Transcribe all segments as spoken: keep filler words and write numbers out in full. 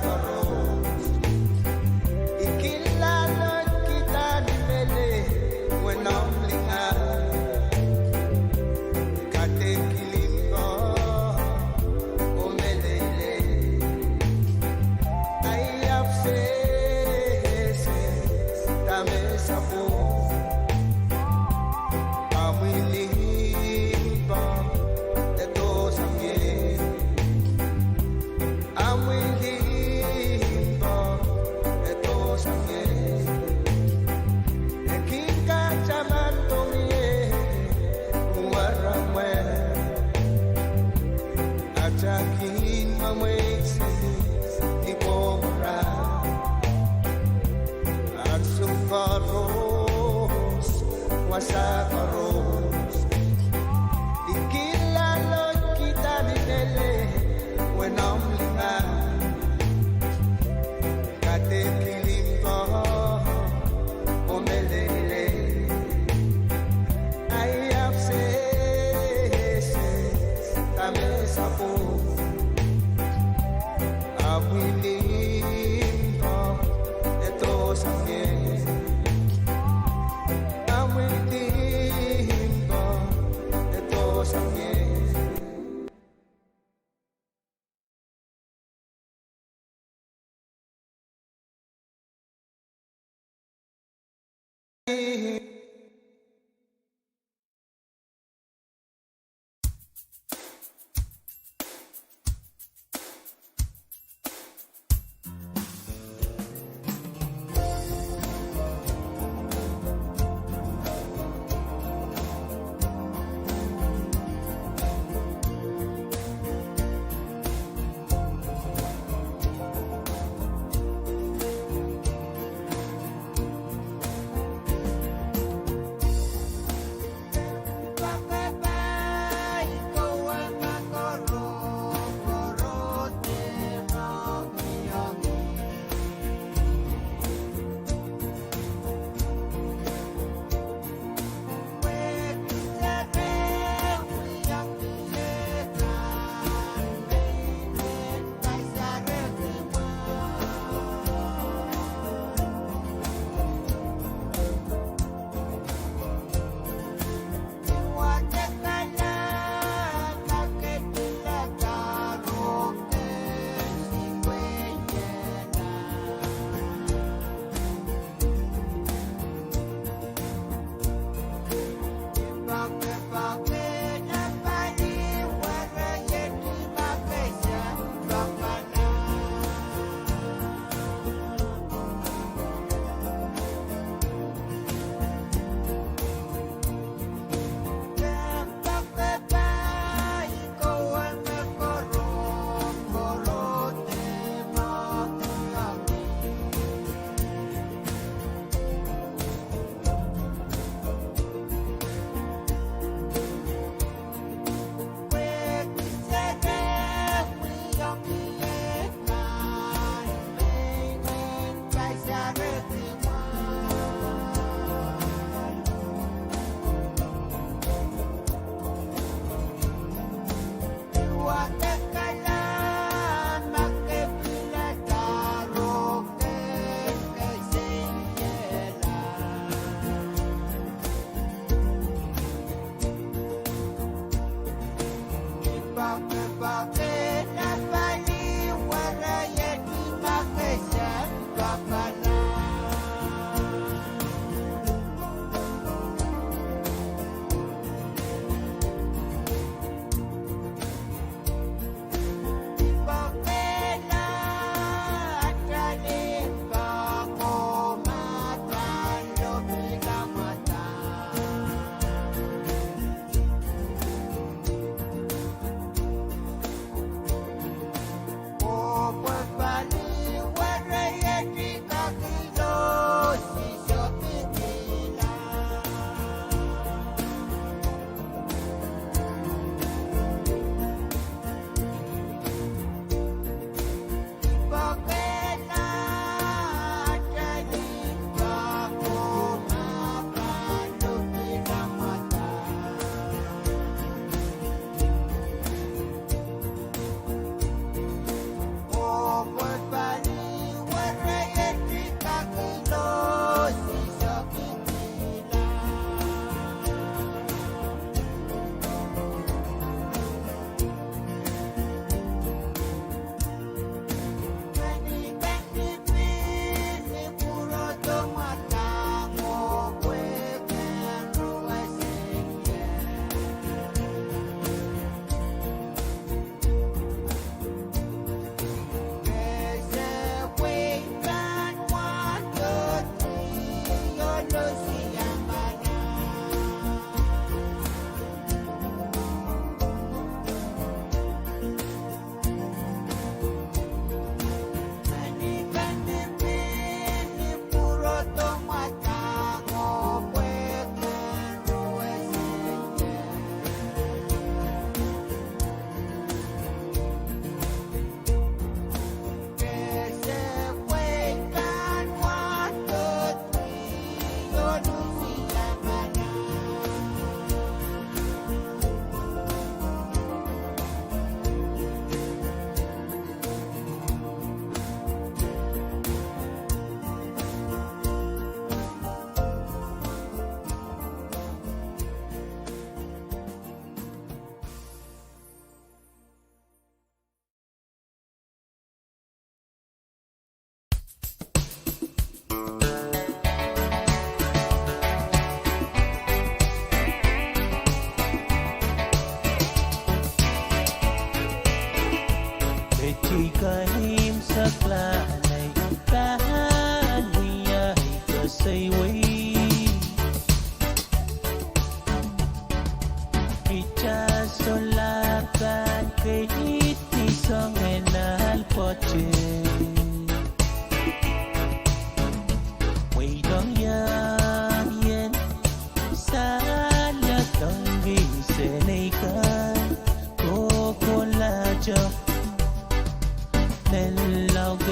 koaros. I kin laloid kihda ni mehlel, wenomw lingan. Kadeik limpoak, oh meleilei. Ahi ahpw sehse, dahme sapwung. Amwi limpoak, e doh sang ie. Amwi limpoak, e doh sang ie. E kin kak taman doh mie, mwaramwe. Atail kin mwemwei sili, ni kohwei. Ansou koaros, wasa koaros. I kin laloid kihda ni mehlel, wenomw lingan. Kadeik limpoak, oh meleilei. Ahi ahpw sehse, dahme sapwung. Amwi limpoak, e doh sang ie. Amwi limpoak, e doh sang ie.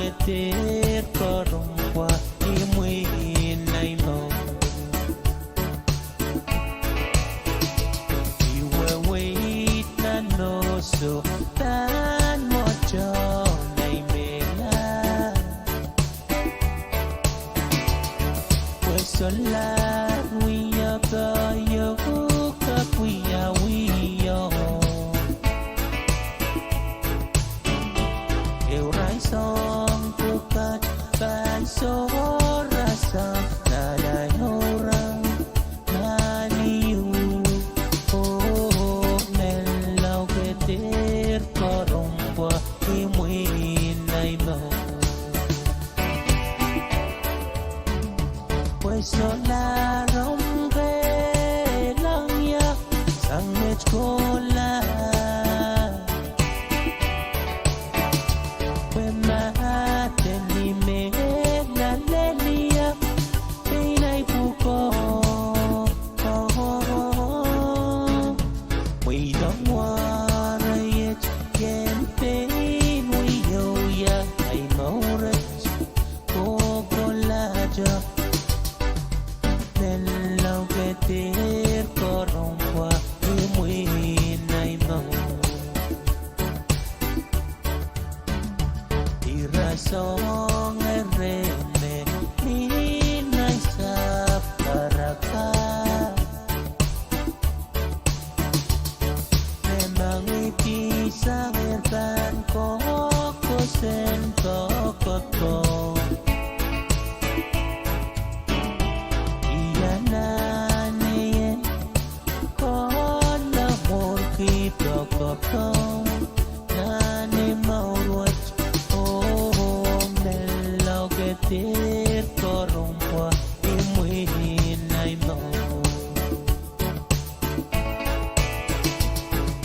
Dehr koarompwa imwin ahi mour. I weweid nan oso pahn mwohto nei mehla. Pwe solahr wia koahiek, kapwia wio. Ehu rahn soang pwukat pahn sohrasang nan ahi mour. Nan iu, oh, menlau ke dehr koarompwa imwin ahi mour. Pwe solahr omw kehlail ie sang met kohla. Pwe ma aden ni mehla lel ie, pein ahi pwukoa. Mweidong wahre iet ken pein wia ahi mour et kohkohlahte. Menlau ke dehr koarompwa imwin ahi mour. Ira soangen rehn me mi nan sahpw karaka. Me mengihdi sang ira pahn kokohsang kokohko. Ia nan ie en kohla mour ki pokopohng nan ahi mour wet, oh, menlau ke dehr koarompwa imwin ahi mour.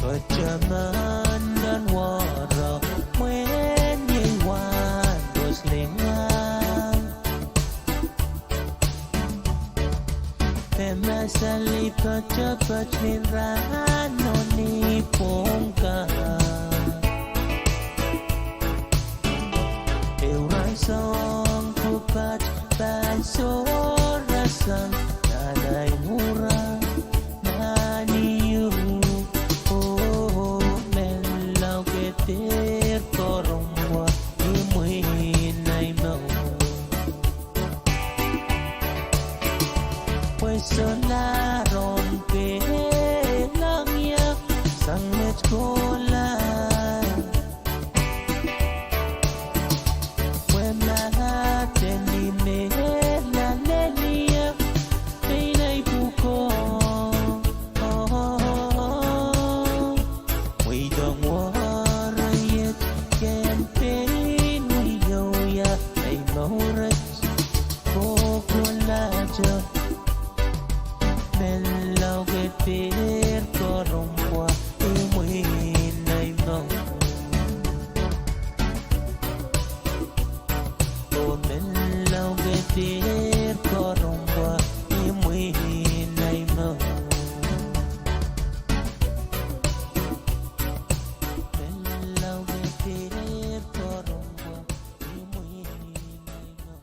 Kataman nan wahro mwein iei wahn koslinga. Me masali poatopoat ni rahno ni pwongka. Ehu rahn soang pwukat pahn sohrasang nan ahi mour. Nan iu, oh, menlau ke dehr koarompwa imwin ahi mour. Pwe solahr omw kehlail ie sang met kohla. Pwe ma aden ni mehla lel ie, pein ahi pwukoa. Mweidong wahre iet ken pein wia ahi mour et kohkohlahte. Menlau ke dehr koarompwa imwin ahi mour. Oh, menlau ke dehr koarompwa imwin ahi mour. Menlau ke dehr koarompwa imwin ahi mour.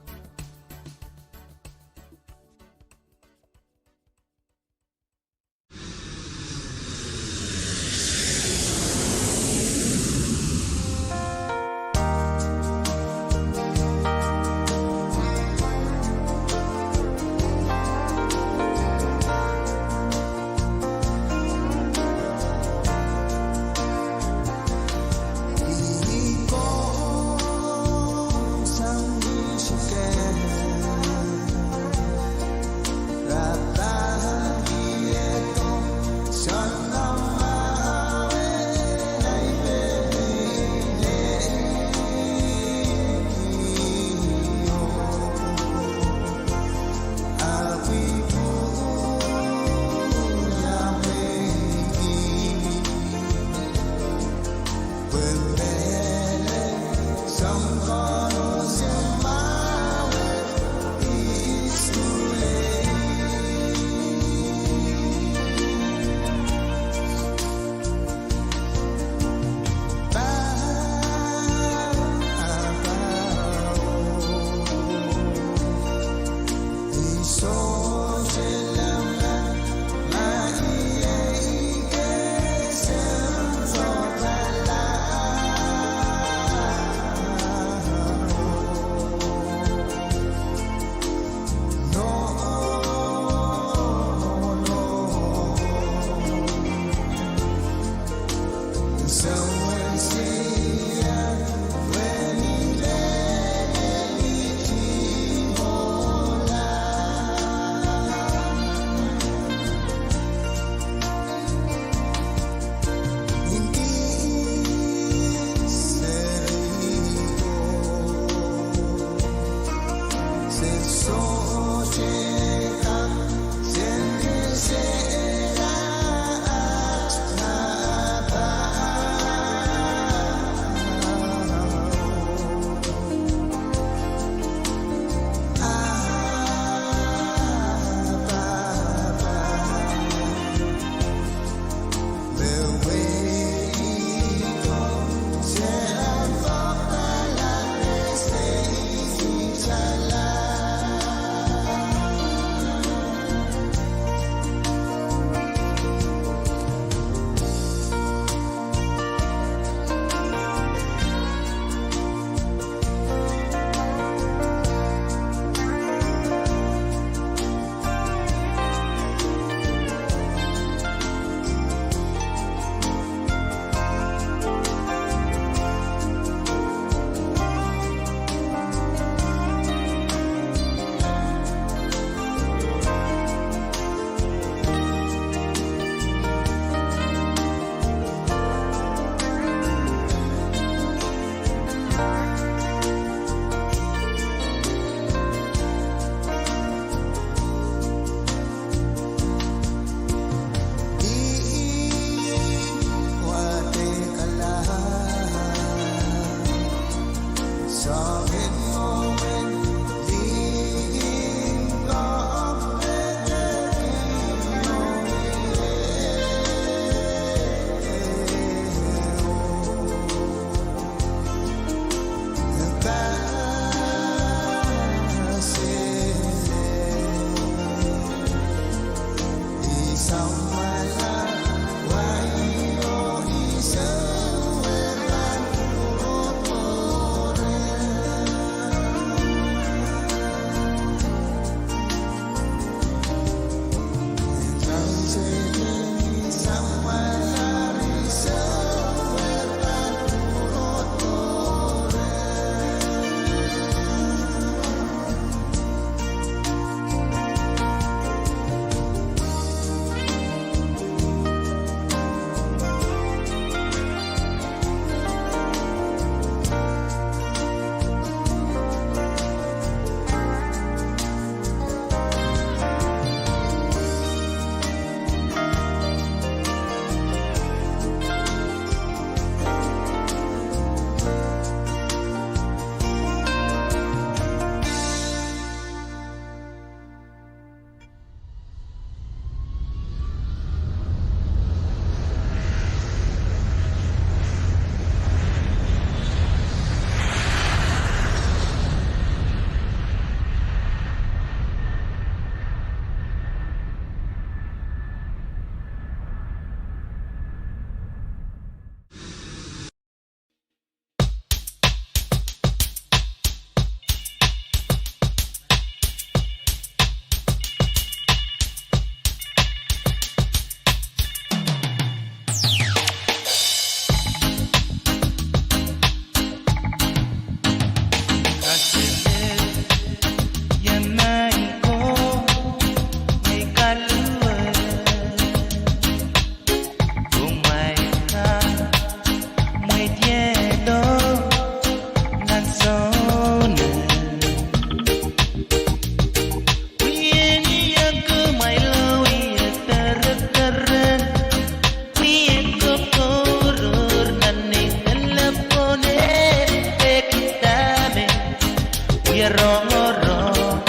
Ie rongorong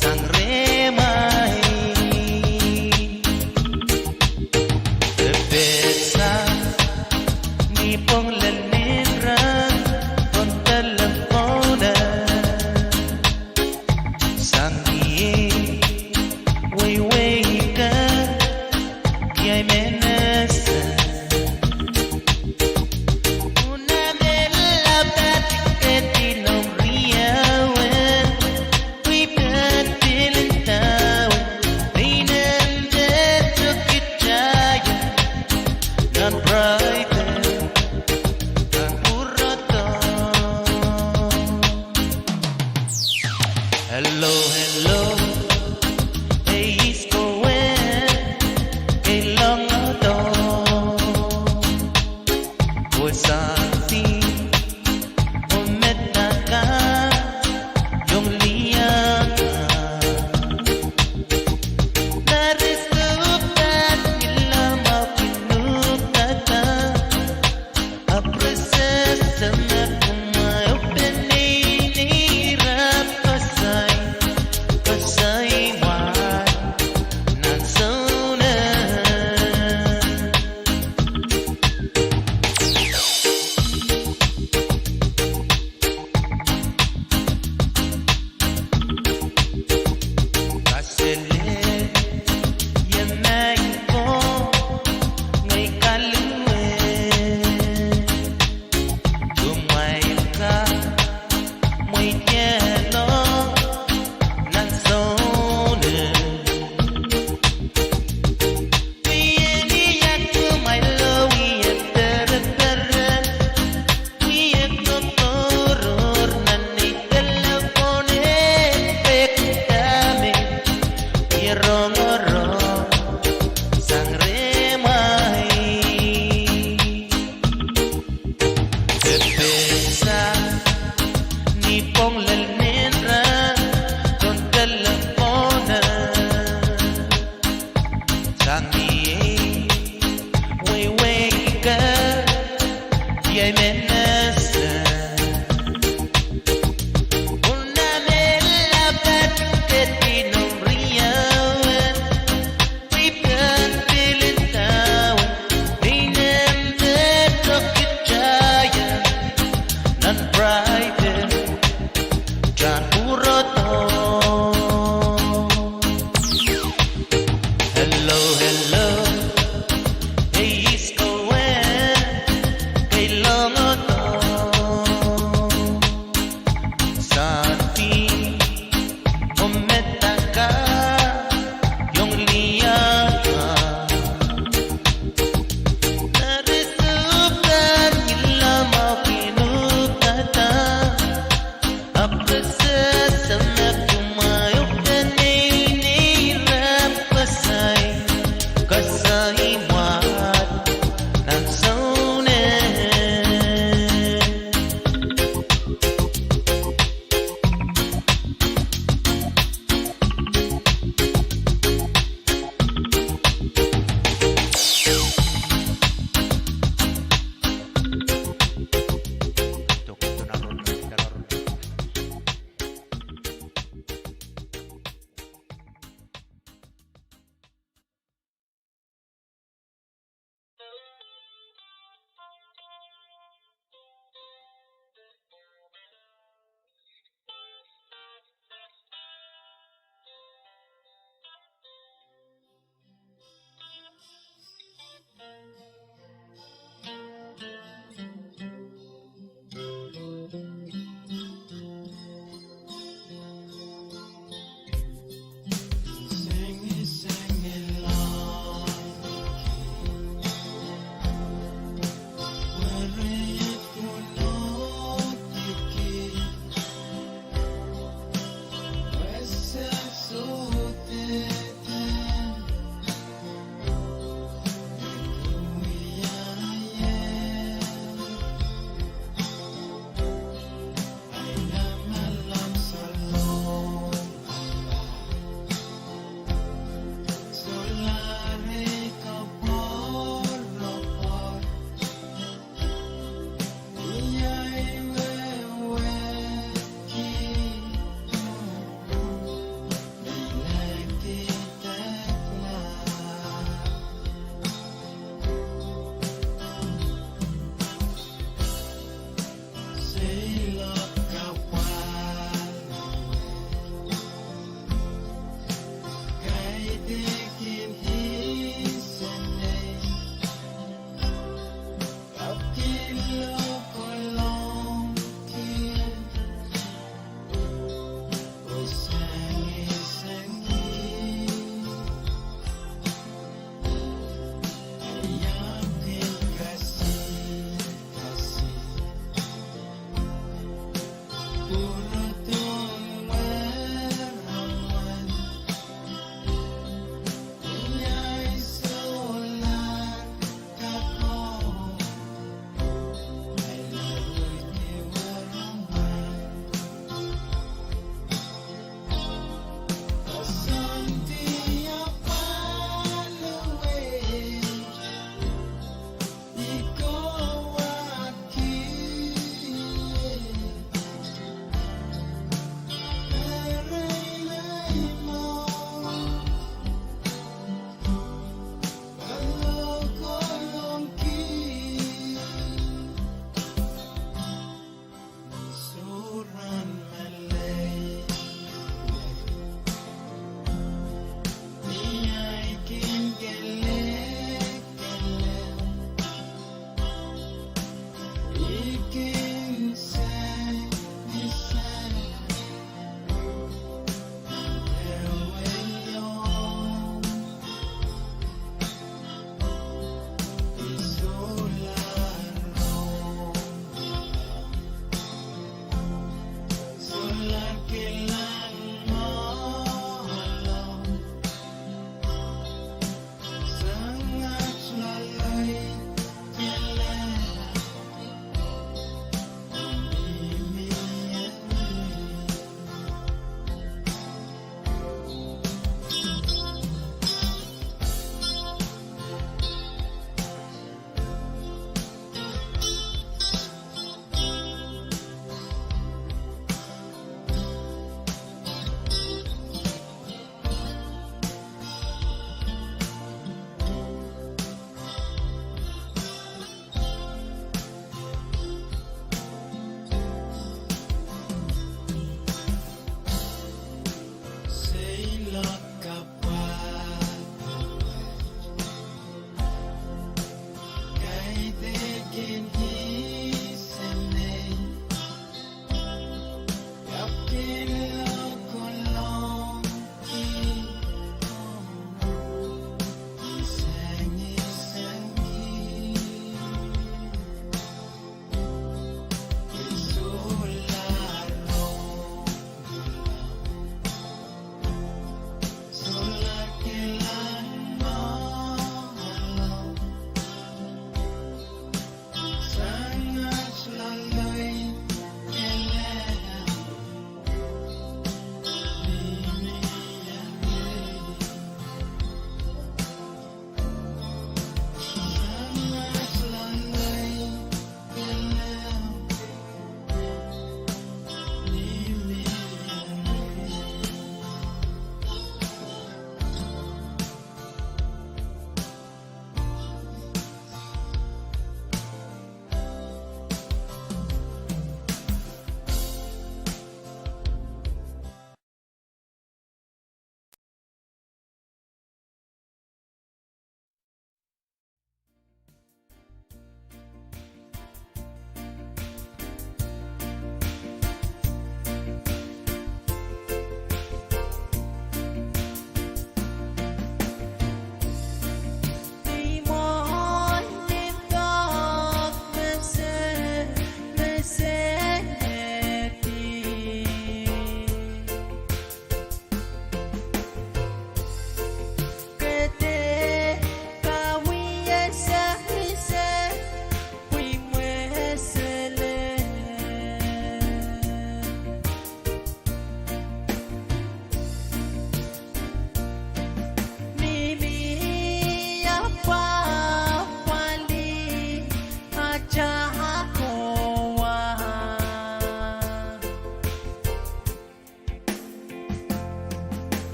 sang rehmwail. Pepehsang ni pwong lel nin rahn, pwong lel pwong lel. Sang ni ei weiwei ka, kiai menese. Una mela pati keti nom riawe, pwe pahn pil ndawe, meinen de tokitail, nan pride, nan pwurodo. Hello, hello, ei iskowe, ei longodo. Pwe sang ni, oh met naka, iong liang. Nari suhpad ni lamau kinukada. Apwrese semek kumwail oh peneinei rahn koasoi, koasoi mwar nan soune. Kaselel, ie maing ko, ngehi kaluwe. Kumwail kak mweidehng nan soune. Wie ni yak kumwail oh wie pereperen. Wie kokohror nan ei telephone en peki dahme ie rongorong sang rehmwail. Pepehsang ni pwong lel nin rahn, pwong lel pwong lel. Sang ni ei weiwei ka, kiai menese. Una mela pati keti nom riawe, pwe pahn pil ndawe, meinen de tokitail, nan pride, nan pwurodo. Hello, hello, ei iskowe, ei longodo. Sang ni, oh met naka, iong liang. Nari suhpad ni lamau kinukada. Apwrese semek kumwail oh peneinei rahn koasoi, koasoi mwar nan soune.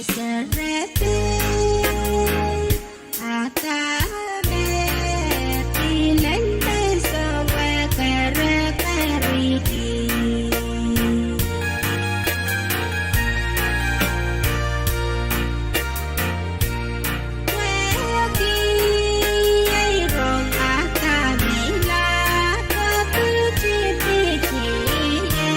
Serete, a dahme pil en me sowekerekeriki? Pwehki ei rong a kamila, pwe pitipiti ie.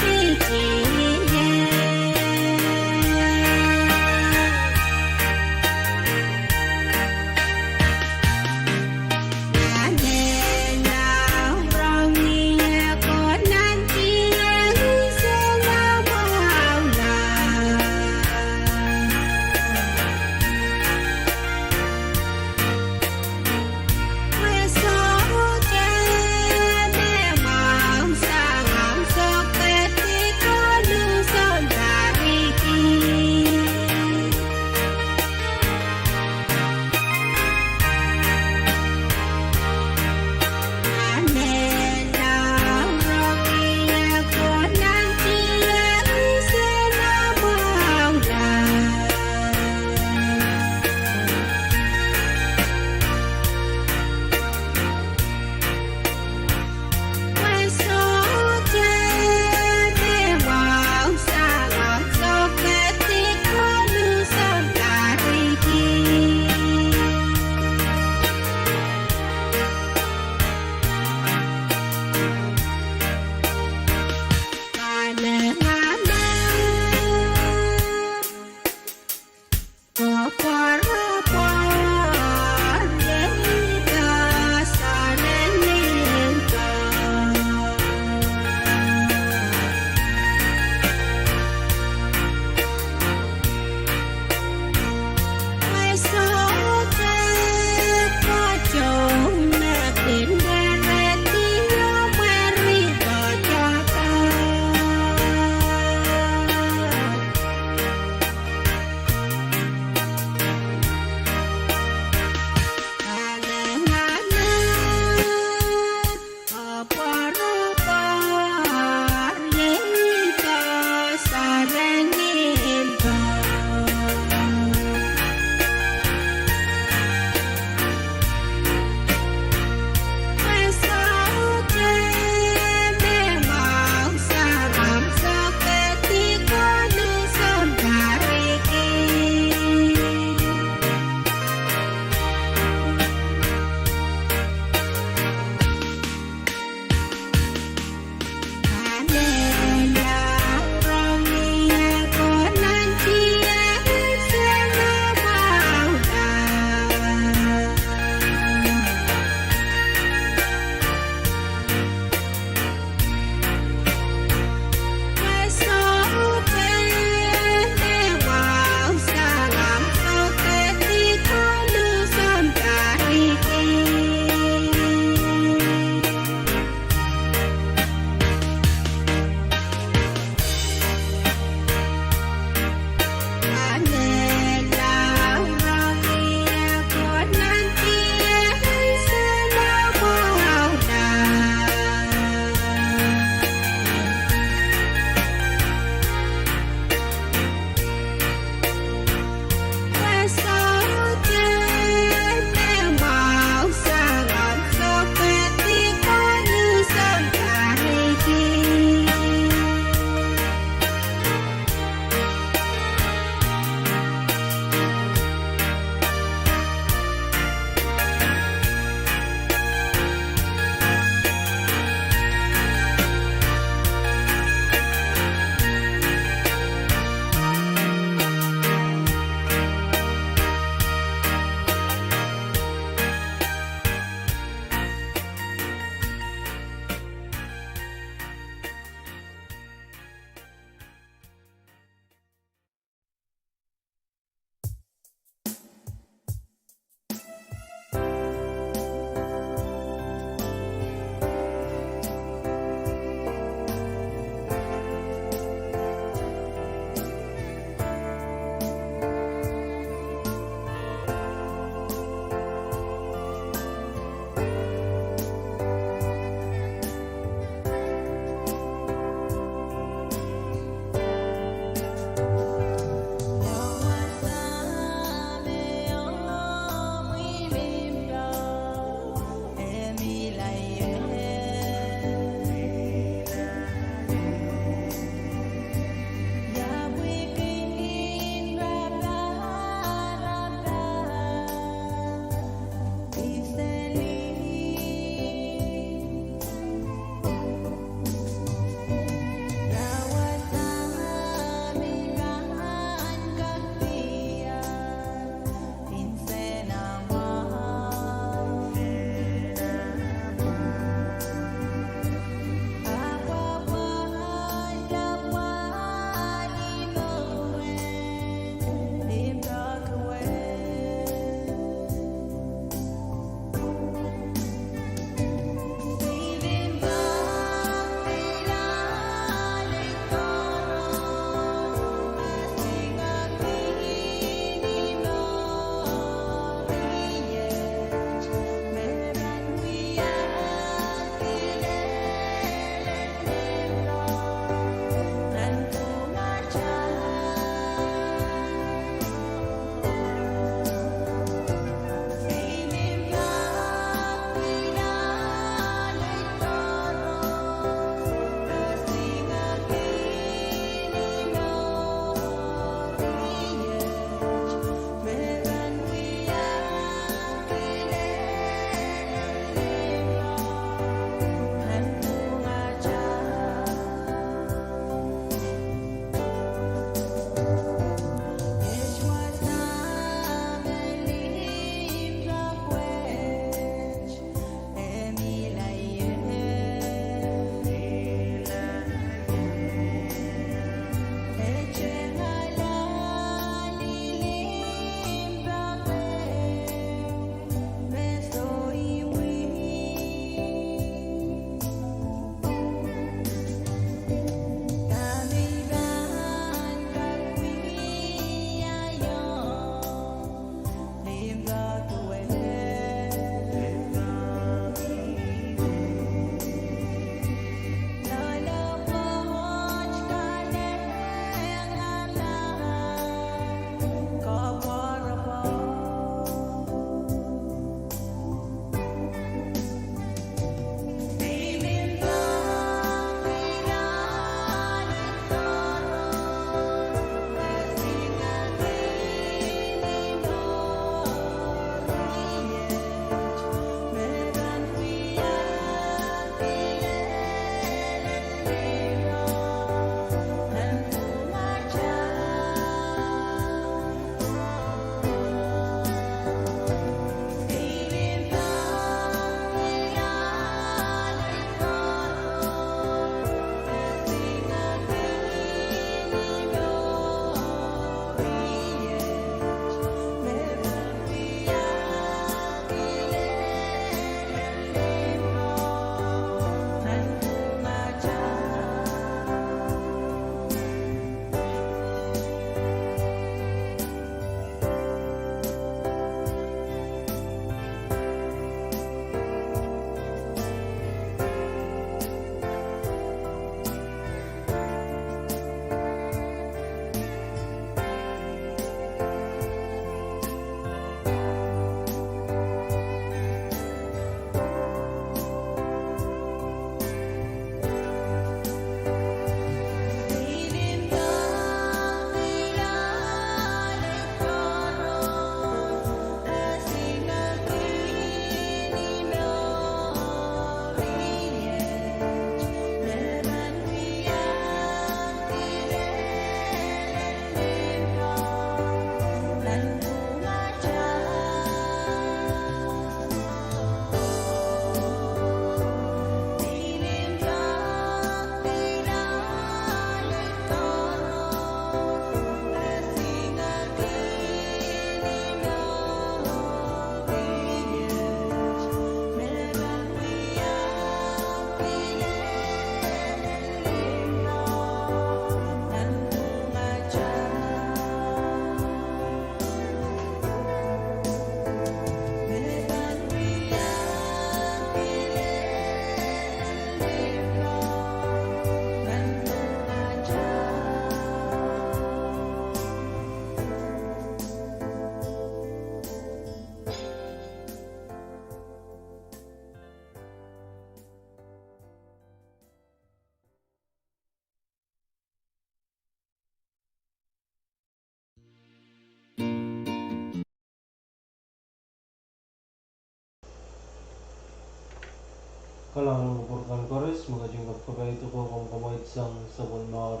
Kalahngan en kupwur kan koaros, me ketin kapkapai doadoahk en kamwaid sang sapwellimomwi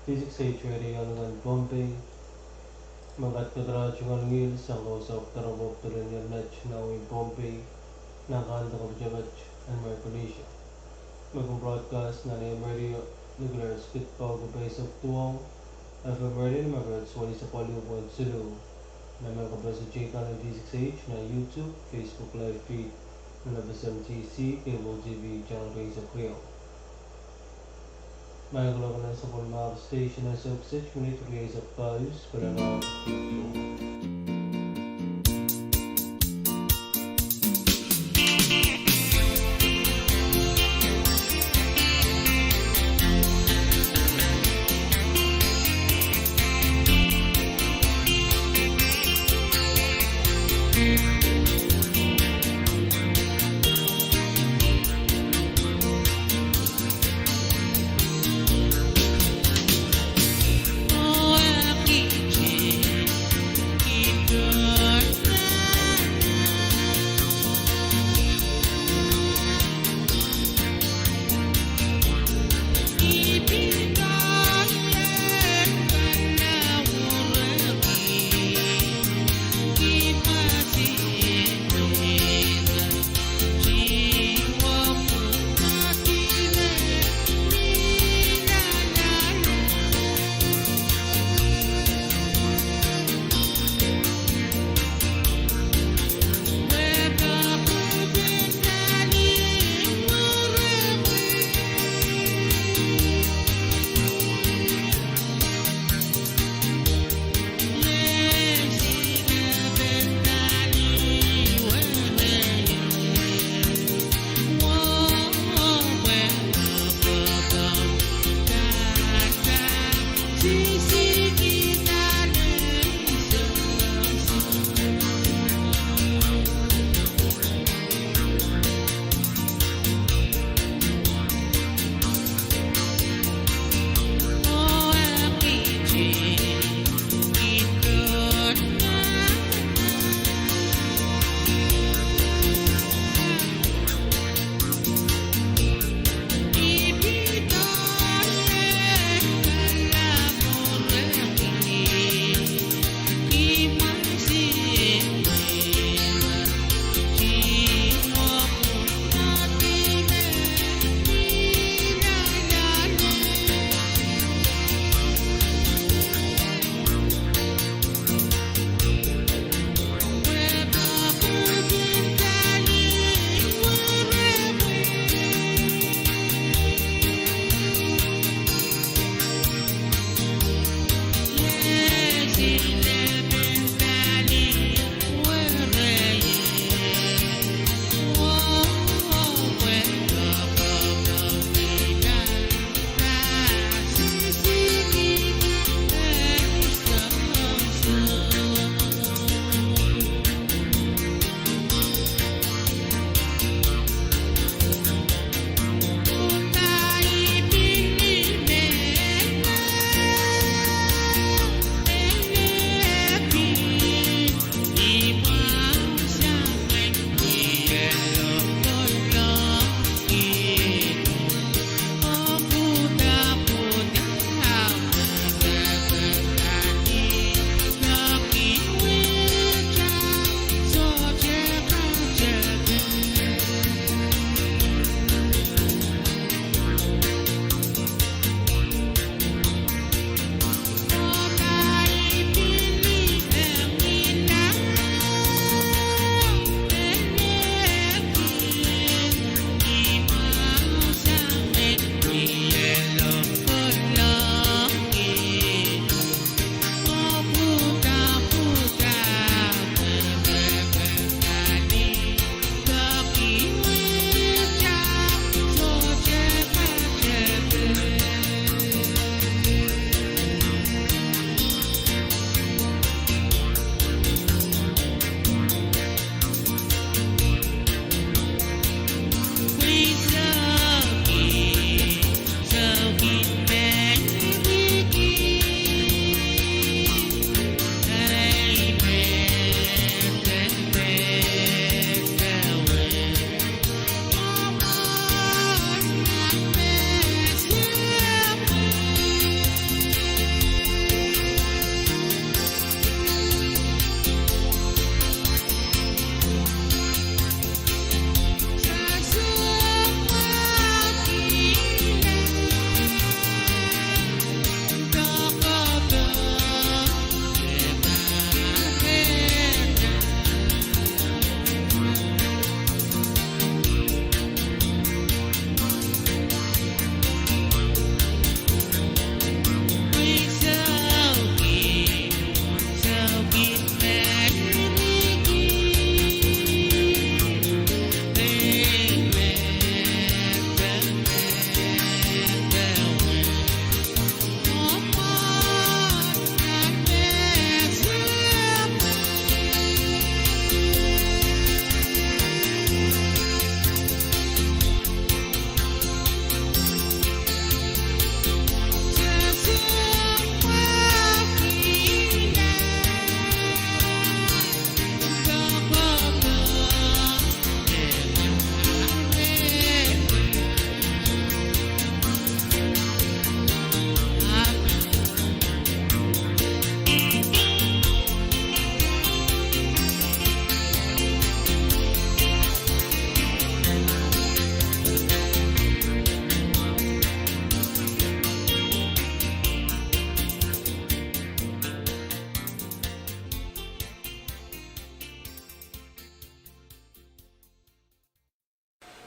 D six H Radio nan Pohnpei. Me ketiket ira tungoal ngihl sang kausok doaropwe pil en iang met nan wehin Pohnpei, nan kahn de kapatapat en Micronesia. Me kin broadcast nan A M radio, Nuclear Spitball, ko eisek duwau, F M radio, megahertz welisek waluh point siluh. Nan me kapehse teikan D six H nan YouTube, Facebook live feed, nan F S M T C, cable T V, channel rieisek riau. Maing kuloak nan sapwellimomwi station, eisek kiset minit rieisek pahieu, pil nan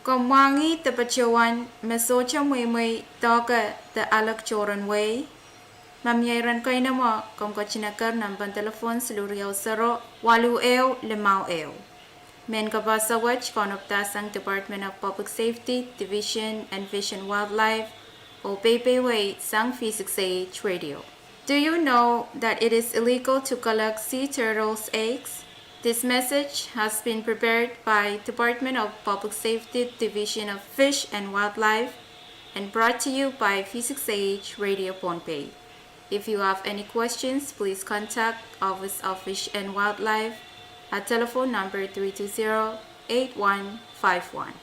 Komw mwahngih de patohwan me sohte mweimwei doahke de alek tohrohr en wehi? Ma mie iren keinemwe, komw ketin eker nempen delepwohn siluh riau sero waluh ehu limau ehu. Mehn kapehse wet kaunopdahsang Department of Public Safety, Division of Fish and Wildlife, oh peipeiewi sang V six A H Radio. Do you know that it is illegal to collect sea turtles' eggs? This message has been prepared by Department of Public Safety, Division of Fish and Wildlife, and brought to you by V six A H Radio Pohnpei. If you have any questions, please contact Office of Fish and Wildlife at telephone number three two zero, eight one five one.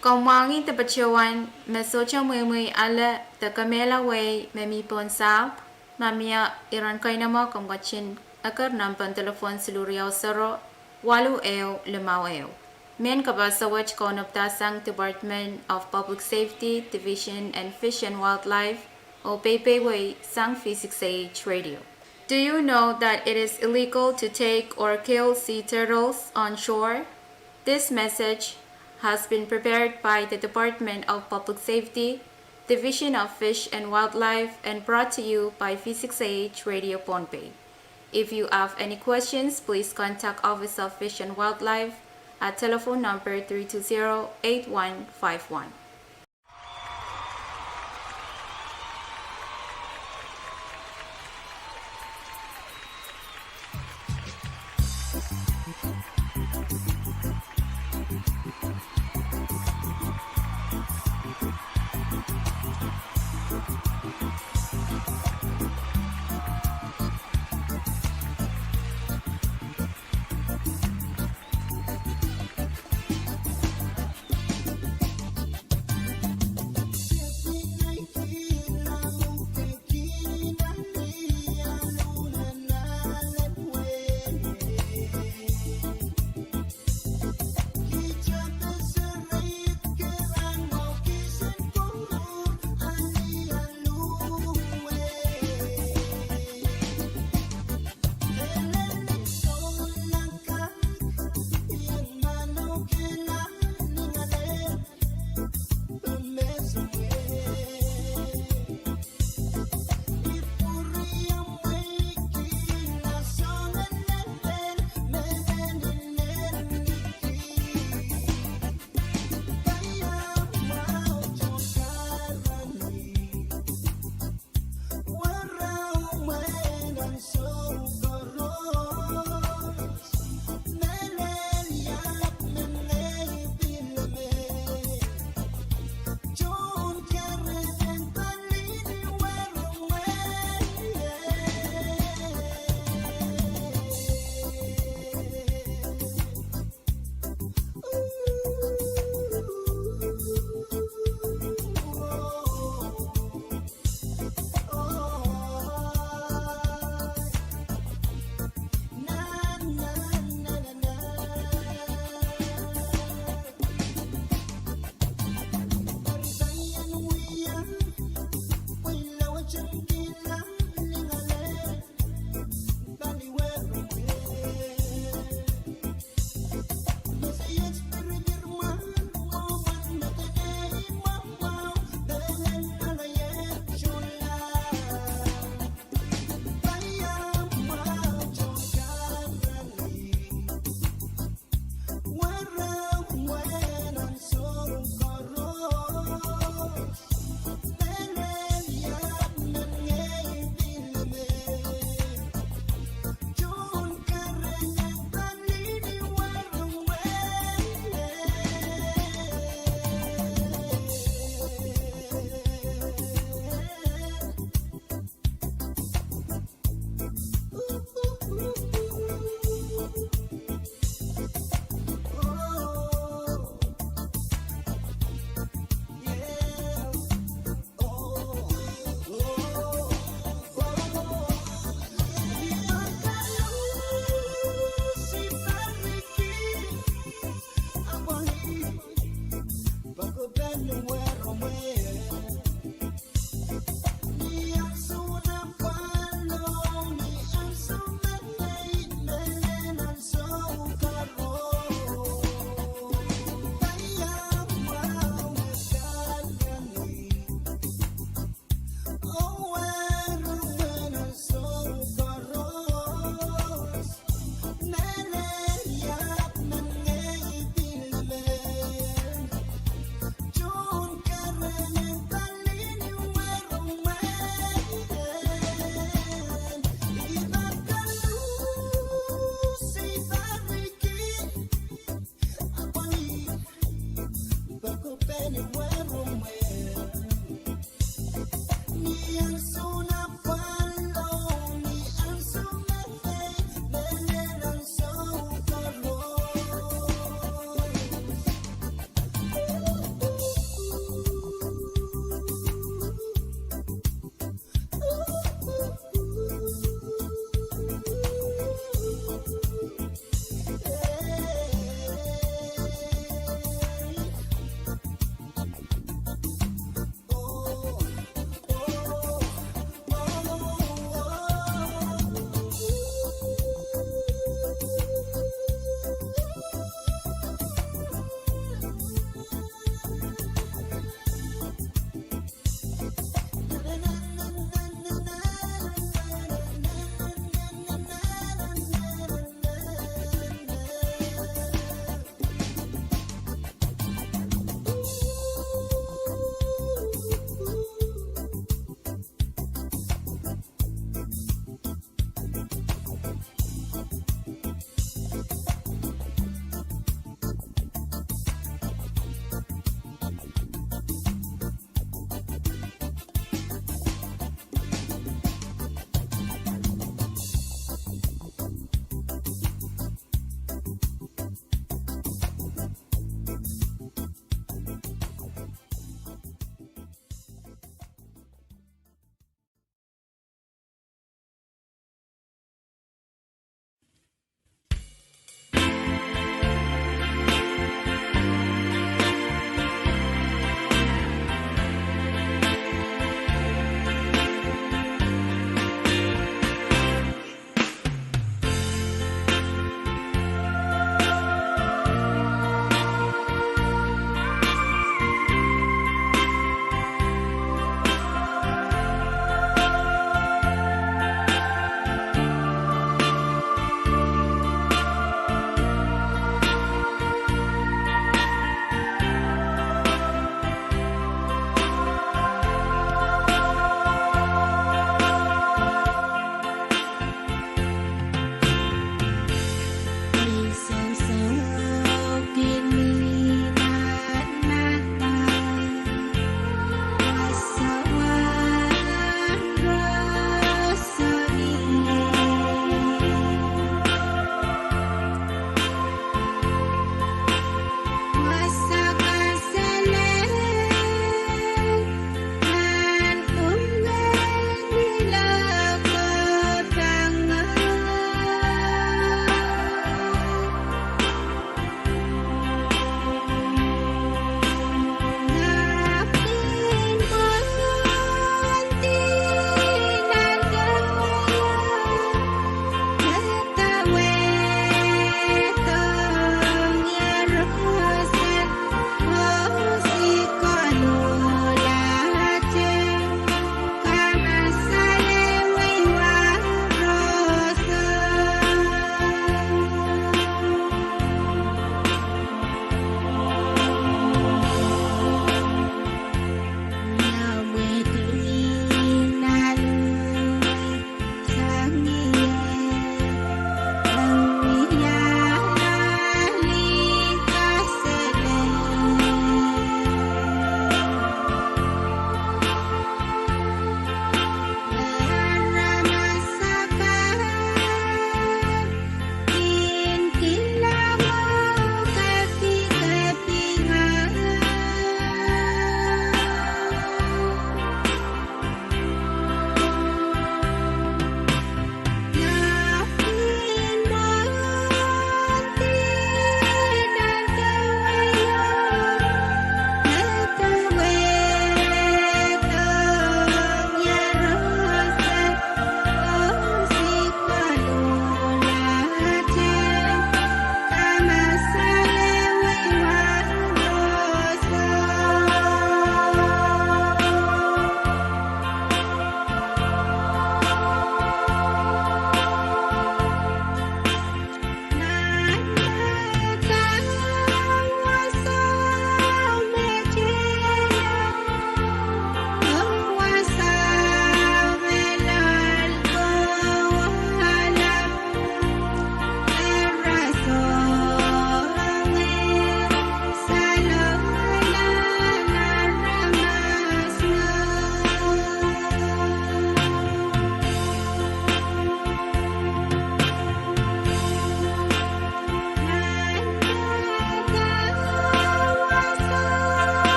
Komw mwahngih de patohwan me sohte mweimwei ale de kemehla wehi me mi pohn sahpw. Ma mie iren keinemwe, komw ketin eker nempehn delepwohn siluh riau sero, waluh ehu limau ehu. Mehn kapehse wet kaunopada sang Department of Public Safety, Division of Fish and Wildlife, oh peipeiewi sang V six A H Radio. Do you know that it is illegal to take or kill sea turtles on shore? This message has been prepared by the Department of Public Safety, Division of Fish and Wildlife, and brought to you by V six A H Radio Pohnpei. If you have any questions, please contact Office of Fish and Wildlife at telephone number three two zero eight one five one.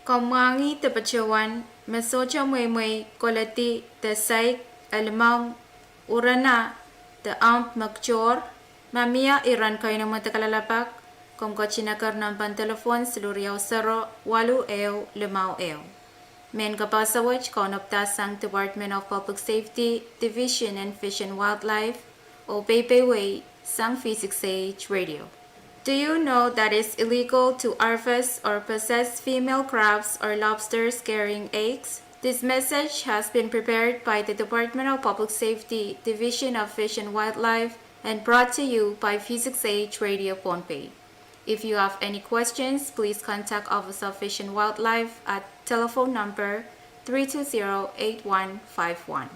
Komw mwahngih de patohwan me sohte mweimwei koledi de saik, limau, urena, de amp me kitohr. Ma mie iren kainene de kalelapak, komw ketin eker nempen delepwohn siluh riau sero waluh ehu limau ehu. Mehn kapehse wet kaunopada sang Department of Public Safety, Division of Fish and Wildlife, oh peipeidawei sang V six H Radio. Do you know that it's illegal to harvest or possess female crabs or lobsters carrying eggs? This message has been prepared by the Department of Public Safety, Division of Fish and Wildlife, and brought to you by V six H Radio Pohnpei. If you have any questions, please contact Office of Fish and Wildlife at telephone number three two zero eight one five one.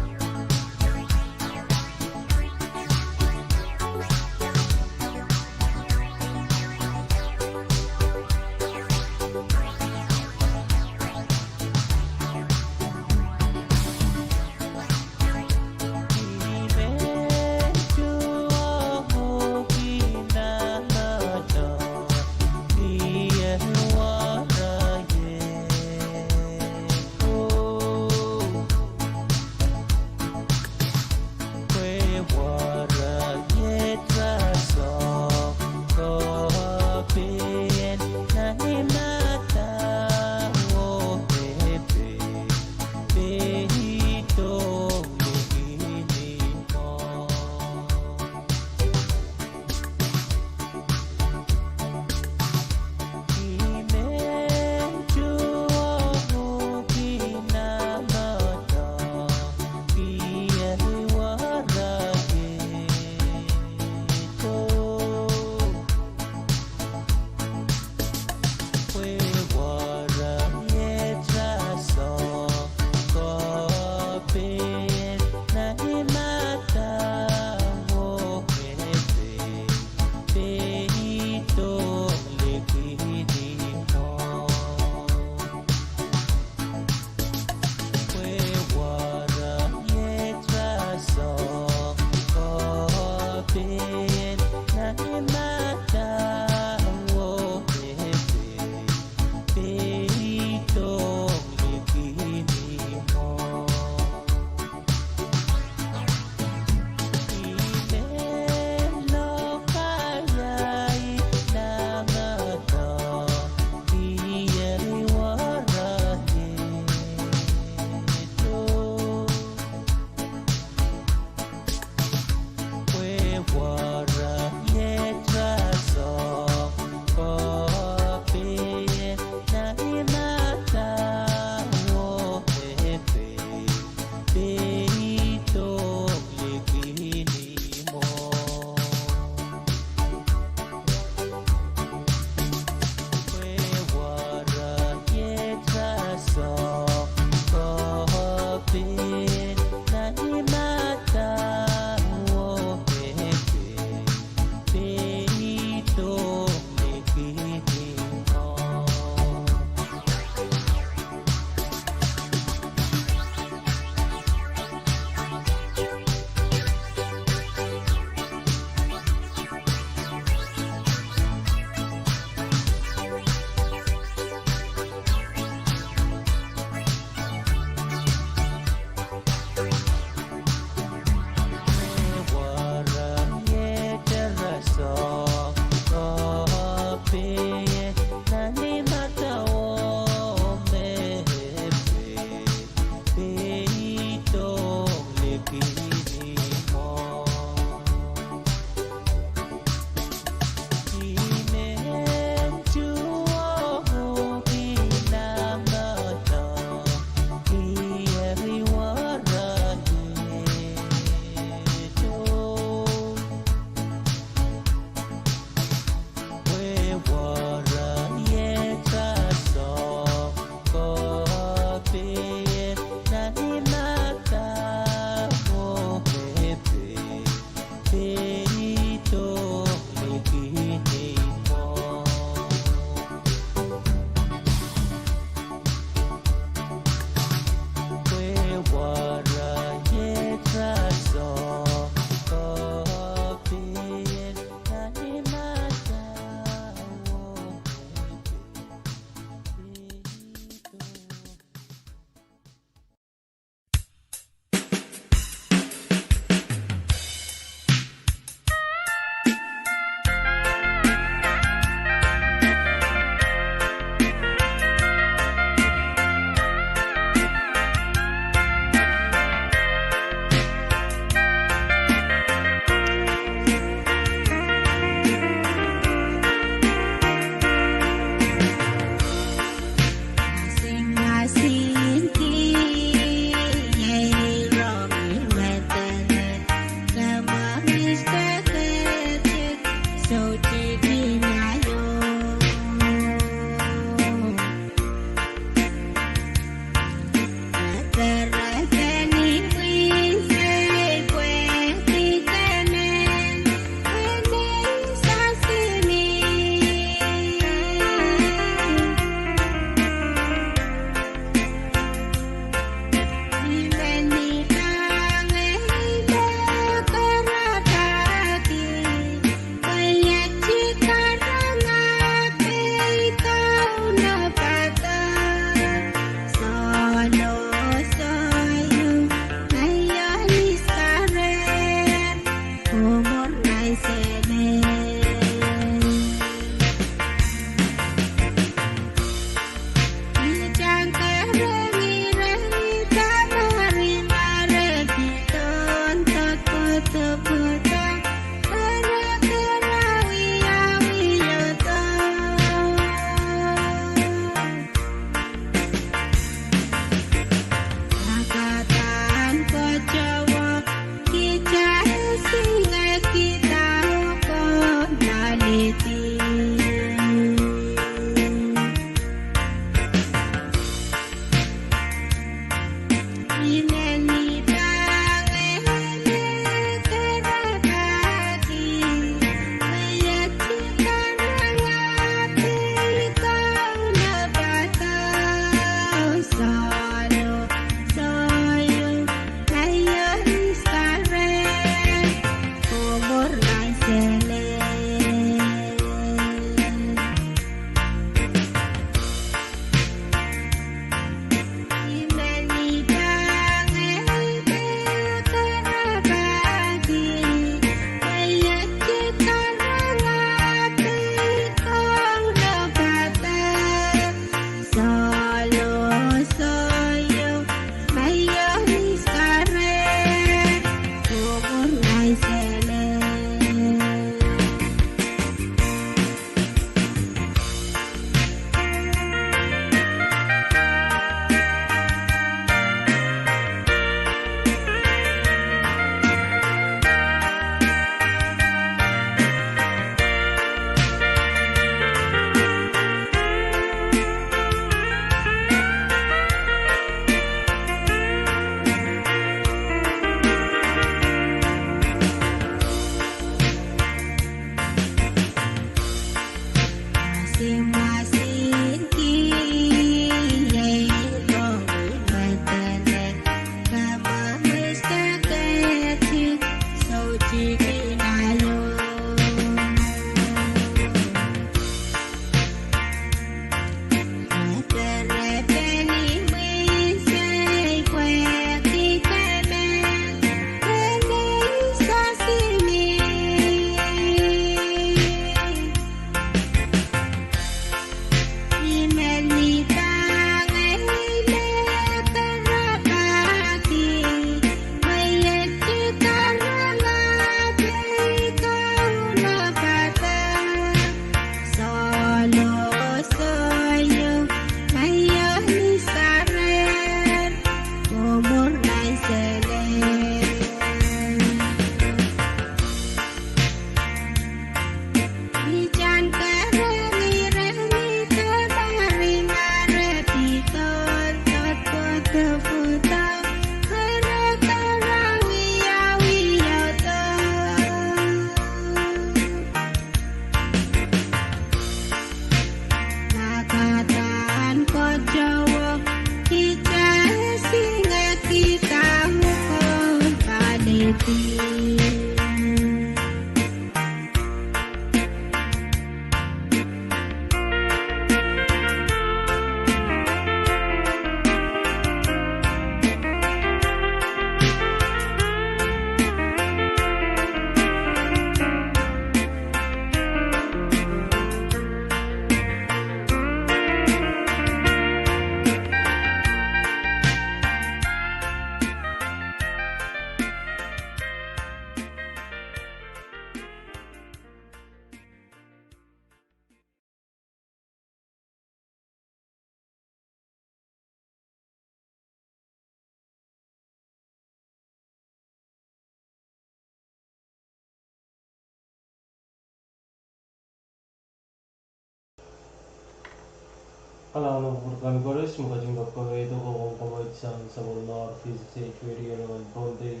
Kalahngan en kupwur kan koaros me ketin kak kawehda ong komwi sang sapwellimomwi Physics Age Radio nan Pohnpei.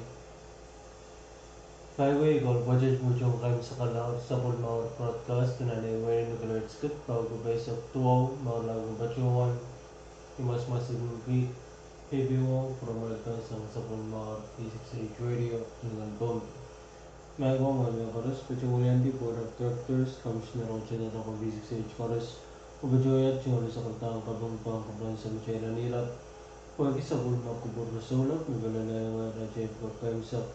Paiwei kal pwoatet me tong kaimwisekala sapwellimomwi broadcast nan ehu mehn kilohertz kid pahu ko pahisek duwau, me re patohwan ni mwasmwasn wihk, peipeio pwuromwail kan sang sapwellimomwi Physics Age Radio nan Pohnpei. Maing ko, mwohn me koaros, patohwan weliandi Board of Directors, Commissioner oh tohndoadoahk en Physics Age koaros, oh patohwan tungoal sakadahn kaping pahn kupwuren Samatail Anilap, pwehki sapwellime kupwur me souleng me pil lelohng atail pwukat kaimwisekala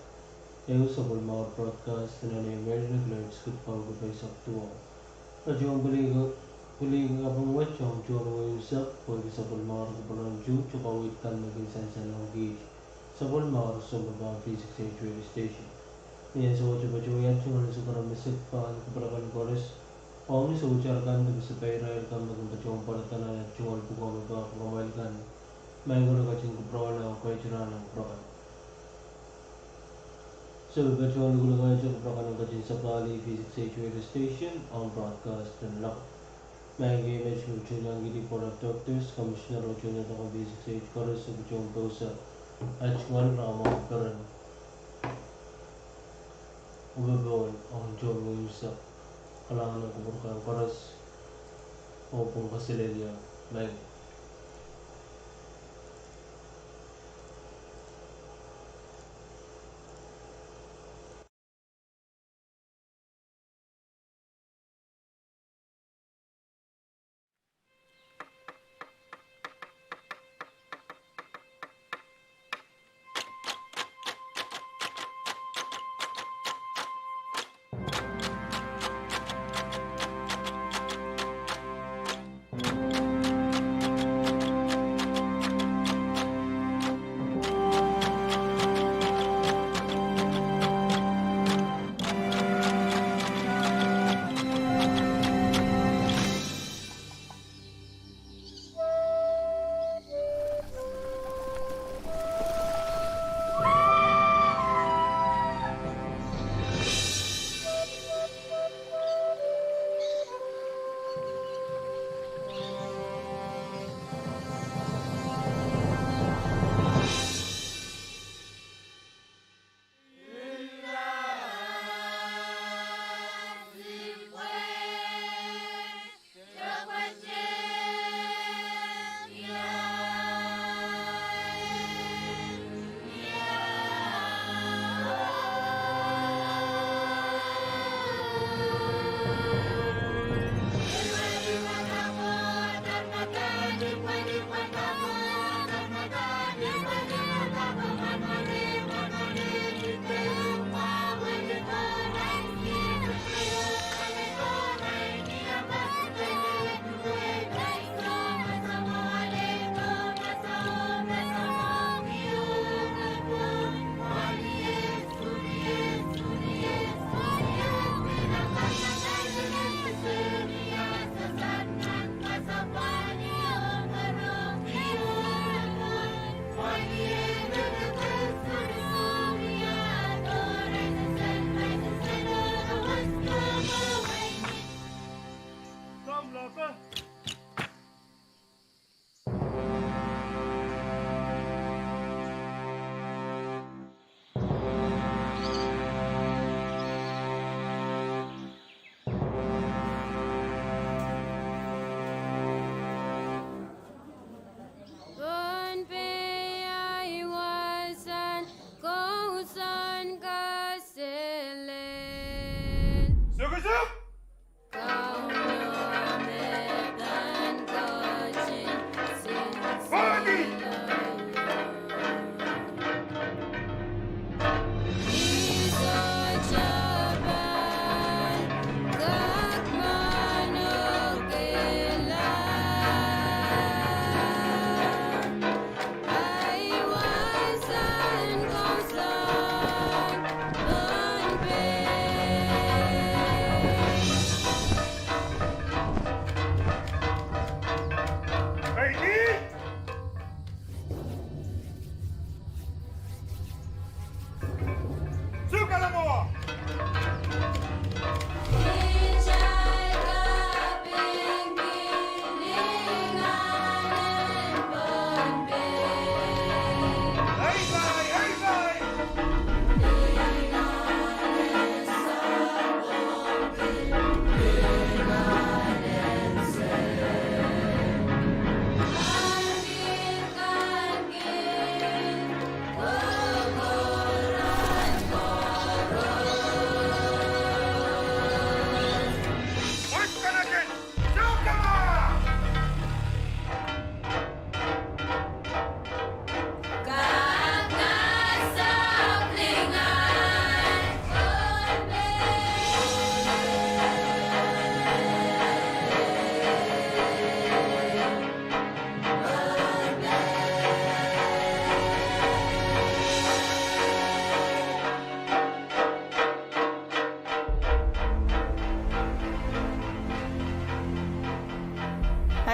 ehu sapwellimomwi broadcast nan ehu mehn kilohertz kid pahu ko pahisek duwau. Patohwan pwilika, pwilika kaping wet ong tohn wehi unsek, pwehki sapwellimomwi kupwuren June, tohn kaweid kan me kin sansalong kiht, sapwellimomwi sounpapah Physics Age Radio Station. Ni ansou wet patohwan tungoal sakaramasik pahn kupwur kan koaros, ong ni soujar kan de pisipeirail kan me kin patohwan pwarada nan tungoal pwukoa me pahn kupwuramwail kan. Maing ko, ketin kupwuromwail oh ketin rahn kupwur kan. Soh, patohwan likilikihte kupwur kan ketin sapahl Physics Age Radio Station, ong broadcast en lap. Maing ko, me tungoal kihdi Board of Directors, Commissioner oh tohndoadoahk en Physics Age koaros, oh patohwan pousehla tungoal rahn kupwur kan. Upapohl ong tohn wehi unsek. Kalahngan en kupwur kan koaros, oh pwong kaselehlie. Maing.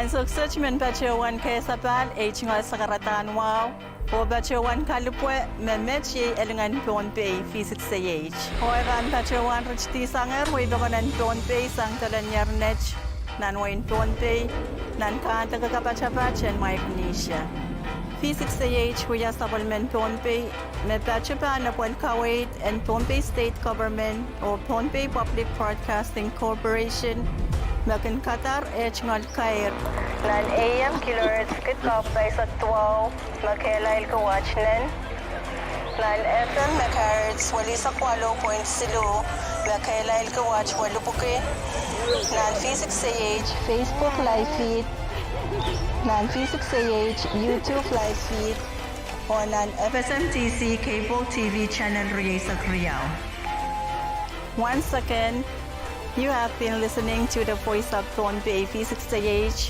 Sohksohte men patohwan kesapahl ei tungoal sakaradahn wahu, oh patohwan kalipwe me met iei elingan Pohnpei V six A H. Oh e pahn patohwan ritidi sangehr wehi pokon en Pohnpei sang dolanier net nan wehin Pohnpei, nan kahnde kapatapat en Micronesia. V six A H wia sapwellimen Pohnpei me patopato nan pwel kaweid en Pohnpei State Government oh Pohnpei Public Broadcasting Corporation me kin kadar eh tungoal kair nan A M kilohertz kid kau pahisek duwau me kehlail kiwatt nen, nan F M megahertz welisek waluh point siluh me kehlail kiwatt welipwiki, nan V six A H Facebook live feed, nan V six A H YouTube live feed, oh nan F S M T C cable T V channel rieisek riau. Once again, you have been listening to the Voice of Pohnpei V six A H,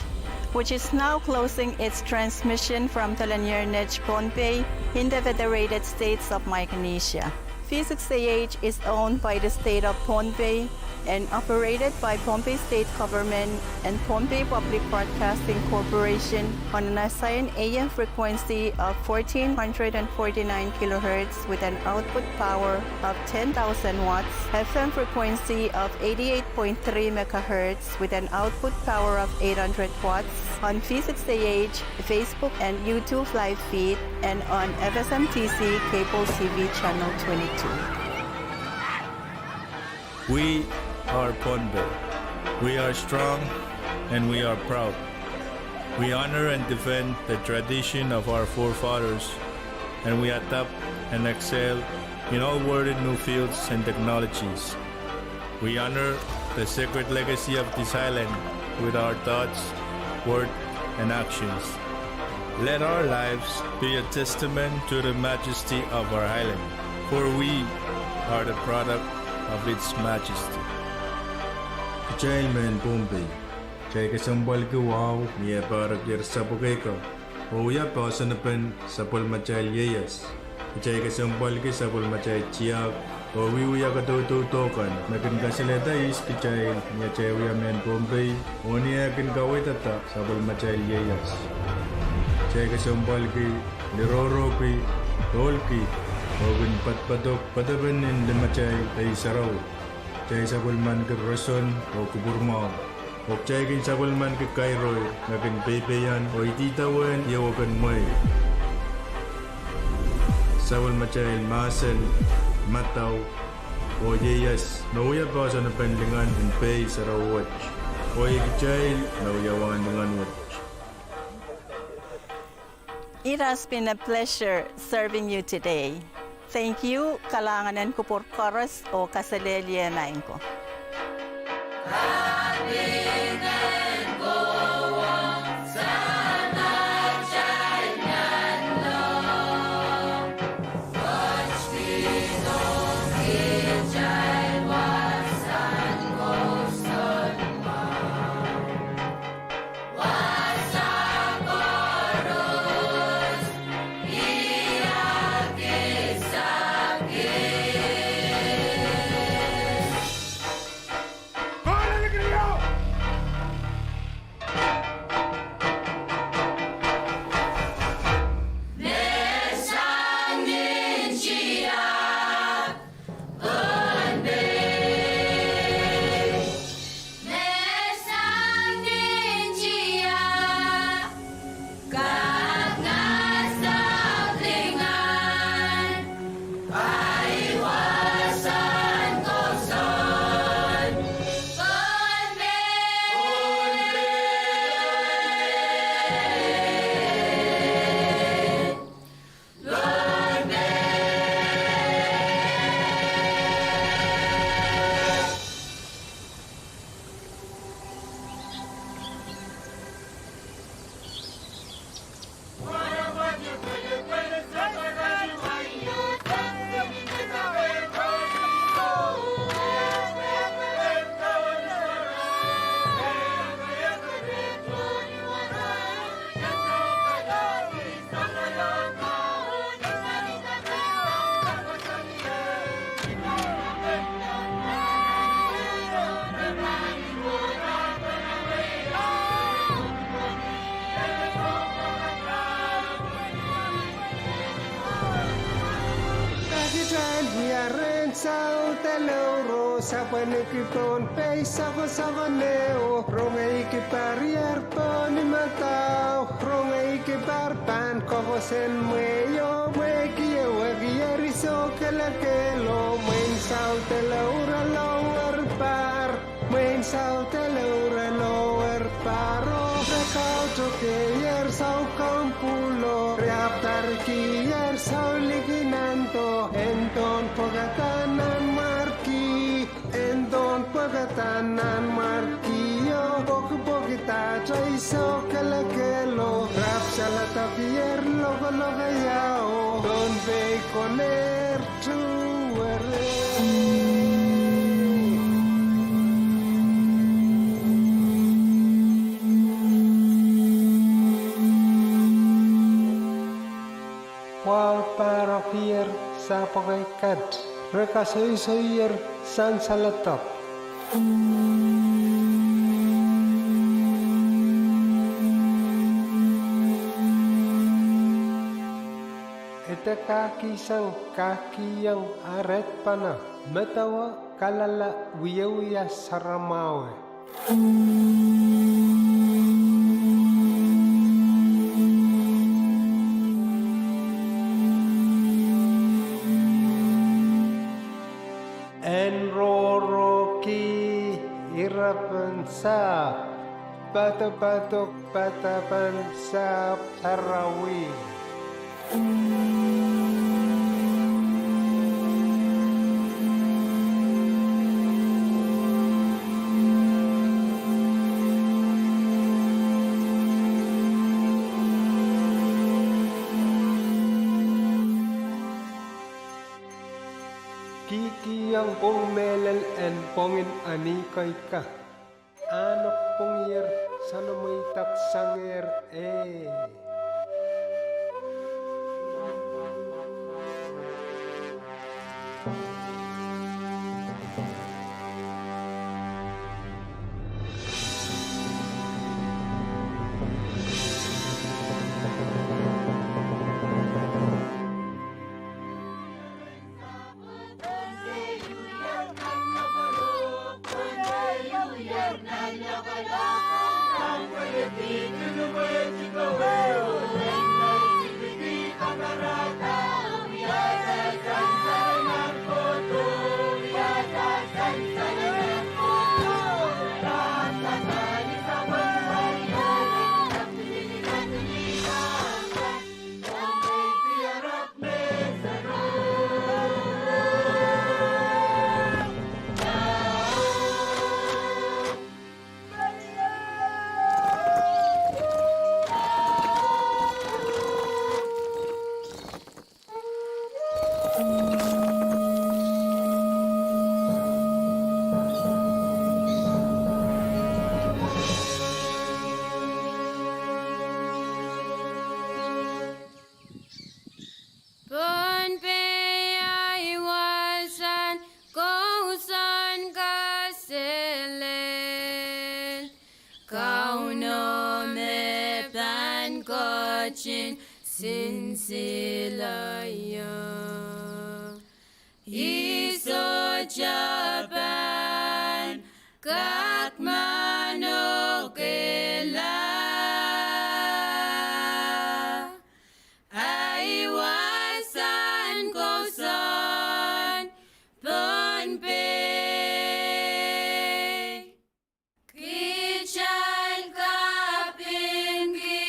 which is now closing its transmission from Telanier Net, Pohnpei, in the Federated States of Micronesia. V six A H is owned by the State of Pohnpei and operated by Pohnpei State Government and Pohnpei Public Broadcasting Corporation on an assigned A M frequency of fourteen hundred and forty-nine kilohertz with an output power of ten thousand watts, F M frequency of eighty-eight point three megahertz with an output power of eight hundred watts, on V six A H Facebook and YouTube live feed, and on F S M T C cable T V channel twenty-two. We are Pohnpei. We are strong and we are proud. We honor and defend the tradition of our forefathers, and we adapt and excel in all worthy new fields and technologies. We honor the sacred legacy of this island with our thoughts, word, and actions. Let our lives be a testament to the majesty of our island, for we are the product of its majesty. Kitail mehn Pohnpei, kitail kesempwalki wahu ni eh pahrek ier sapwukei kan, oh wia poahsoanpen sapwellimatail ieias. Kitail kesempwalki sapwellimatail tiahk oh wiewia kadaudohdo kan me kin kasalehda ihs kitail ni atail wia mehn Pohnpei oh ni eh kin kaweidada sapwellimatail ieias. Kitail kesempwalki, lirohrohki, dohlki, oh kin poadopoadok poadopen en limatail Pei Sarawi. Kitail sapwellimanki roson oh kupwurmwahu, oh kitail kin sapwellimanki kairo me kin peipeian oh ididawehn iouoken mwehi. Sapwellimatail mahsen, madau, oh ieias me wia poahsoanpen lingan en Pei Sarawi wet, oh iei kitail me wia wahn lingan wet. It has been a pleasure serving you today. Thank you, kalahngan en kupwur koaros oh kaselehlie maing ko. Ieren saut elouro sapweniki pohn pei sokosoko neho, rongeikipahr ier pohn imadahu, rongeikipahr pahn kokosen mwehi oh mwehi kiewek ieri soukelekelo. Mwein saut elouro lower pahr, mwein saut elouro lower pahr, oh re kautoke ier sou kompulo, re apwtarki ier sou liki nando, en dohn pwekada nanmwarki, en dohn pwekada nanmwarki, oh pwekipwekidahte I soukelekelo, rapsaladek ier lokolokaiao, pohn pei konehr tuwere. Wahu pahrek ier sapwekei kat, re kasoisoier sansaladek. Ede kahkihsang kahkihieng ahr edpene, medewe kalala wiewia saramwahu. En rohrohki irepen sahpw, padapadok padapen sahpw sarawi. Kihkihong pwung mehlel en pwongin Anihkoi ka. Ahneki pwungier soanamweidek sangehr eh. Pohnpei ahi wahsahn kousoan kaselel, Kauno me pahn ketin sinsile ie. Ih sohte pahn kak manokehla. Ahi wahsahn kousoan Pohnpei. Kitail kapingki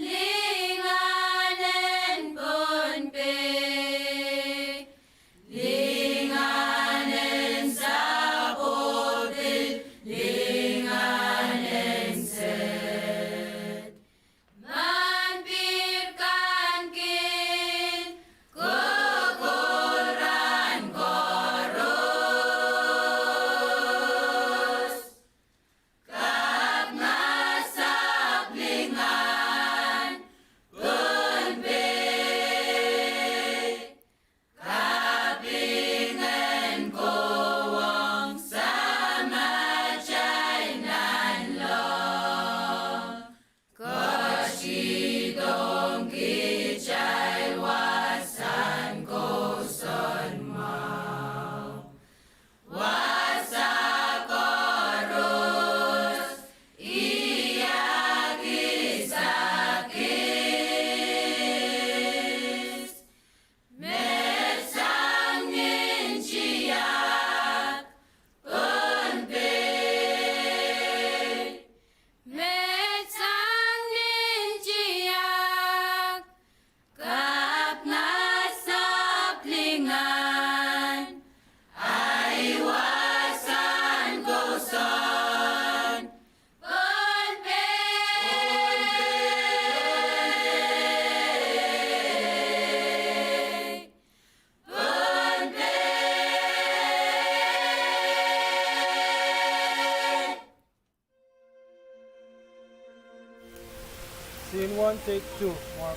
lingan en Pohnpei, lingan en sapwopil, One, take two. One.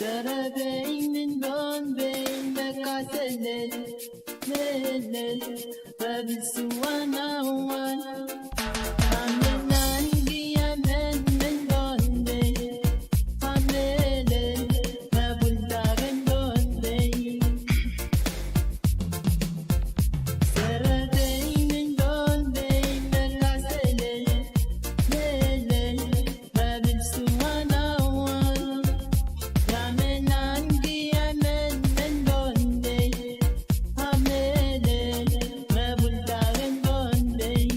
Serepein en Pohnpei me kaselel, lel, lel, re pil suwed nan wahn. Amen, nanki amen, men Pohnpei. Amen, lel, lel, me pwilda ken Pohnpei. Serepein en Pohnpei me kaselel, lel, lel, re pil suwed nan wahn. Amen, nanki amen, men Pohnpei. Amen, lel, lel, me pwilda ken Pohnpei.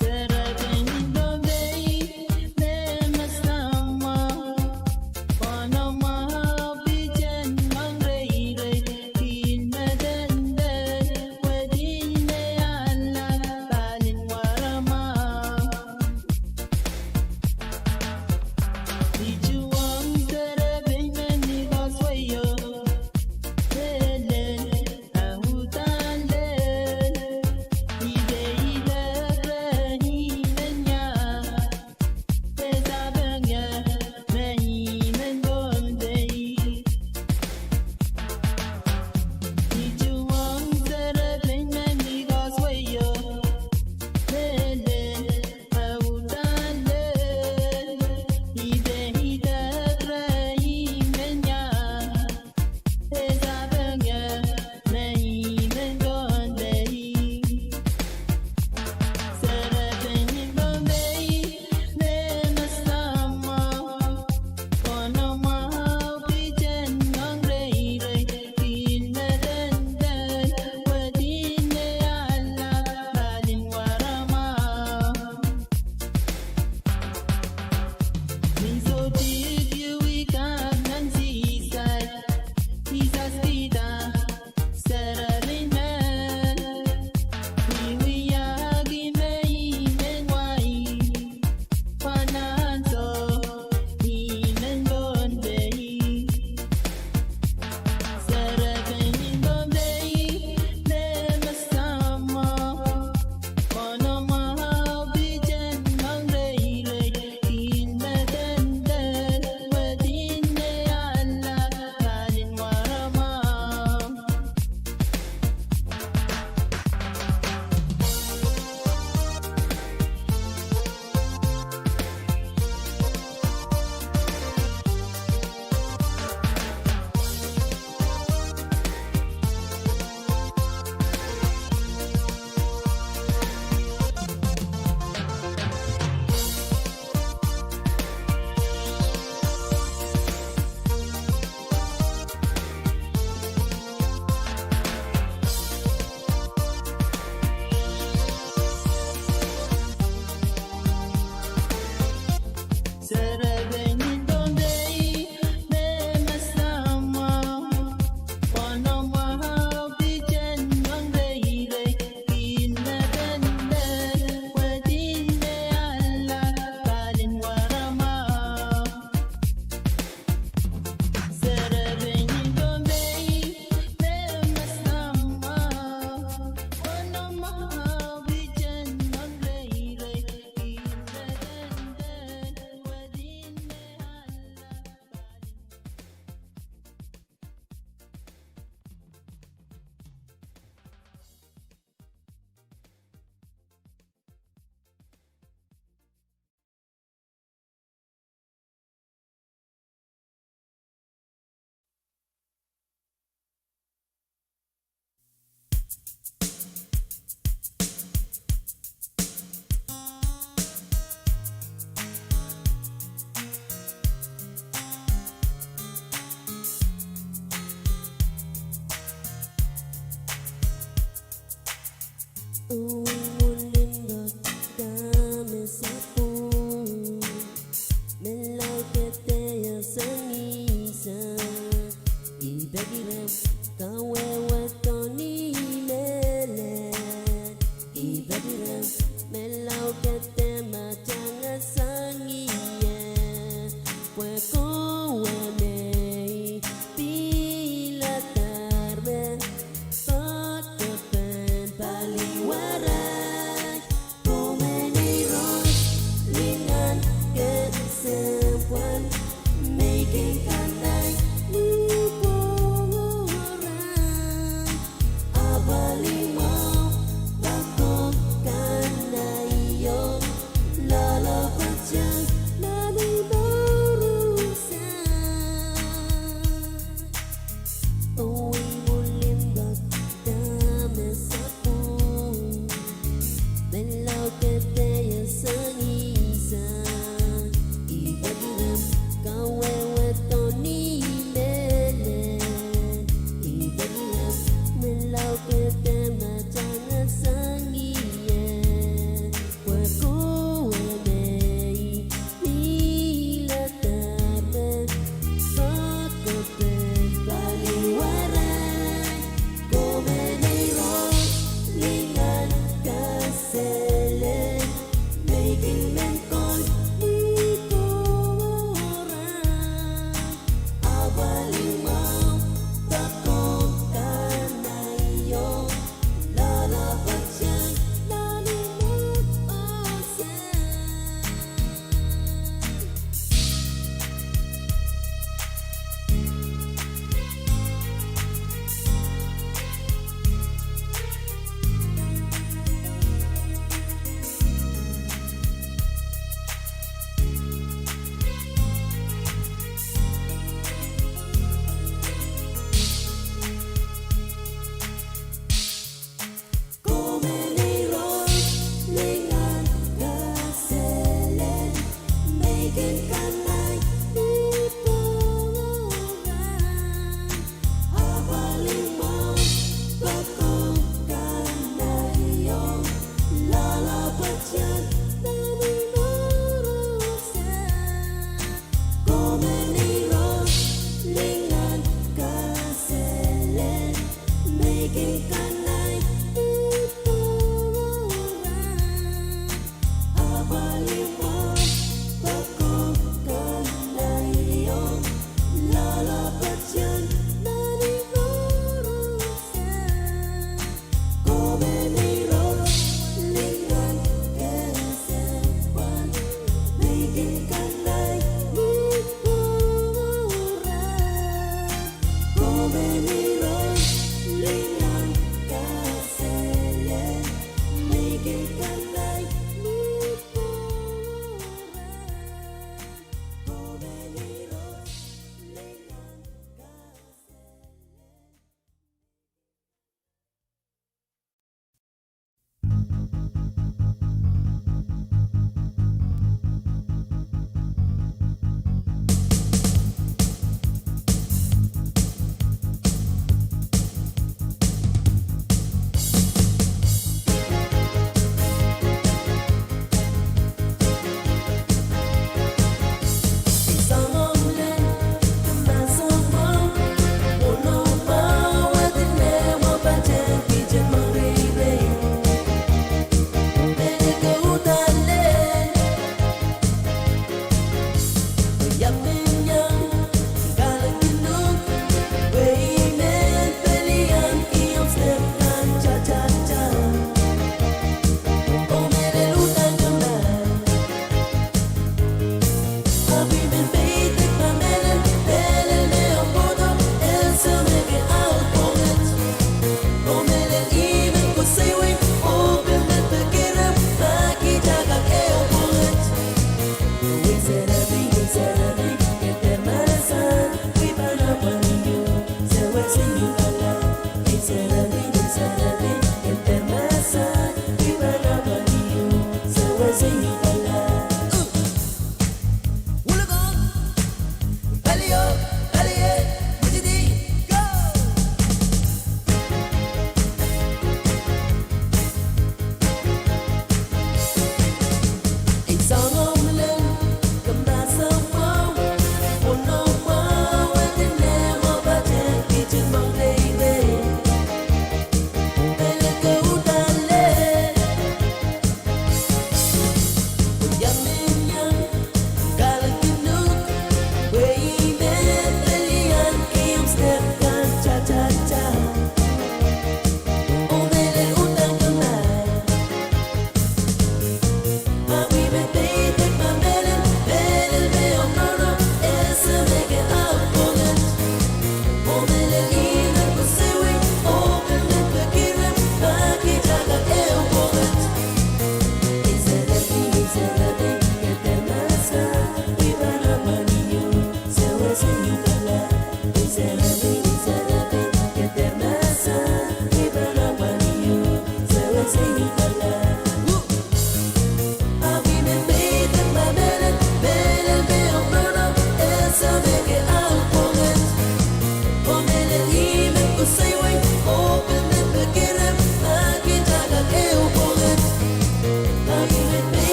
Serepein en Pohnpei me masamwa, pwononmwahu piten ong reirei, pil medenden, wedin me ahla, palin waramwahu. Ituwong serepein me ni koasoi o, lel, lel, a uhdahn lel, ide idek rehn ih men ia, de sapeng ie, me ih men Pohnpei. Ituwong serepein me ni koasoi o, lel, lel, a uhdahn lel, ide idek rehn ih men ia, de sapeng ie, me ih men Pohnpei. Serepein en Pohnpei me masamwa, pwononmwahu piten ong reirei, pil medenden, wedin me ahla, palin waramwahu. Ni sohte kiwi kak nan sisai, sisas kihda, serepein men, wiwiahki me ih men wai, pwanansou, ih men Pohnpei. Serepein en Pohnpei me masamwa, pwononmwahu piten ong reirei, pil medenden, wedin me ahla, palin waramwahu. Serepein en Pohnpei me masamwa, pwononmwahu piten ong reirei, pil medenden, wedin me ahla, palin waramwahu. Serepein en Pohnpei me masamwa, pwononmwahu piten ong reirei, pil medenden, wedin me ahla, palin Uwen limpoak dahme sapwung, me laud kehdehiong sangisa. I peki reh kawehwe tohn ih mehlel. I peki reh me laud kehde ma tangehng sang ie. Pwe kowe me i piladahr me, pahn kohdo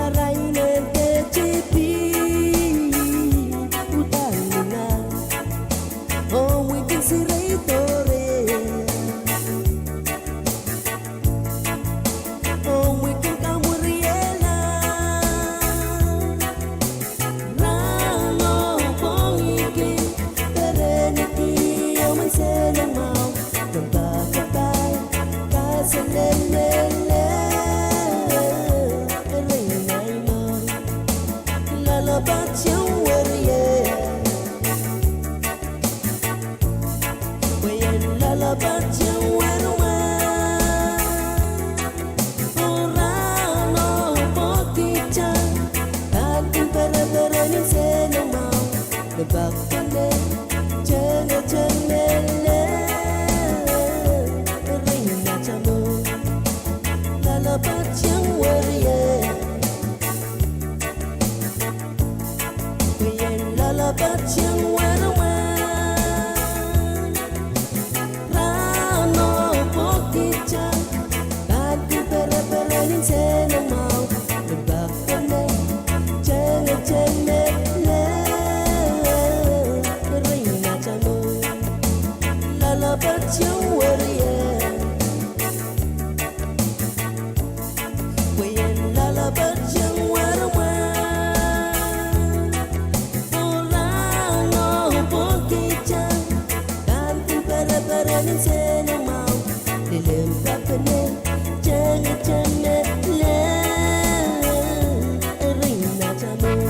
Arail en ketipin uhdahn lingan, oh mwekid sirei doare, oh mwekid kamwuriela. Rahno pwongiki, pereniki omw nsenamwahu, limpoak pai, kaselel lel, erein ahi mwahu, loaloapwoat iang werie. Pwe ien loaloapwoat iang weremwe. Oh rahno pwokihte, pahn kin pereperen nsenamwahu, limpoak pene, tengeteng lel, erein atail mour, loaloapwoat iang werie. Pwe ien loaloapwoat iang weremwe. Rahno pwokihte, pahn kin pereperen nsenamwahu, limpoak pene, tengeteng lel, erein atail mour, loaloapwoat iang werie. Pwe ien loaloapwoat iang weremwe. Oh rahno pwokihte, pahn kin pereperen nsenamwahu, limpoak pene, tengeteng lel, erein atail mour,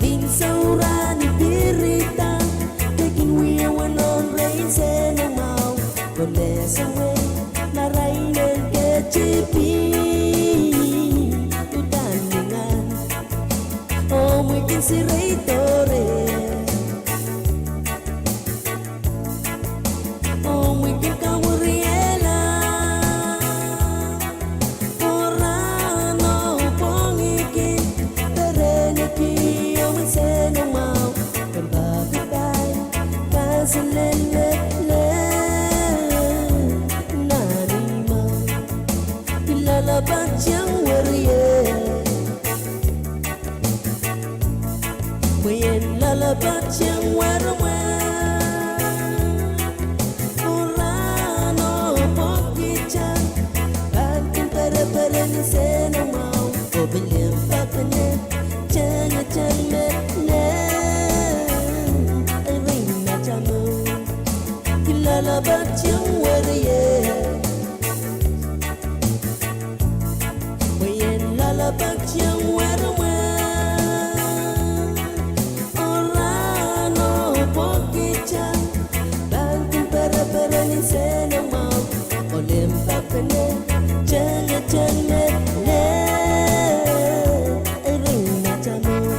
nin sohrahn pirida, de kin wia wenohn rehi nsenamwahu, oh me sewese arail en ketipin uhdahn lingan, oh mwekid sirei doare, oh mwekid kamwuriela. Oh rahno pwongiki, pereniki omw nsenamwahu, limpoak pai, kaselel lel, nan imwahu, loaloapwoat iang werie. Pwe ien loaloapwoat iang weremwe. Oh rahno pwokihte, pahn kin pereperen nsenamwahu, oh limpoak pene, tengeteng lel, erein atail mour, loaloapwoat iang werie. Pwe ien loaloapwoat iang weremwe. Oh rahno pwokihte, pahn kin pereperen nsenamwahu, oh limpoak pene, tengeteng lel, erein atail mour,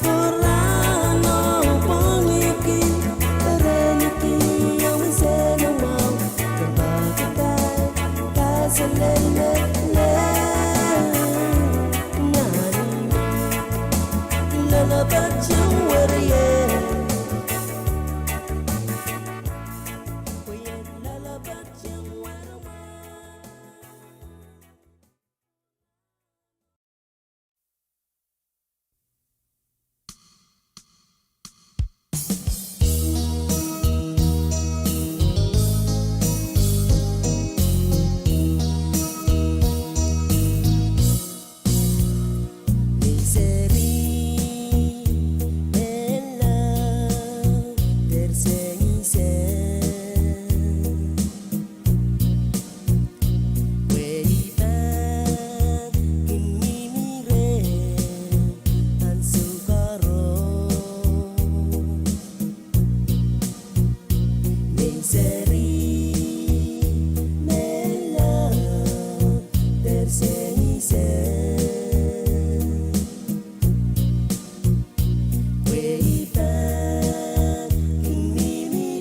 oh rahno pwongiki, pereniki omw nsenamwahu, limpoak pai, kaselel lel, nan imwahu, loaloapwoat iang werie. Pwe ien loaloapwoat iang weremwe. Nei seri, mehla, dehr sengise. Pwe I pahn kin mihmi reh ansou koaros. Nei seri, mehla, dehr sengise. Pwe I pahn kin mihmi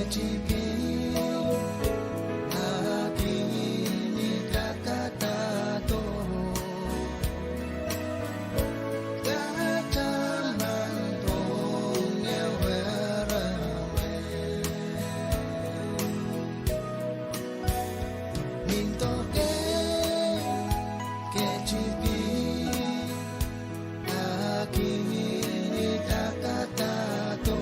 Tipi, a kihdi dakadahdo, kataman pwong ehu rehmw. Nin doke, ke tipi, a kihdi dakadahdo.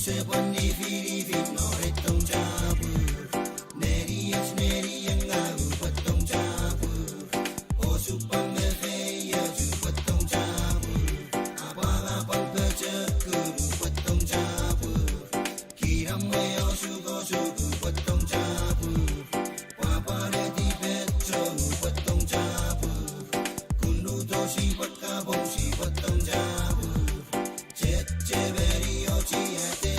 Sepwehn nihfinihfi nohn ei Tong Tapwuhk. Nehniet nehnieng ah uhpwe Tong Tapwuhk. Oh supwang me feioch uhpwe Tong Tapwuhk. Apwal apwal pwehn tehk uhpwe Tong Tapwuhk. Kilang mwein osukosuk uhpwe Tong Tapwuhk. Pwapwalehdi pehdo uhpwe Tong Tapwuhk. Kunduhdo sipwe kapwung sipwe Tong Tapwuhk. Tete menioti ede.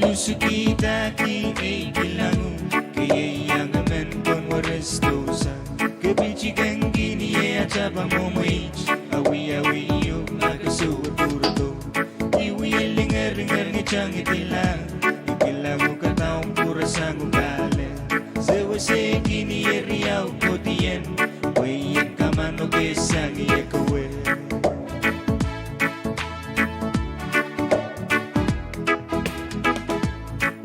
Lusuki dahki ei kilango, ke ieiang emen pwon weres dohsang. Ke pitih kehn kihni eh atapan mwomweit, awiawi iuk a ke sewese pwurodo. I wie lingeringer ngehi tangihdi la, I kilango kadaun pwurasang oh pale. Sewese kihni eri au kohdien, pwe I en kamanoke sang ie kewe.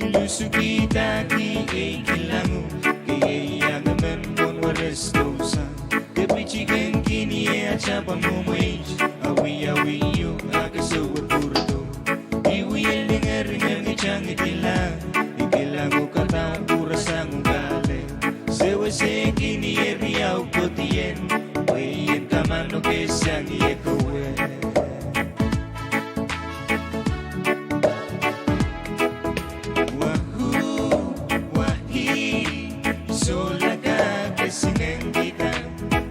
I lusuki dahki ei kilango, ke ieiang emen pwon weres dohsang. Ke pitih kehn kihni eh atapan mwomweit, awiawi iuk a ke sewese pwurodo. I wie lingeringer ngehi tangihdi la, I kilango kadaun pwurasang oh pale. Sewese kihni eri au kohdien, pwe I en kamanoke sang ie kewe. Wahoo, wahee, I sohla kak esingek kihda.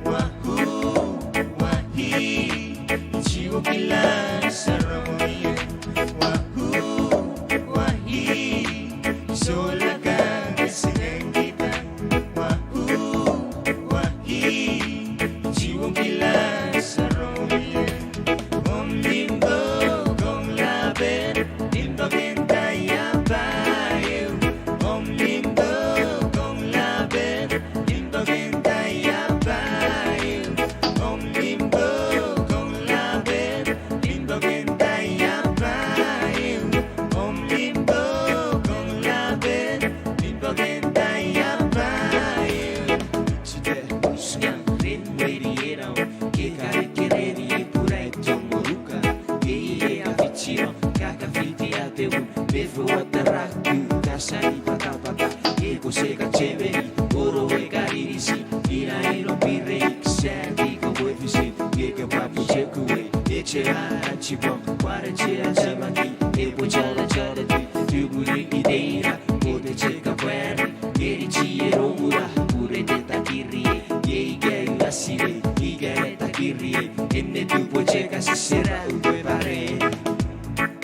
Wahoo, wahee, I tiwokila sarawi ie. Wahoo, wahee, I sohla kak esingek kihda. Wahoo, wahee, I tiwokila sarawi ie. Om limpoak, ong lapen, limpoak en daiaba ehu. Om limpoak, ong lapen, limpoak en daiaba ehu. Om limpoak, ong lapen, limpoak en daiaba ehu. Om limpoak, ong lapen, limpoak en daiaba ehu. Side usunga ren wehdi iraun, ke karik kerehdi pwurai tomworuka. Ke ie kafitiong, kakafiti adeun, mefo wadarak, kasani padapad. Ke kose katewei, oro e karirisi, ina iro pirei, sehdi ko wefisi, ke kepwapwute kuwei, ete a antipwong, pwarete a tamaki, e pwe tala tala di, tuhpwuli ideira, kodete kapwari, ngeri tie rongura, pwurete takiri, iei kei asire, ika e takiri, ene duhpwete kasisira, upwe pare.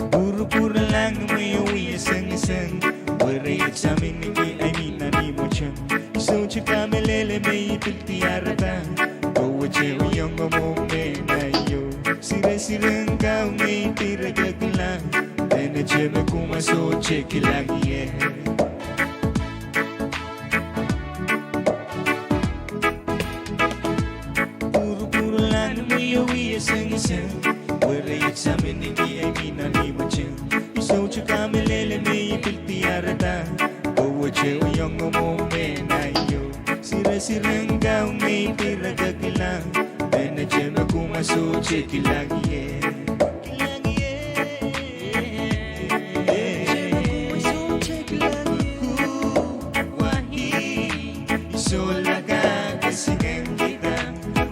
Pwurupwurlahng me I wie sengiseng, werei saminiki ei mi nan imweteng. I sohte kamehlele me I pil diarada, kowete wiong omw mehn aio. Siresiren kaun me I direkekla, dene te me kumwa sohte kilang ie. Pwurupwurlahng me I wie sengiseng, werei saminiki ei mi nan imweteng. I sohte kamehlele me I pil diarada, kowete wiong omw mehn aio. Siresiren kaun me I direkekla, dene te me kumwa sohte kilang ie. Wahoo, wahee, I sohla kak esingek kihda.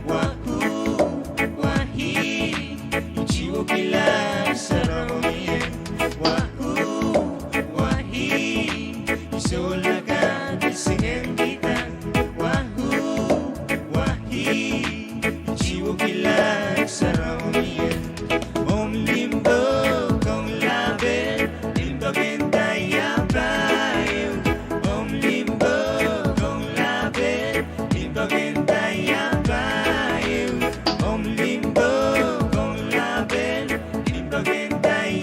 Wahoo, wahee, I tiwokila sarawi ie. Wahoo, wahee, I sohla kak esingek kihda. Wahoo, wahee, I tiwokila sarawi ie. Om limpoak, ong lapen, limpoak en daiaba ehu. Om limpoak, ong lapen, limpoak en daiaba ehu. Om limpoak, ong lapen, limpoak en dai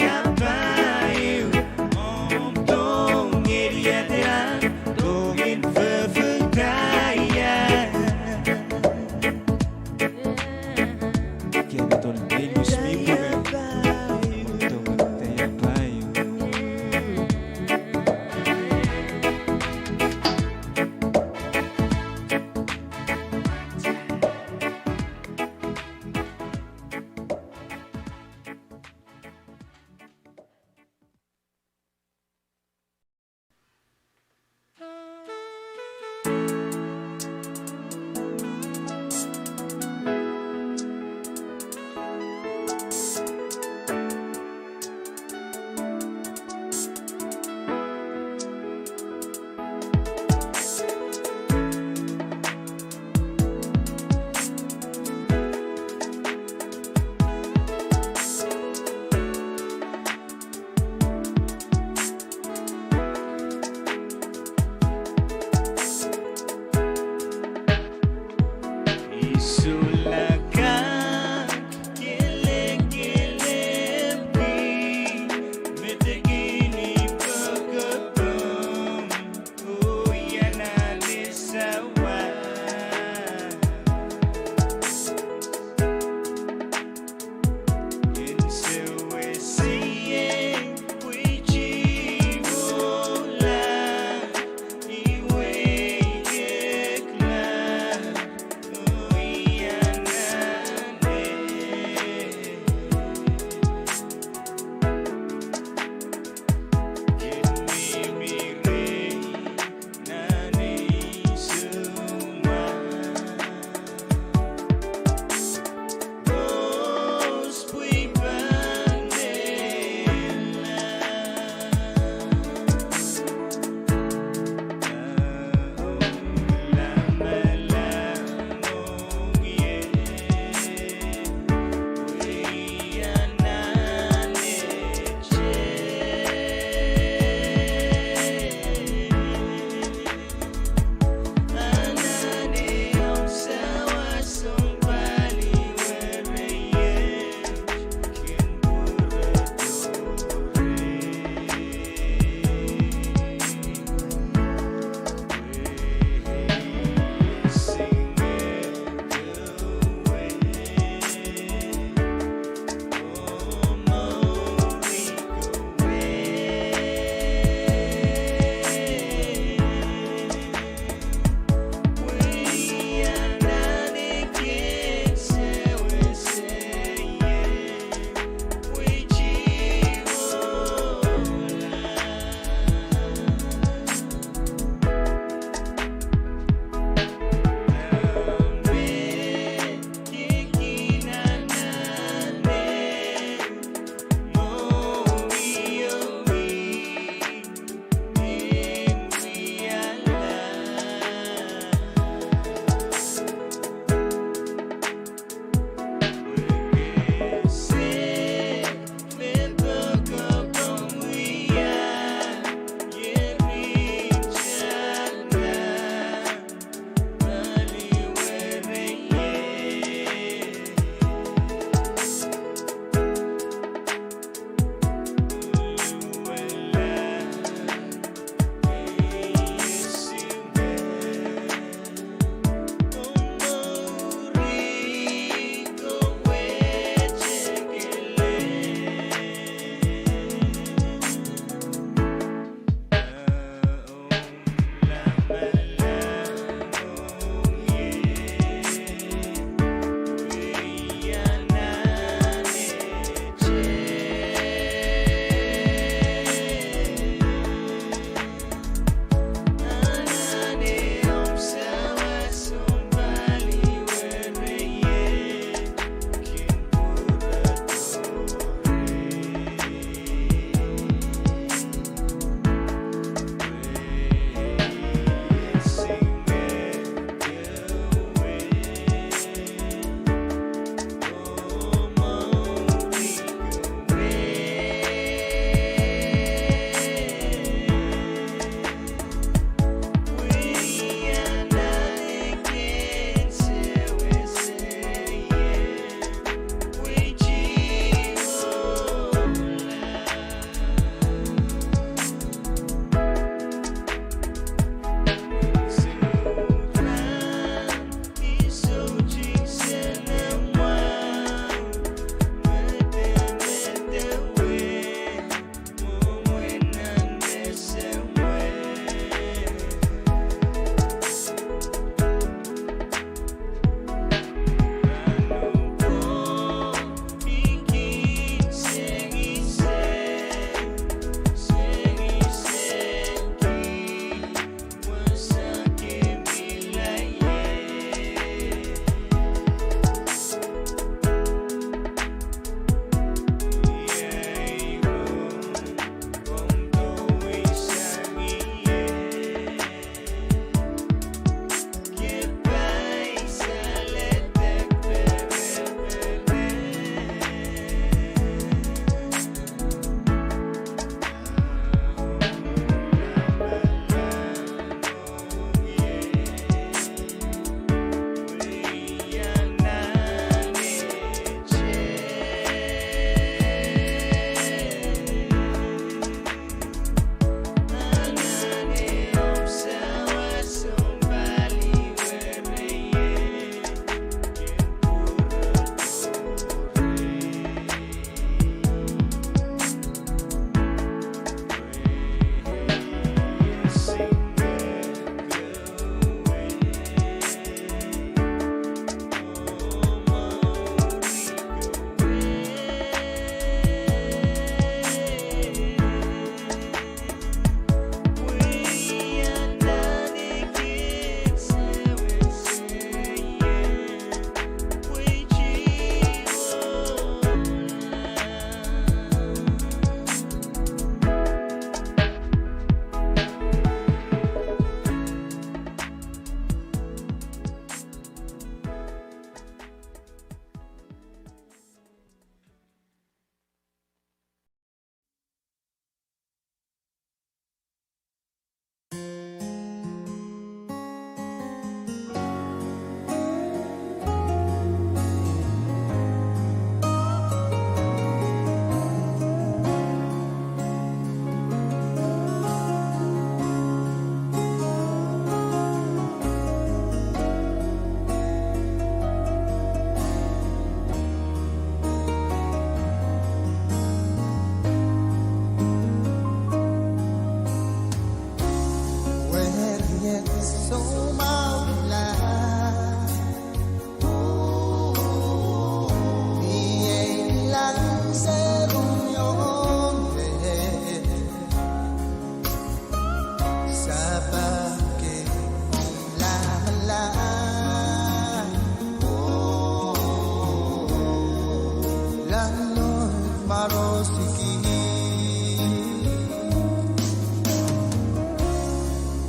Siki,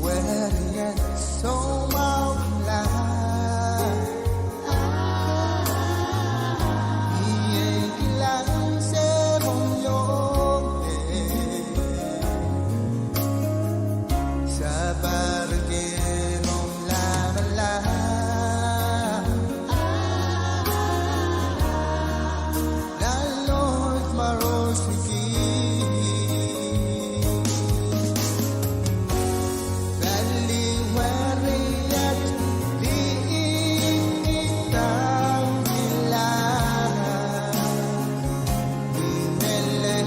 weriet soumwahulah, iei kilang sehd omw iong, sapahl kin omw lamalam. Laud Marosuki, pali weriet likidang kilang, ni mele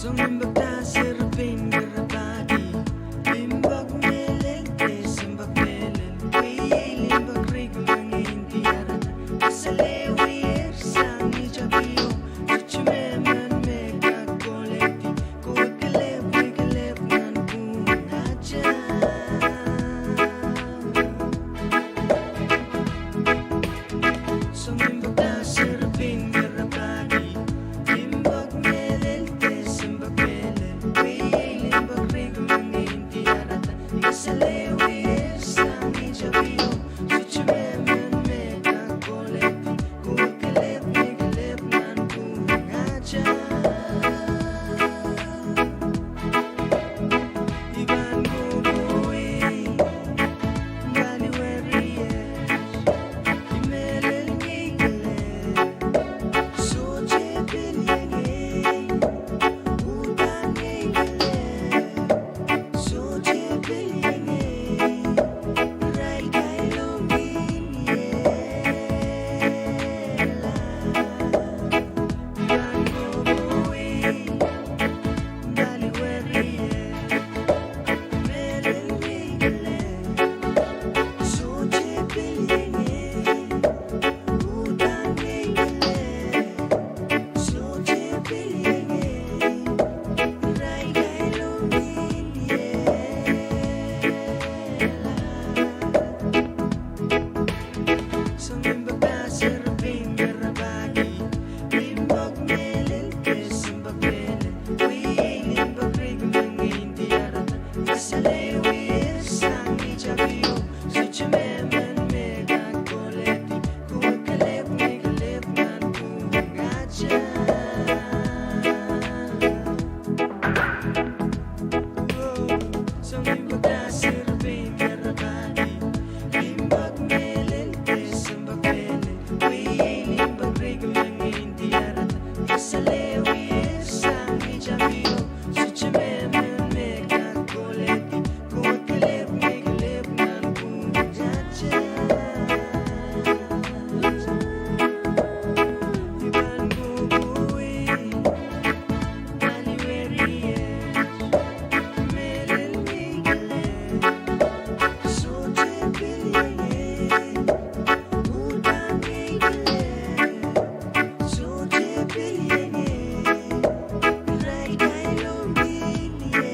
Soangen limpoak de serpent me rapahki, limpoak mehlel de sounpar mehlel, pwe iei limpoak rikimang en diarada. Kaselehlie sang ni tapio, sohte mehmen me kak koledi, kohwei kelehpw ni kelehpw nan pwuhnga atail. Soangen limpoak de serpent me rapahki, limpoak mehlel de sounpar mehlel, pwe iei limpoak rikimang en diarada. Kaselehlie sang ni tapio, sohte mehmen me kak koledi, kohwei kelehpw ni kelehpw nan pwuhnga atail. I pahn kohkohwei, paliwere, I mehlel ngehi kelehpw, sohte pil iengei, uhdahn ngehi kelehpw, sohte pil iengei, irail kailongin ie. Soangen limpoak de serpent me rapahki, limpoak mehlel de sounpar mehlel, pwe iei limpoak rikimang en diarada. Kaselehlie sang ni tapio, sohte mehmen me kak koledi, kohwei kelehpw ni kelehpw nan pwuhnga atail. Soangen limpoak de serpent me rapahki, limpoak mehlel de sounpar mehlel, pwe iei limpoak rikimang en diarada. Kaselehlie sang ni tapio, sohte mehmen me kak koledi, kohwei kelehpw ni kelehpw nan pwuhnga atail. I pahn kohkohwei, paliwere, I mehlel ngehi kelehpw, sohte pil iengei, uhdahn ngehi kelehpw, sohte pil iengei, irail kailongin ie.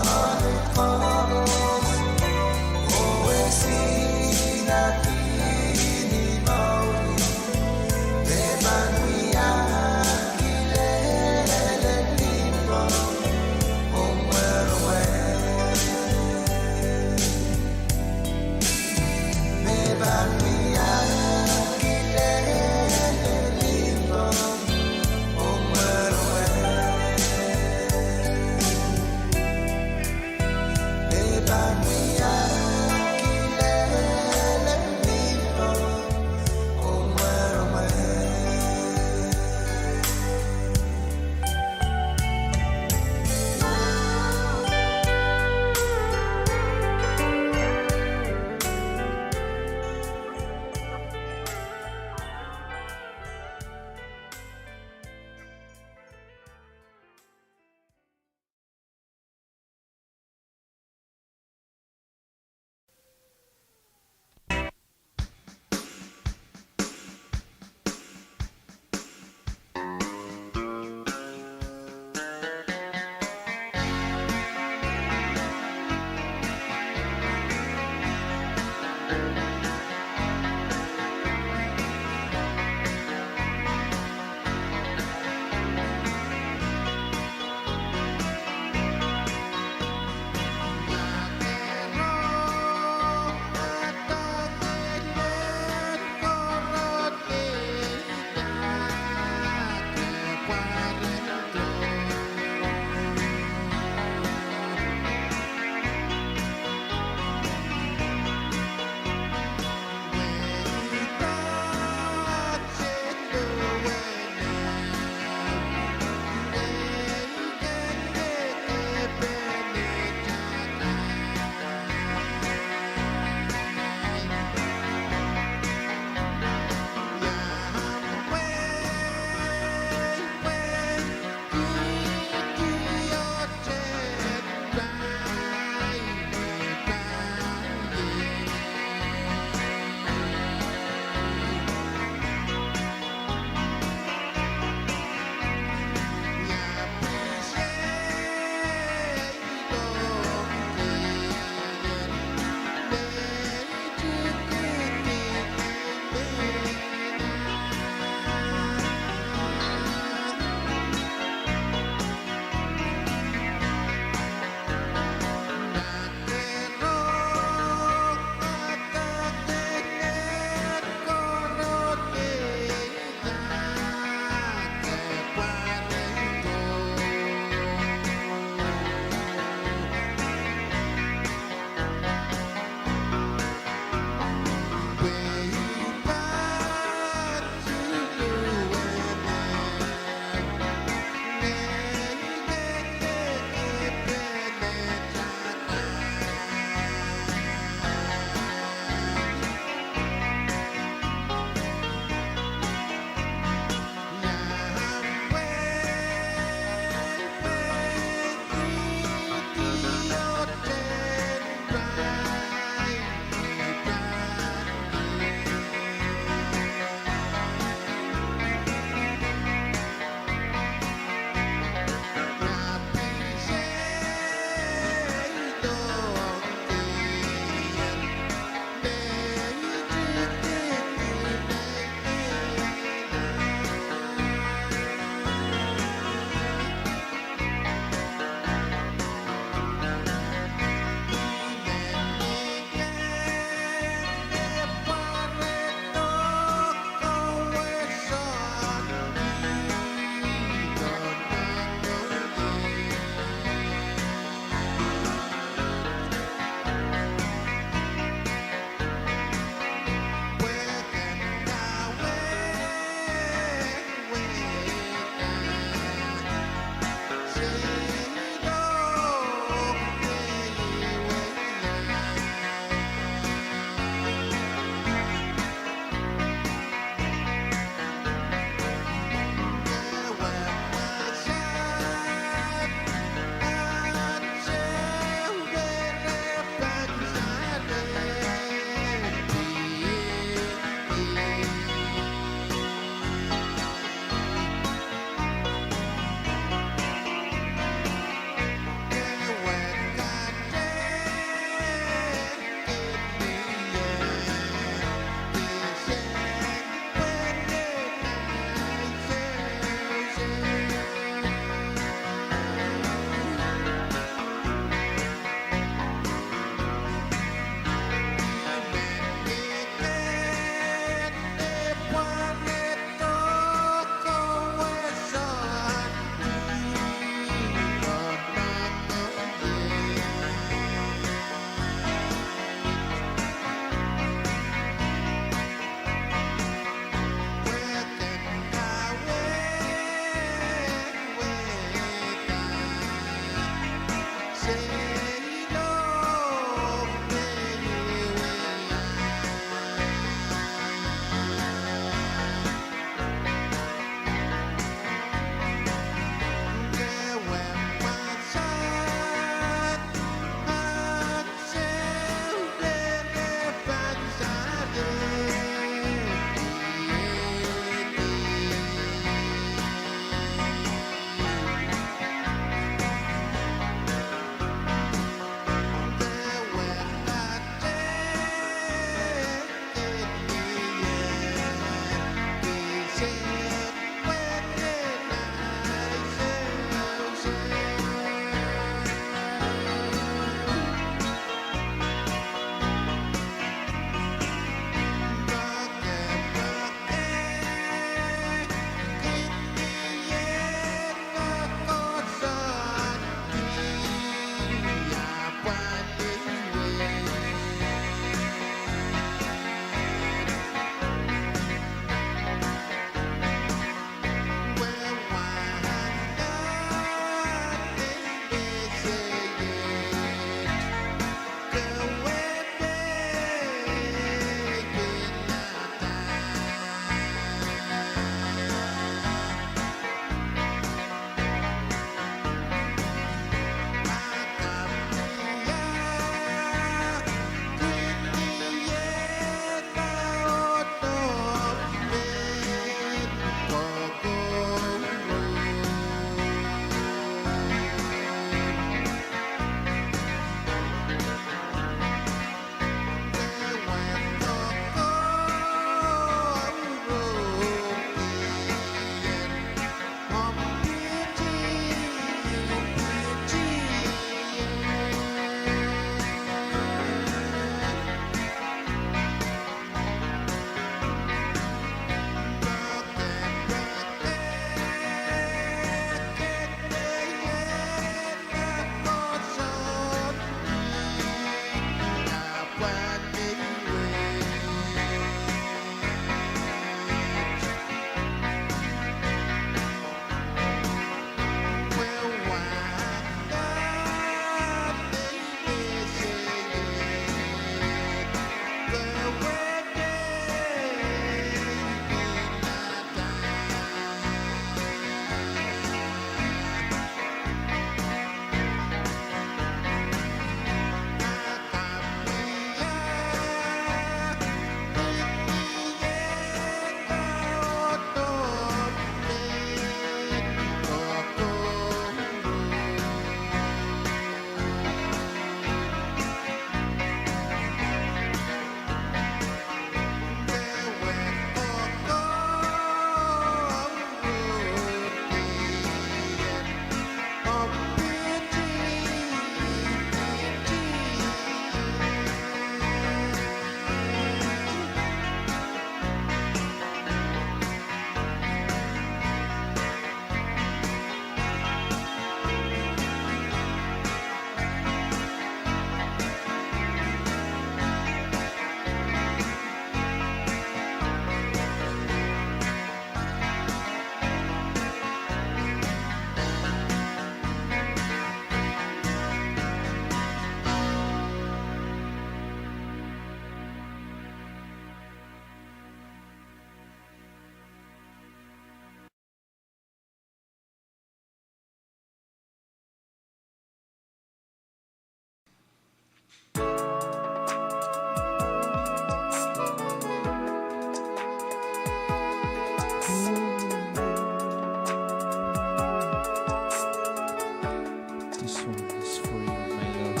This one is for you, my love.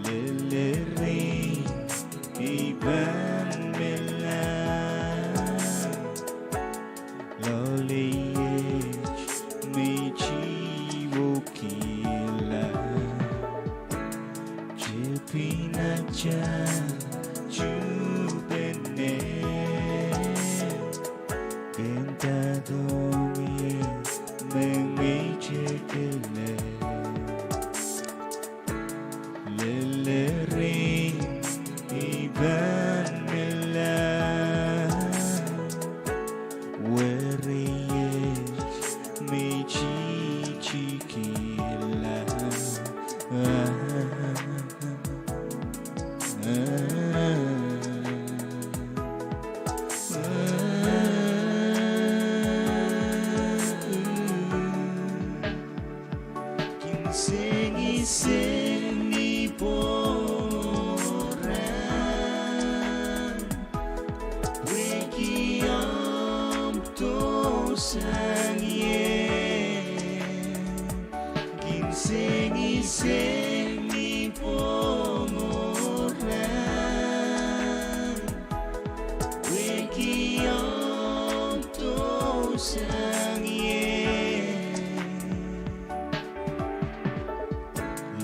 Lelehri kei pahn mehla, loalei et me I wokila. Tah tuhpene, ken doadoahngki me ngehi tepile. Lellerin I pahn mihla, weriet me I tihtihkihla. Kisengiseng ni pworail, pwehki omw dohsang ie. Kisengiseng ni pworail, pwehki omw dohsang ie.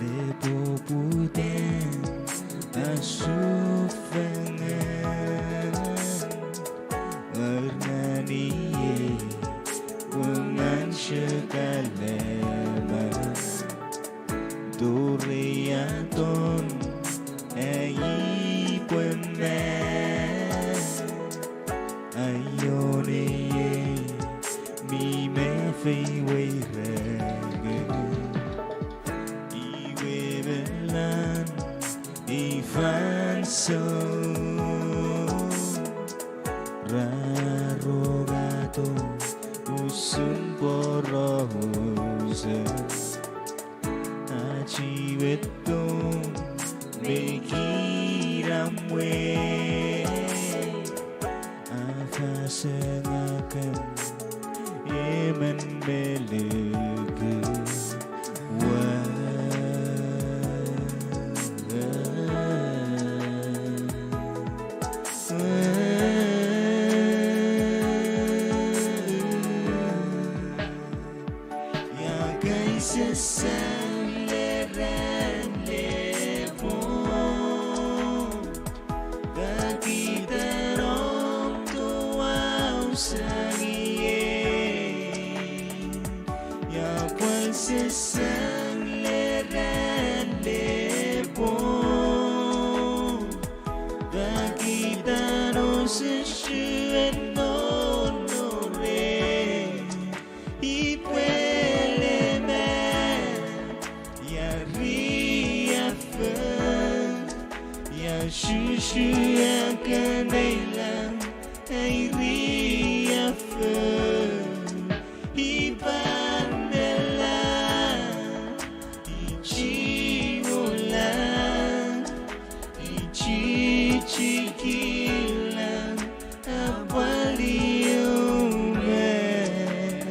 Lepopwuden asufengen, eri nan ie pwungen se kalema. Doreiadon ei pwungen, aio, ni ei mi me fei weirek. Ihwehwehlan ei fansou, rarohng ahdo usun poaroso. Ahti wedo me kiramwe, afaseng akan emen me leke wa. Ia kaisasang lel rahn lepwong, pahkihda omw duwau sang ie. Ia pwelsasang lel rahn lepwong, pahkihda oh sehse en nohnohre. I pweleme, ia riafo, ia sehse en keneilang, ei riafo. I pahn mehla, I tihwola, I tihtihkihla, apwalih ehu met.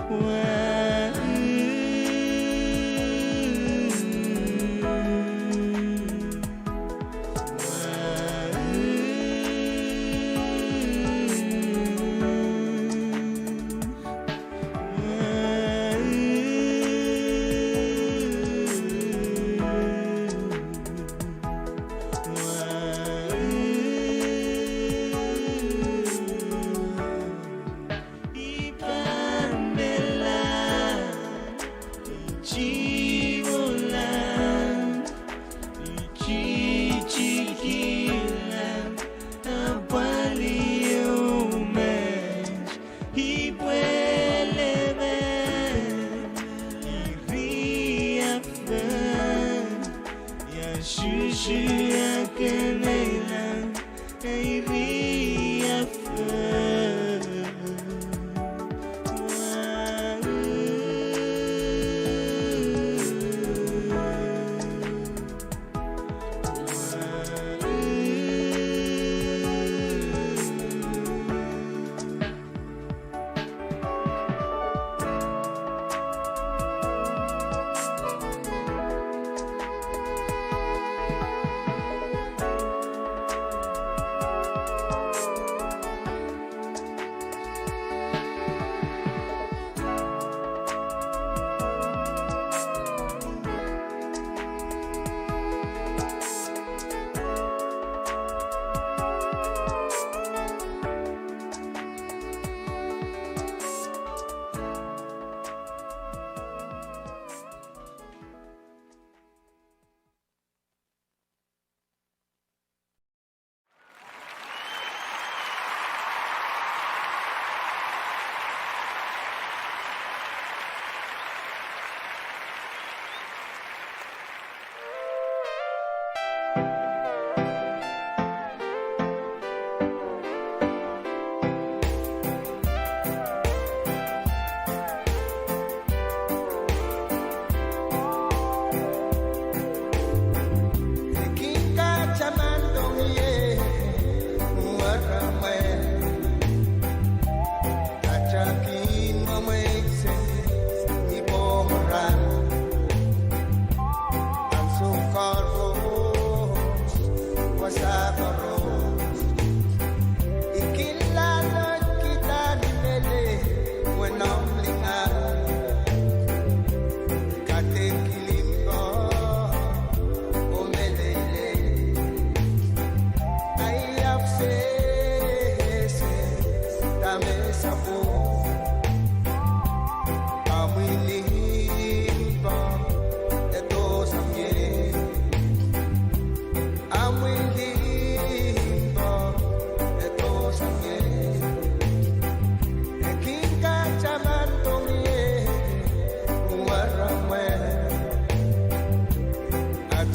Wa. I pahn mehla, I tihwola, I tihtihkihla, apwalih ehu met. I pweleme, I riafo, ia sehse en keneilang, ei riafo.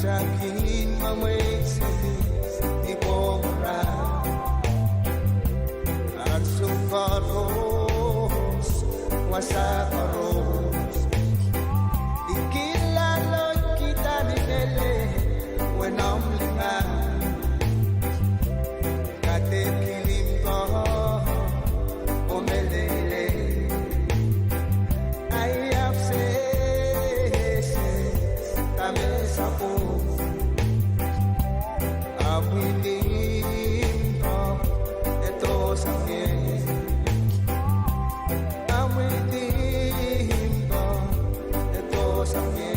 Takin me mwein seli ni pwohra. Ansou koaros, wasa koaros, I kin laloid kihda ni mele, wenomlinga. Kadeik limpoak, oh meleilei. Ai ahpw sehse, dahme sapwung. Amwi limpoak, e dohsang ie. Amwi limpoak, e dohsang ie.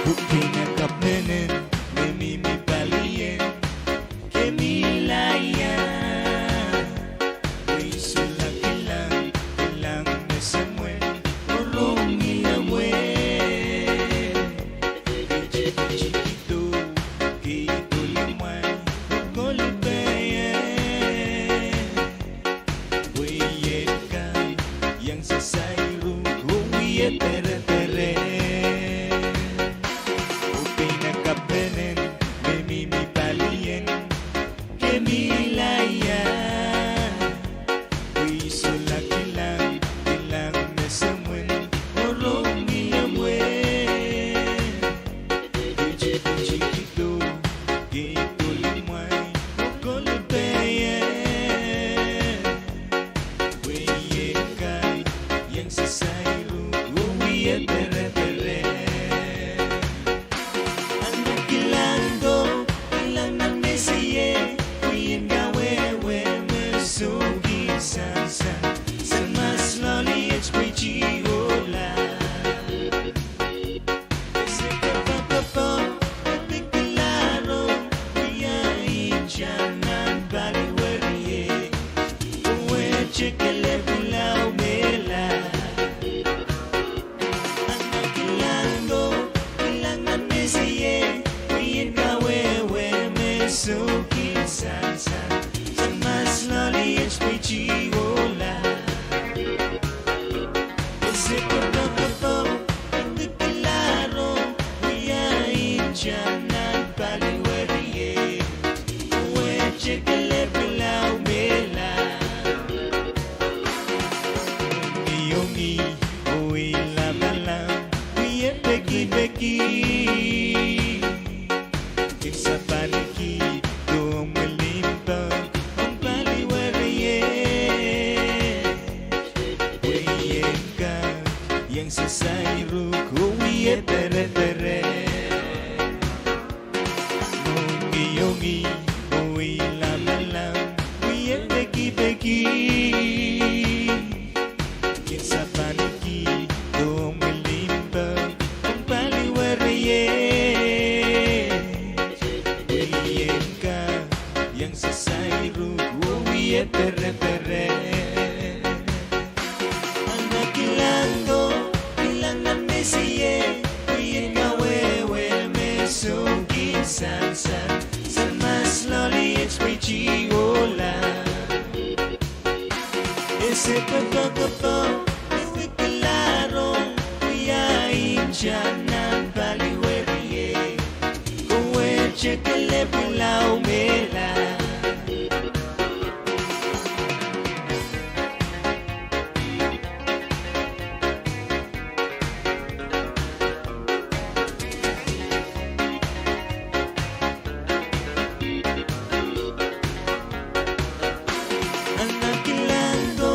Pwupwin a kapenen me mihmi palien Kemilaia. Pwe I solahr kilang, kilang me semwen, oh rong ni amwe. Ketikitikihdo, kihdo limwai, oh kolipeye. Wehin kan iang sasairuk oh wie perepere. Oh pweinen kapenen me mihmi palien Kemilaia. Pwe I solahr kilang, kilang me semwen, oh rong ni amwe. Ketikitikihdo, kihdo limwai, oh kolipeye. Wehin kan iang sasairuk oh wie perepere. A na kilang do, kilang nan mesiei, pwihn kawehwe me soukin sansan, sanmas loale et pwe I chih ohla. Ese kopokopo, e pil kilang ro, wia intan nan pali weriei, oh wehte kelehpw lao mehla. A na kilang do, kilang nan mesiei, pwihn kawehwe me soukin sansan, sanmas loale et pwe I chih ohla. Ese kopokopo, e pil kilang ro, wia intan nan pali weriei, oh wehte kelehpw lao mehla. Iongi, iongi, oh I lamalam, wie pekipeki. Kin sapanikihdo mwulimpe ong pali weriei. Wehin kan iang sasairuk oh wie perepere. Iongi, iongi, oh I lamalam, wie pekipeki. Kin sapanikihdo mwulimpe ong pali weriei. Wehin kan iang sasairuk oh wie perepere. A na kilang do, kilang nan mesiei, pwihn kawehwe me soukin sansan, sanmas loale et pwe I chih ohla. Ese kopokopo, e pil kilang ro, wia intan nan pali weriei, oh wehte kelehpw lao mehla. A na kilang do,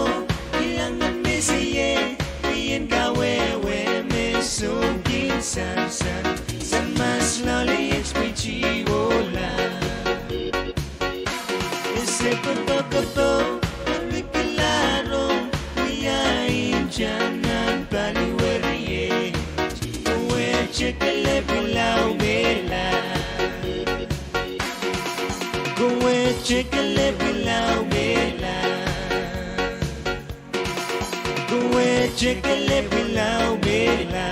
kilang nan mesiei, pwihn kawehwe me soukin sansan, sanmas loale et pwe I chih ohla. Ese kopokopo, e pil kilang ro, wia intan nan pali weriei, oh wehte kelehpw lao mehla. Oh wehte kelehpw lao mehla. Oh wehte kelehpw lao mehla.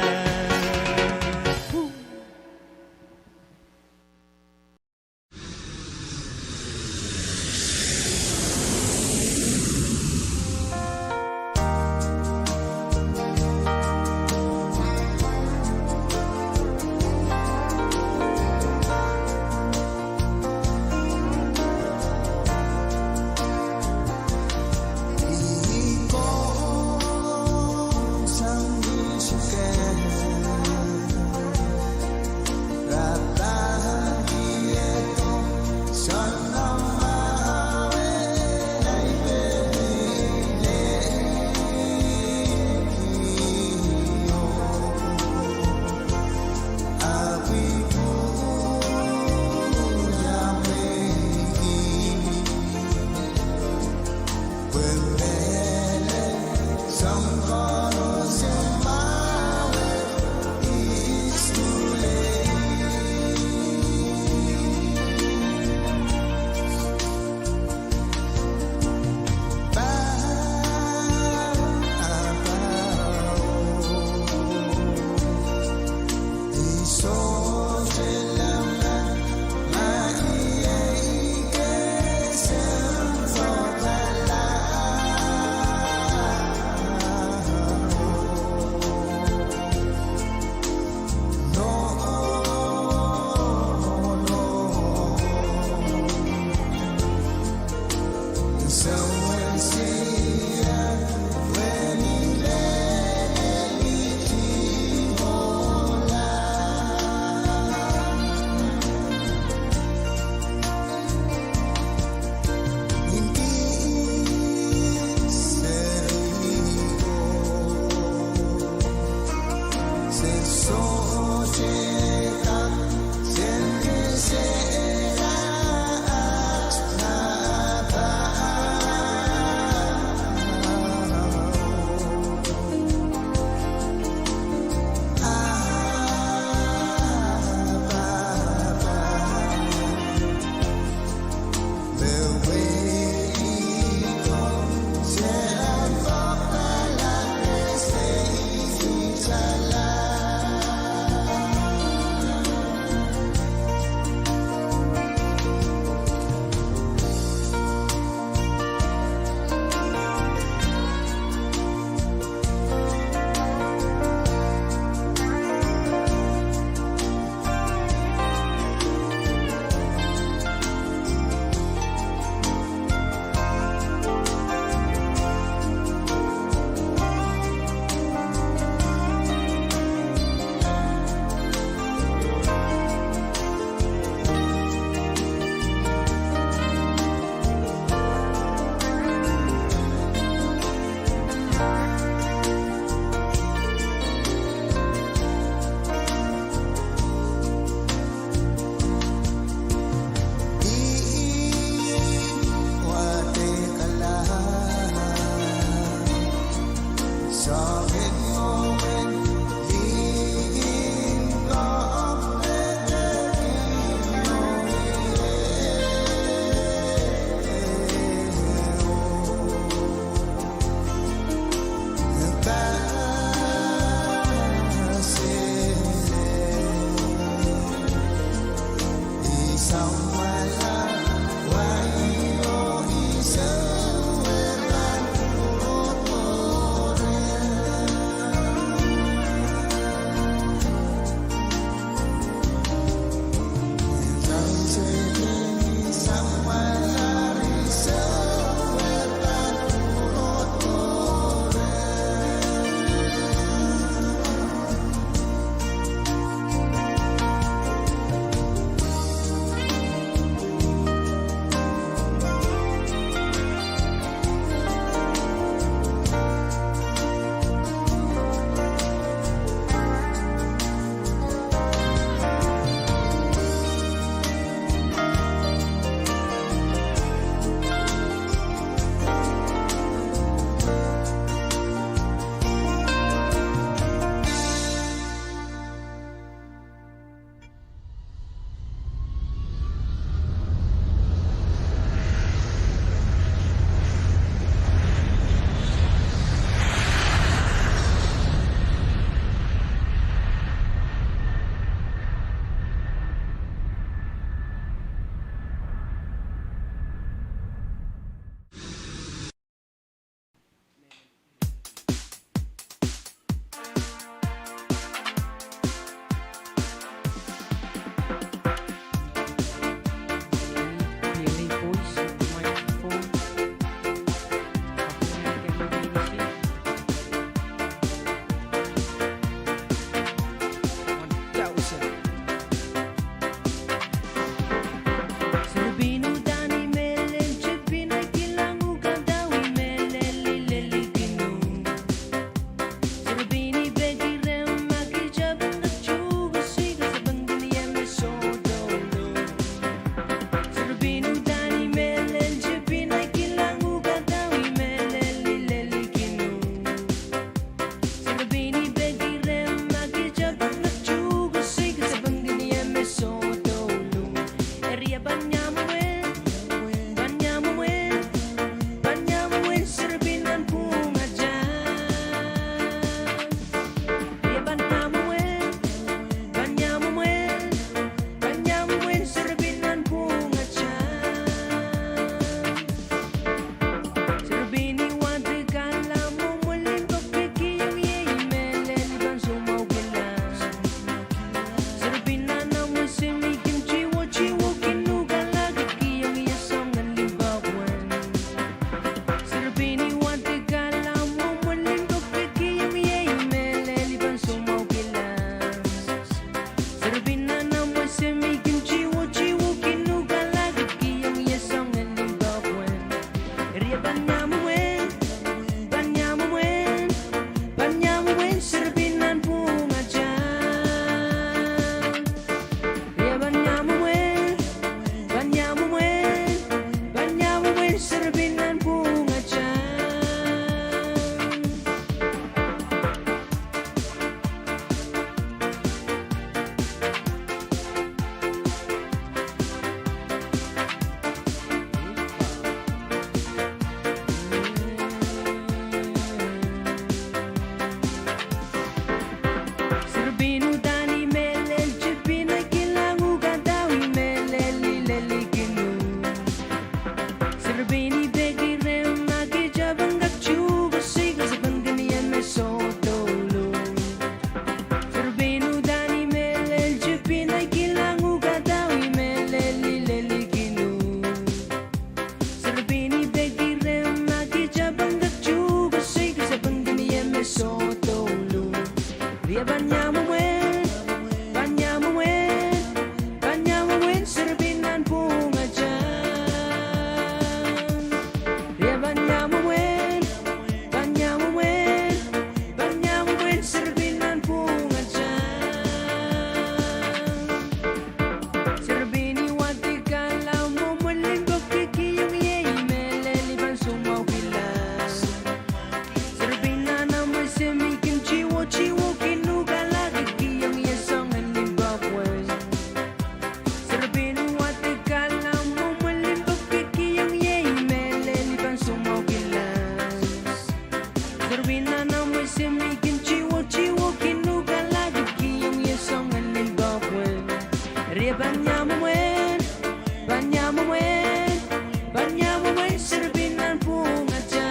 Rie pahn iang mwomwen, pahn iang mwomwen, pahn iang mwomwen seri pihn nan pwuhngatank. Rie pahn iang mwomwen, pahn iang mwomwen, pahn iang mwomwen seri pihn nan pwuhngatank. Seri pihn wadek ahla mwomwen limpoak, kihkihong ie, I mehlel I pahn soumwahu kilang. Seri pihn nan amwese mi kin tiwohtiwoh, kin uhkala, kihkihong ie soangen limpoak wet. Seri pihn wadek ahla mwomwen limpoak, kihkihong ie, I mehlel I pahn soumwahu kilang. Seri pihn nan amwese mi kin tiwohtiwoh, kin uhkala, kihkihong ie soangen limpoak wet. Rie pahn iang mwomwen, pahn iang mwomwen, pahn iang mwomwen seri pihn nan pwuhngatank.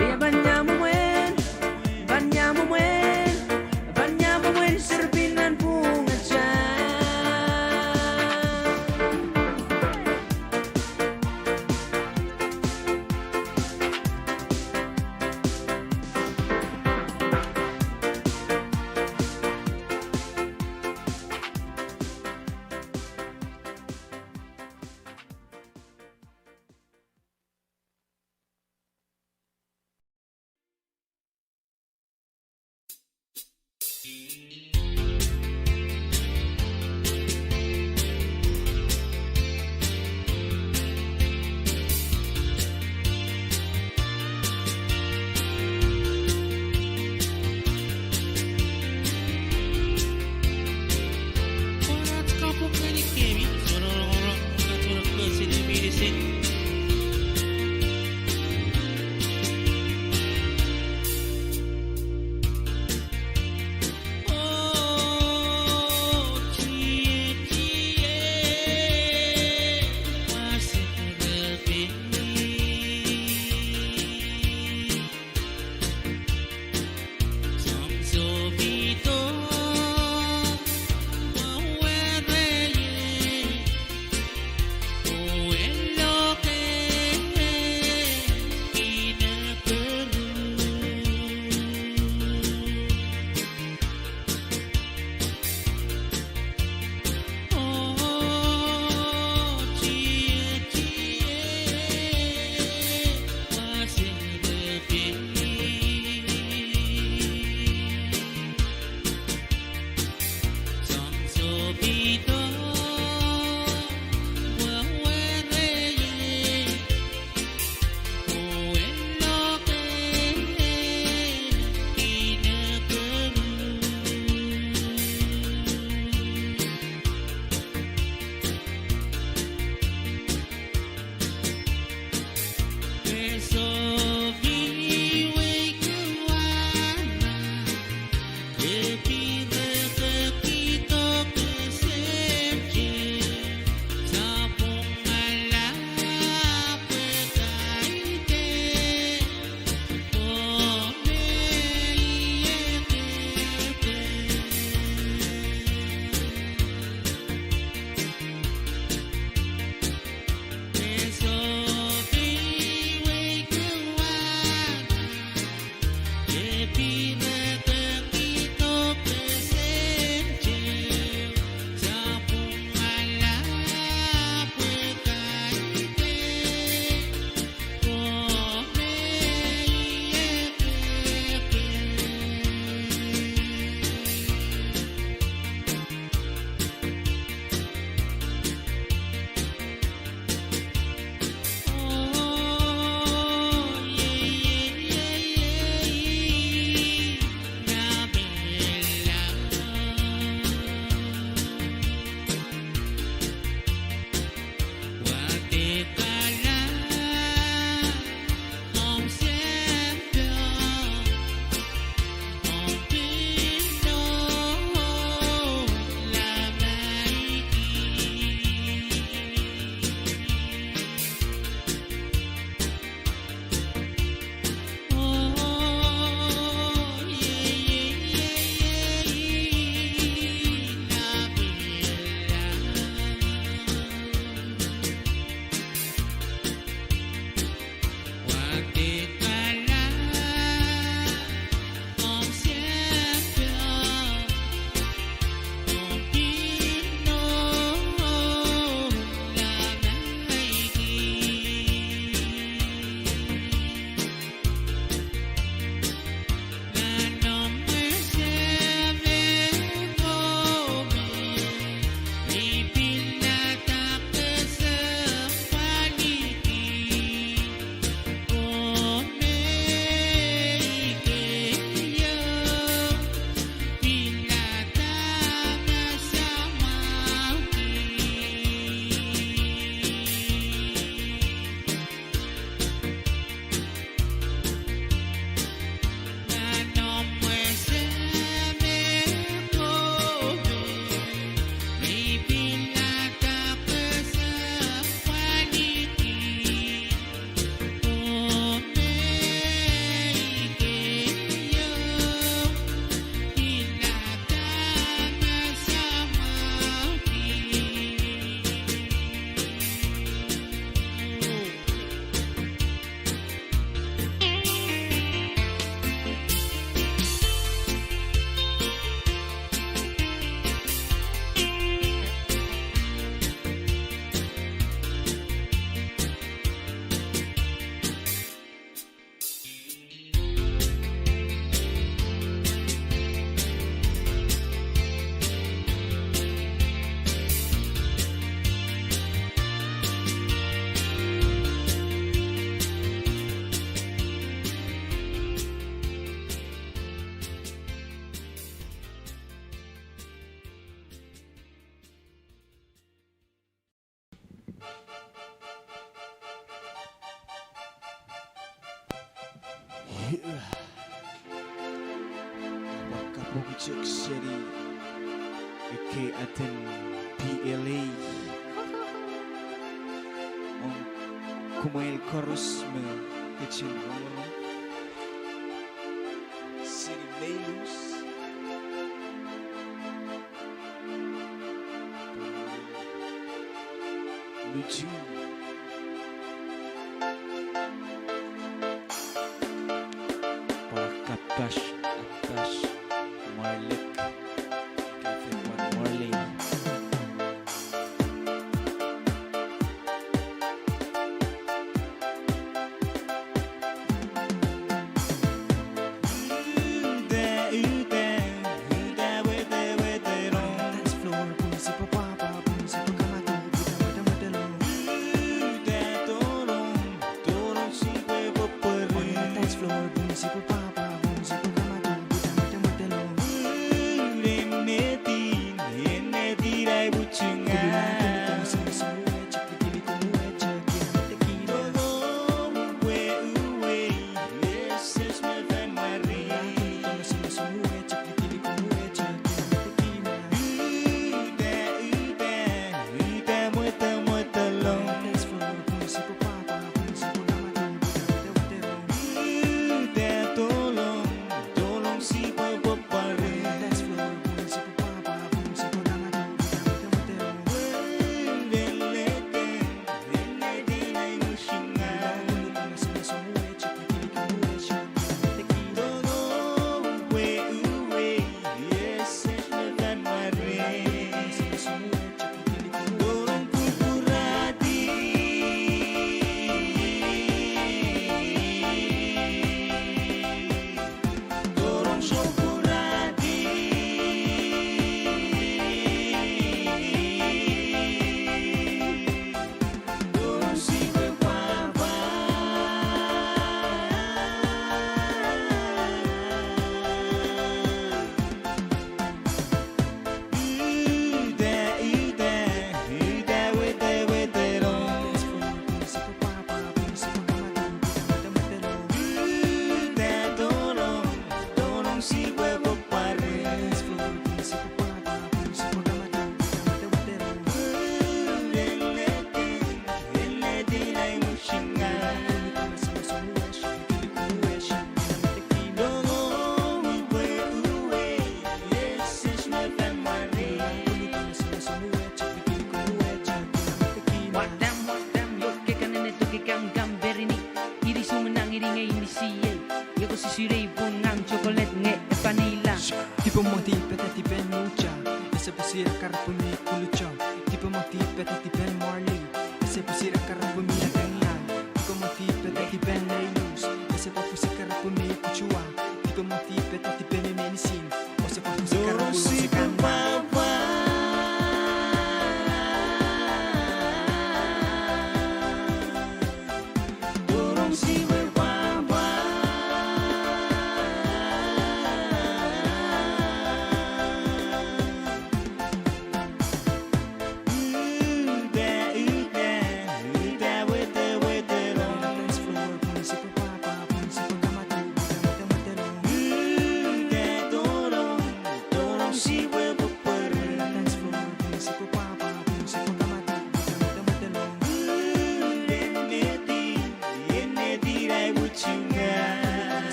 Rie pahn iang mwomwen, pahn iang mwomwen, pahn iang mwomwen seri pihn nan pwuhngatank. Ahpw kapokitokiseli ekei aden P L A ong kumwail koaros me ketin rongorong sini Meilus. Lucu. Pwe kapasapasa Marley. Kapasapasa Marley. Dipomangdi peda dipen Uta, ese pwosira karapw me kuluto. Dipomangdi peda dipen Marley, ese pwosira karapw me adangiang. Dipomangdi peda dipen Meilus, ese pwosira karapw me kutua. Dipomangdi peda dipen menising, ese pwosira karapw me sekanda.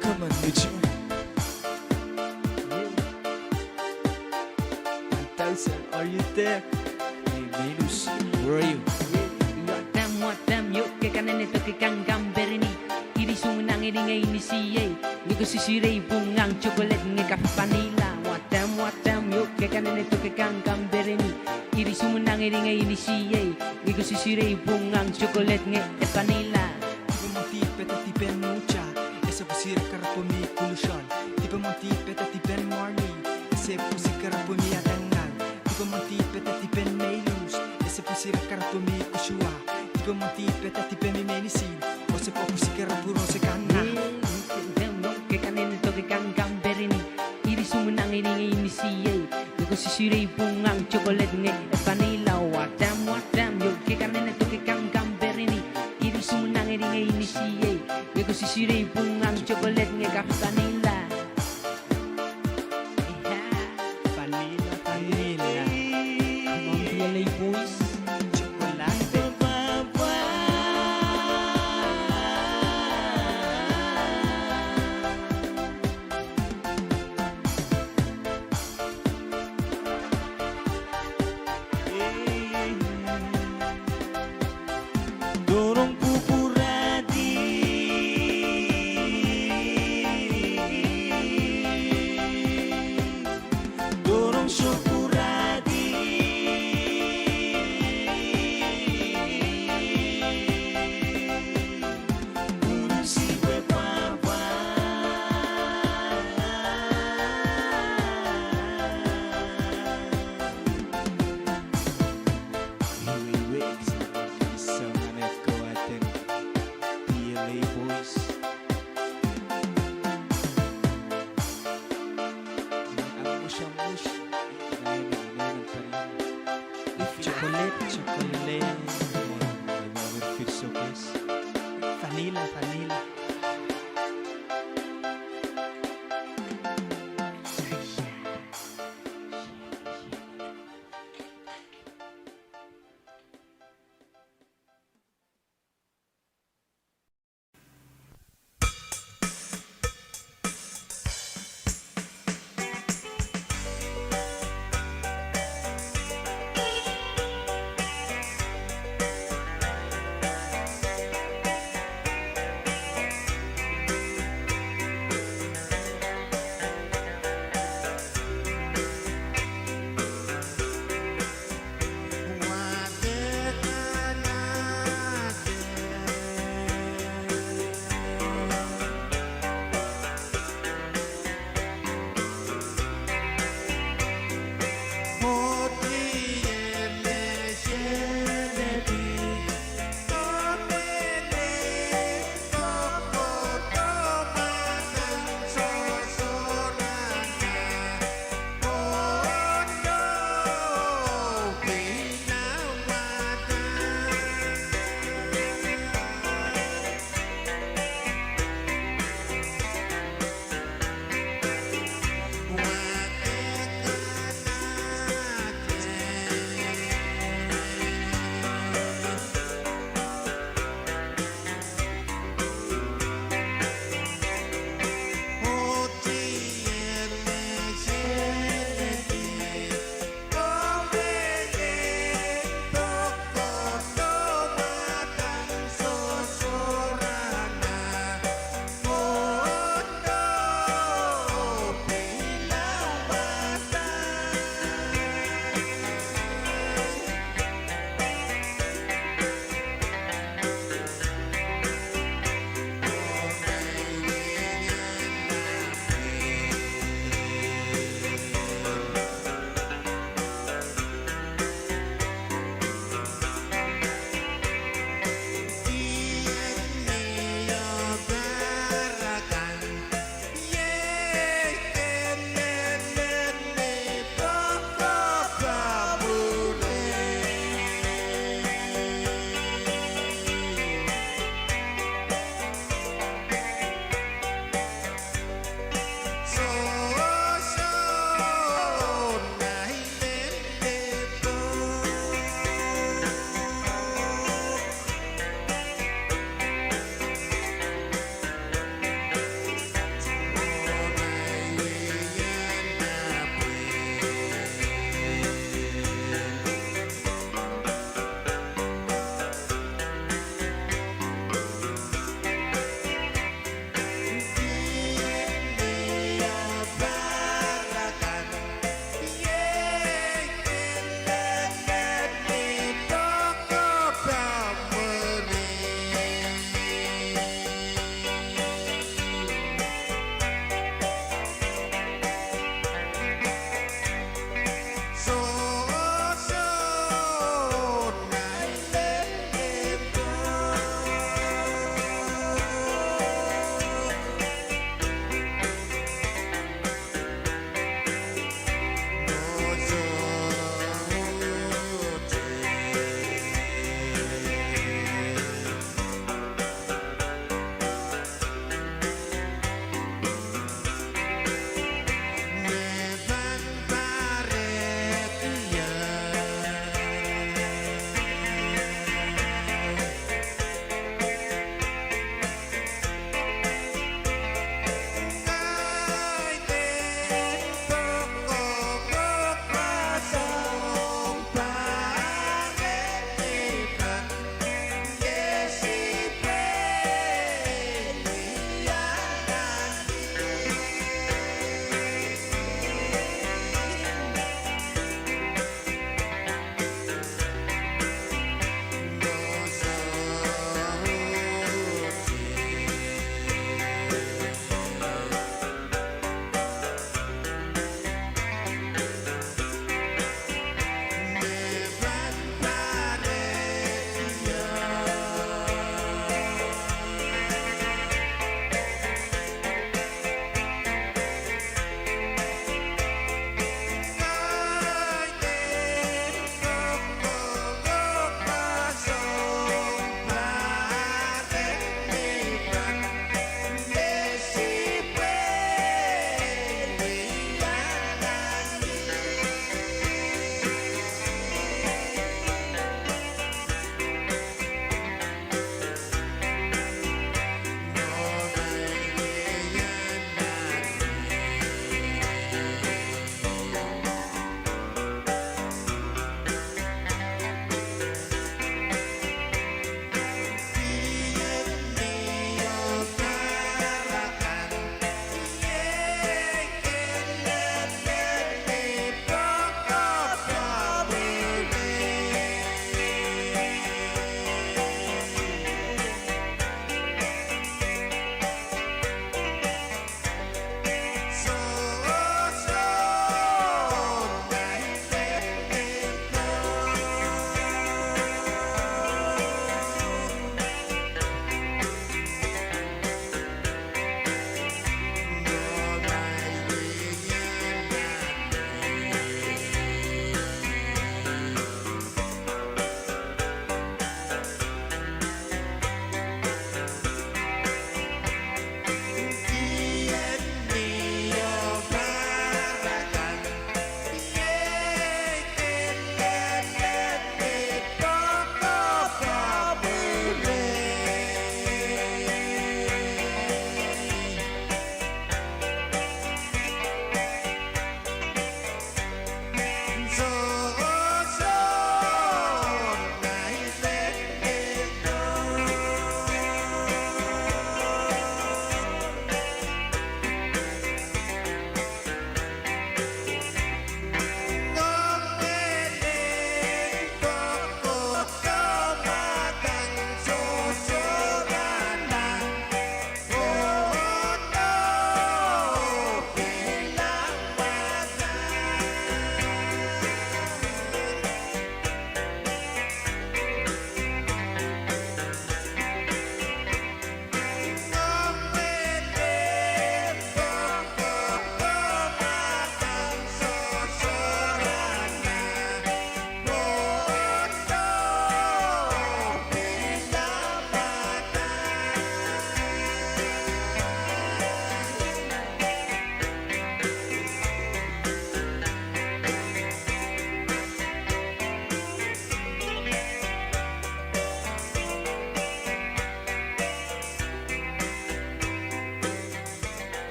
Come on, Mitchell. One thousand, are you there? Hey, Meilus, where are you? Wadam, wadam, io ke kanene toki kangkan perini. Iri sung nang iri nge inisi ei. Nge ke sisire ipwungang chocolate nge ka vanilla. Wadam, wadam, io ke kanene toki kangkan perini. Iri sumwun nang eri ngehi inisiei, ngehi kosisire pwung ngang chocolate ngehi e vanilla. Dipemwon dihp de dipen mucha, ese pwusire karapo mi kulushon. Dipemwon dihp de dipen morni, ese pwusi karapo mi adangal. Dipemwon dihp de dipen meilus, ese pwusire karapo mi kusua. Dipemwon dihp de dipen meinisin, ese pwusi karapo rose kanna. Dipemwon dihp de dipen meilus, ese pwusi karapo rose kanna. Iri sumwun nang eri ngehi inisiei, ngehi kosisire pwung ngang chocolate ngehi e vanilla. Wadam, wadam, yo ke kanene toke kangkang perini. Iri sumwun nang eri ngehi inisiei, ngehi kosisire pwung ngang chocolate ngehi e vanilla. Vanilla, vanilla. Come on, P L A boys. Chocolate. Doarong pwupwuradi. Doarong sohpwuradi. Pwunsi pwe pwapwa. Iwe, iwe, exciting song, anet ko aten P L A boys. Amusamus. Chocolate, chocolate. Feel so good. Vanilla, vanilla.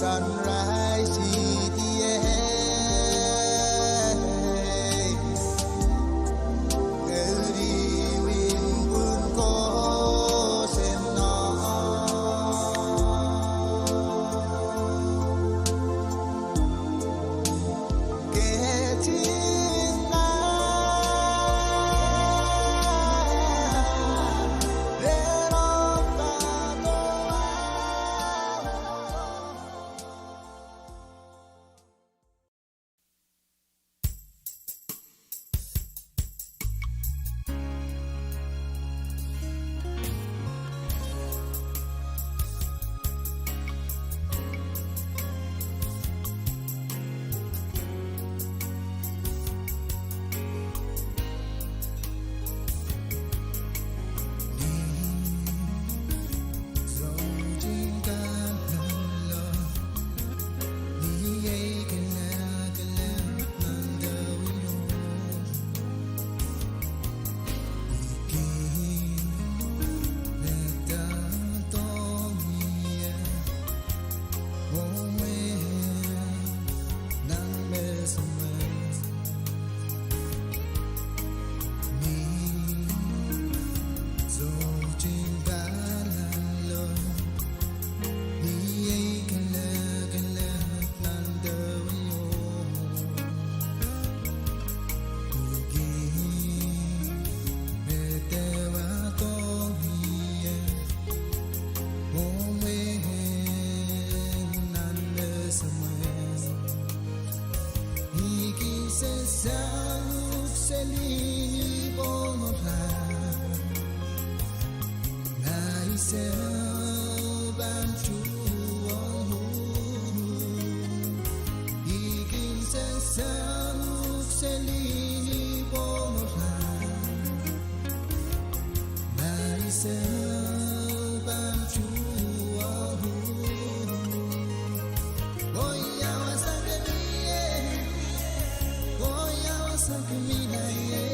Sunrise, C T A. Sansal seli ni pwohngo, ma I sehse pahn tuhwong uhk. I kin sansal seli ni pwohngo, ma I sehse pahn tuhwong uhk. Oh, ia wasa ke mie, oh, ia wasa ke mie ie,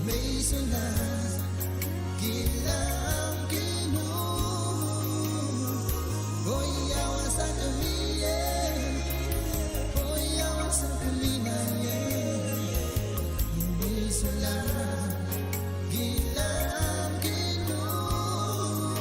me I solahr kilang kin uhk. Oh, ia wasa ke mie, oh, ia wasa ke mie ie, me I solahr kilang kin uhk.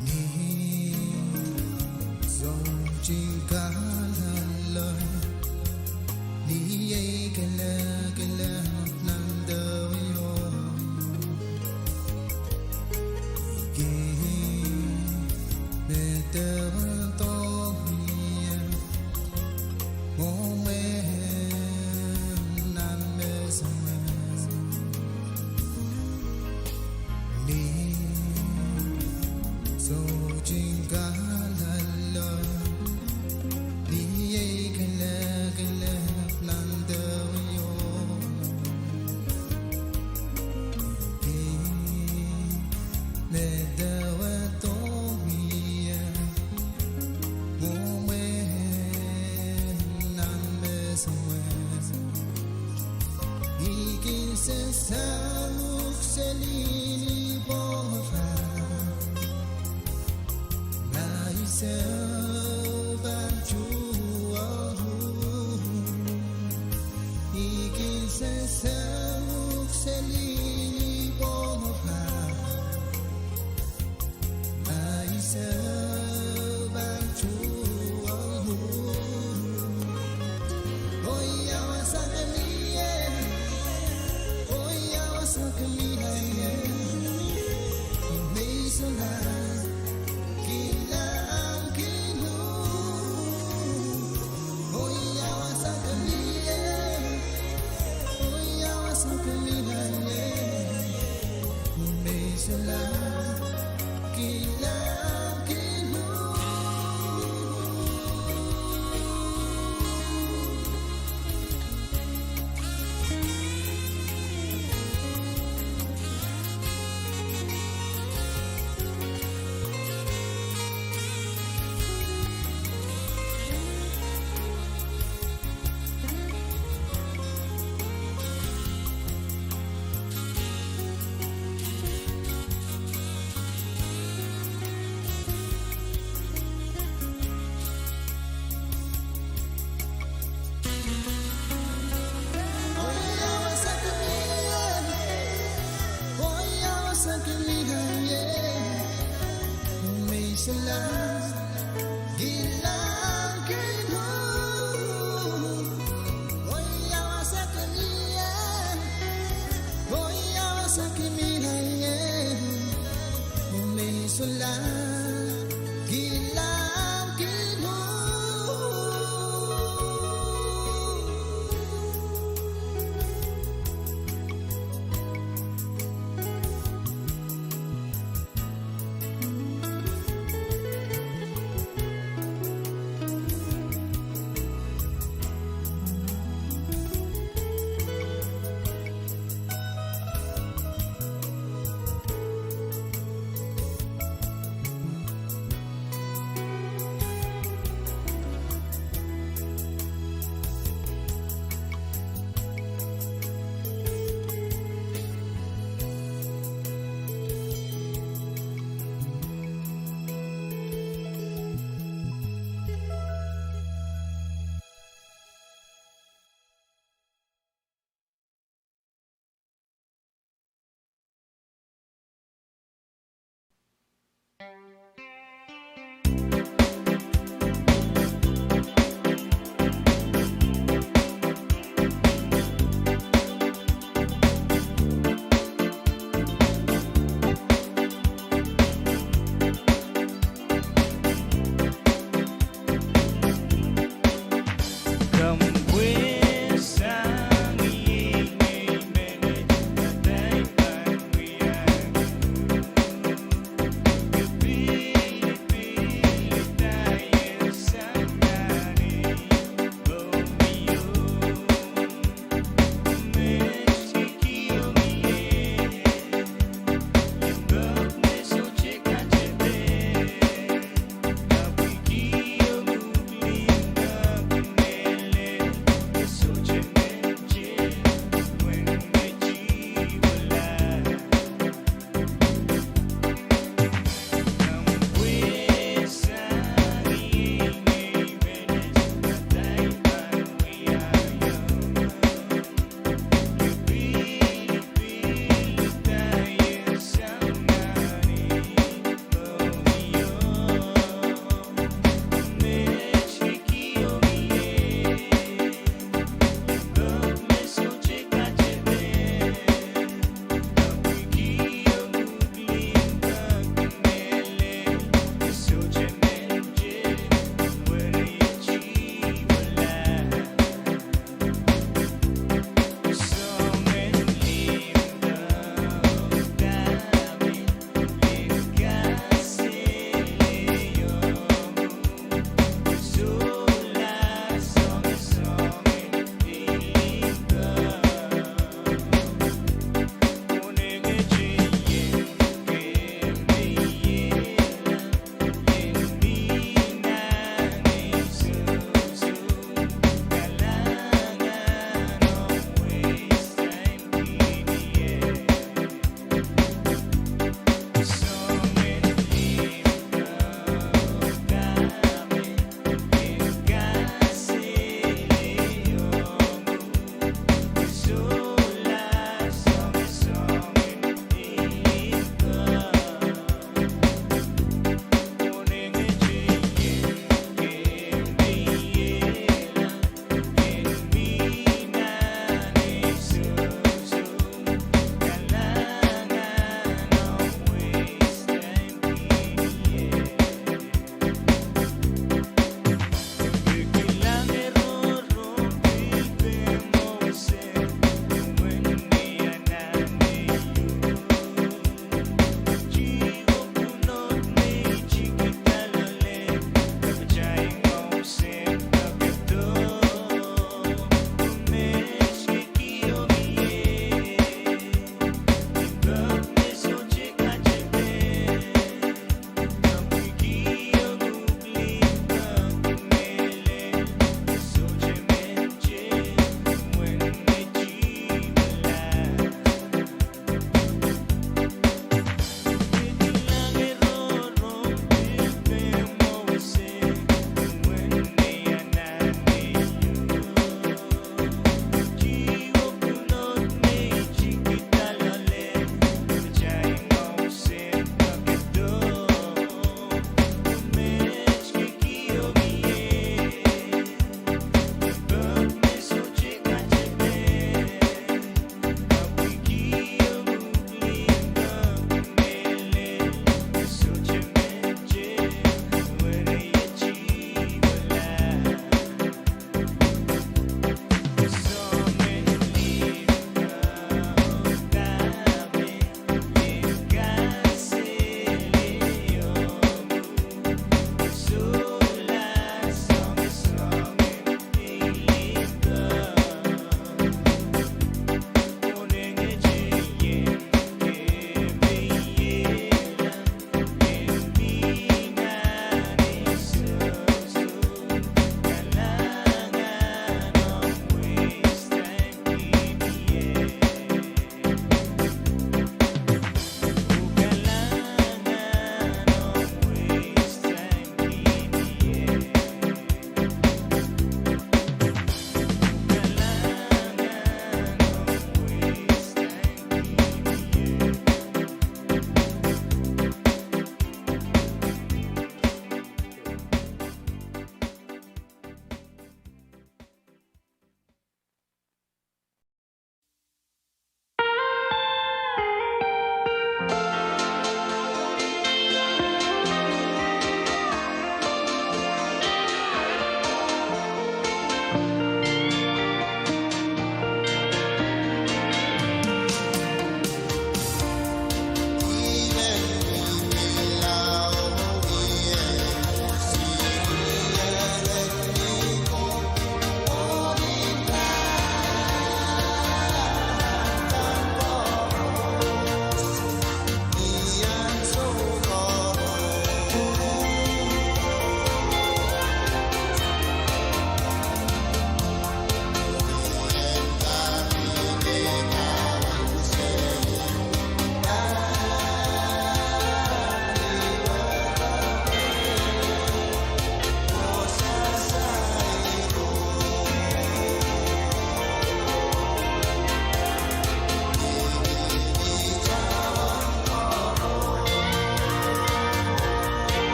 Ni sohte kalalo, ni ei kelekelehpw nan dewe o, ki me dewe doh mie, oh me nan me seme. Ni sohte kalalo, ni ei kelekelehpw nan dewe o, ki me dewe doh mie, oh me nan me seme. I kin sansal uhk seli ni pwohngo, ma I sehse pahn tuhwong uhk. I kin sansal uhk seli ni pwohngo, ma I sehse pahn tuhwong uhk. Oh, ia wasa ke mie, oh, ia wasa ke mie ie, me I solahr kilang kin uhk. Oh, ia wasa ke mie, oh, ia wasa ke mie ie, me I solahr kilang kin uhk.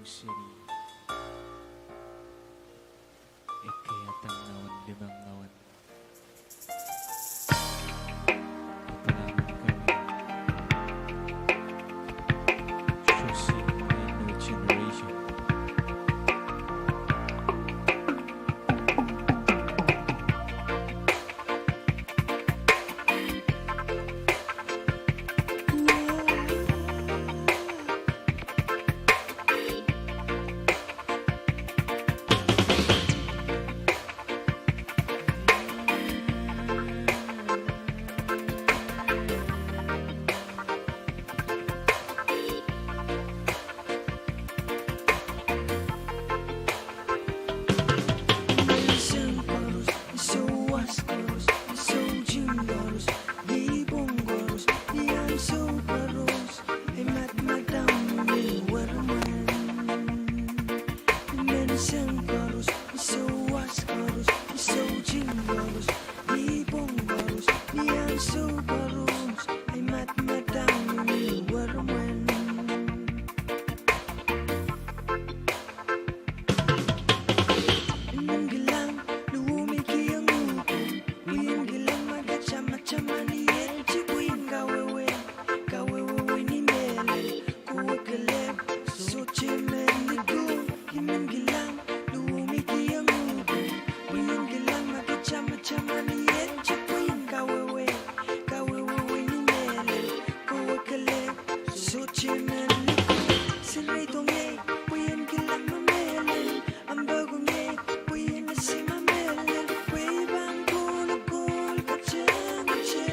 seri. Ekei adang ngawen, limeng ngawen. Choosing my new generation. I men kilang, luhmwehki iang uhpwong. Pwe I en kilang ma ke tamataman iet, pwe I en kawehwe, kawehwe ni mehlel. Kowe kelehpw, sohte men likou. I men kilang, luhmwehki iang uhpwong. Pwe I en kilang ma ke tamataman iet, pwe I en kawehwe, kawehwe ni mehlel. Kowe kelehpw, sohte men likou. Seri dong ie, pwe I en kilang ma mehlel. Ampe kong ie, pwe I en ese ma mehlel, pwe I pahn kolokol katengete.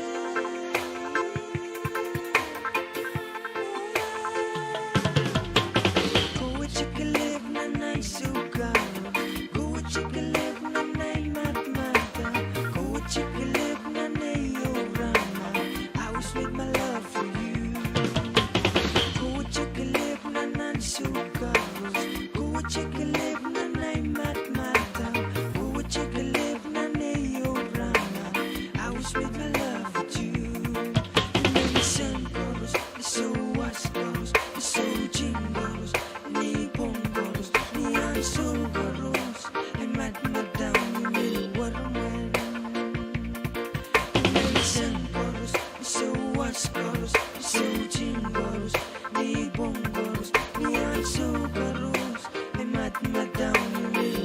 Kowe kelehpw nan ai soukala, kowe kelehpw nan ai matmada, kowe kelehpw nan ai oarama. I was with my love for you. Kowe kelehpw nan ai soukala, kowe kelehpw nan ai matmada, kowe kelehpw nan ai oarama. I was with my love for you. Ni menseng koaros, ni souwas koaros, ni soutin koaros, ni pwong koaros, ni ansou koaros, I madamadau ni mih weremwen. Ni menseng koaros, ni souwas koaros, ni soutin koaros, ni pwong koaros, ni ansou koaros, I madamadau ni mih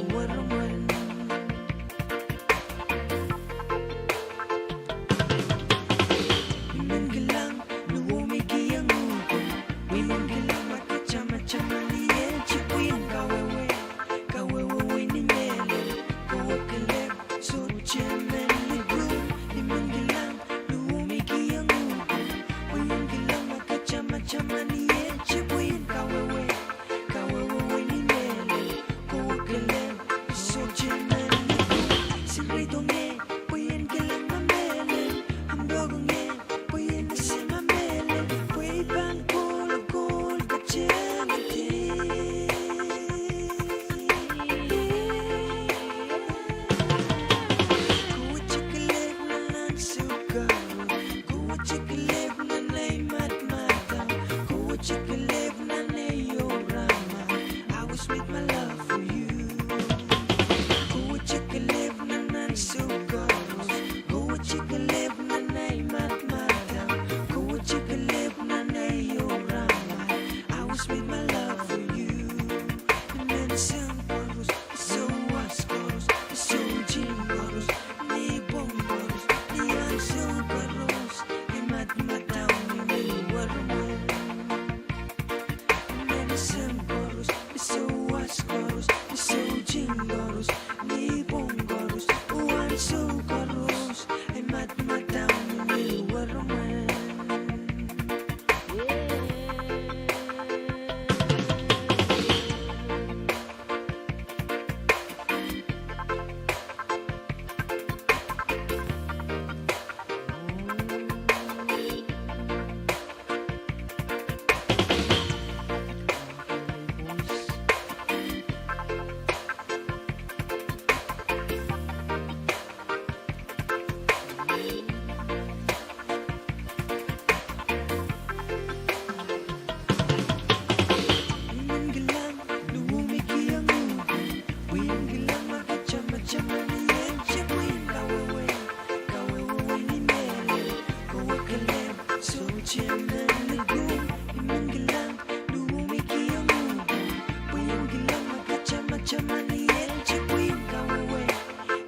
Taman ieu te pwihn kawehwe,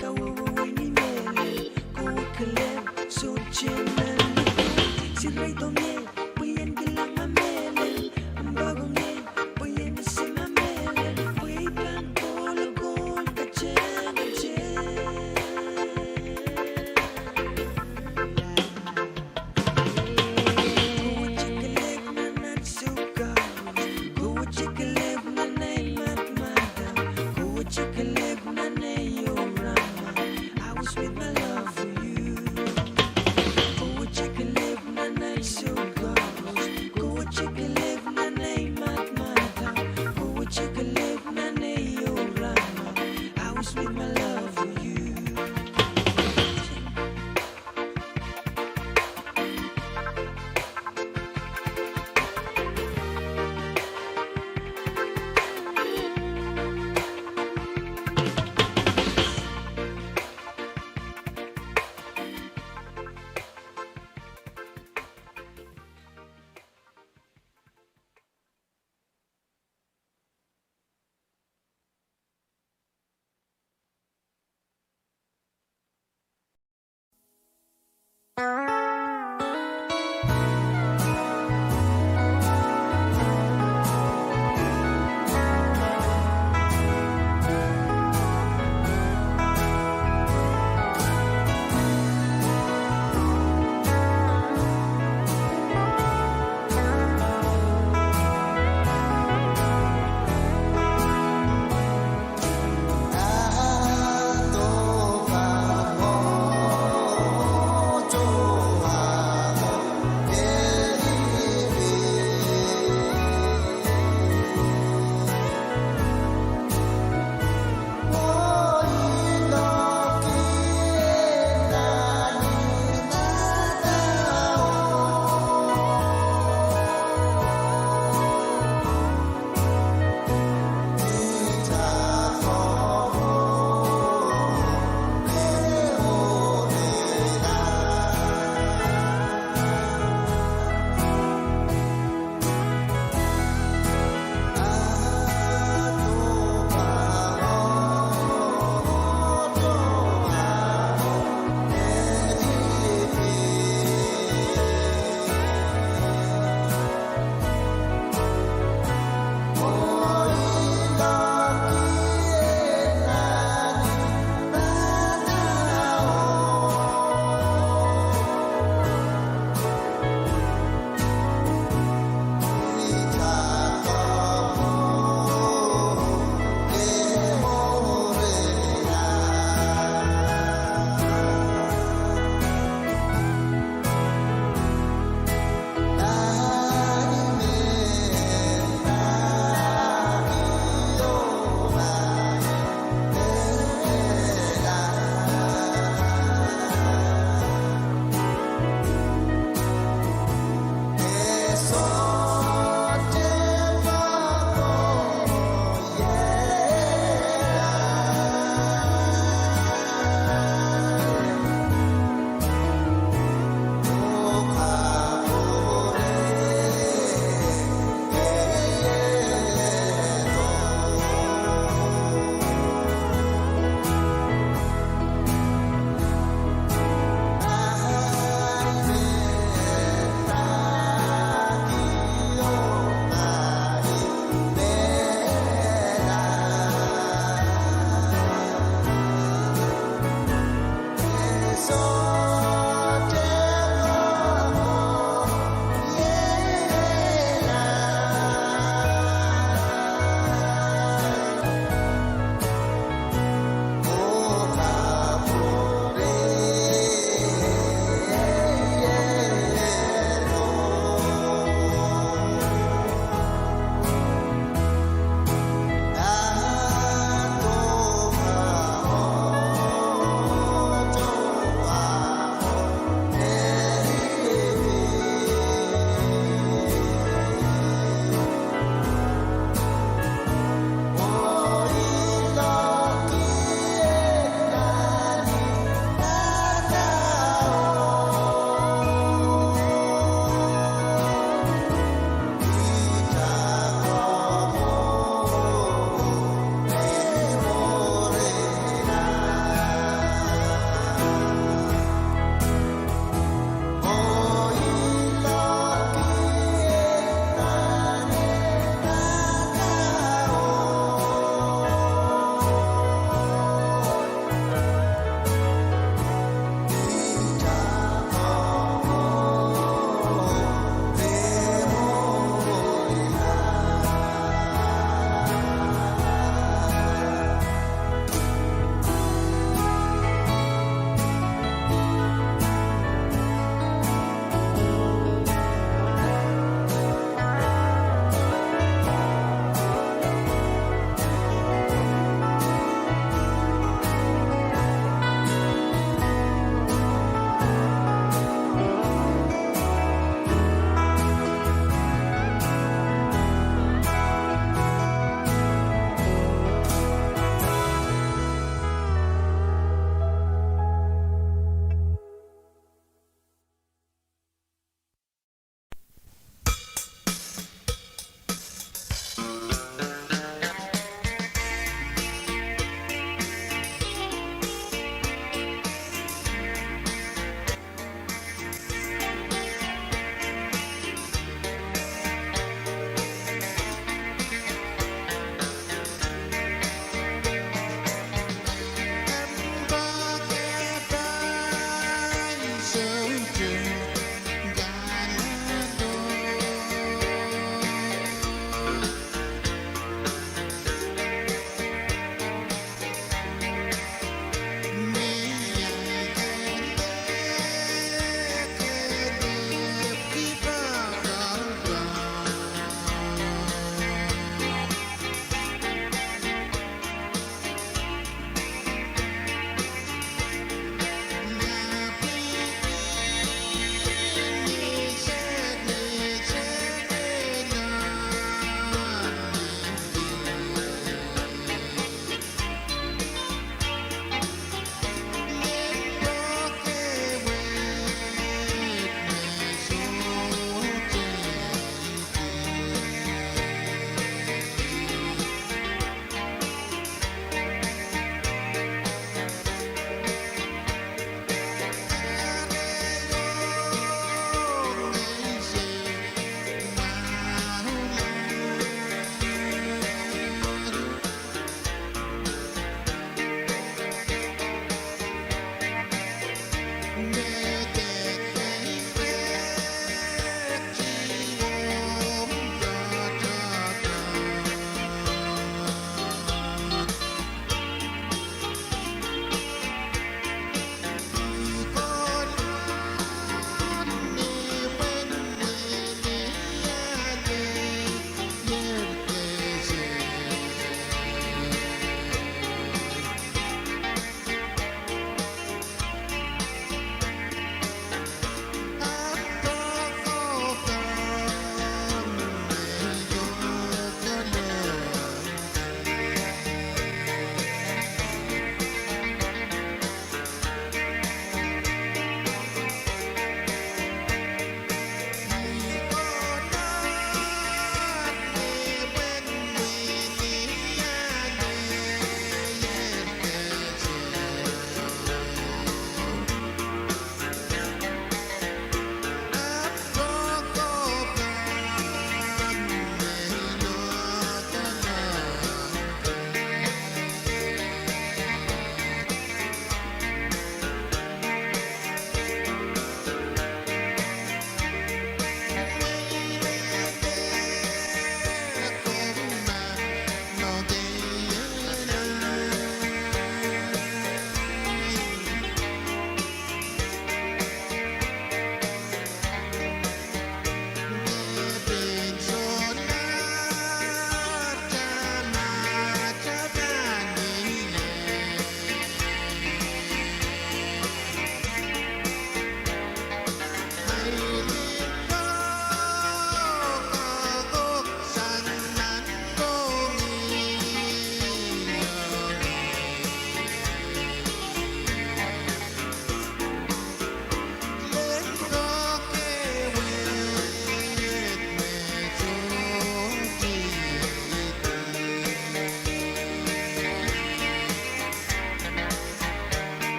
kawehwe ni mehlel, kowe kelehpw, sohte men, kowe tikitik seri dohng ie, pwe I en kilang ma mehlel, en poakohng ie, pwe I en ese ma mehlel, pwe I pahn kolokol, patehngete. Kowe kelehpw nan ansou kau, kowe kelehpw nan ahi madamadau, kowe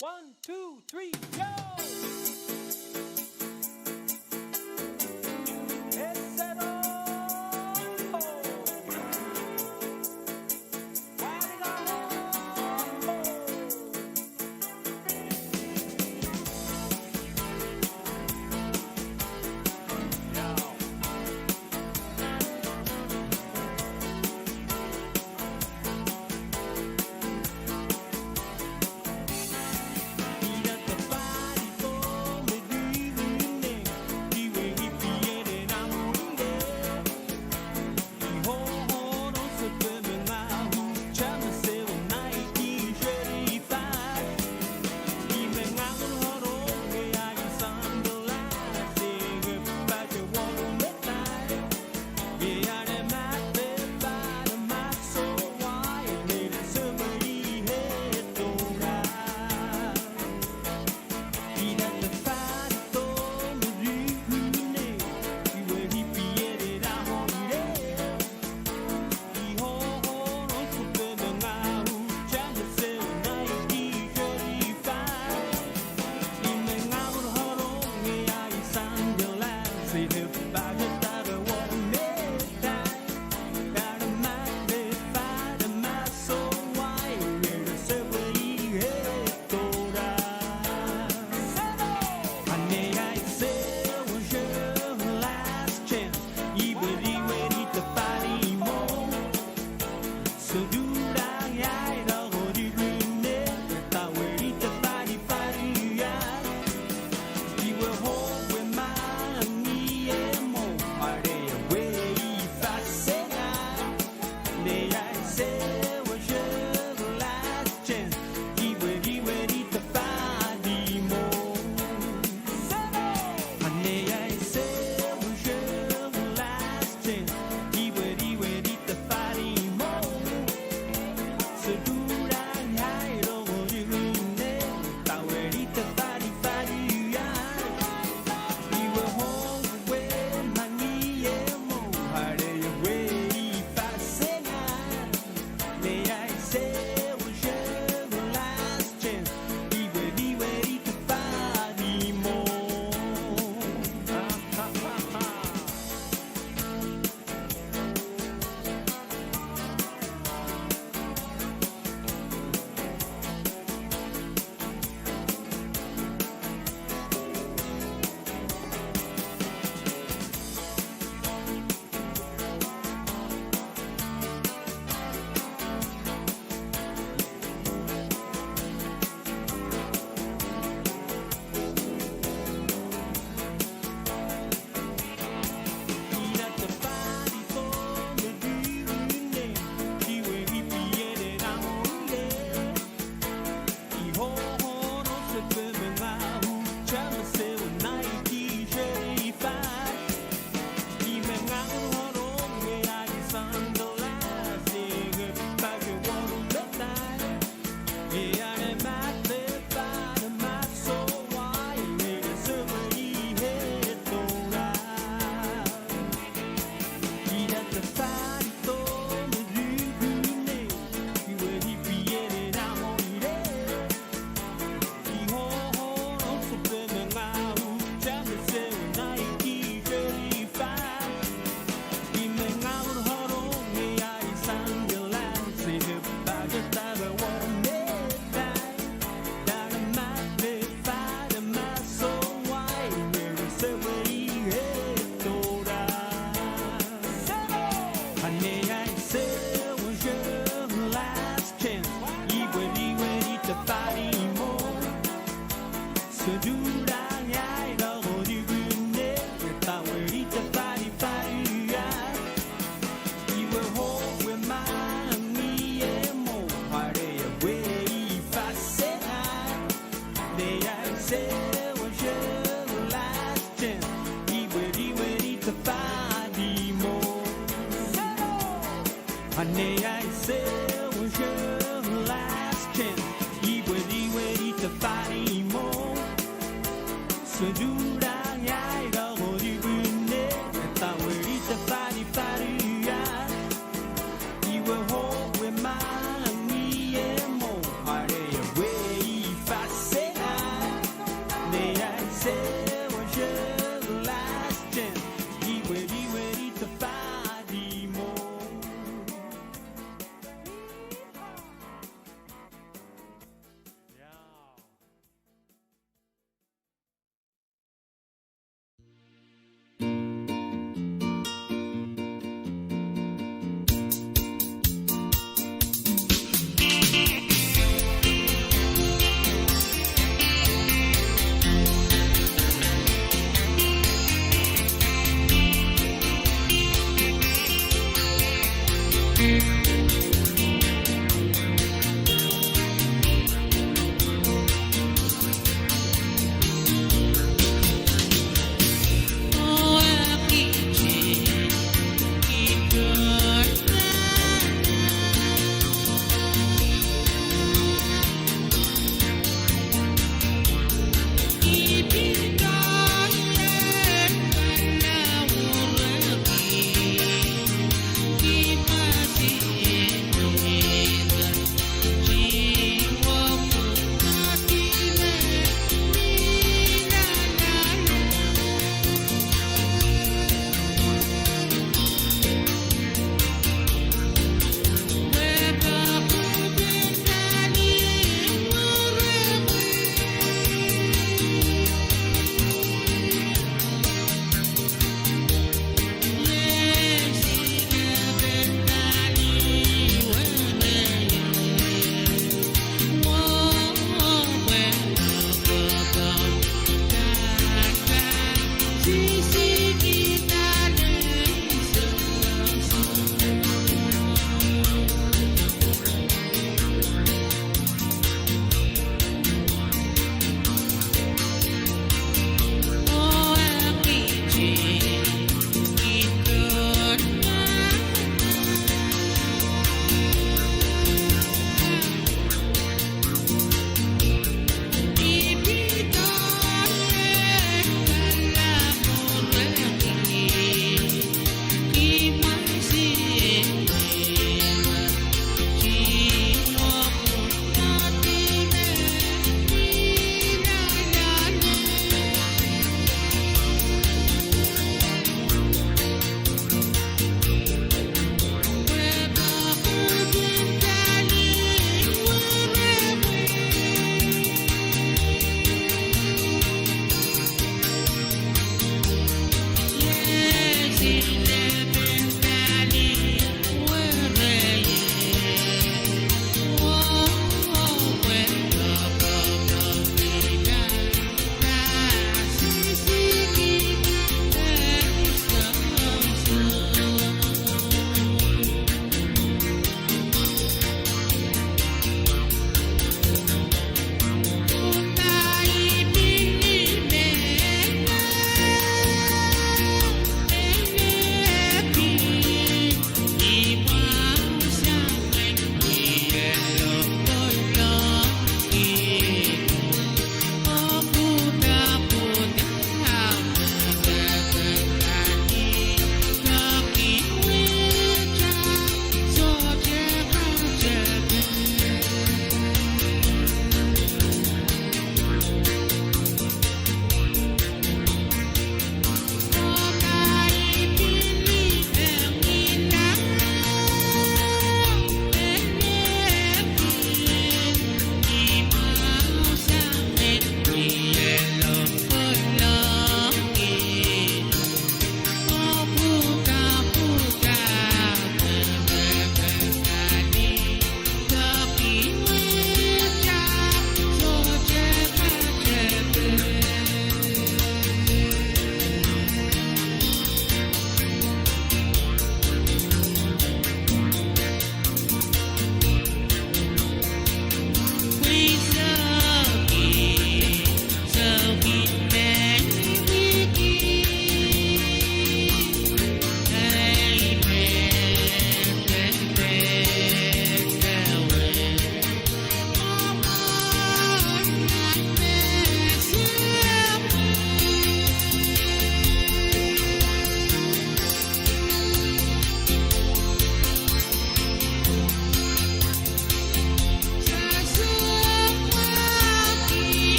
One, two, three, go! Esero!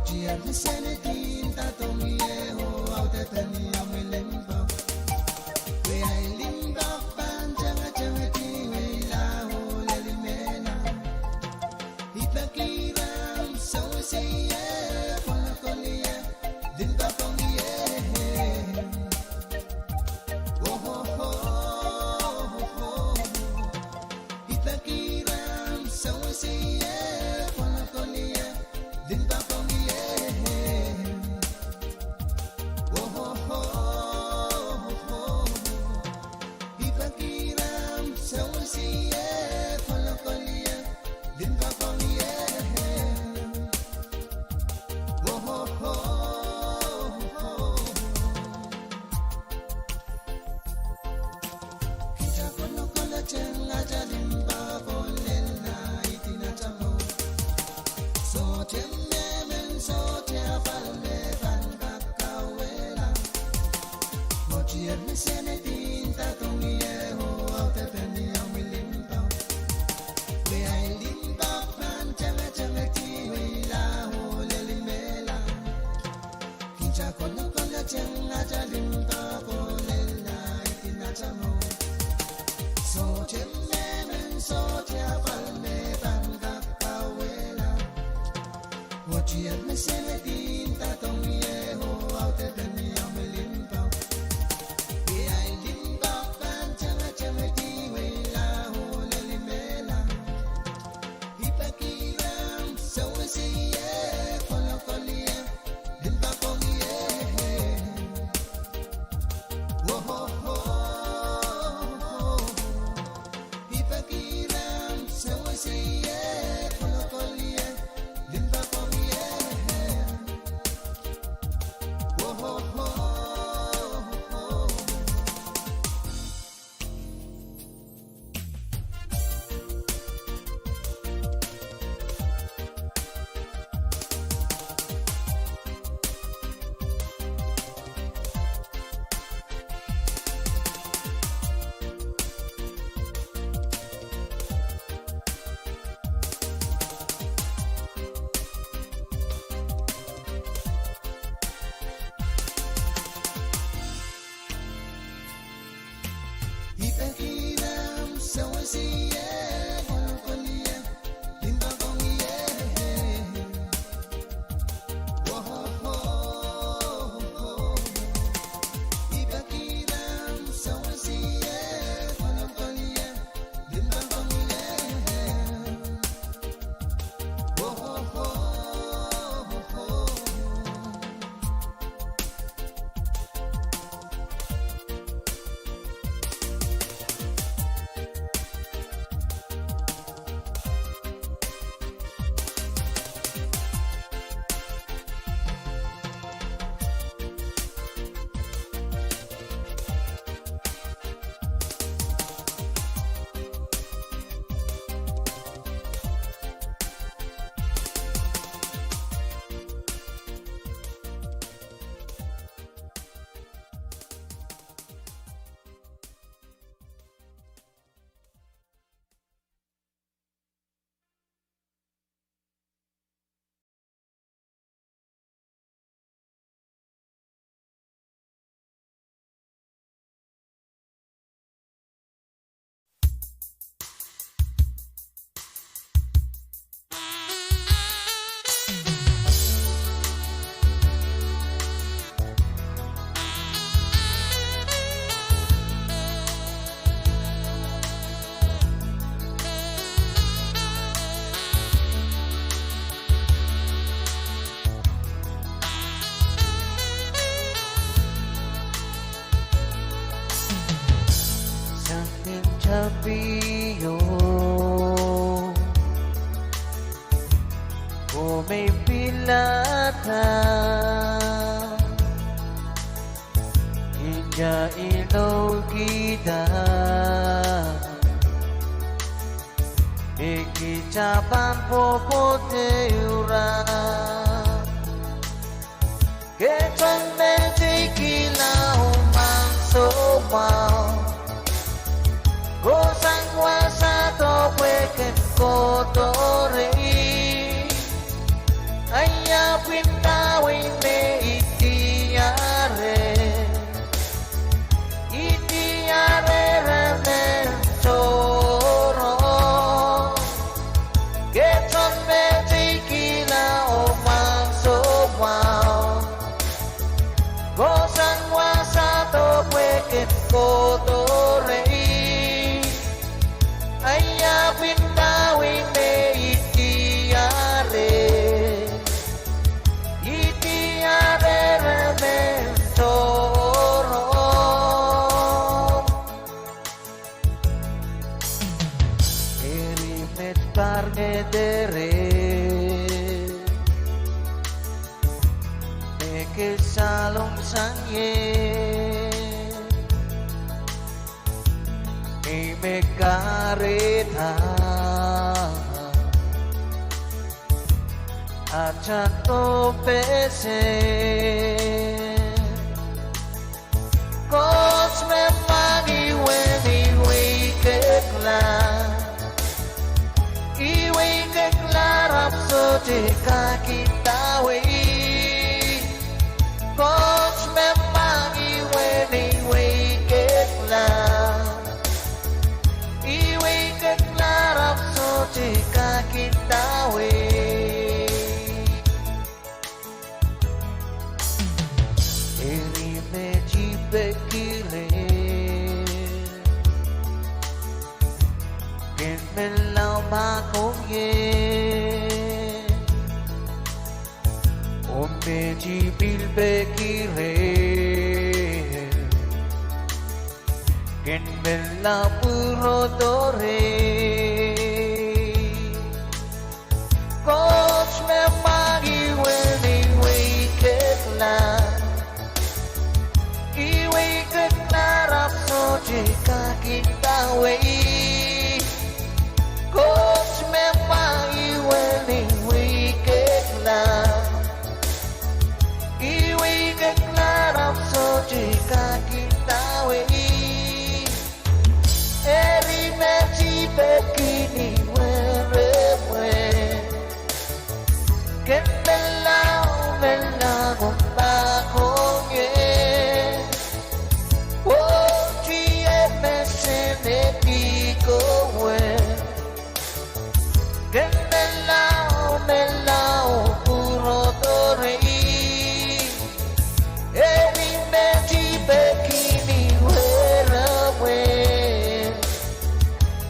Tier me Senate in tatongie oh audepen ieu me limpoak. Pwe ahi limpoak pahn tengetengedi weila oh leli mehla. I peki rahn sewese ie, kolokolie, limpoak ong ie. Ohoho. I peki rahn sewese ie, kolokolie, limpoak ong ie. Ohoho. I peki rahn sewese ie, kolokolie, limpoak ong ie. Ohoho. Kita kolokolateng atail limpoak oh lella, I peki rahn sewese ie, kolokolie, limpoak ong ie. Sohte mehmen, sohte apwal me pahn kak kauwehla. Oh tier me Senate in tatongie oh audepen ieu me limpoak. Pwe ahi limpoak pahn tengetengedi weila oh leli mehla. Kita kolokolateng atail limpoak oh lella, I peki rahn sewese ie. Sohte mehmen, sohte apwal me pahn kak kauwehla. Oh tier me Senate in tatongie oh audepen ieu me limpoak. Pwe ahi limpoak pahn tengetengedi weila oh leli mehla. I peki rahn sewese ie, kolokolie, limpoak ong ie. Ohoho. I peki rahn sewese ie, kolokolie, limpoak ong ie. Ohoho. I peki rahn sewese ie, kolokolie, limpoak ong ie. Ohoho. I peki rahn sewese ie, kolokolie, limpoak ong ie. Ohoho. Sang nin tapio, oh me pilada, inda inou kihda, me kita pahn pwopwoud ehu rahn. Ke sohte medeikihla oh ansou mwahu, kohsang wasa doh pwe ken kohdo rehi. Ahi Ia pwihn dahwei me I diare? I diarere me sohro. Ke sohte me teikihla oh mwahn soumwahu. Kohsang wasa doh pwe ken kohdo rehi. Ia pwihn dahwei me I diare? I diarere me sohro. Eri met par ngederer, me ke salong sang ie. Ei me kahrehda atail dohpeseng. Koht me mwahngih wen, I weikekla. I weikekla, ahpw sohte kak indawei. Koht me mwahngih wen, I weikekla. I weikekla, ahpw sohte kak indawei. Eri met I peki reh, ken men lao mahkohng ie. Oh met I pil peki reh, ken men lao pwurodo rehi. Koht me mwahngih wen, I weikekla. I weikekla, ahpw sohte kak indawei. Koht me mwahngih wen, I weikekla. I weikekla, ahpw sohte kak indawei. Eri met I peki ni weremwe, ken men lao, men lao mahkohng ie. Oh, I tiepene dikowe. Ken men lao, men lao pwurodo rehi. Eri met I peki ni weremwe,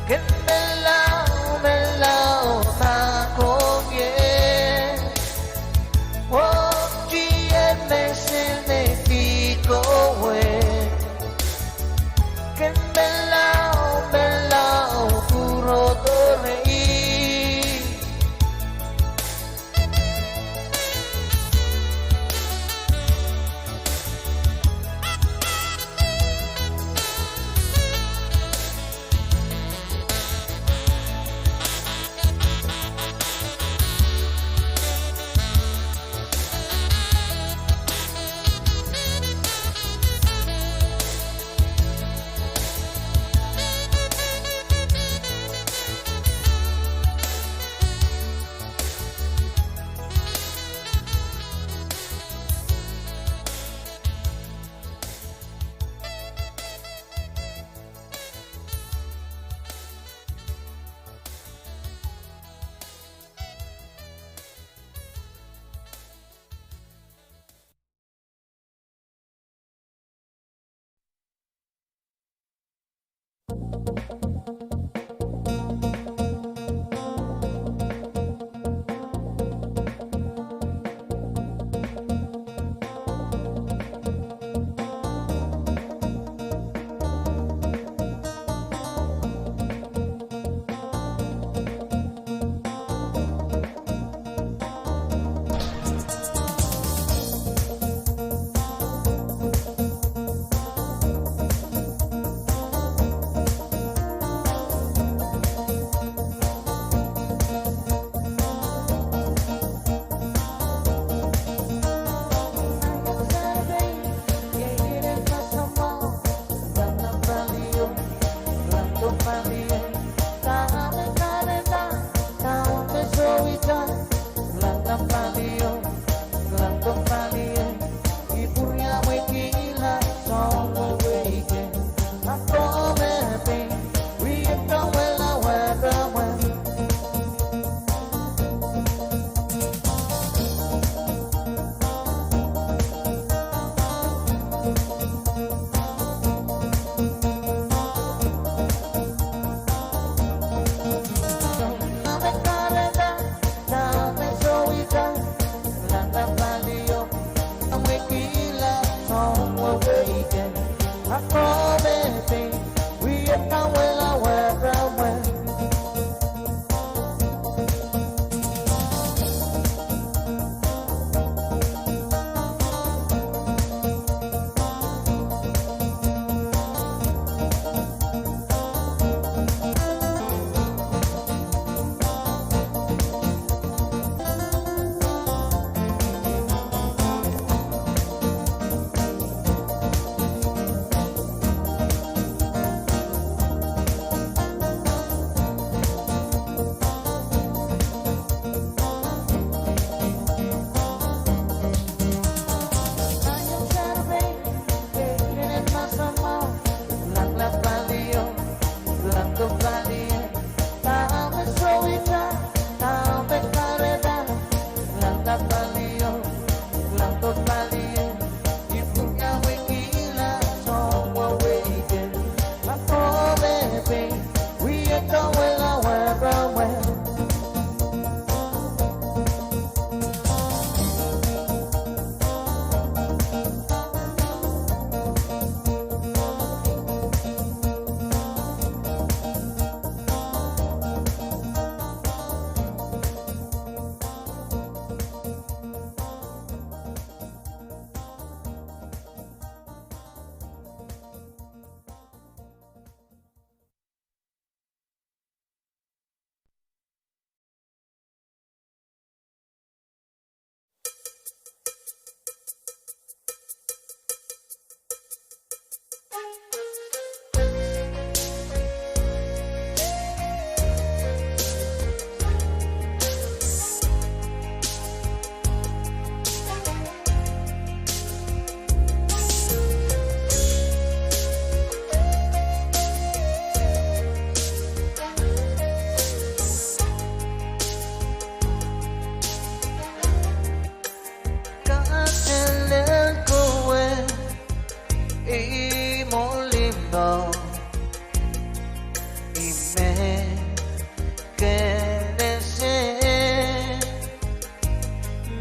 ken men lao, men lao mahkohng ie. Oh,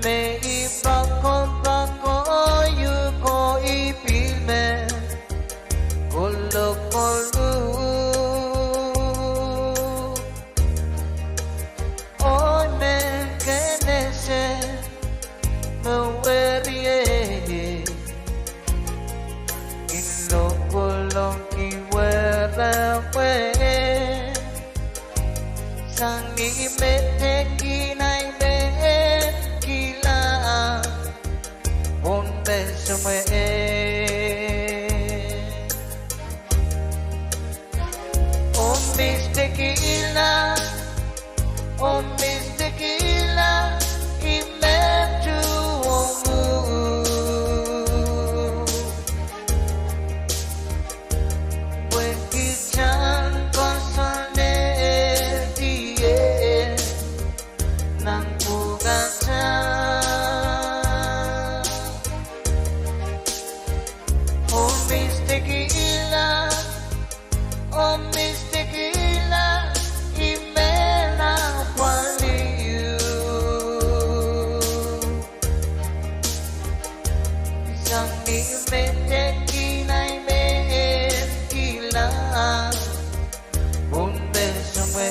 Me I poakopoakohng uhk oh I pil men kolokol uhk. Oh I men kin ese me weriei kin lokolongki werewei sang ni I medek ahi men kilang pohn me sumwe. Oh mistikihla, oh mistikihla, I men tuhwong uhk. Pwehki I tan koasoanehdi ie nan pwukat. Oh mistikihla, oh mistikihla, I men apwalih uhk. Sang ni I medek ahi men kilang pohn me sumwe.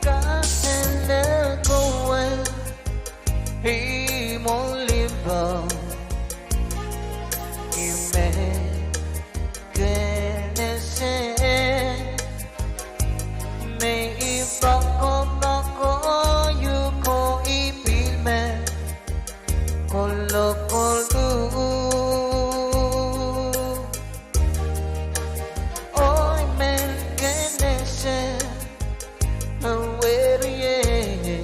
Kaselel kowe, I mwohn limpoak, I men kin ese me I poakopoakohng uhk oh I pil men kolokol uhk. Oh I men kin ese me weriei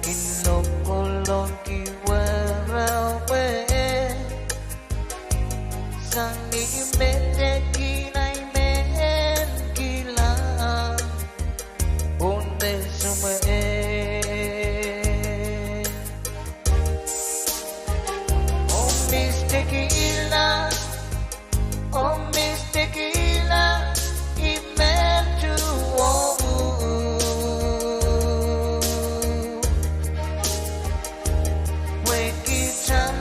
kin lokolongki werewei sang ni I medek ahi men kilang pohn me sumwe. Oh mistikihla, oh mistikihla, I men tuhwong uhk. Pwehki I tan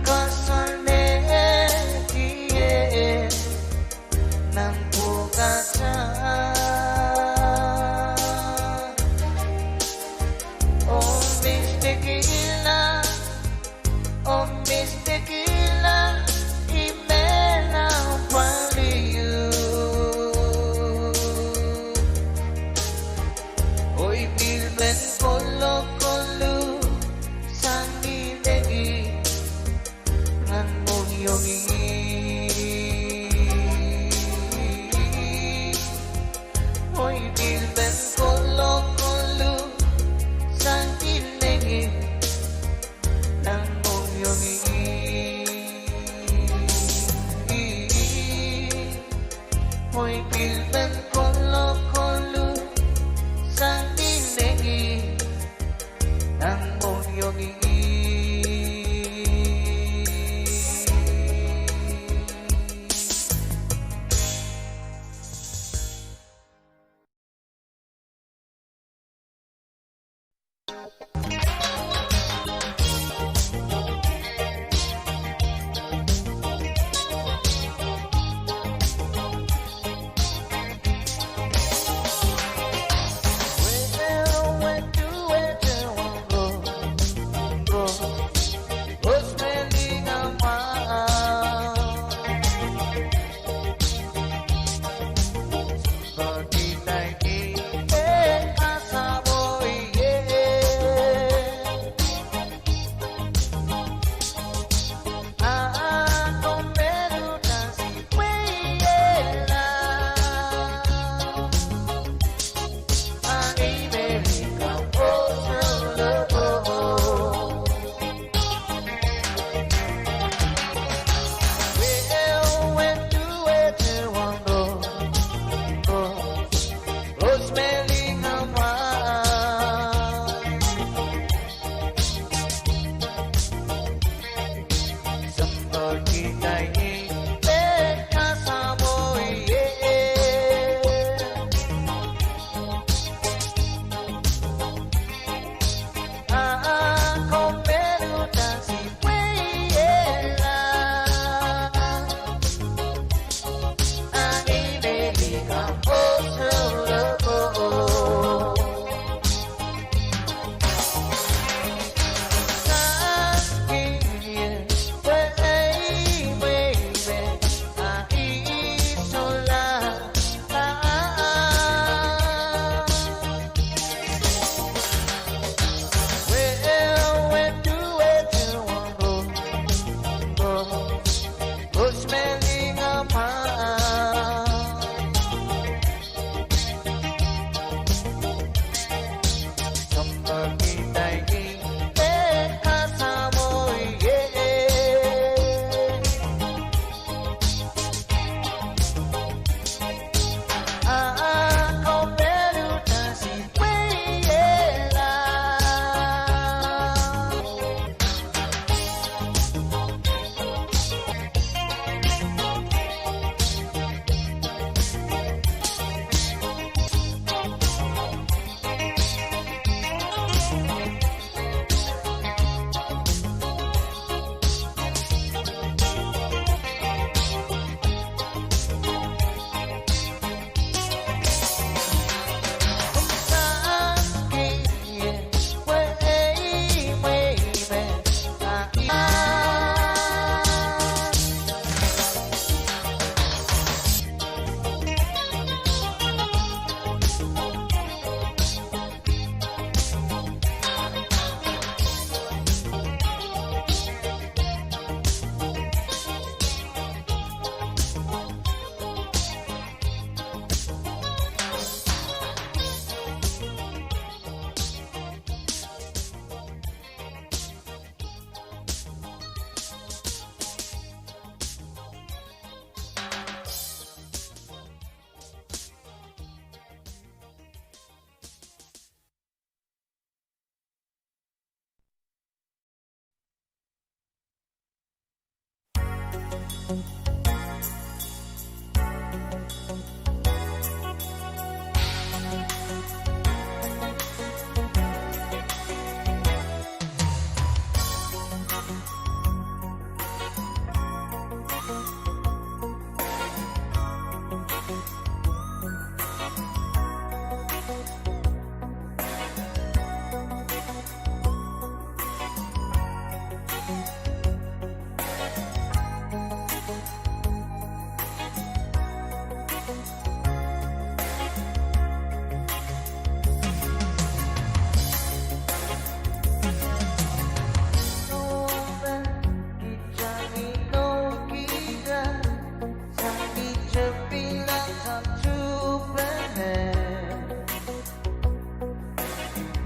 koasoanehdi ie nan pwukat. Oh mistikihla, oh mistikihla, I men apwalih uhk. Oh I pil men kolokol uhk sang ni I nengih nan mohngiong ih. Oh I pil men kolokol uhk sang ni I nengih nan mohngiong ih. Oh I pil men kolokol uhk sang ni I nengih nan mohngiong ih.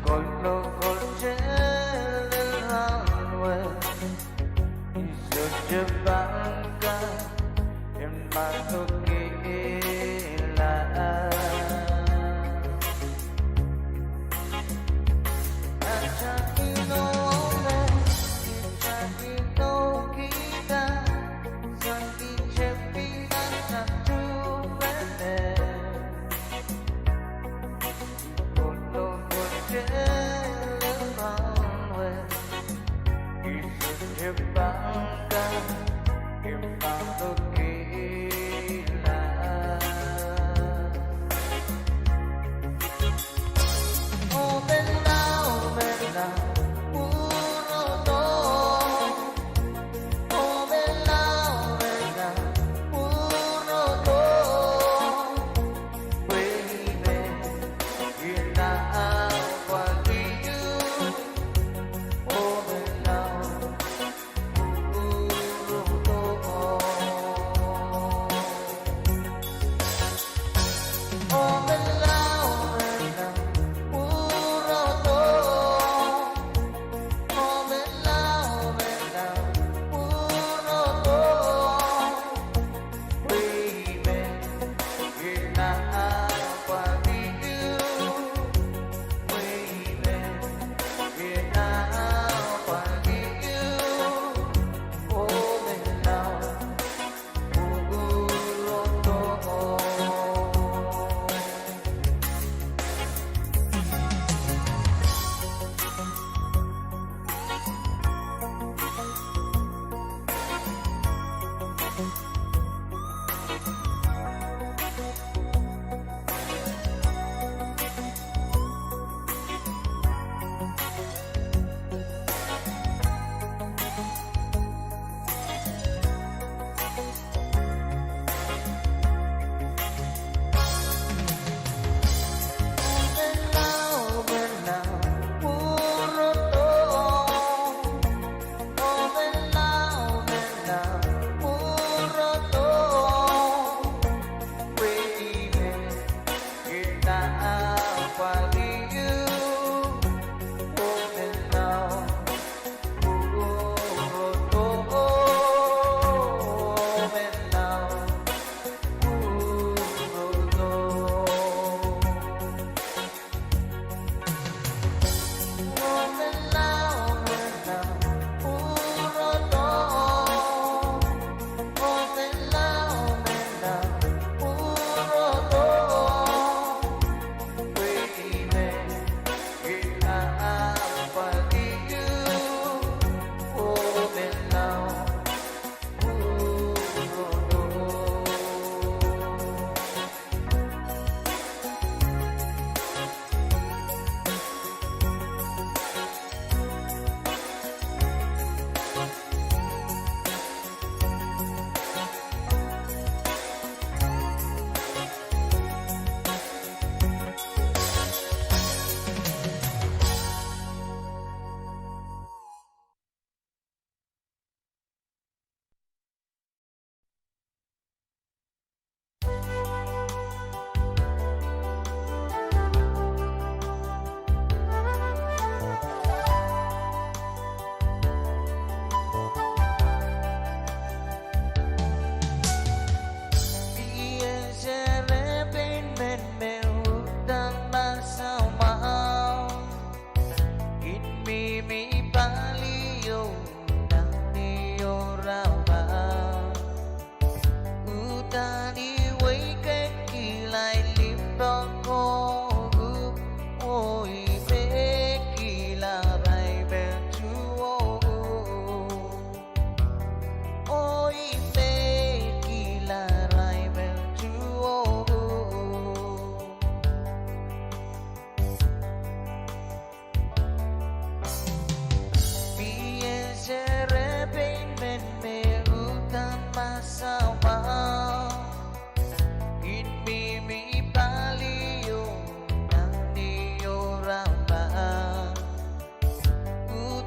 Kolokol, telen rahnwet, I sohte pahn kak en patohkihla. Atail inoule, atail inoukihda, soangen tepin atail tuhpene.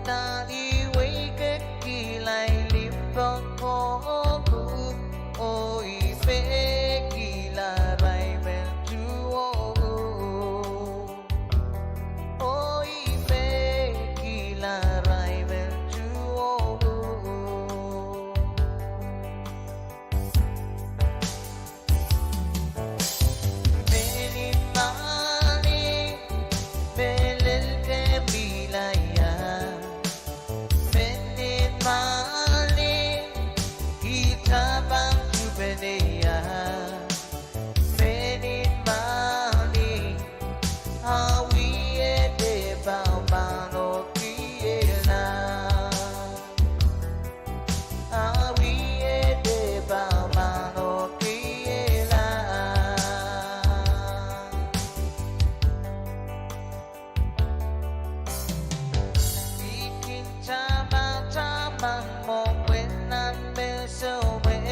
Udahn I weikekila limpoak ong uhk, oh I pekihla irail me tuhwong uhk. Oh I pekihla irail me tuhwong uhk. Mehn en mwahl, mehlel kempihlaia. Mehn en mwahl, kita pahn tuhpeneia. Mehn en mwahl, awi ede pahn pahn oh kiela. Awi ede pahn pahn oh kiela. I kin tamataman mwohn mwehn nan mensomwen,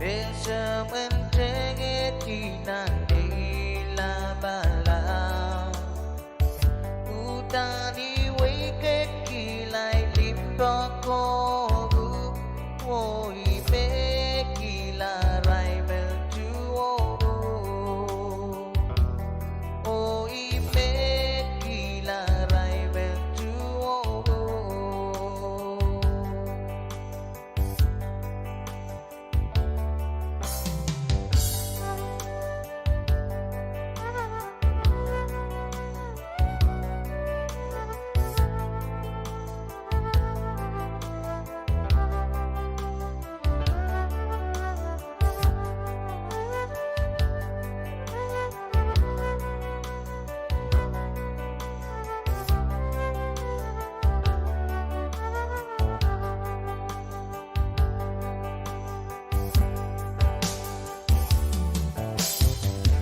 mensomwen tengedi nan ei lapalap. Udahn I weikekila limpoak ong uhk, oh I pekihla irail me tuhwong uhk. Oh I pekihla irail me tuhwong uhk.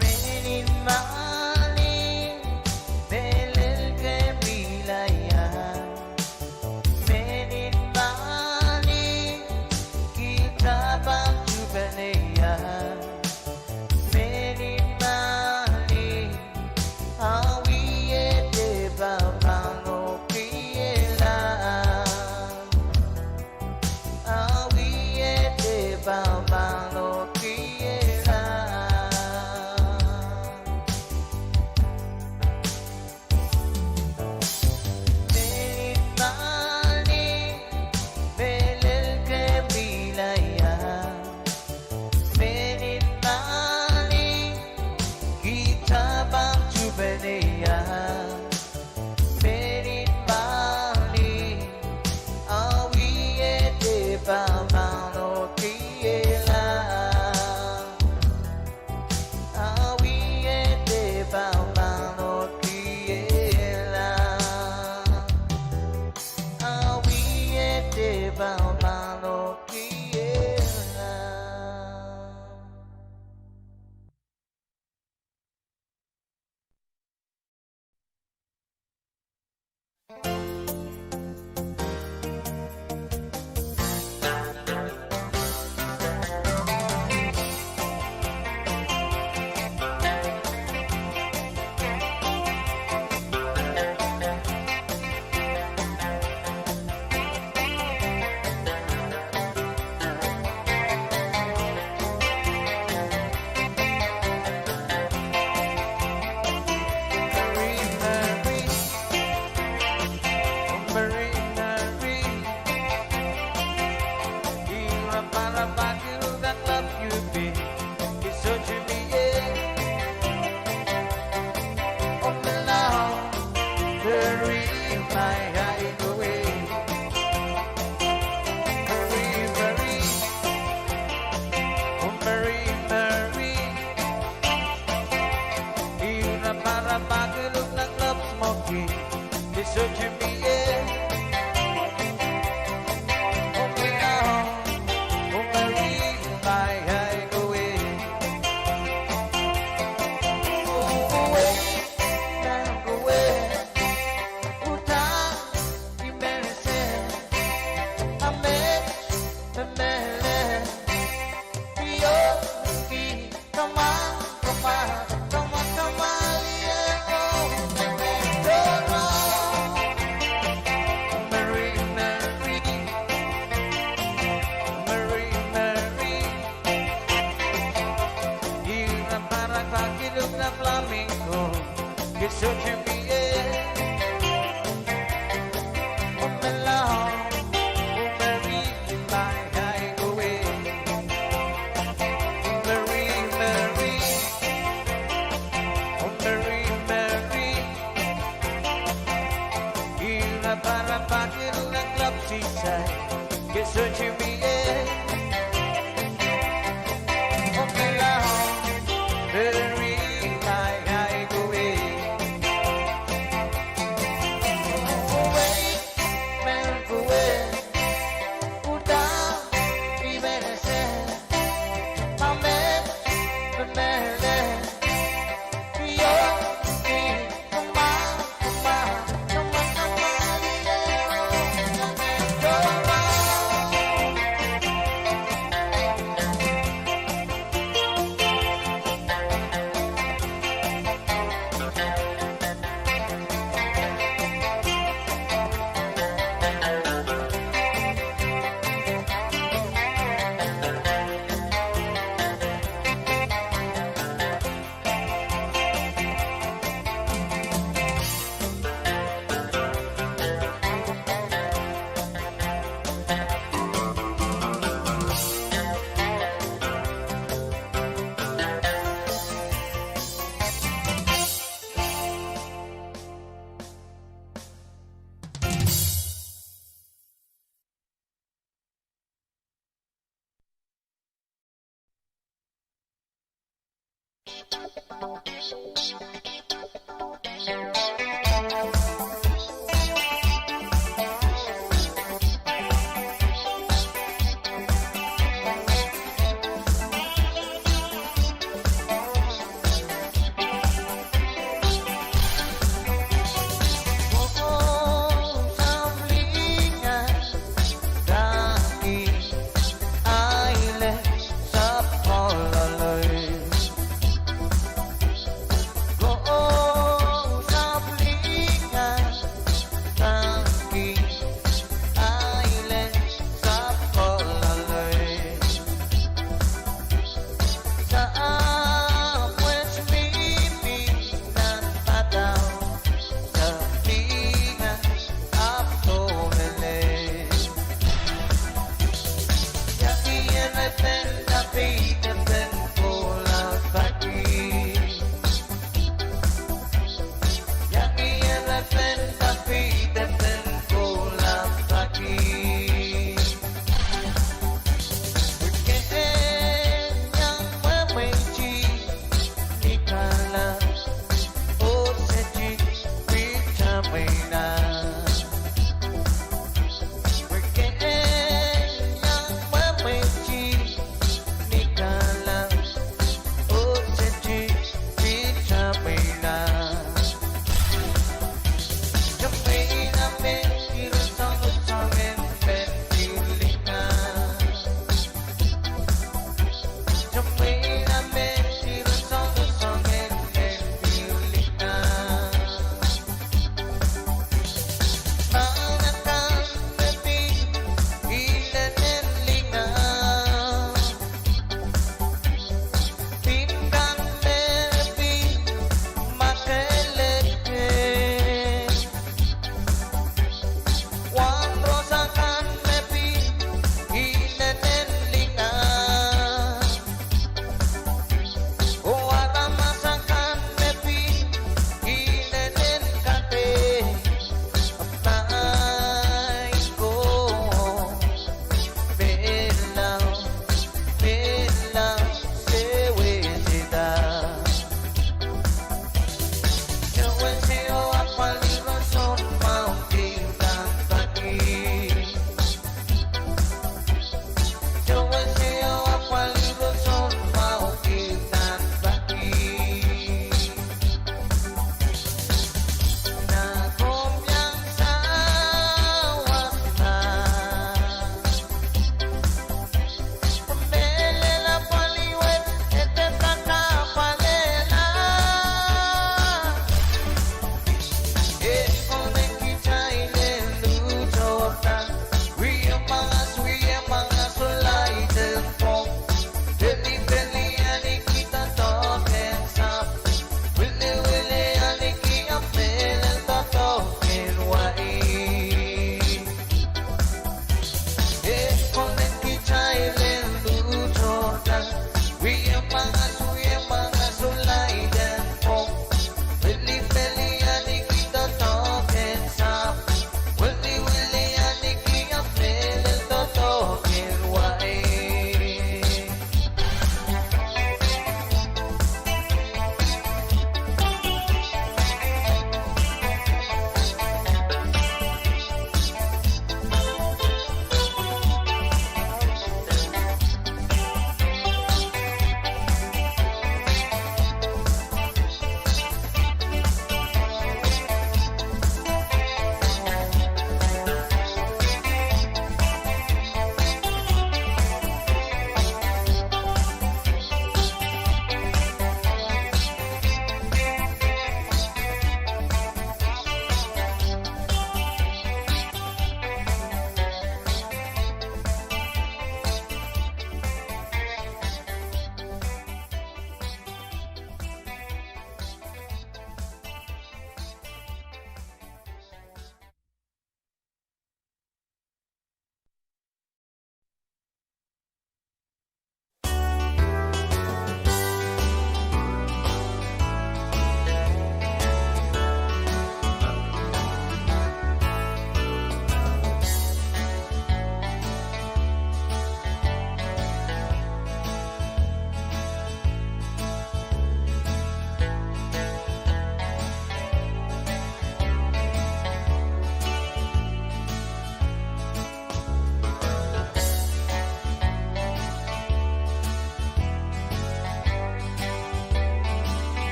Mehn en mwahl, mehlel kempihlaia. Mehn en mwahl, kita pahn tuhpeneia. Mehn en mwahl, awi ede pahn pahn oh kiela. Awi ede pahn pahn oh kiela. Mehn en mwahl, mehlel kempihlaia. Mehn en mwahl, kita pahn tuhpeneia. Mehn en mwahl, awi ede pahn pahn oh kiela. Awi ede pahn pahn oh kiela. Awi ede pahn pahn oh kiela.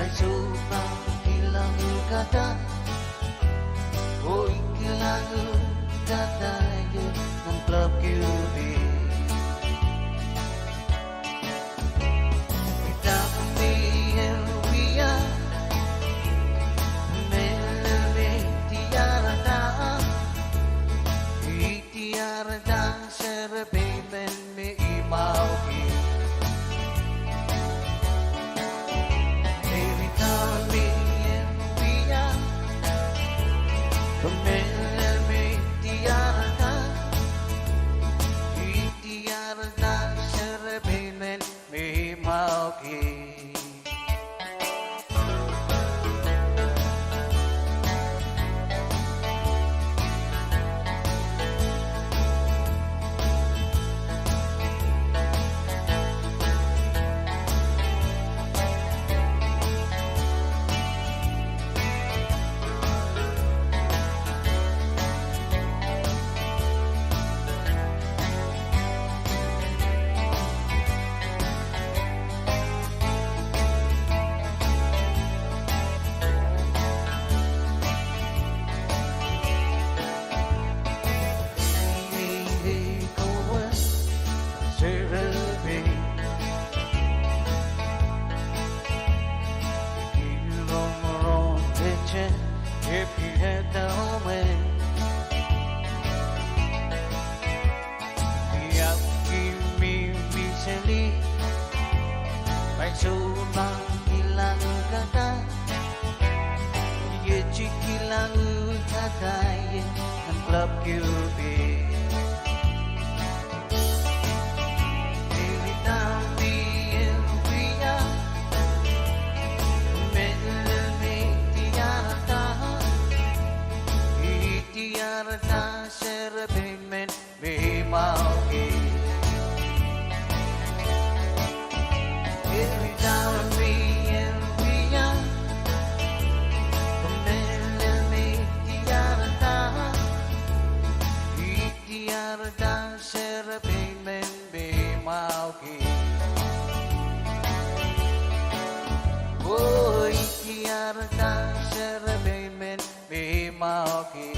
Soumwahu kilang uhkada, oh I kilang uhkada ie nan club Cupid. Idahn me e wia, mehlel me I diarada, I diarada serepein men me I mwahuki. Eri idahn me e wia, mehlel me I diarada, I diarada serepein men me I mwahuki. Ia mihmi seli, pai soumwahu kilang uhkada, iet kilang uhkada ie nan club Cupid. Eri idahn me e wia, mehlel me I diarada, I diarada serepein men me I mwahuki. Eri idahn me e wia, mehlel me I diarada, I diarada serepein men me I mwahuki. Oh, I diarada serepein men me I mwahuki.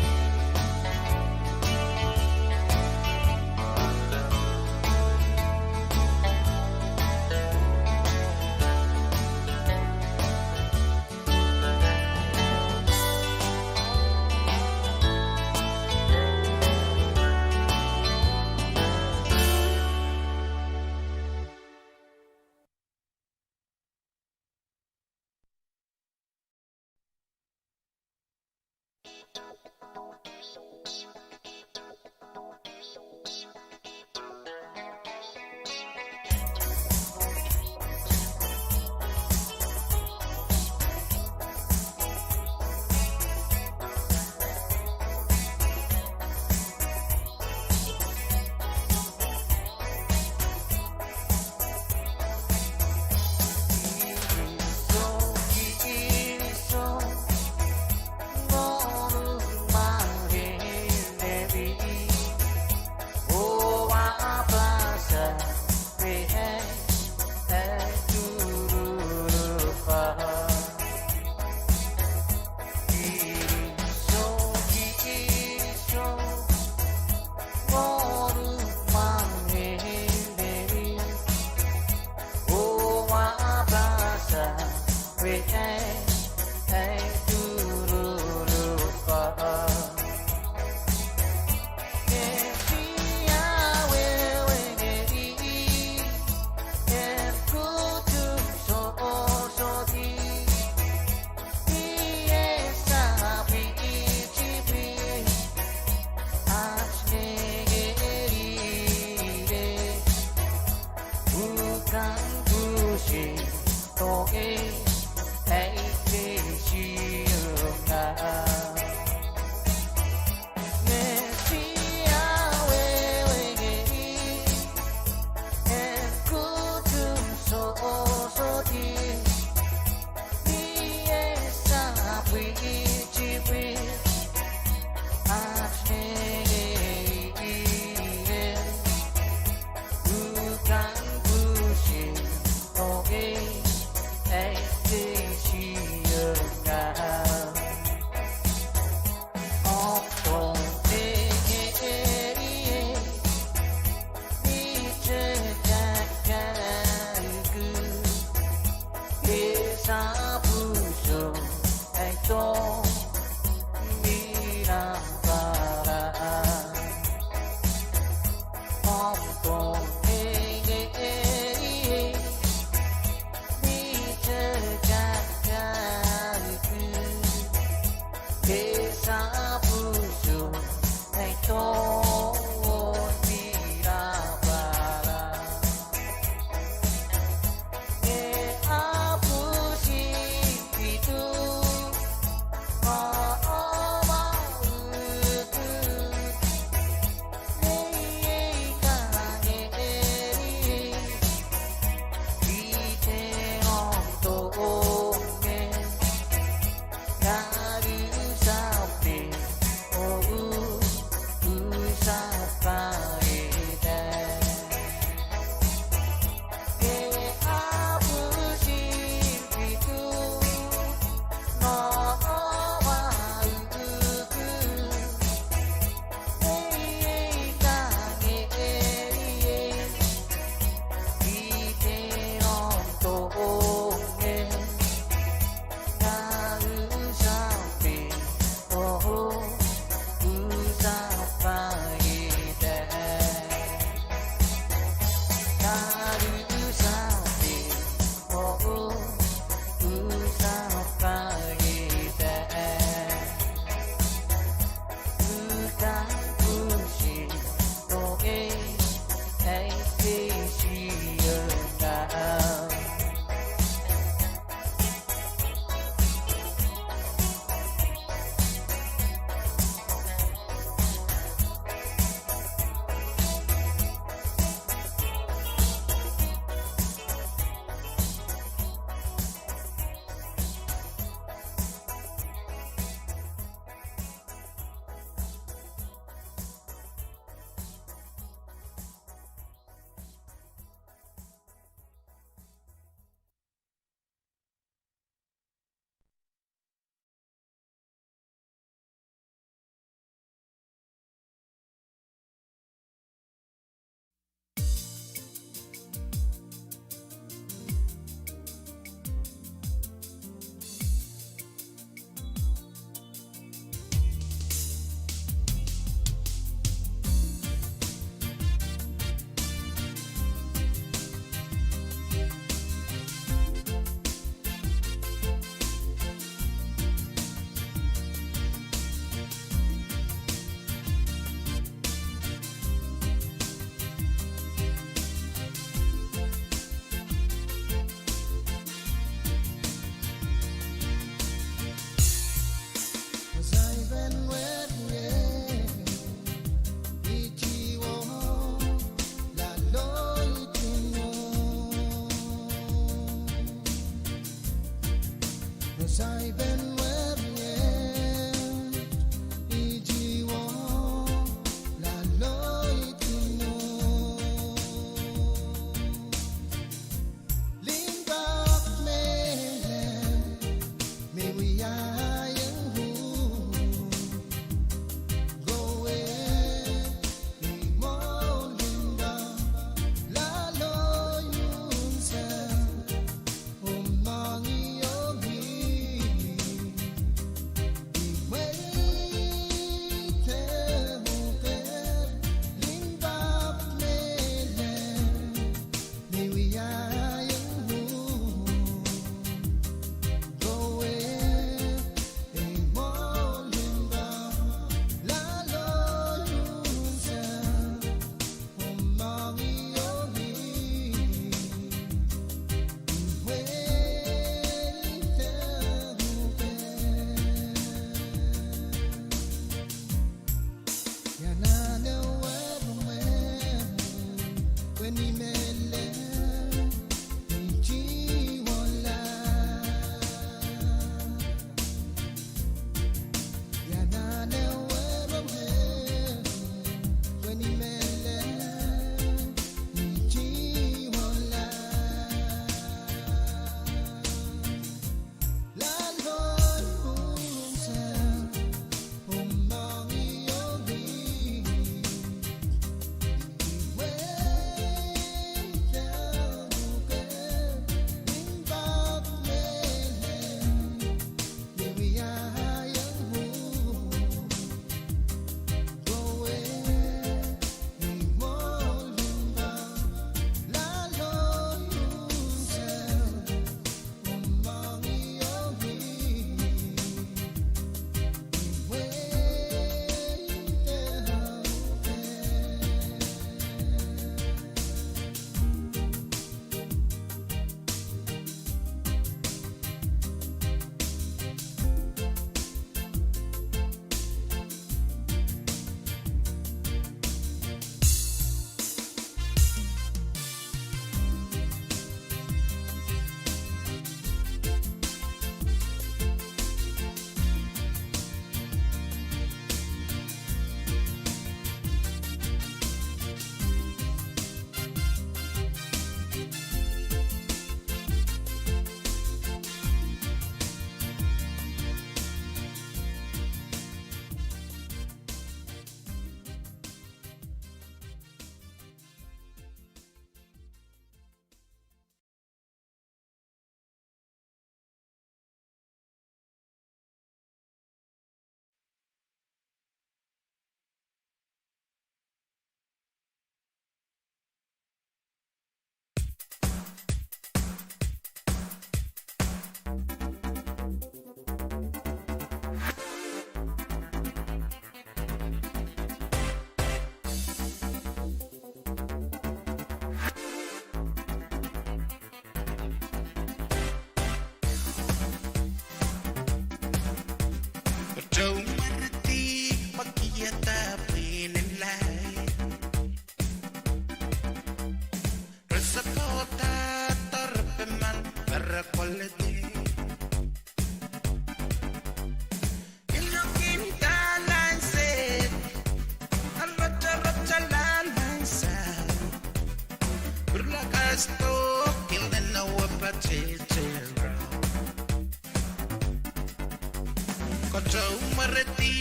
Kotou mwerehdi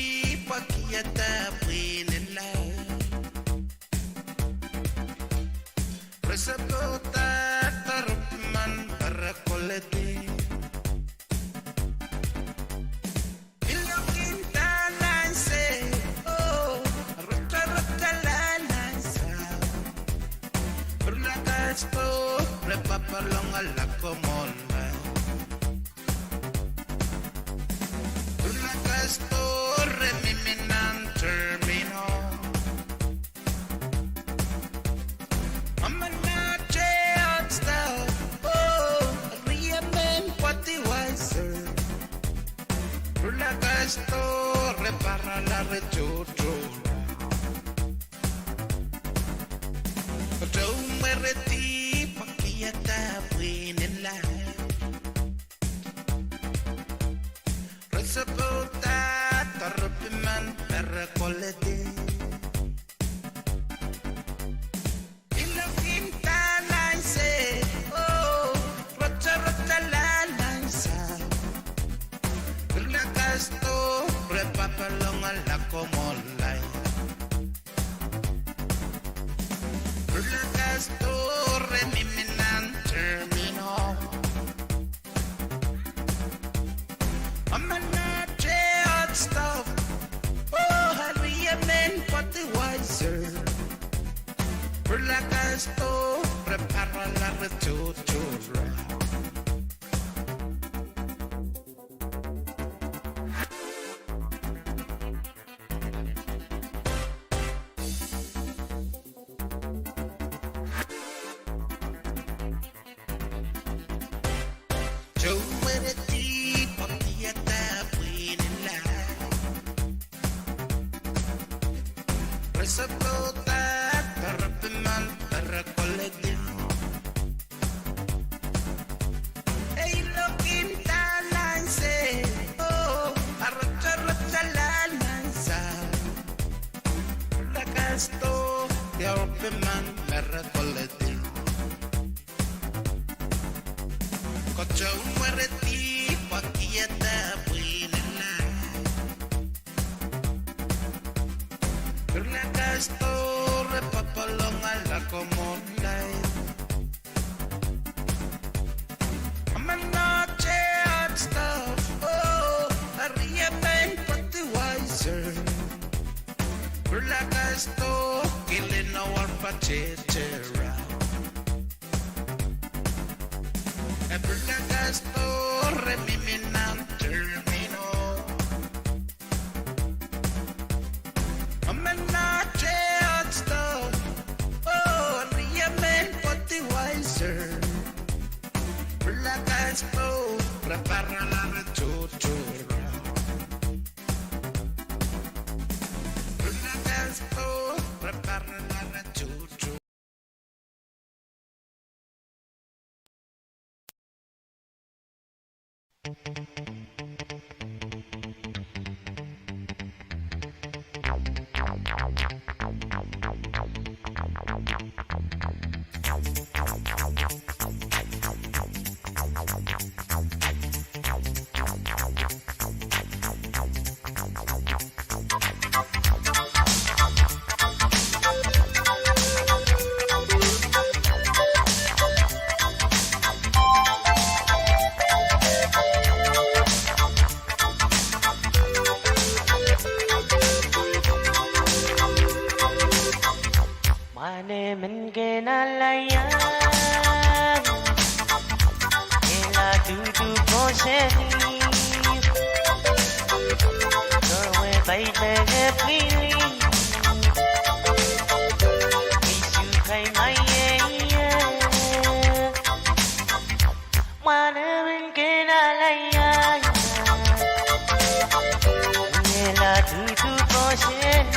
pwakiada pwihn en laud. Re sapota doaropman pere koledi. Iloak en dahlan se, oh, rotorot dahlan sahpw. Purlakas to, re papalong ala komon laud. Purlakas to, re mihmi nan terminal. Amanahte hot stuff, oh, riemen Budweiser. Purlakas to, re parala re tohto. Kotou mwerehdi pwakiada pwihn en laud. Re sapota doaropman pere koledi. Iloak en dahlan se, oh, rotorot dahlan sahpw. Purlakas to, re papalong ala komon laud. Purlakas to, re mihmi nan terminal. Amanahte hot stuff, oh, riemen Budweiser. Purlakas to, re parala re tohto. Kotou mwerehdi pwakiada pwihn en laud. Re sapota doaropman pere koledi. Iloak en dahlan se, oh, rotorot dahlan sahpw. Purlakas to, doaropman pere koledi. Kotou mwerehdi pwakiada pwihn en laud. Purlakas to, re papalong ala komon laud. Amanahte hot stuff, oh, riemen Budweiser. Purlakas to, kilin awar patehte raun. E purlakas to, re mihmi nan terminal. Amanahte hot stuff, oh, riemen Budweiser. Purlakas to, re parala re tohto. Purlakas to, re parala re tohto. Mwahnehn men kin alaiang, ila duhdu kosonned, kowe paipene pwili, isu kai maiei. Mwahnehn men kin alaiang, ila duhdu kosonned,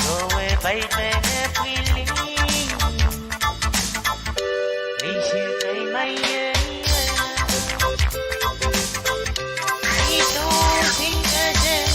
kowe paipene pwili, isu kai maiei. Isu kai maiei.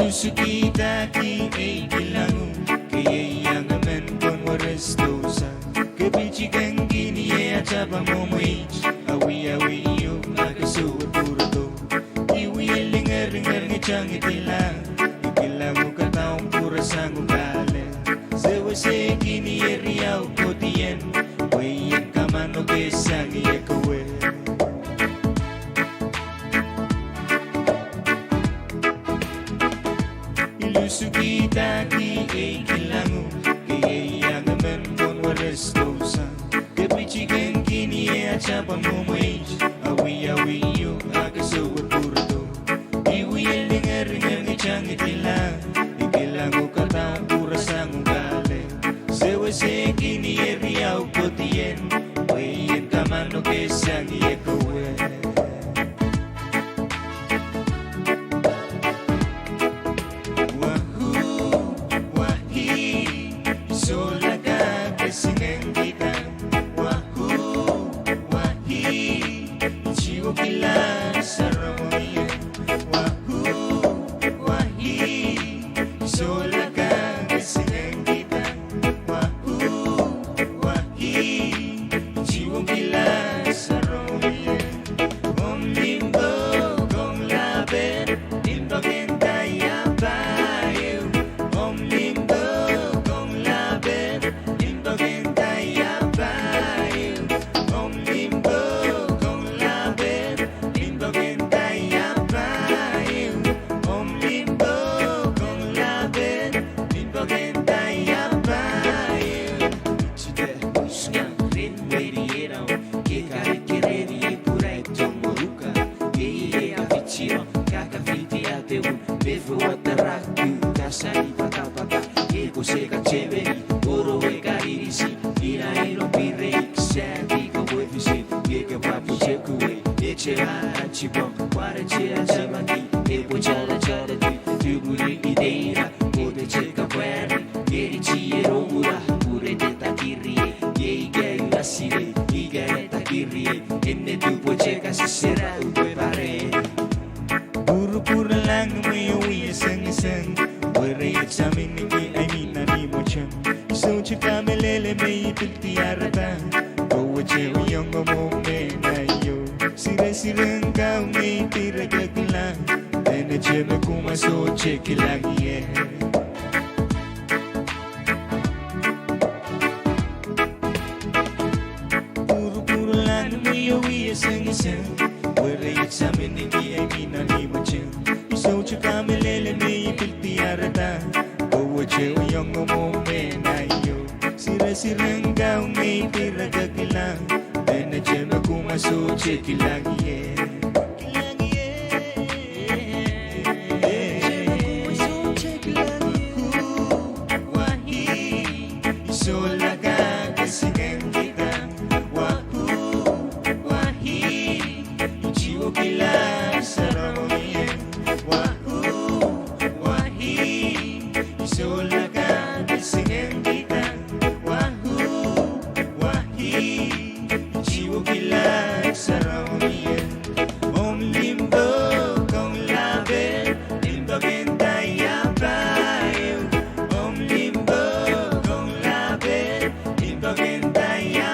Lusukidahki ei kilango, ke ieiang emen pohn weresto sang. Ke pitihkeng kiniei atapan mwomweit, awiawi iuk a ke sewese pwurodo. I wie lingeringer ni tangihdi la, I kilango kadaun pwurasang oh pale. Sewese kiniei riau kohdien, pwe I en kamanoke sang ie kewe. I lusukidahki ei kilango, ke ieiang emen pohn weresto sang. Ke pitihkeng kiniei atapan mwomweit, awiawi iuk a ke sewese pwurodo. I wie lingeringer ni tangihdi la, I kilango kadaun pwurasang oh pale. Sewese kiniei riau kohdien, pwe I en kamanoke sang ie kewe. Wahoo, wahii, I sohla kak esingek kihda. Wahoo, wahii, I tiwo kilang sarawio. Wahoo, wahii, I sohla kak esingek kihda. Wahoo, wahii, I tiwo kilang sarawio. Om limpoak ong lapen, limpoak en daiapaiu. Om limpoak ong lapen, limpoak en daiapaiu. Om limpoak ong lapen, limpoak en daiapaiu. Om limpoak ong lapen, limpoak en daiapaiu. Side usnga ren wehi inou, ke karik kereniei pwurai tohn mworuka. Iei e kafitiong, kakafiti adeun, pefo adarak, kasani padapada. Iei kose katemeni, oro e kainisi, ina inou pirei, sahdi ko wefisi, iei ke pahn pwutekuwei, e te anti pong, pwarete anti maki, e pwe tala tala di, tuhmwili ideira, kote te kapwari, ngeni tie rongula, pwurete dakirie, iei ika ina sile, ika e dakirie, ene dupwe te kasisera, upwe pare. Pwurupwurlahng me I wie sengiseng, werei e taminiki ai mi nan imweteng. I sohte kamehlele me I pil diarada, kowete wiong omw mehn aio. Siresireng kau me I direkekla, dene te me kumwa sohte kilang ie. Pwurupwurlahng me I wie sengiseng, werei e taminiki ai mi nan imweteng. I sohte kamehlele me I pil diarada, kowete wiong omw mehn aio. Siresireng kau me I direkekla, dene te me kumwa sohte kilang ie. Kilang ie. Wahoo, wahii, I sohla kak esingek kihda. Wahoo, wahii, I tiwo kilang sarawien. Wahoo, wahii, I sohla kak esingek kihda. Wahoo, wahii, I tiwo kilang sarawien. Om limpoak ong lapen, limpoak en daiapaiu. Om limpoak ong lapen, limpoak en daiapaiu.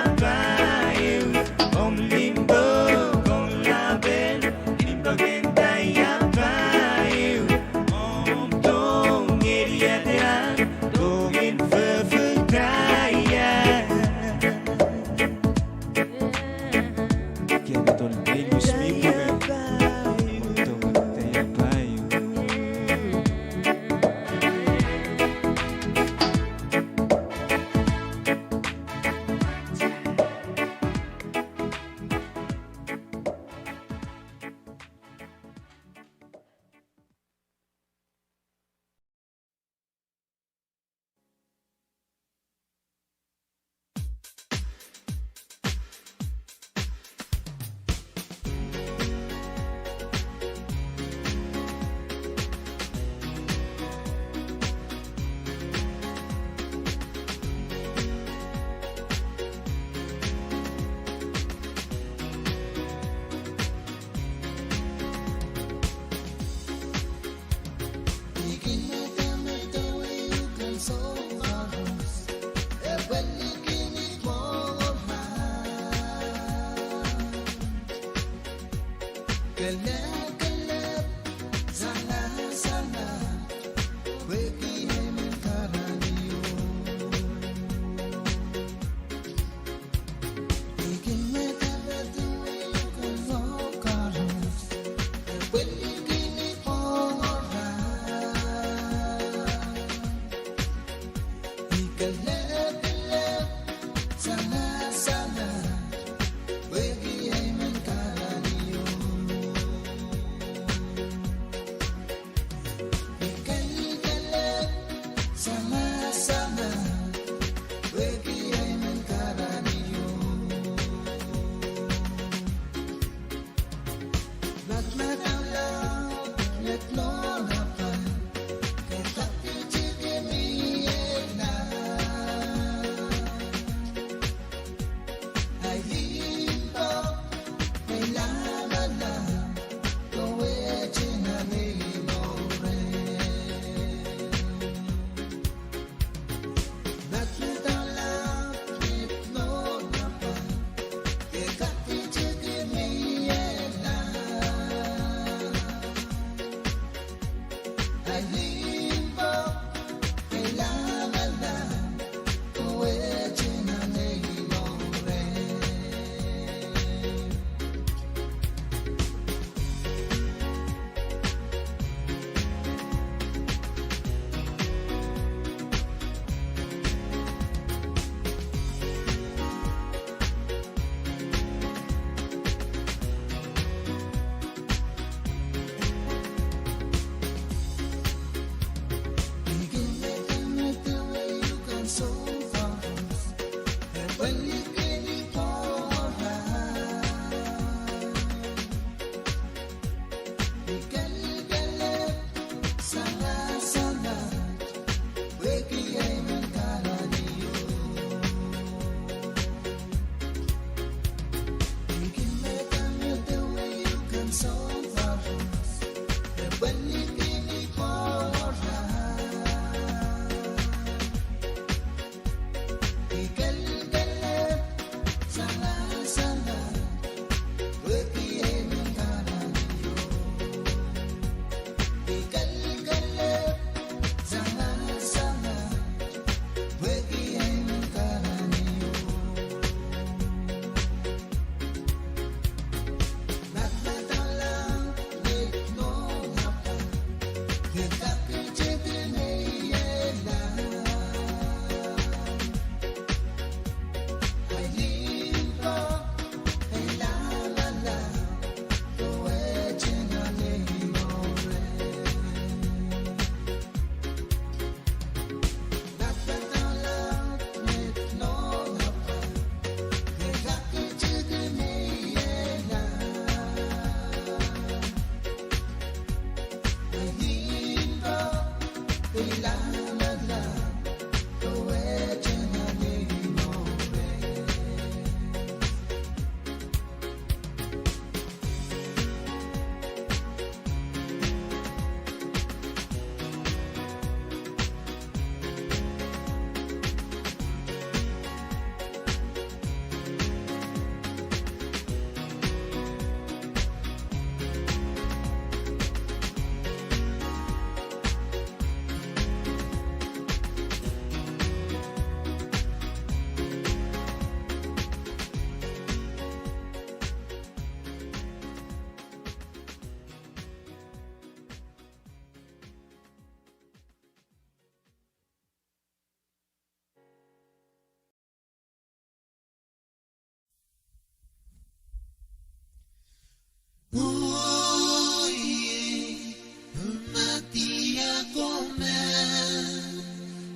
Oh ie, oh madiako me.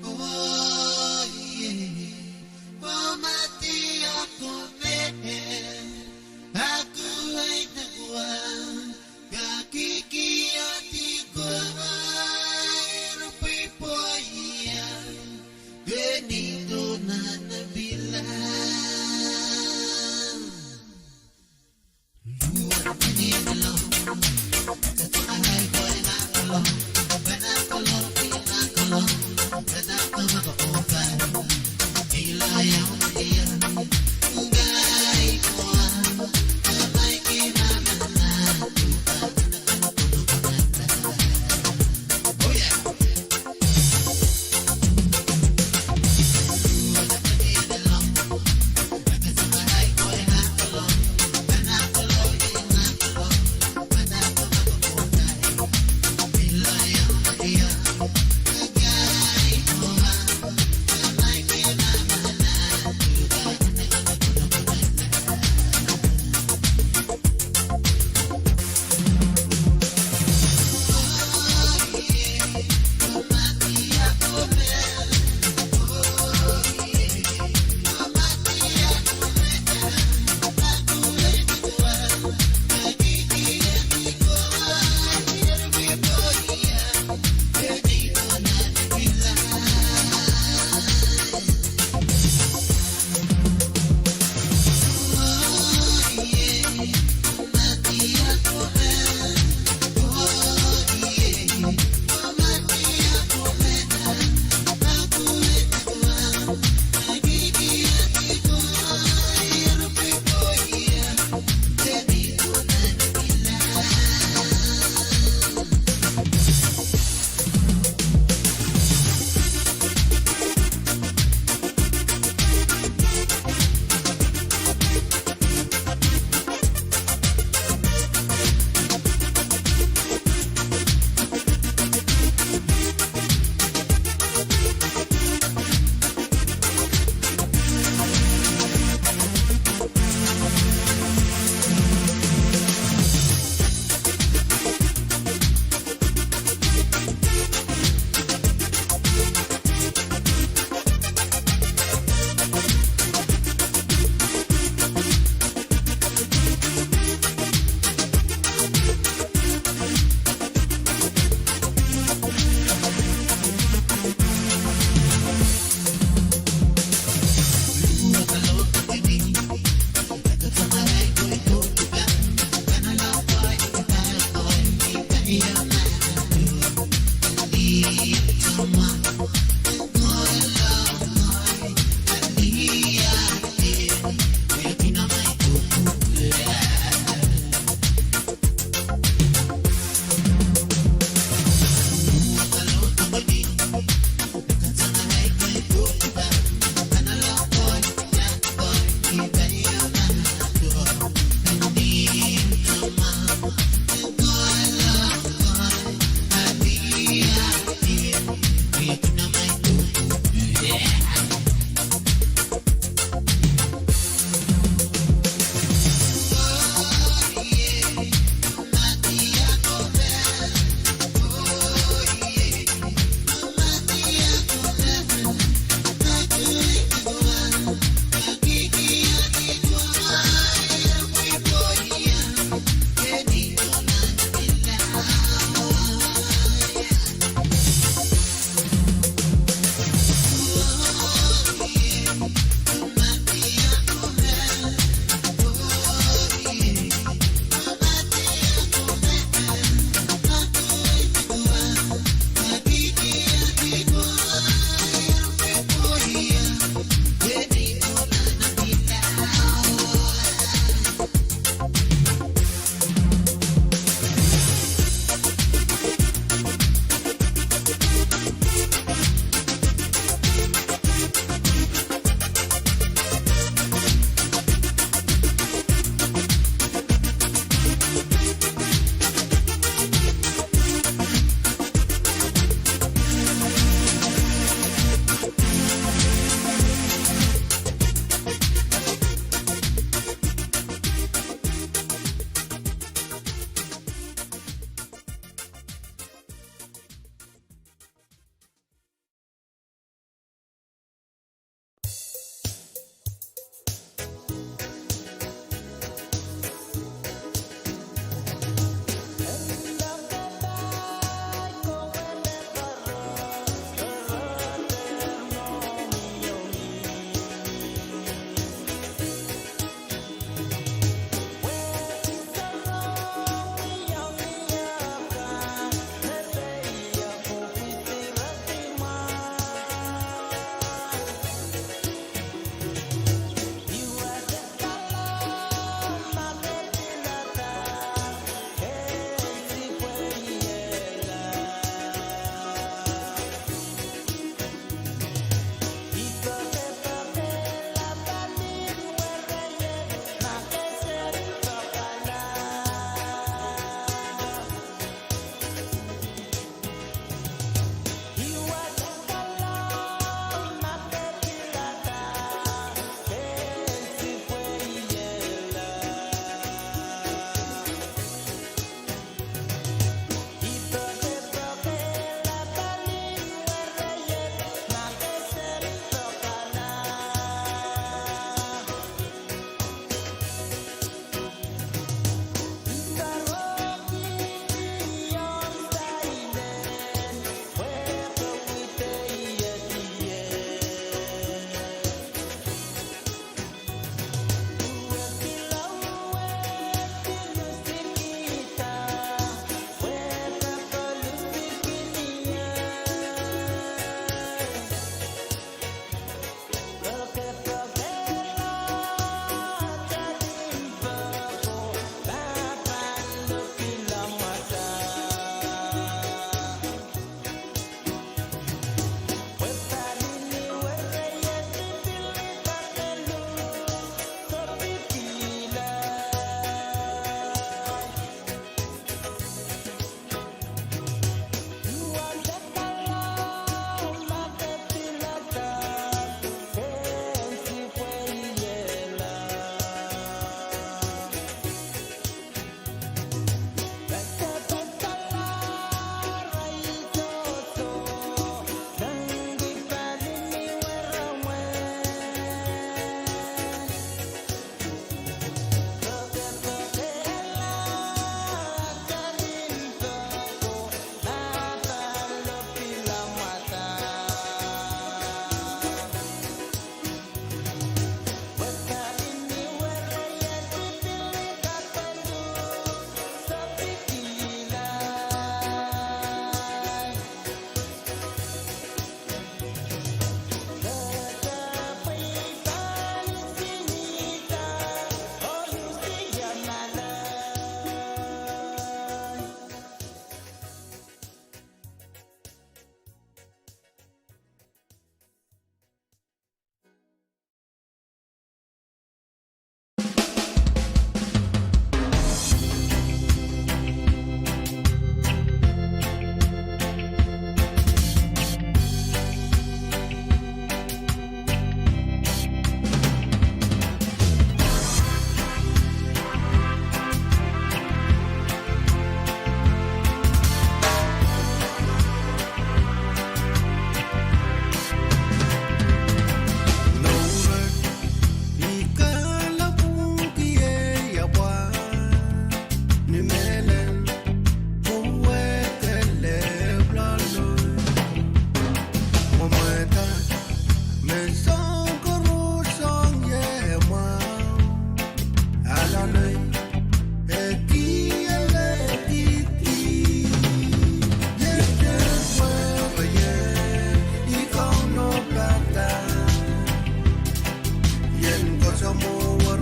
Oh ie, oh madiako me. Aku ahi nekwa, kak kihkihdi kowe, eri pwipwoia, kenido nan pila.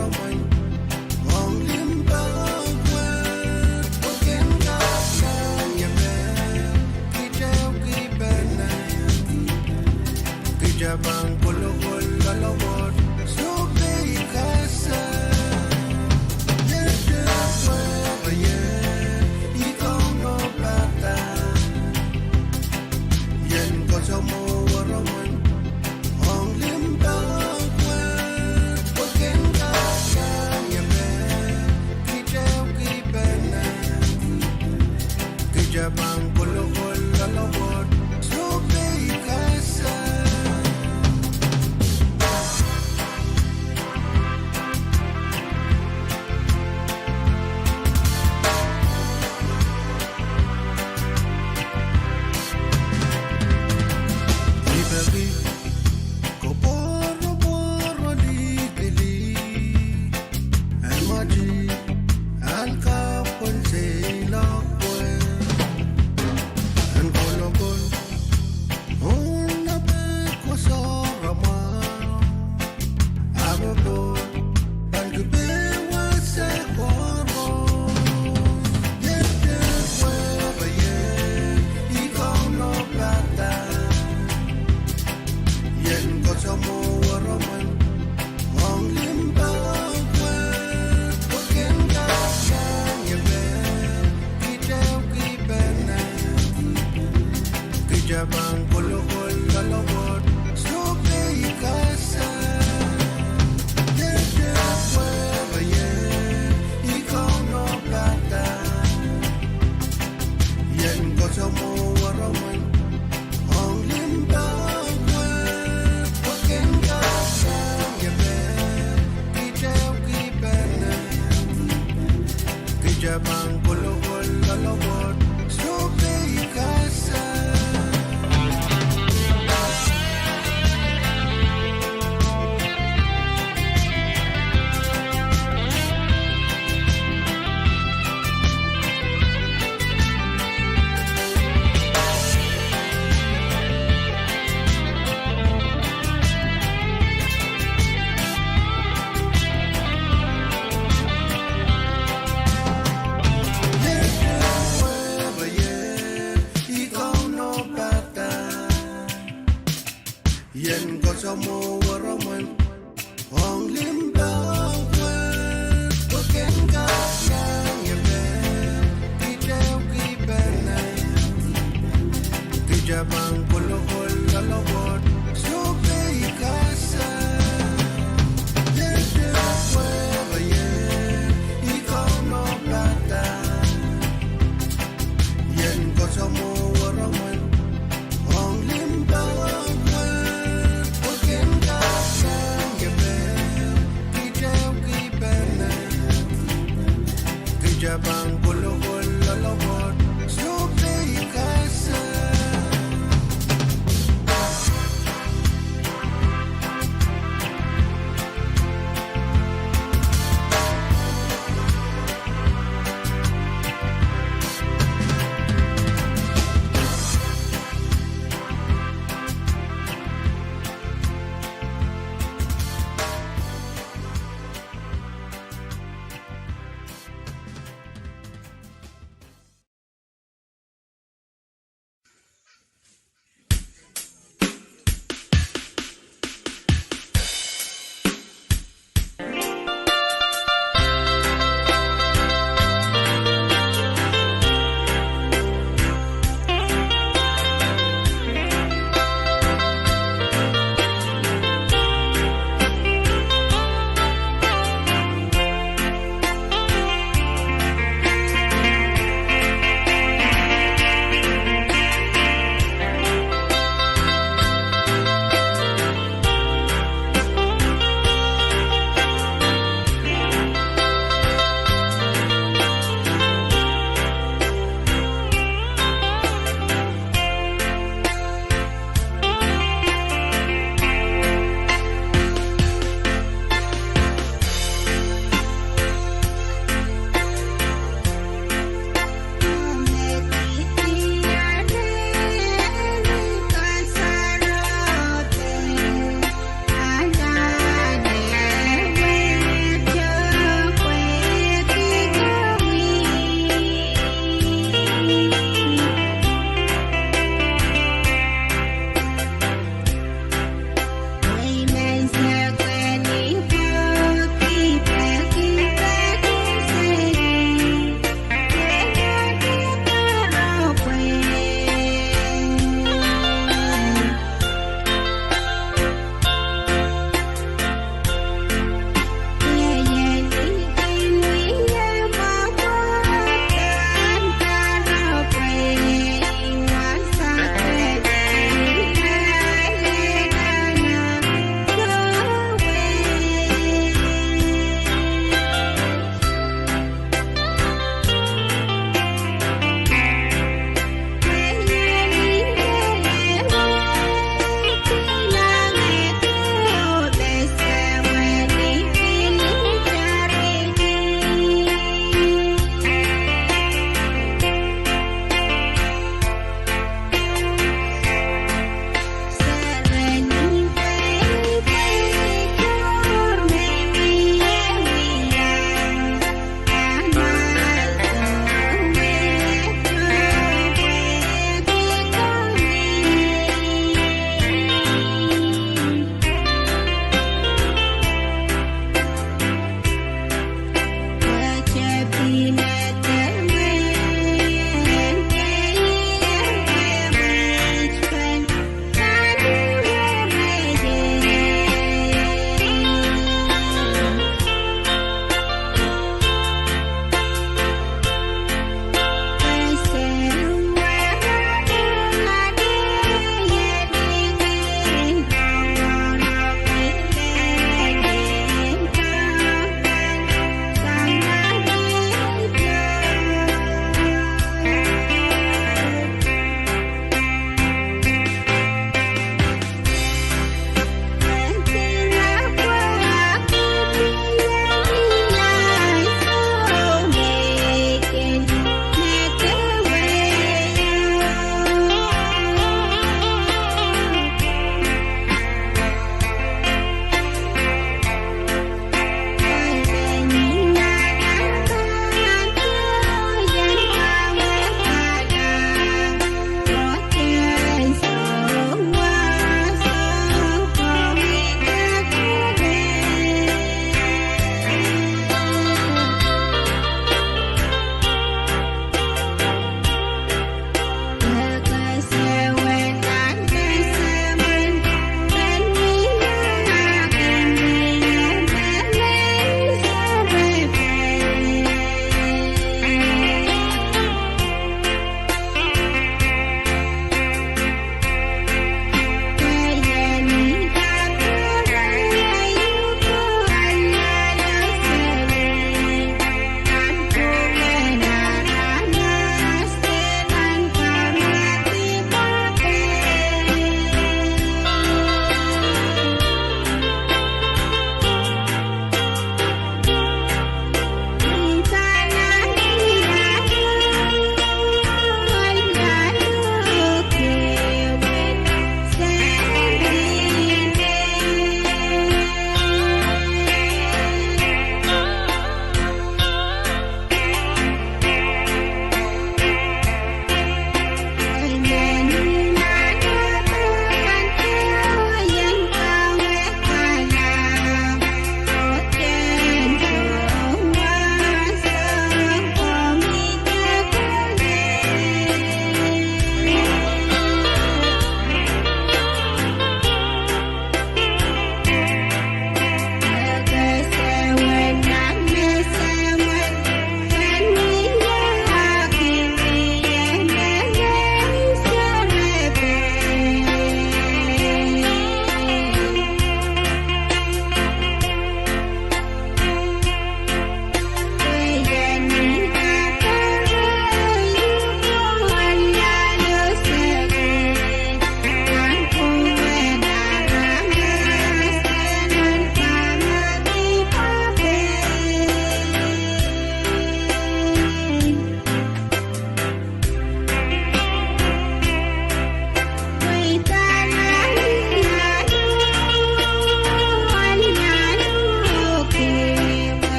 ong limpoak wet, pwe ken kak sang ie me kitail kihpene. Kitail pahn kolokol loalopwoat, sohpei kasa. Iet pwe ie I Kauno padahk, I en koasoamwo weremwen ong limpoak wet, pwe ken kak sang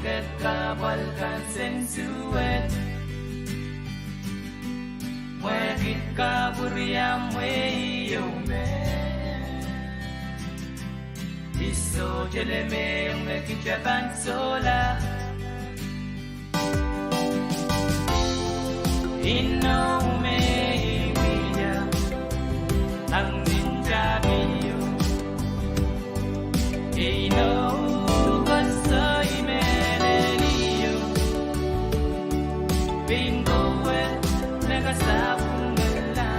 Kehkapwal kan sen suwed, mwekid kapwuriamwei ieu me I sohte lemehiong me kitail pahn sohla. Inou me I wia, ahng nin tapio. Inou koasoai mehlelio, pein kowe me kasapwungala.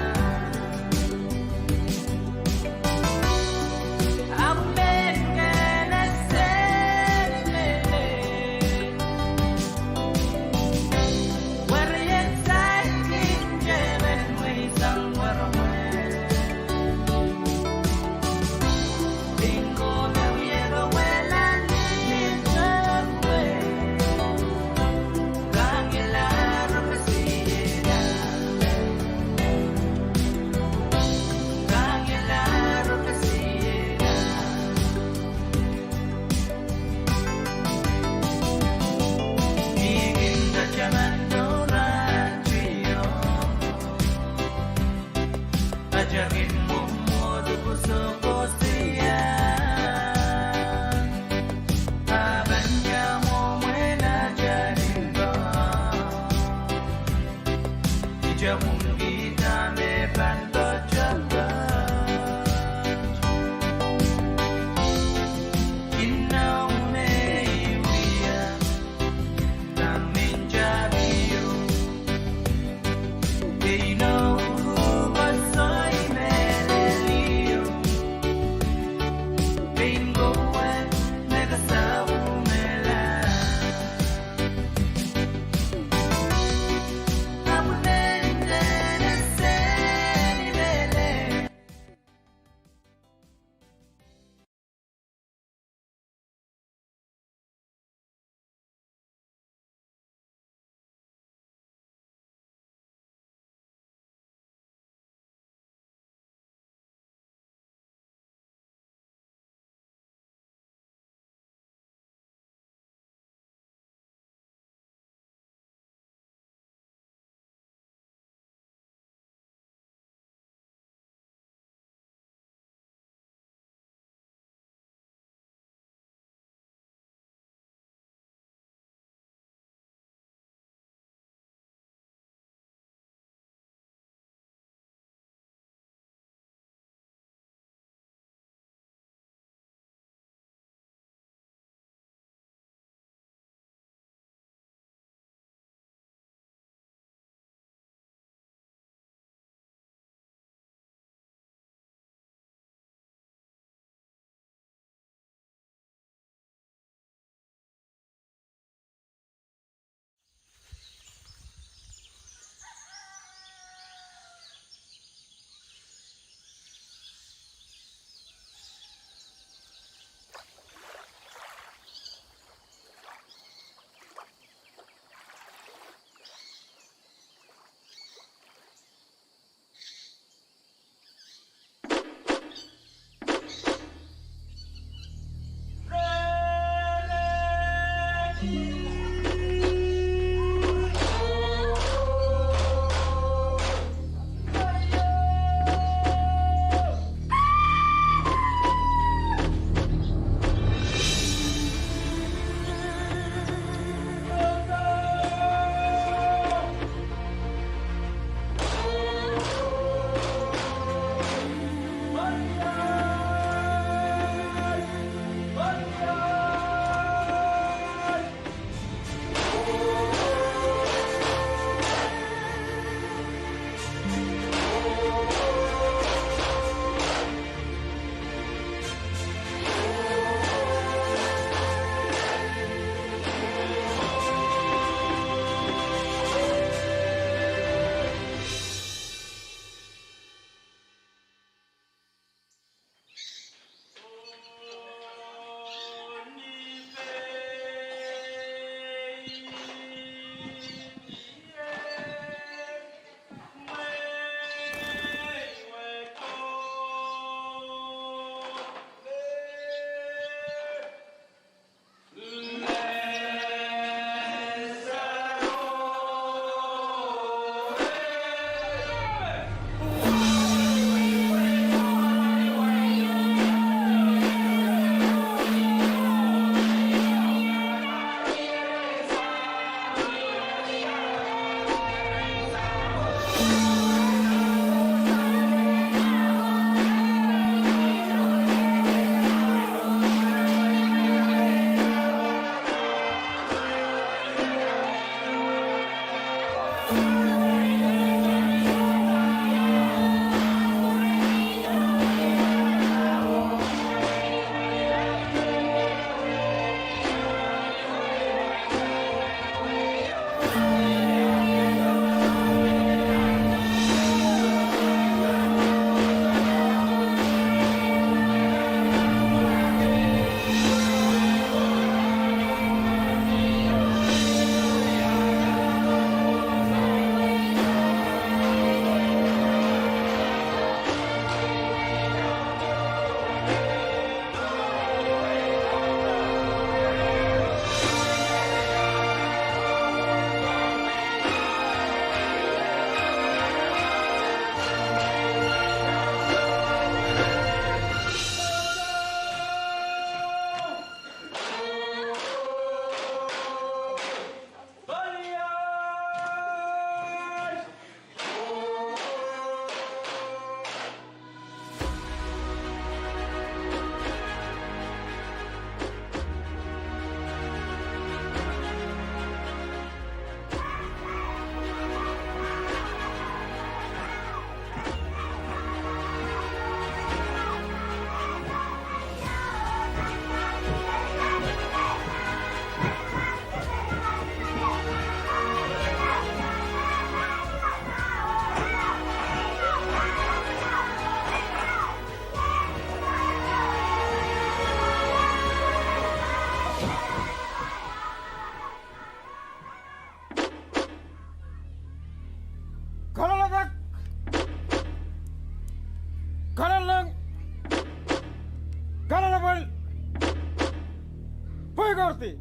Koi kardi.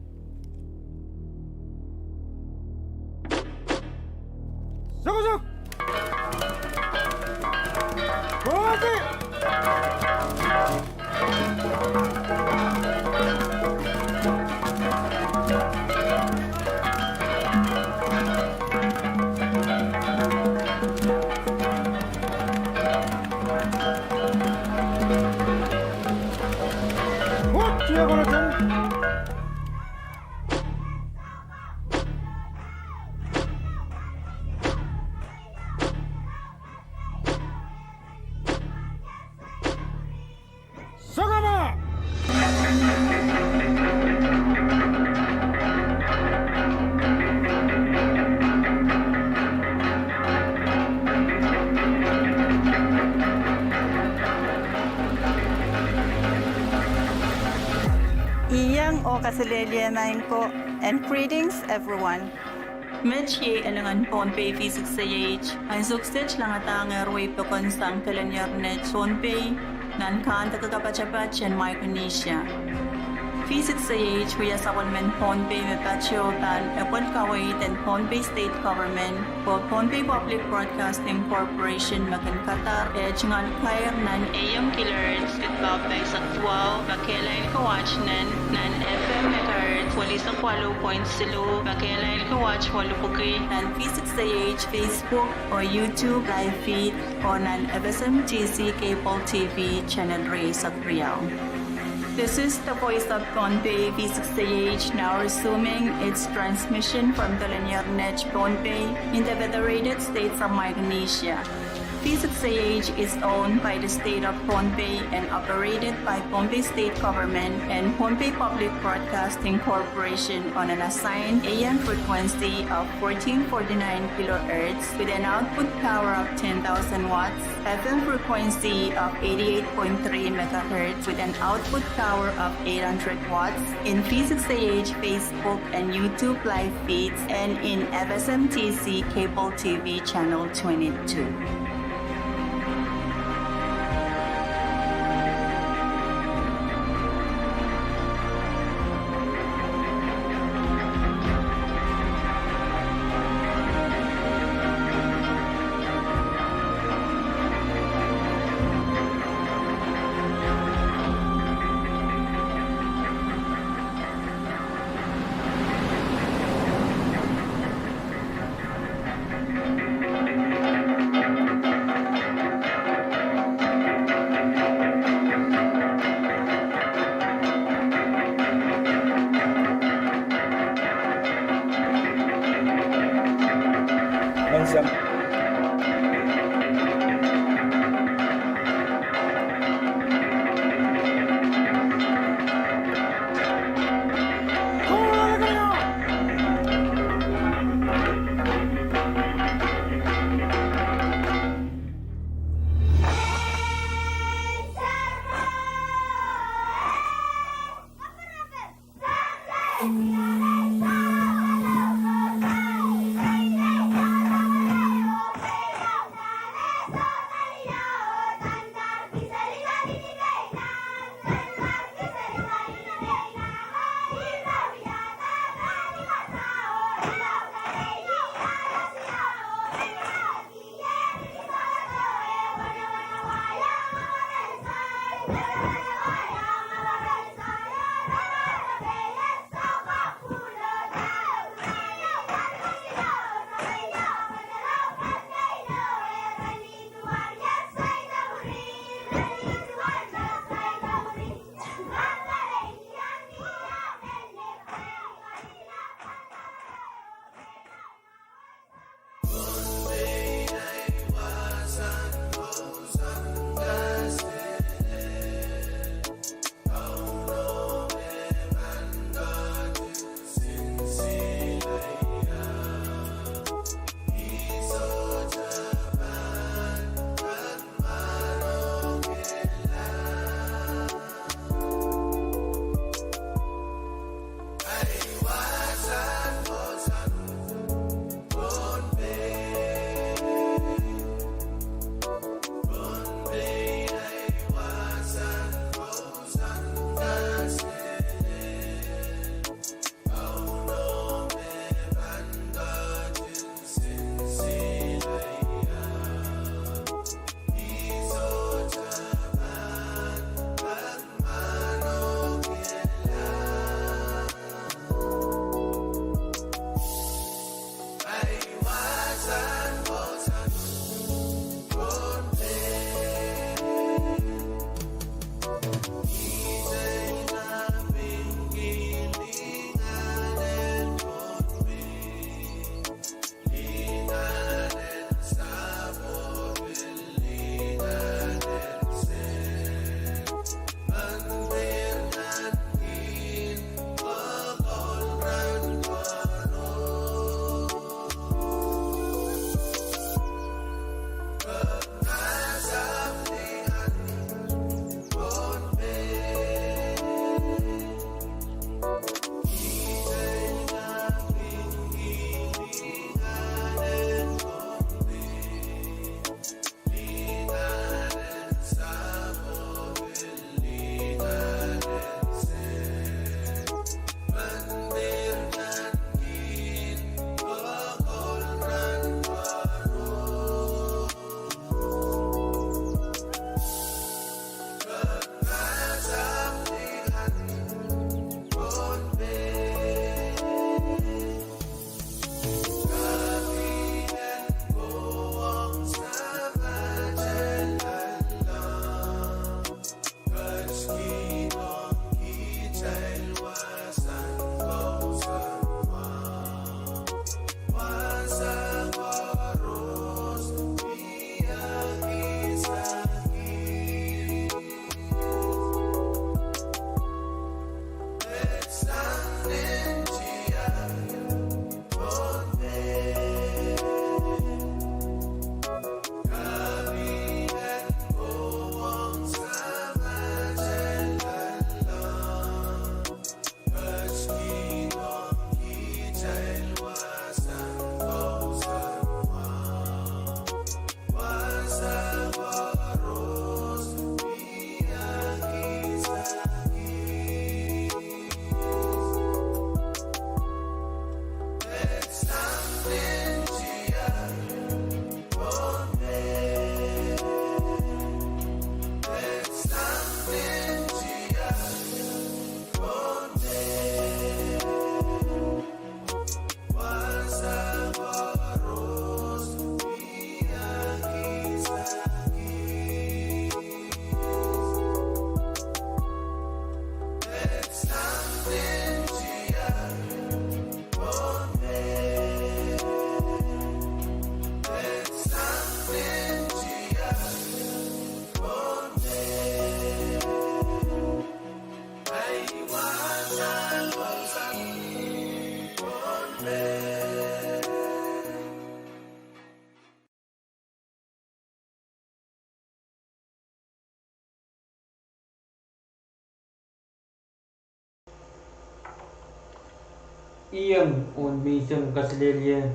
Sukosuk. Koasi. Mwohd, ia konehng. Sokama! Iang oh kaselehlie maing ko, and greetings everyone. Met iei elingan Pohnpei V six A H, ansou kiset langadahngehr wei pokon sang Telenier Net Pohnpei, nan kahndeke kapatapat en Micronesia. V six A H wia sapwellimen Pohnpei me patoh pahn epwel kaweid en Pohnpei State Government, oh Pohnpei Public Broadcasting Corporation me kin kadar eh tungoal kair nan A M kilohertz, kidpaob pahisek duwau, me kehlail ko watt nen, nan F M megahertz, welisek waluh point siluh, me kehlail ko watt welipwiki, nan V six A H Facebook oh YouTube live feed, oh nan F S M T C cable T V channel rieisek riau. This is the voice of Pohnpei, V six A H, now resuming its transmission from Telenier Net Pohnpei in the Federated States of Micronesia. V six A H is owned by the State of Pohnpei and operated by Pohnpei State Government and Pohnpei Public Broadcasting Corporation on an assigned A M frequency of fourteen forty-nine kilohertz with an output power of ten thousand watts, F M frequency of eighty-eight point three megahertz with an output power of eight hundred watts, in V six A H Facebook and YouTube live feeds, and in F S M T C cable T V channel twenty-two. Iang oh menseng kaselehlie.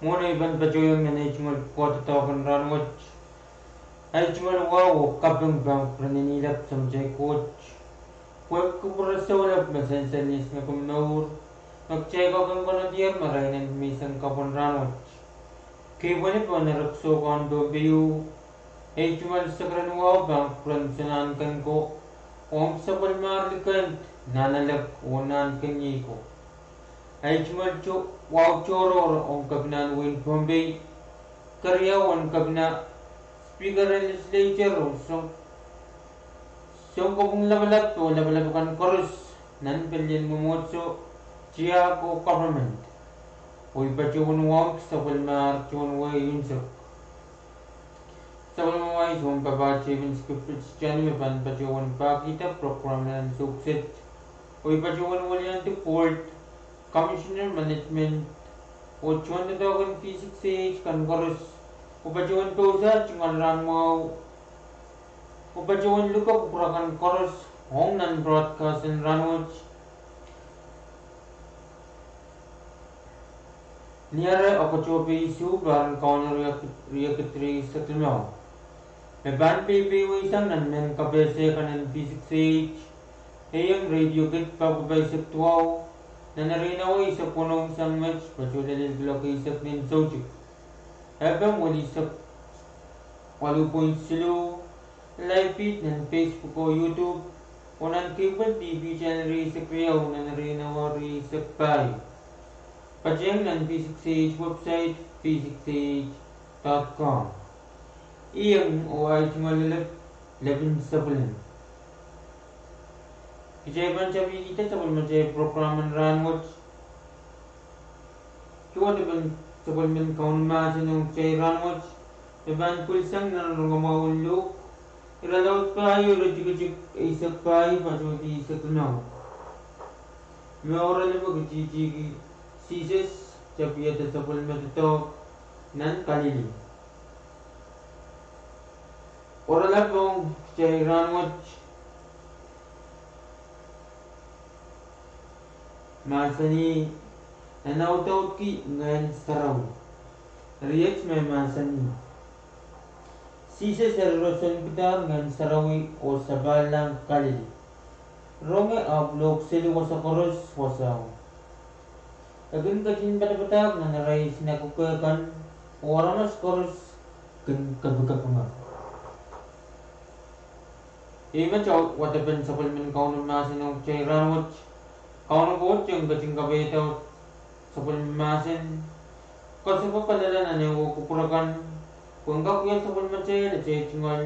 Mwohn ei pahn patohiong nan ei tungoal pwukoa doadoahk en rahnwet, ei tungoal wahu oh kaping pahn kupwuren en ilap Samatail Koht, pwehki kupwure soulap me sansal ni esingek en mour, me kitail kak en konehdier marain en menseng kapw en rahnwet. Kepwene pohn erek soukohn Pohnpei, ei tungoal sekeren wahu pahn kupwuren soangen ko ong sapwellimahr likend, nan elep oh nan keniei ko. Ei tungoal wahu tohrohr ong kepinahn wehin Pohnpei, keriau en kepina, speaker en legislature, sounkopwung lapalap oh lapalap akan koaros nan pelien mwomwohdiso, tiahk oh government. Oh I patohwan wauneki sapwellimahr tohn wehi unsek. Sapwellimamwahu sounpapah Stephen Skipper Sitani me pahn patohwan pahkihda program nan ansou kiset. Oh I patohwan weliandi board, commissioner, management, oh tohndoadoahk en V six A H kan koaros, oh patohwan pousa tungoal rahnmwahu, oh patohwan luke kupwur akan koaros ong nan broadcast en rahnwet. Ni ire Oktope isuh, pahr en Kauno riekid rieisek limau, me pahn peipeieisang nan mehn kapehse kan en V six A H, A M radio kit, pahpa eisek duwau, nan erein awa eisek weneu sang met patoh lel kuloak eisek nin soutik. F M waluh point siluh, live feed nan Facebook oh YouTube, oh nan cable T V channel rieisek riau nan erein awa rieisek pahieu. Patehng nan V six A H website, V six A H dot com. Iang oh ei tungoal lepin sapwellime. Kitail pahn tepikihda sapwellimatail program en rahnwet. Duwehte sapwellimen Kauno mahsen ong kitail rahnwet, me pahn pwilsang nan rongamwahu en Luk, irelaud pahieu, iretikitik eisek pahieu patohdi eisek limau. Me oaralap me kitihtihki Sises tapihada sapwellime doadoahk nan Kalili. Oaralap ong kitail rahnwet mahsanih, nan audaudki Ngehn Sarawi. Riet me mahsanih: Sises eri roson kidahr Ngehn Sarawi oh sapahlahng Kalili. Ronge ahpw lohk seli wasa koaros wasao. E kin ketin padapadahk nan arail sinakoke kan, oh aramas koaros kin kapikapinga. Ih met wadepen sapwellimen Kauno mahsen ong kitail rahnwet. Kauno Koht kin ketin kapaiada sapwellime mahsen, kasohpa kalelapak nan ehu kupwur akan, pwehn kak wia sapwellimatail atail tungoal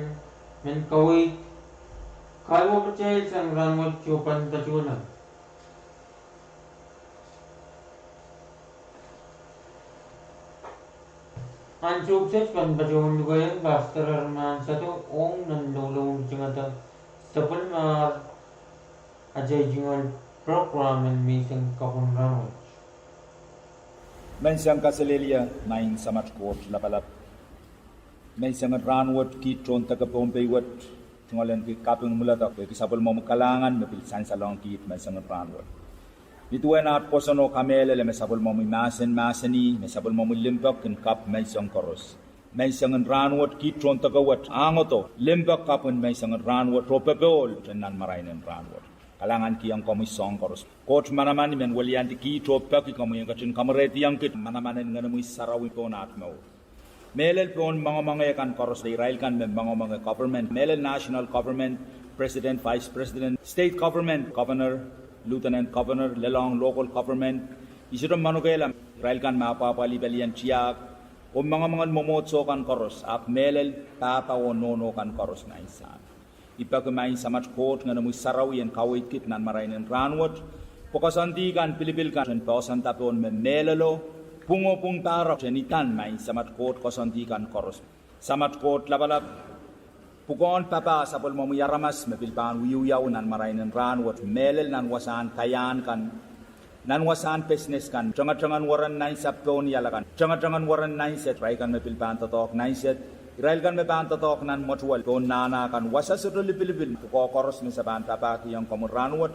men kaweid, kaluwepatail sang rahnwet oh pahn patohla. Ansou kiset pahn patohwan lukehiong Pastor Herman Sado ong nan loulou en tingada sapwellimahr atail tungoal program en menseng kapw en rahnwet. Menseng kaselehlie, Maing Samat Koht Lapalap. Menseng en rahnwet kiht tohn deke Pohnpei wet, tungoalenki kaping mwuledek pwehki sapwellimomwi kalahngan me pil sansalohng kiht menseng en rahnwet. Ni duwen aht pwoson oh kamehlele me sapwellimomwi mahsen mahsanih, me sapwellimomwi limpoak kin kapw menseng koaros. Menseng en rahnwet kiht tohn deke wet, ahngdo limpoak kapw en menseng en rahnwet oh popohl nan marain en rahnwet. Kalahngankihong komwi soahng koaros. Koht manaman, I men weliandi kiht oh peki komwi en ketin kamwerehdiong kiht manaman en Ngenomwi Sarawi pohn aht mour. Mehlel pohn moangomoange kan koaros, irail kan me moangomoange government, mehlel national government, president, vice president, state government, governor, lieutenant governor, lelohng local government, I sohte manokehla irail kan me apwahpwalih pelien tiahk oh moangomoangen mwomwohdiso kan koaros, ahpw mehlel pahpa oh nohno kan koaros nan sahm. I peki Maing Samat Koht Ngenomwi Sarawi en kaweid kiht nan marain en rahnwet, pwe koasoandi kan, pilipil kan, en poahsoanda pohn me mehlelo, pwung oh pwung pahrek, en idan Maing Samat Koht koasoandi kan koaros. Samat Koht Lapalap, pwukoahn papah sapwellimomwi aramas me pil pahn wiewiawi nan marain en rahnwet, mehlel nan wasahn kaiahn kan, nan wasahn business kan, tengetengen weren nansapw pohn iala kan, tengetengen weren nanset, irail kan me pil pahn doadoahk nanset, irail kan me pahn doadoahk nan mwetuwel pohn nahna kan, wasa sohte lipilipil, pwukoa koaros me se pahn papahkihong komwi rahnwet.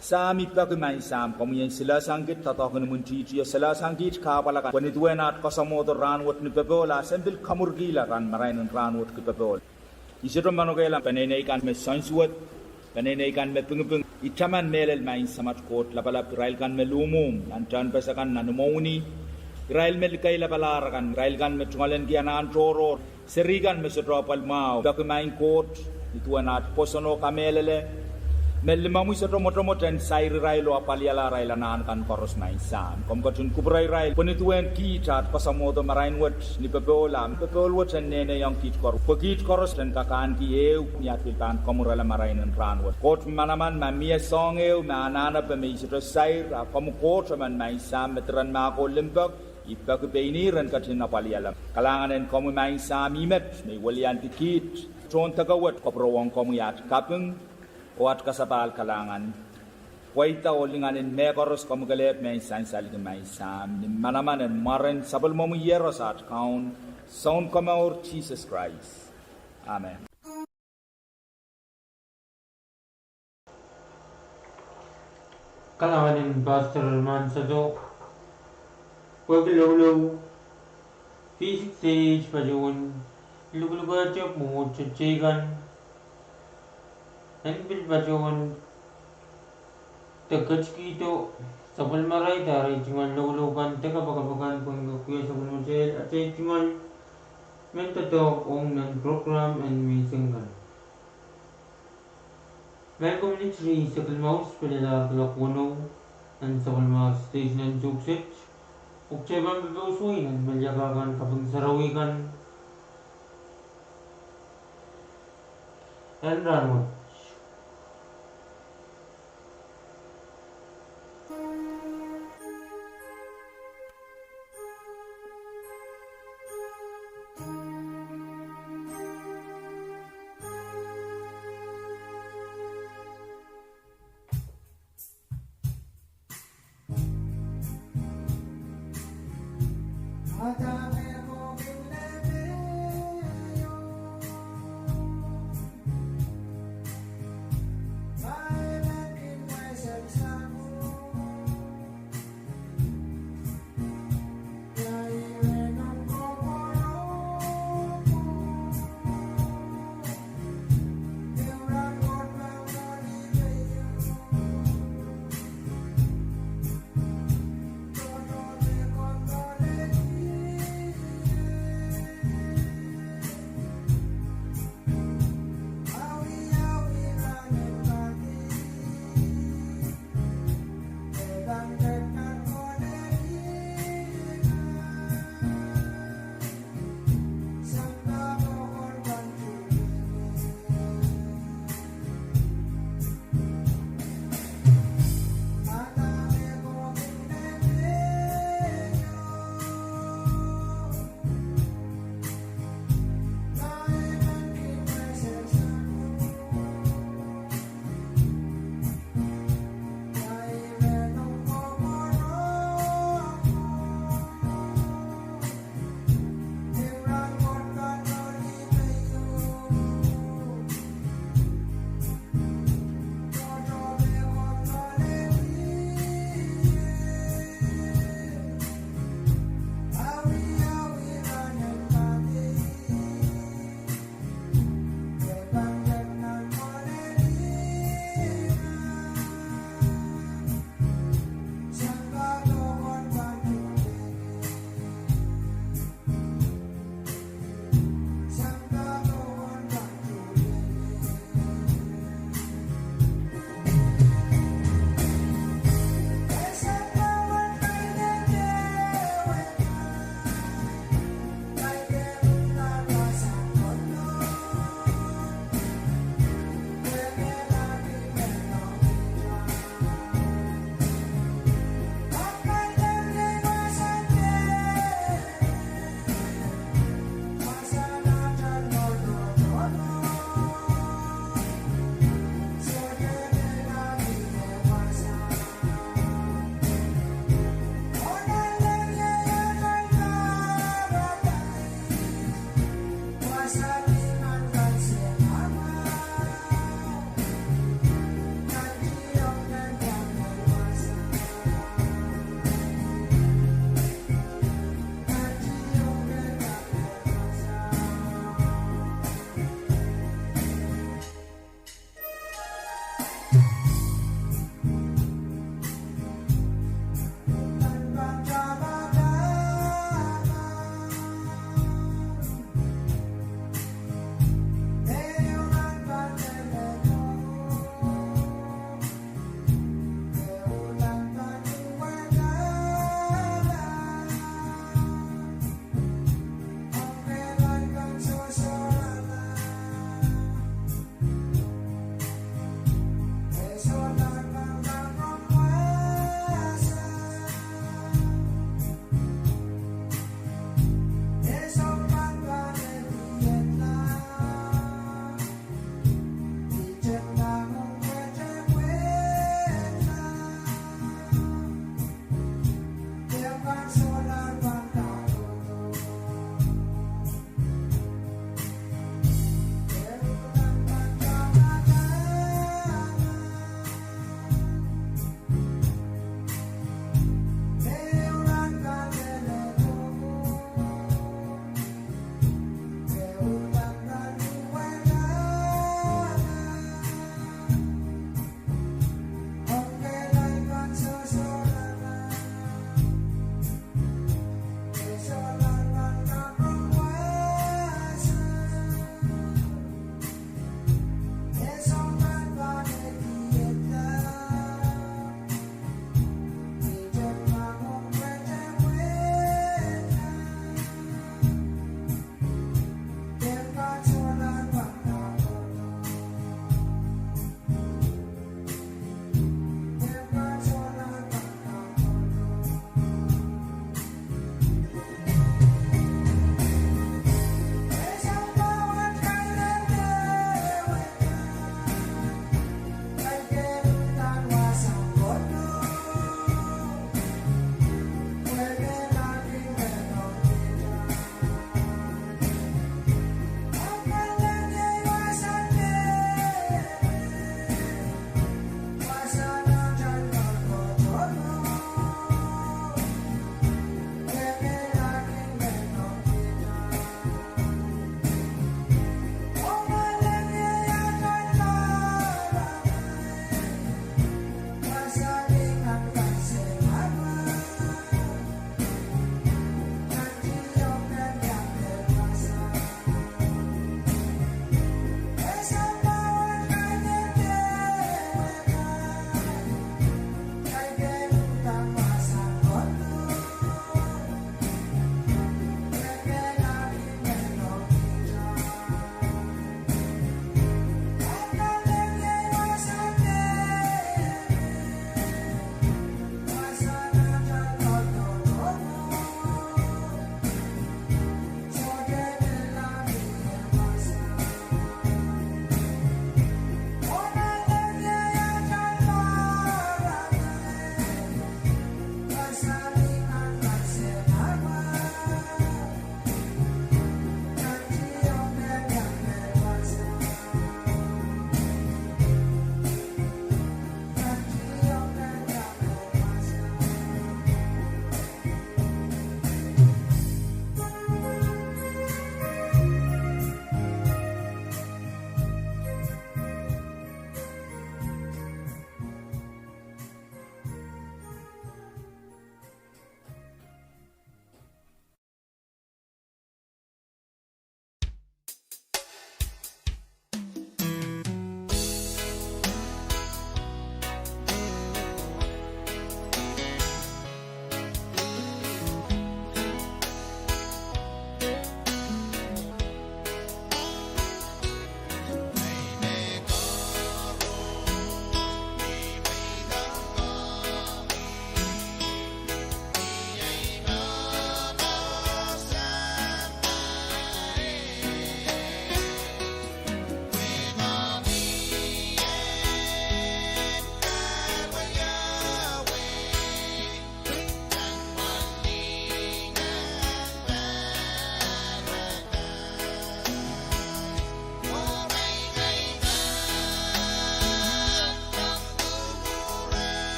Sahm, I peki, Maing Sahm, komwi en silehsang kiht doadoahk en imwintihti oh silehsang kiht kahpwal akan pwe ni duwen aht koasoamwohdo rahnwet ni popohl, a sen pil komwurkihla nan marain en rahnwet ni popohl. I sohte manokehla peneinei kan me soansuwed, peneinei kan me pingiping. I taman mehlel, Maing Samat Koht Lapalap, irail kan me luhmwuhmw nan tehnpas akan, nan imwowini, irail me likeilapalahr akan, irail kan me tungoalenki anahn tohrohr, seri kan me sohte apwal mwahu. I peki, Maing Koht, ni duwen aht pwoson oh kamehlele, me limomwi sohte mwotomwot en sair irail oh apwaliala arail anahn kan koaros, Maing Sahm. Komw ketin kupwure irail pwe ni duwen kiht, aht koasoamwohdo marain wet ni popohl, a popohl wet en nehnehiong kiht koaros, pwe kiht koaros en kak ahneki ehu ni aht pil pahn komwurala marain en rahnwet. Koht manaman, ma mie soahng ehu me anahnepe me I sohte sair, a komw Koht emen, Maing Sahm, me diren mahk oh limpoak, I peki pein ihr en ketin apwaliala. Kalahngan en komwi, Maing Sahm, ih met me I weliandi kiht. Tohndoke wet, kupwurowong komwi aht kaping oh aht kasapahl kalahngan. Pweida oh lingan en mehkoaros komwi kelehpw me en sansalki, Maing Sahm, ni manaman en mwaren Sapwellimomwi Iehros, aht Kaun, Sounkomour Sises Krais. Amen. Kalahngan en Pastor Mansato, pwehki loulou V six A H patohwen lukulukehte mwomwohdiso teikan, en pil patohwen de ketikihdo sapwellimarail, arail tungoal lokolok kan de kapakap akan pwehn kak wia sapwellimatail atail tungoal men doadoahk ong nan program en menseng kan. Malkom Litri Sekilmaus pil lalahr kuloak weneu nan sapwellimar station en Tuksett, pwukat pahn popousoi nan meliakahkan kaping sarawi kan en rahnwet.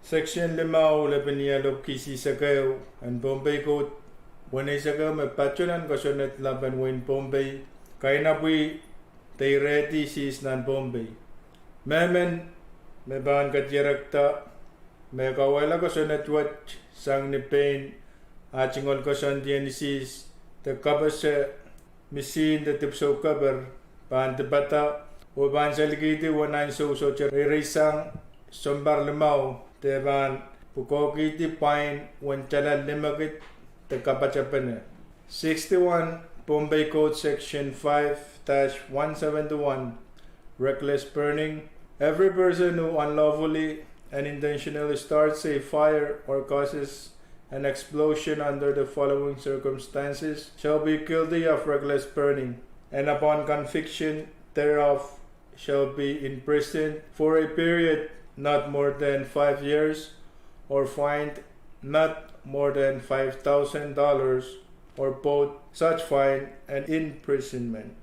Section limau, lepin ialopki sihs ekeu en Pohnpei Code, weneisek ehu me patohwan kosonned lapen wehin Pohnpei, kainapwi de irehdi sihs nan Pohnpei. Mehmen me pahn kadirekda me kauwehla kosonned wet sang ni pein ah tungoal koasoandi en sihs de kapehse misihn de dipwisou keper pahn dipada oh pahn salikihdi uwen ansou sohte reireisang sounpar limau de pahn pwukoahkihdi pwain uwen tala limekid de kapatapene. Sixty-one, Pohnpei Code Section five dash one seventy-one, reckless burning. Every person who unlawfully and intentionally starts a fire or causes an explosion under the following circumstances shall be guilty of reckless burning, and upon conviction thereof shall be imprisoned for a period not more than five years, or fined not more than five thousand dollars, or both such fine and imprisonment.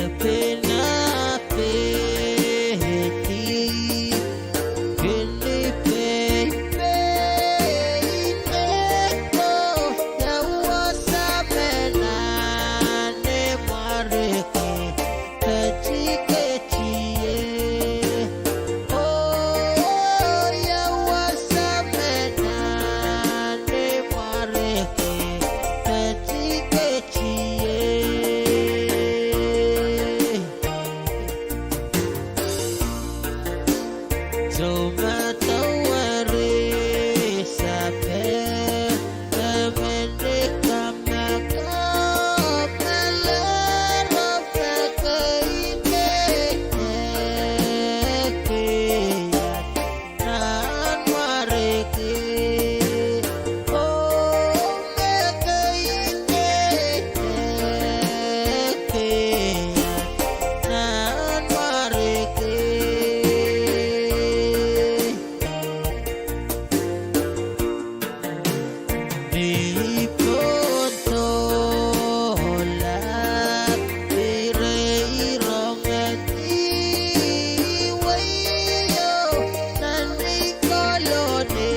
Pil a pehdi, pil ni peipei, oh, ia wasa me nan ni mwariki, ketiket ie. Oh, ia wasa me nan ni mwariki, ketiket ie. Soumahdo eri sape, emen ni kamakau, me lero me keindehde kian nan mwariki. Oh, me keindehde kian nan mwariki. Ni pwohn dohlap, ire irong edi, weio nan ni kolonire,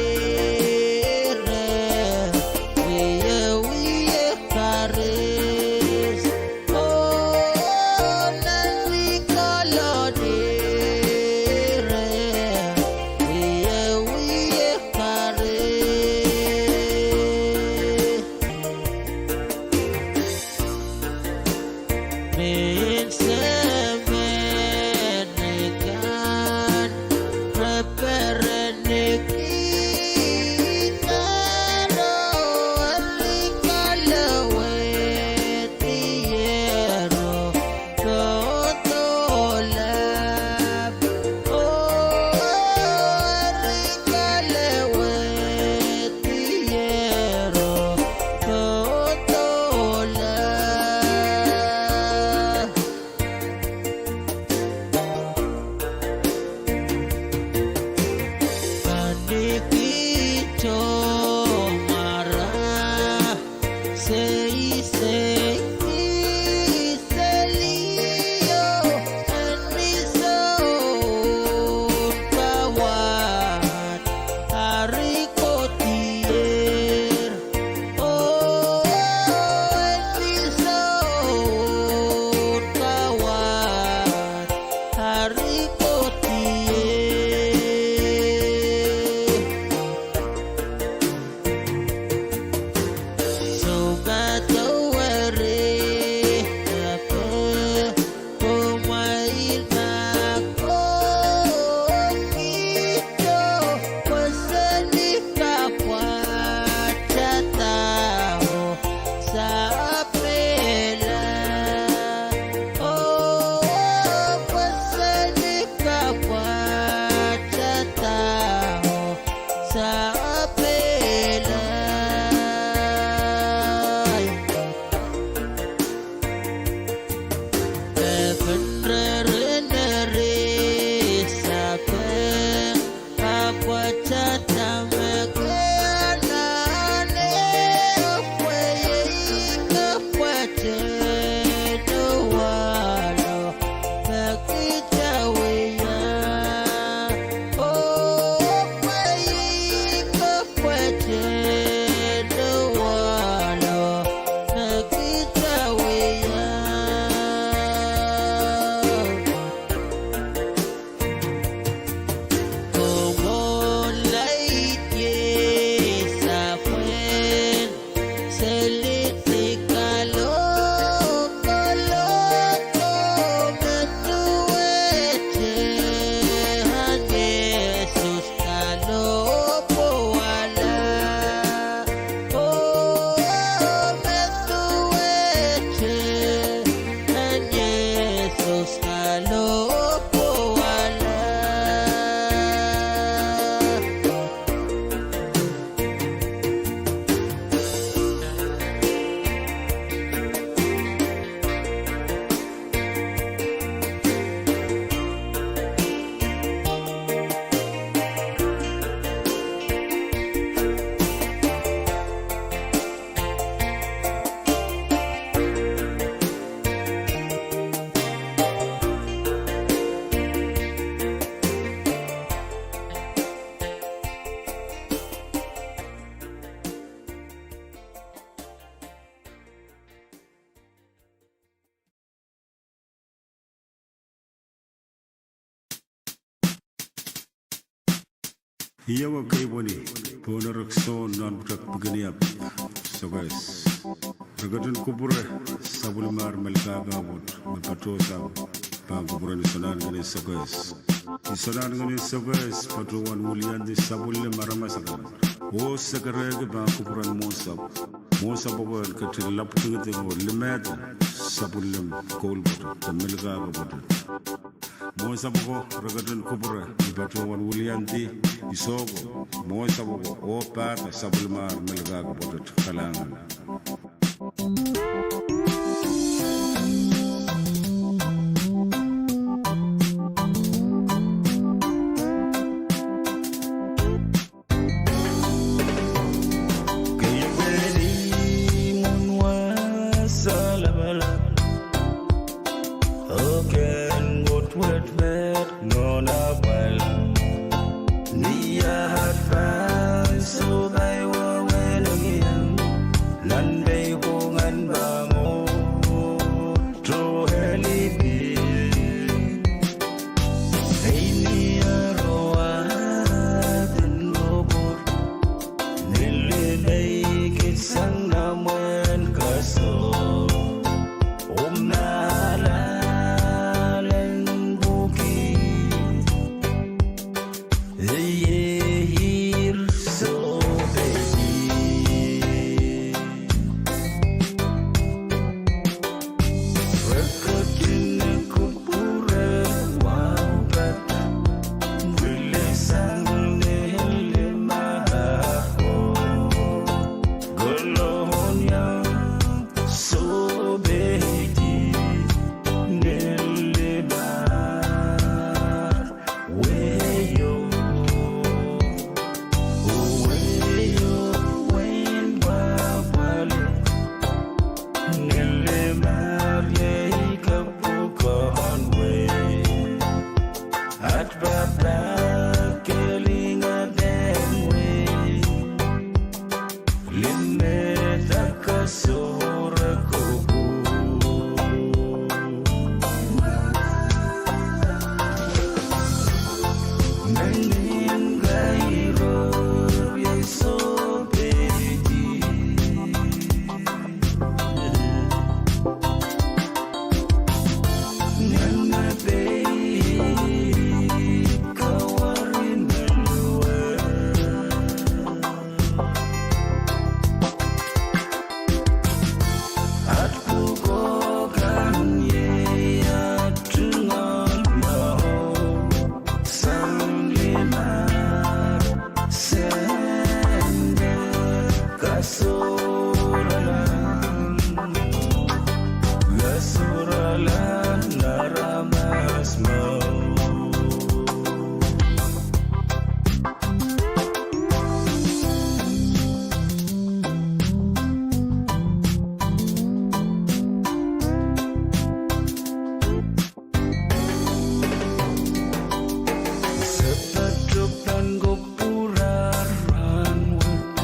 wie wie karis. Oh, nan ni kolonire, wie wie karis. Mehn semen kan, re pereniki, oh, eri kalowehdi ero, pwohn dohlap. Oh, eri kalowehdi ero, pwohn dohlap. Ahneki tohn mwarah, seisei selio, en ni soun kawad, ari kohdier. Oh, en ni soun kawad, ari kohdier. Soumahdo eri sape, kumwail ma kohngido, pwe se ni kapwatadahro sahpw mehla. Oh, pwe se ni kapwatadahro sahpw mehla. Epen reriner sape, kapwatadahro me ke anahne, oh pwe iei kapwatehn wahlo me kita wia. Oh, pwe iei kapwatehn wahlo me kita wia. Komw oh laid ie sapwehn selidi kalohk, oh Lord, oh me duwehte ahn Sises kalohpwuwala. Oh, me duwehte ahn Sises kalohpwuwala. Ih ewe keipweni pohn erek Sohn nan pwutak Pikiniap, Sokehs. Re ketin kupwure sapwellimar Melkahka pwoat me patohsang pahn kupwuren Isonahnken en Sokehs. Isonahnken en Sokehs patohwan wiliandi sapwellime aramas akan. Oh sekerehki pahn kupwuren mwohnsapw. Mwohnsapw ako en ketin lapwdingiding oh limehda sapwellime koul pwoatet de Melkahka pwoatet. Mwohnsapw ako re ketin kupwure ni patohwan wiliandi isoh ko, mwohnsapw ako oh pahda sapwellimar Melkahka pwoatet kalahngan. Keieun imwin wasa lapalap, oh ken Koht wet met nohn apwal. Ni aht pahn sohpai wehwehn engieng, nan peipwong en pahn mwo toheli pil. Ei ni aroaden ropor, nilime kihsang nan mehn kaso. Omw ahlahlen pwuki, eie ir sohpeidi. Re ketin kupwure wahu pad, pwilisang nilime ako. Kolonia sohpeidi nilime. Weio, weio, wein pwapwalih, ngilimar iei kapwukon wehi. Aht pahpa kelingehden wehi. Limehda kasohre kopwung. Mengihn kairo iei sohpeidi. Ngehi me peik kawarin me luwe. Aht pwukoa kan iei aht tungoal mwahu sang limar sende kasohrala, kasohrala aramas mwahu. Se patohwan kupwurar rahnwet,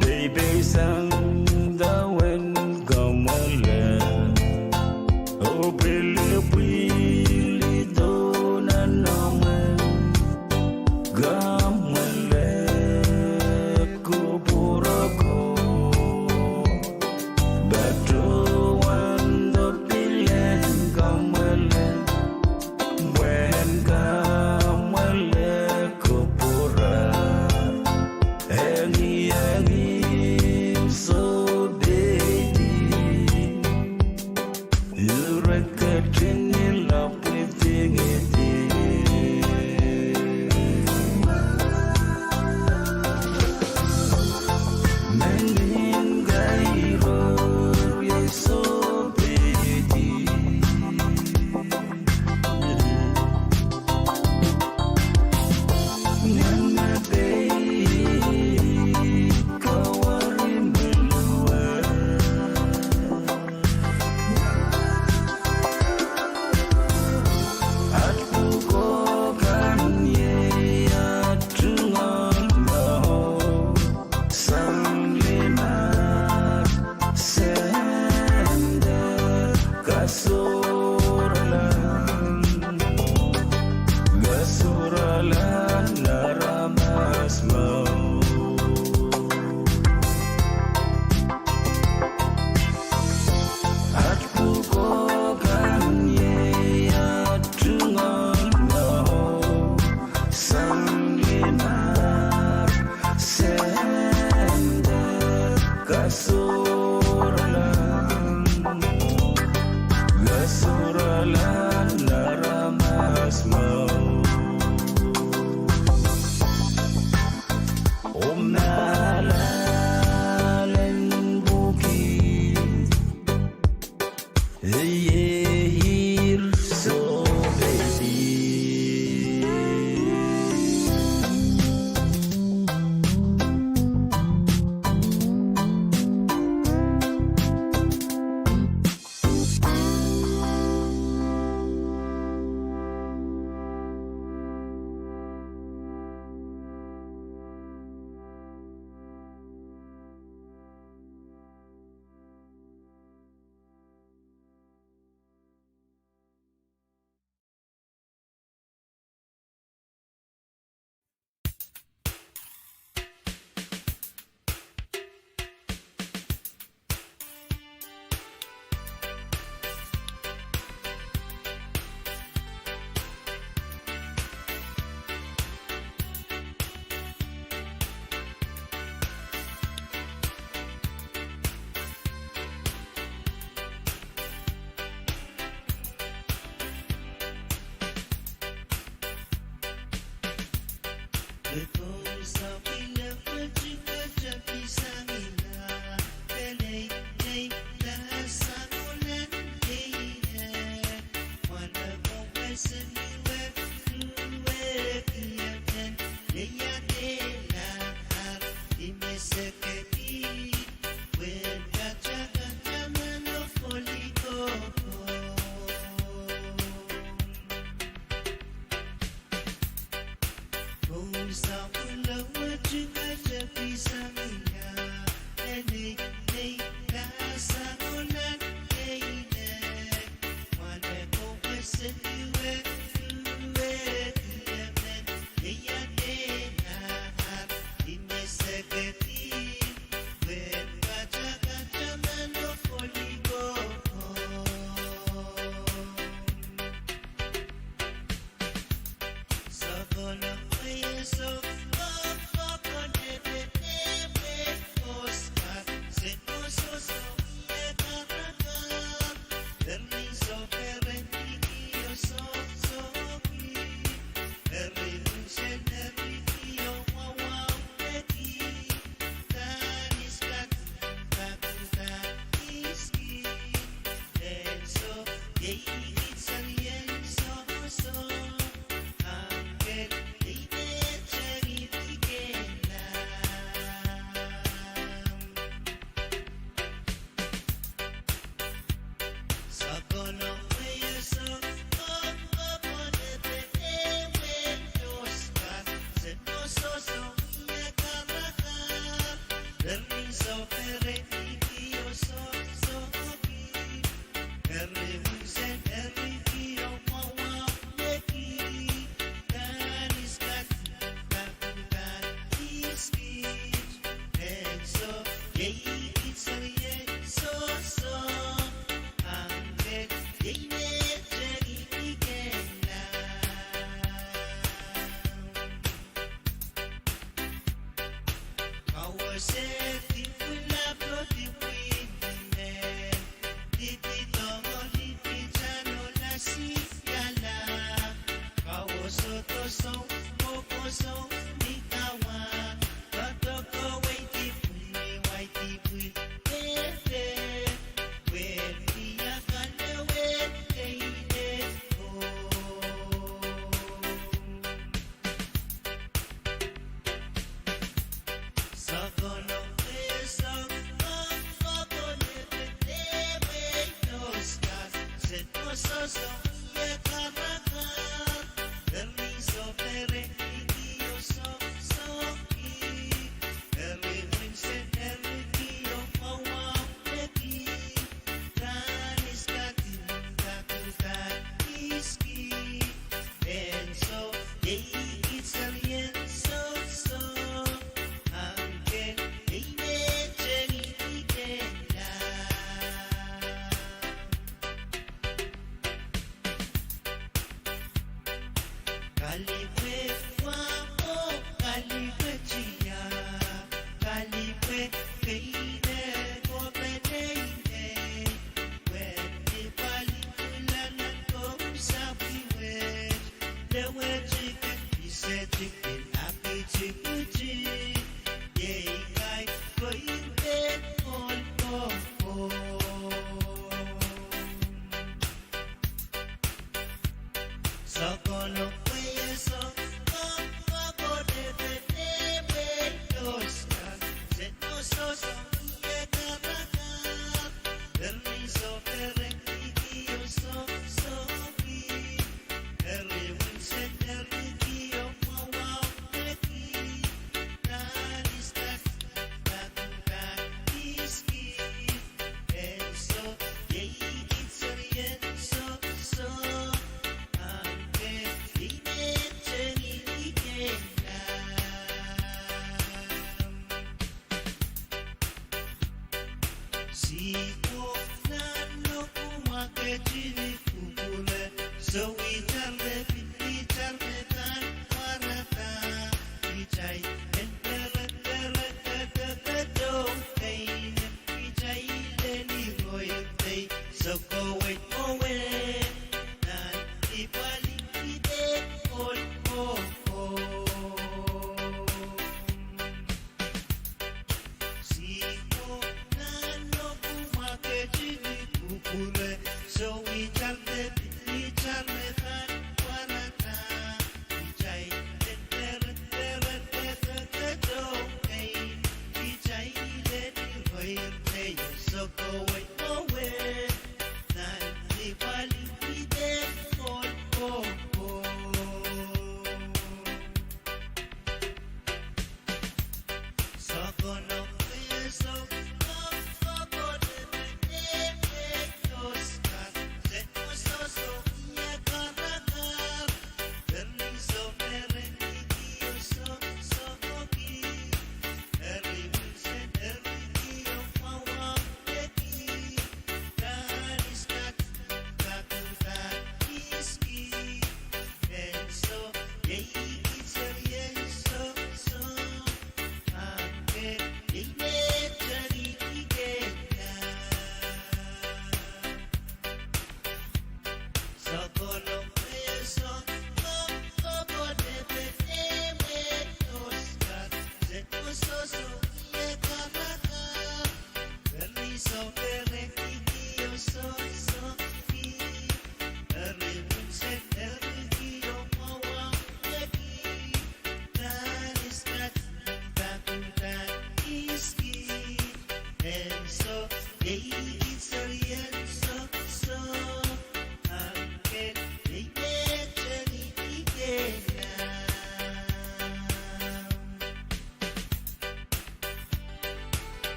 peipeisang dawen kamwele, oh pil pwili dohn nan omwen kamwele kupwuroko. Patohwan doh pilen kamwele, pwehn kamwele kupwurar. Engiengen sohpeidi. Ire ketin lapwidingidi. Mengihn kairo iei sohpeidi. Ngehi me peik kawarin me luwe.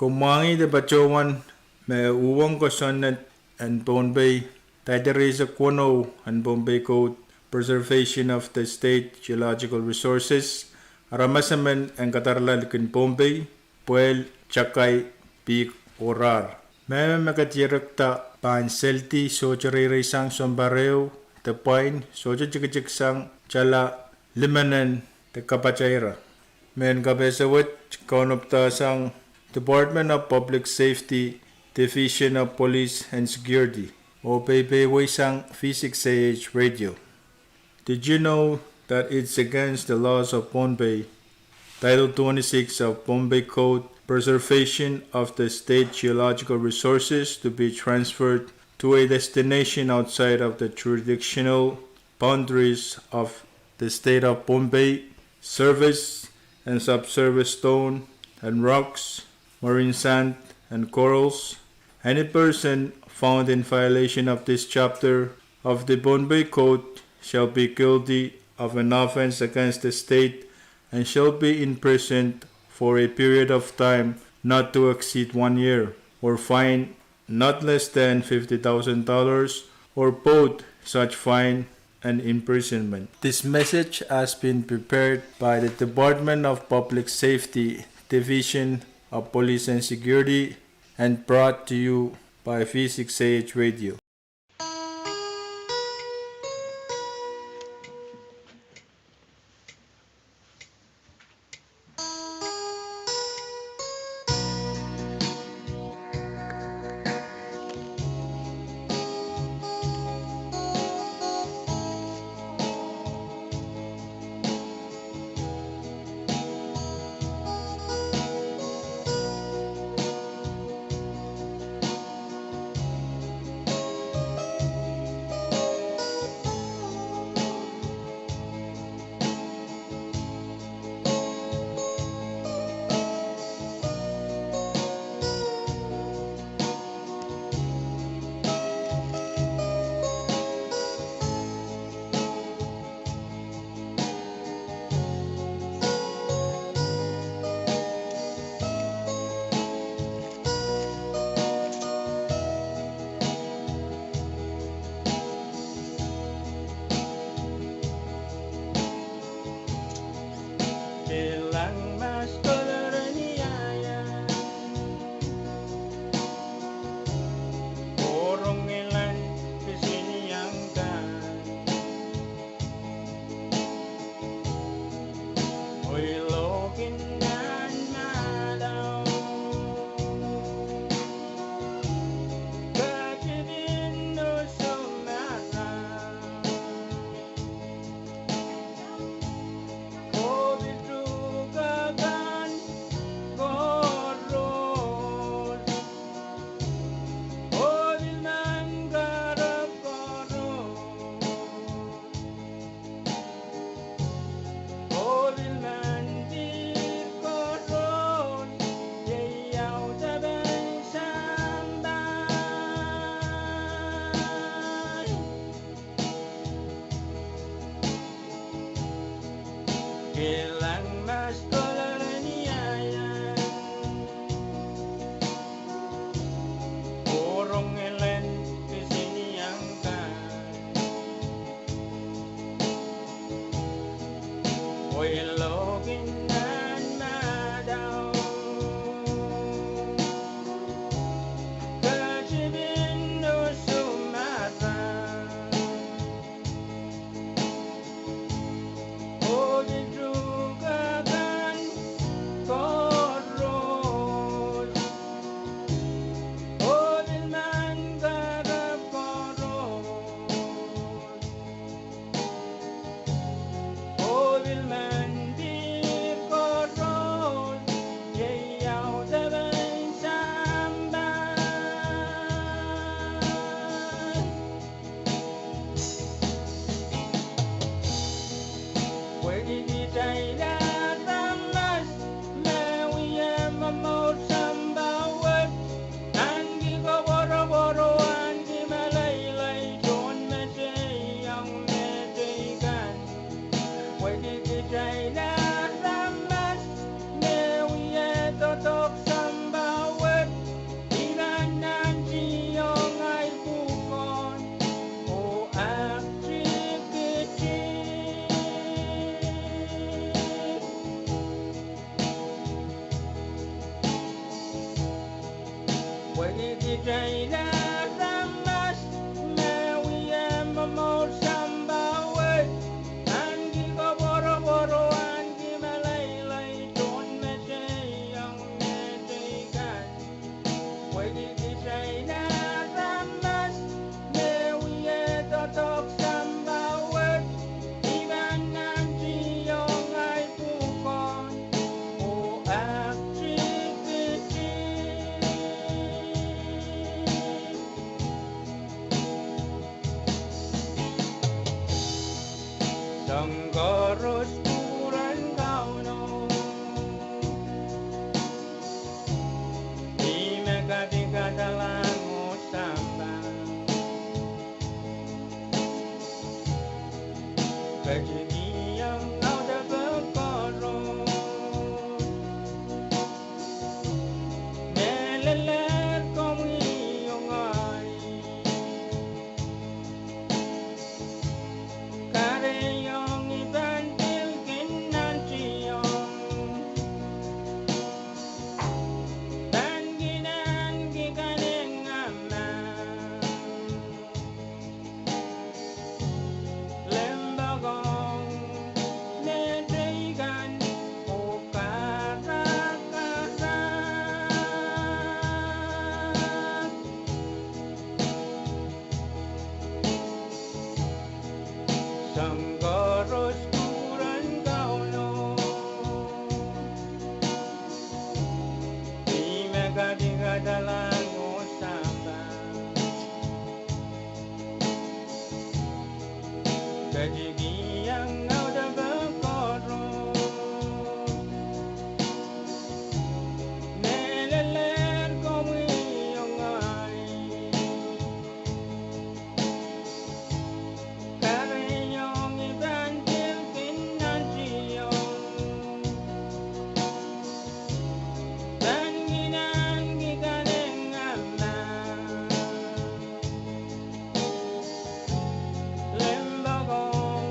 Komw mwahngih de patohwan me uhwong kosonned en Pohnpei, daidai reisek weneu en Pohnpei Code, Preservation of the State Geological Resources, aramas emen en kadarala likin Pohnpei, pwehl, takai, pihk oh rar. Mehmen me kedirekda pahn seldi sohte reireisang sounpar ehu de pwain, sohte tikitiksang tala limenen de kapataira. Mehn kapehse wet kaunopadahsang Department of Public Safety, Division of Police and Security, oh peipeiweisang V six A H radio. Did you know that it's against the laws of Pohnpei, Title twenty-six of Pohnpei Code, preservation of the state geological resources to be transferred to a destination outside of the jurisdictional boundaries of the state of Pohnpei? Surface and subsurface stone and rocks, marine sand and corals. Any person found in violation of this chapter of the Pohnpei Code shall be guilty of an offense against the state and shall be imprisoned for a period of time not to exceed one year, or fine not less than fifty thousand dollars, or both such fine and imprisonment. This message has been prepared by the Department of Public Safety, Division of Police and Security, and brought to you by V six A H Radio. Kilang mas kolahng ni ahi, oh rong elen pisiniang kan, oh iloak nan madau, ketipin usu mara. Oh pil tuhke kan koaros, oh pil mehn kahrepe koaros, oh pil mehn dihp koaros, iei audepen sampah. Pwehki kitail aramas me wia momour sampah wet, ahneki koapworopwor oh ahneki meleilei tohn mehteiong mehteikan. Pwehki kitail aramas me wia doadoahk sampah wet, I pahn nantihong ahi pwukoa oh aktikitik. Pwehki kitail aramas me wia momour sampah wet, ahneki koapworopwor oh ahneki meleilei tohn mehteiong mehteikan. Pwehki kitail aramas me wia doadoahk sampah wet, I pahn nantihong ahi pwukoa oh aktikitik. Soahng koaros kupwuren Kauno, ih me kadikadalahng oh sampah, ketikihong audepe koaros. Mehleler komwi oh ngehi, kahrehiong I pahn pil kin nantihong, pahn kin ahneki kanengamah, limpoak ong mehteikan oh karakarahk. Soahng koaros kupwuren Kauno, ih me kadikadalahng oh sampah, ketikihong audepe koaros. Mehleler komwi oh ngehi, kahrehiong I pahn pil kin nantihong, pahn kin ahneki kanengamah, limpoak ong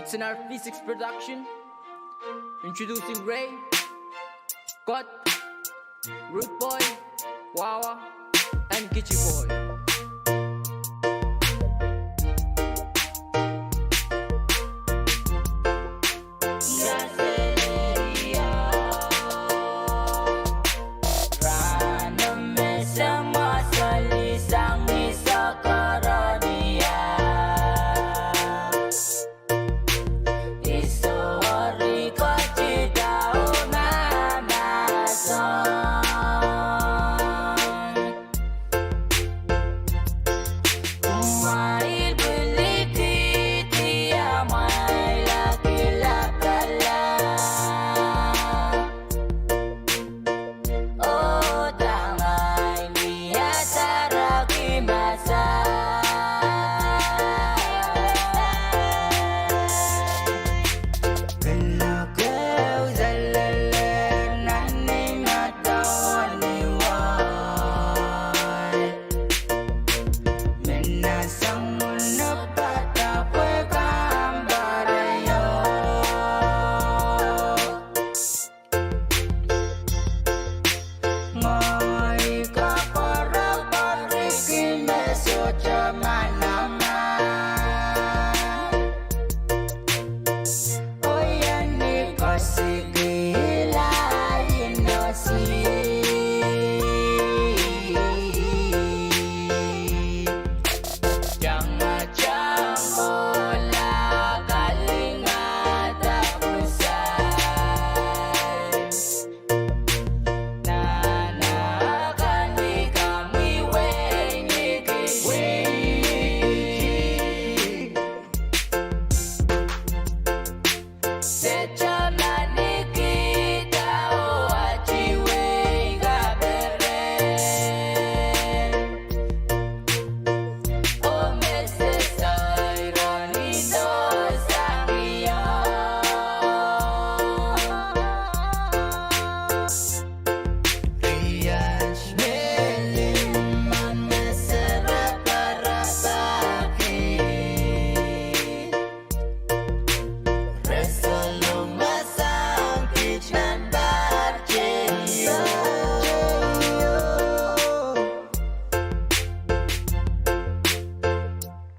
It's another V six production. Introducing Ray, Kot, Rude Boy, Wawa, and Kichi Boy.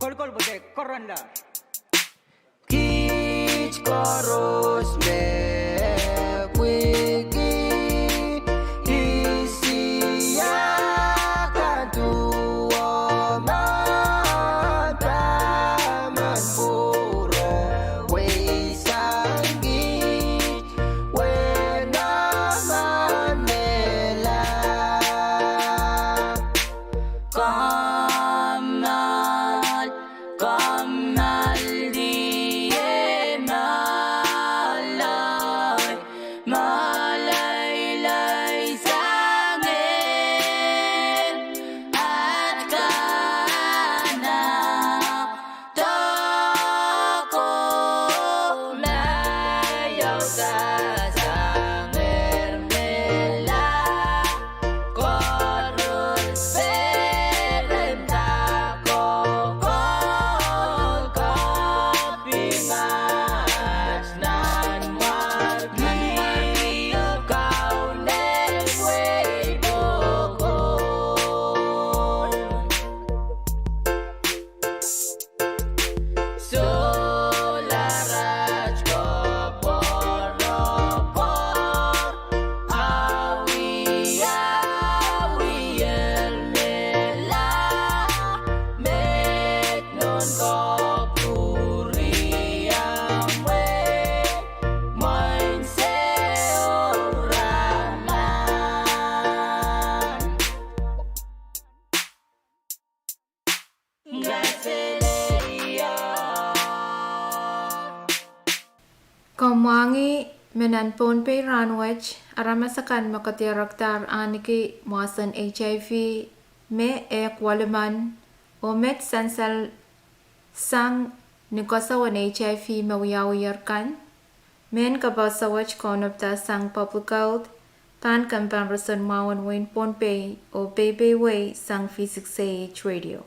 Kolokol pwe koaros laud. Kiht koaros me pwiki Esia kan duwen Taman Pwuro, wehi sang kiht, wehi nan mehla. Kommoal, kommoal, die mala, malailai sang ehr, at kana, Komwangih me nan Pohnpei rahnwet, aramas akan me kedirekdahr ahniki mwahsen HIV me ehk walumen, oh met sansal sang ni koasoan HIV me wiawiher kan. Mehn kapehse wet kaunopda sang Public Health, pahn kempein roson mwahu en wehin Pohnpei oh Pohnpei wei sang V six A H Radio.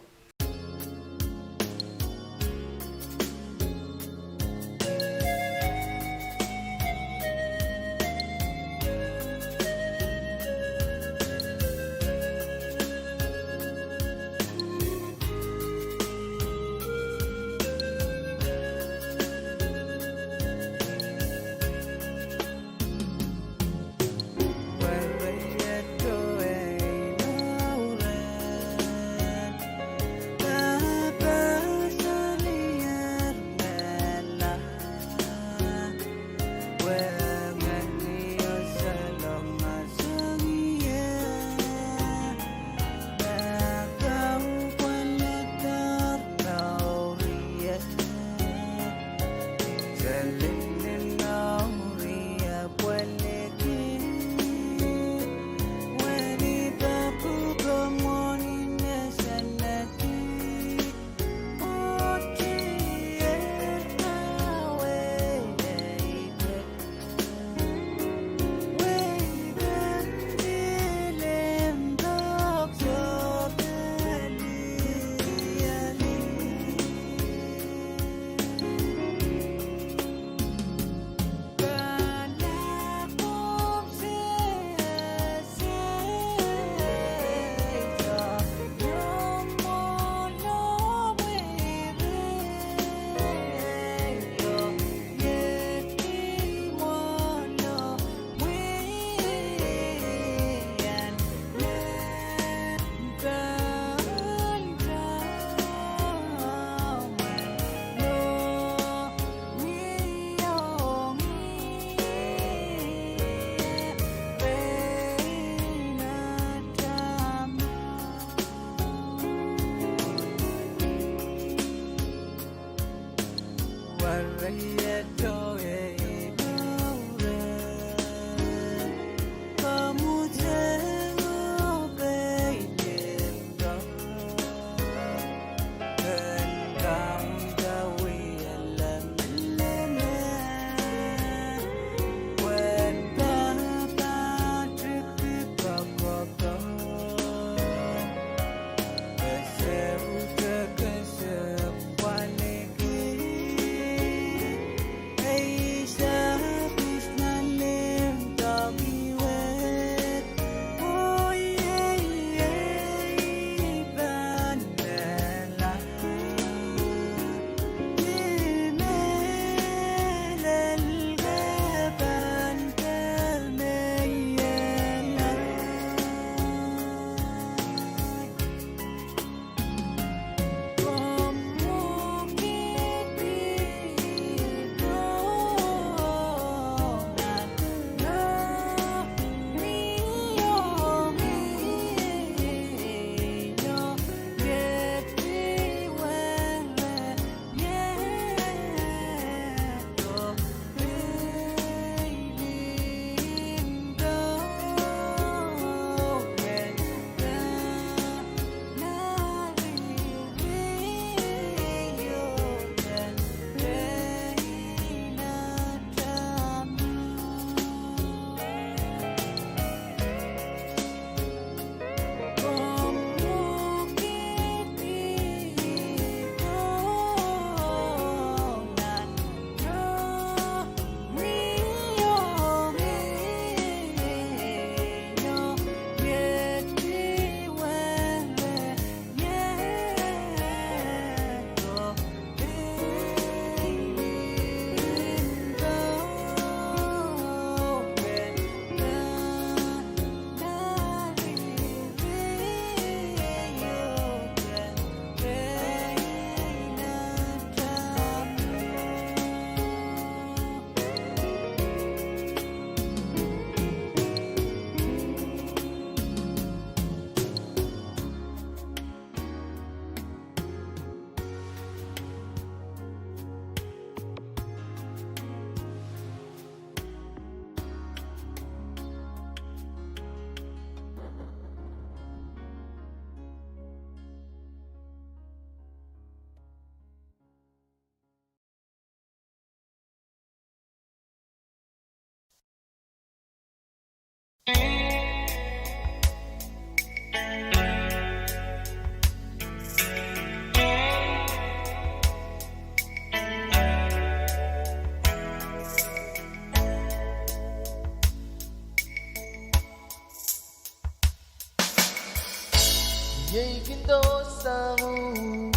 Iei kin dohsang uhk,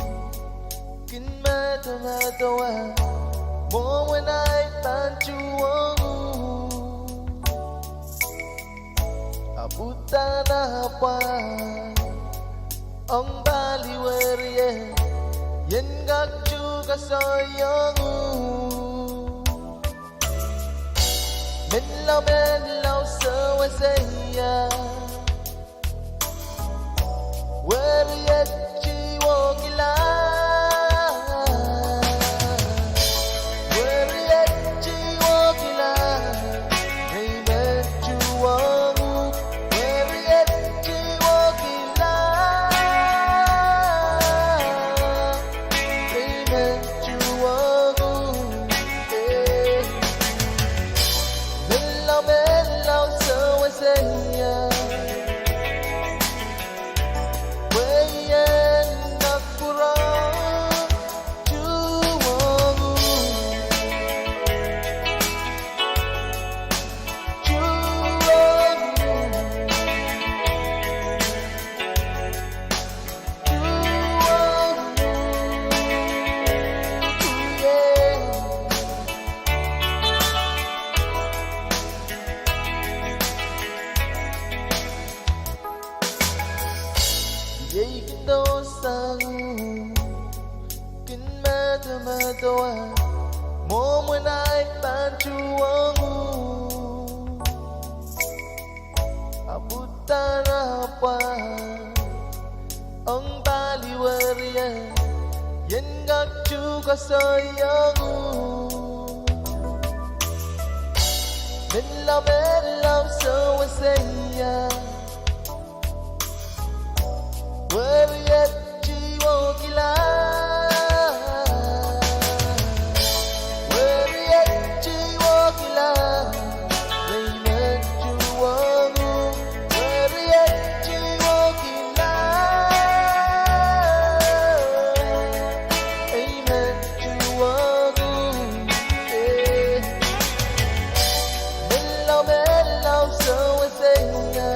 kin medemedewe, mwohmw en ahi pahn tuhwong uhk. Ahpw uhdahn apwal ong pali werie, ien kak tu koasoiong uhk. Menlau, menlau sewese ia. Weriet, I wehkihla. Weriet, I wehkihla. Nei men tuhwong uhk. Weriet, I wehkihla. Nei men tuhwong uhk. Eh. Menlau, menlau sewese ia. Wehien kak pwurehng tuhwong uhk. Tuhwong uhk. Iei kin dohsang uhk, kin medemedewe, mwohmw en ahi pahn tuhwong uhk. Ahpw uhdahn apwal ong pali werie, ien kak tu koasoaiong uhk. Menlau, menlau, sewese ia. Weriet, I wehkihla. Weriet, I wehkihla. Ei men tuhwong uhk. Weriet, I wehkihla. Ei men tuhwong uhk. Eh. Menlau, menlau, sewese ia.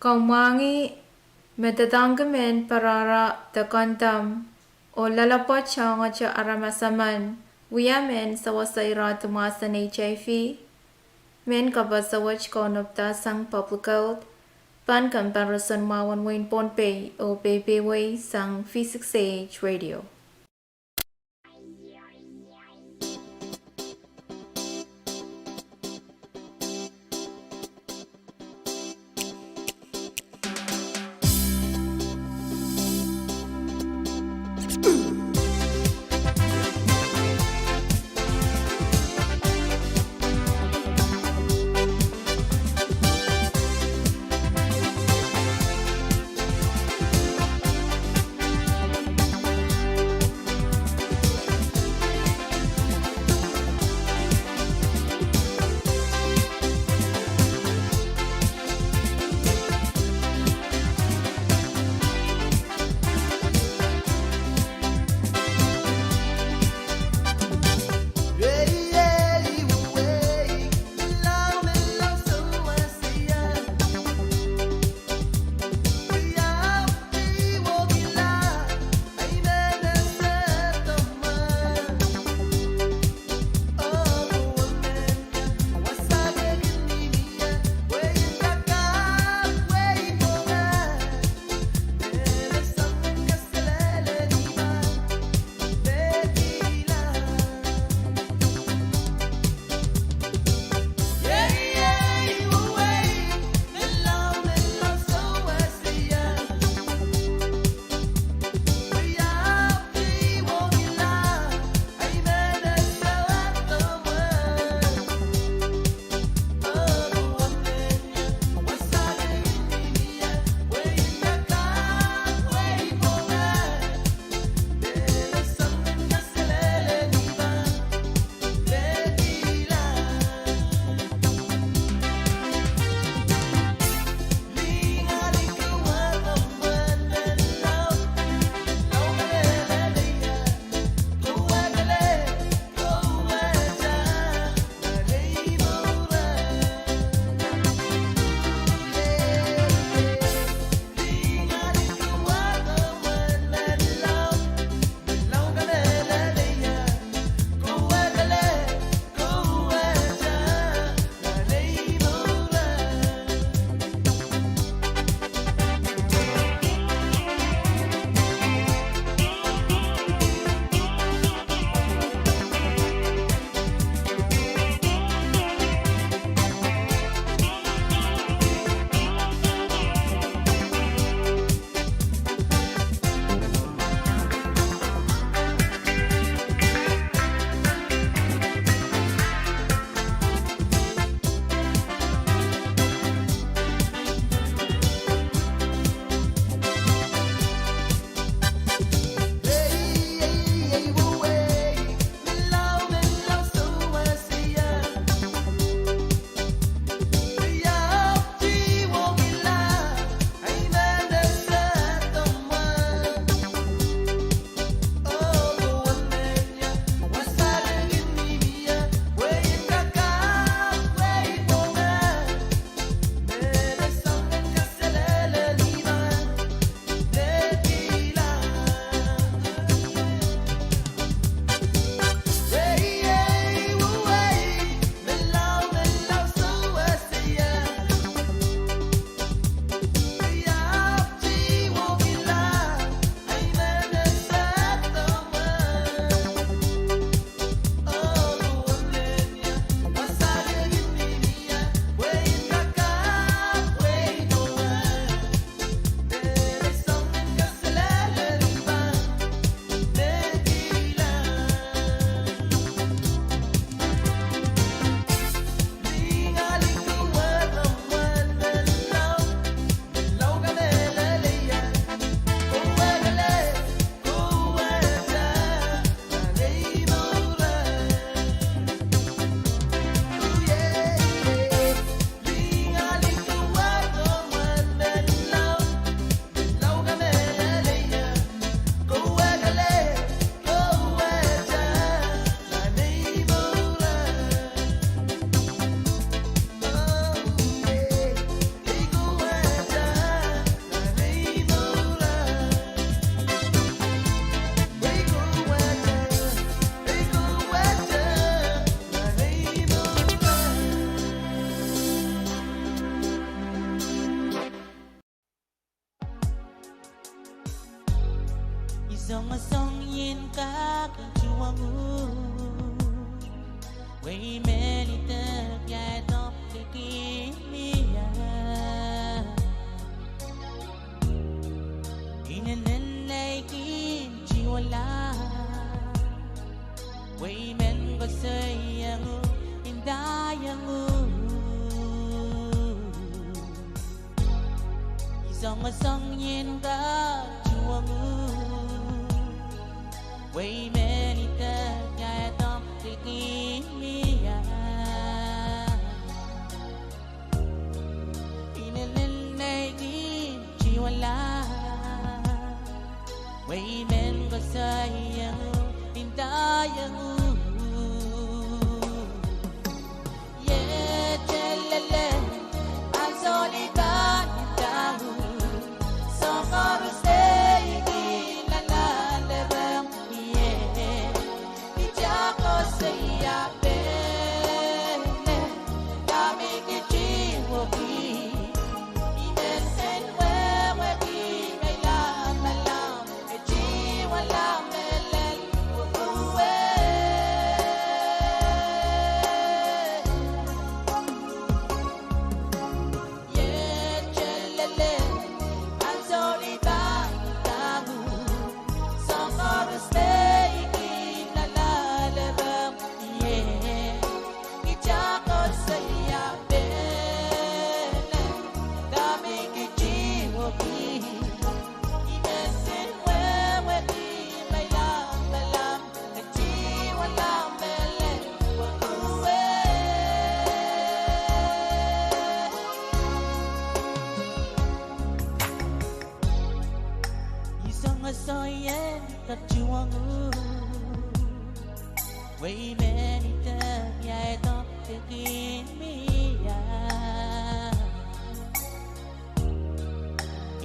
Kamwangih me doadoahngki mehn parahra de kondom oh loalopwoat soangohte aramas emen wia mehn sewese irehdi mwahsen HIV. Mehn kapehse wet kaunopda sang Public Health, pahn kompoakeparoson mwahu en wehin Pohnpei oh peipeiewi sang V six A H Radio. Songosong ien kak en tuhwong uhk, wehi men idek iadohng likin mie. Inenen lei kin tiwala, wehi men koasoiong uhk, indaiong uhk. Songosong ien kak tuhwong uhk, wehi men idek iadohng likin mie. Inenen lei kin tiwala, wehi men koasoiong uhk, indaiong uhk. Iet lel lel, ansou ni pahn inda uhk, soang koaros lei kin lalalereng ie. Kita koasoia pene, dahme I ketiwehki, I men wehwehki me I lamalam, e tiwala mehlel wehwehki. Iet lel lel, ansou ni pahn inda uhk, soang koaros lei kin lalalereng ie. Kita koasoia pene, dahme I ketiwehki, I men wehwehki me I lamalam, e tiwala mehlel wehwehki. Songosong ien kak tuhwong uhk, wehi men idek iadohng likin mie.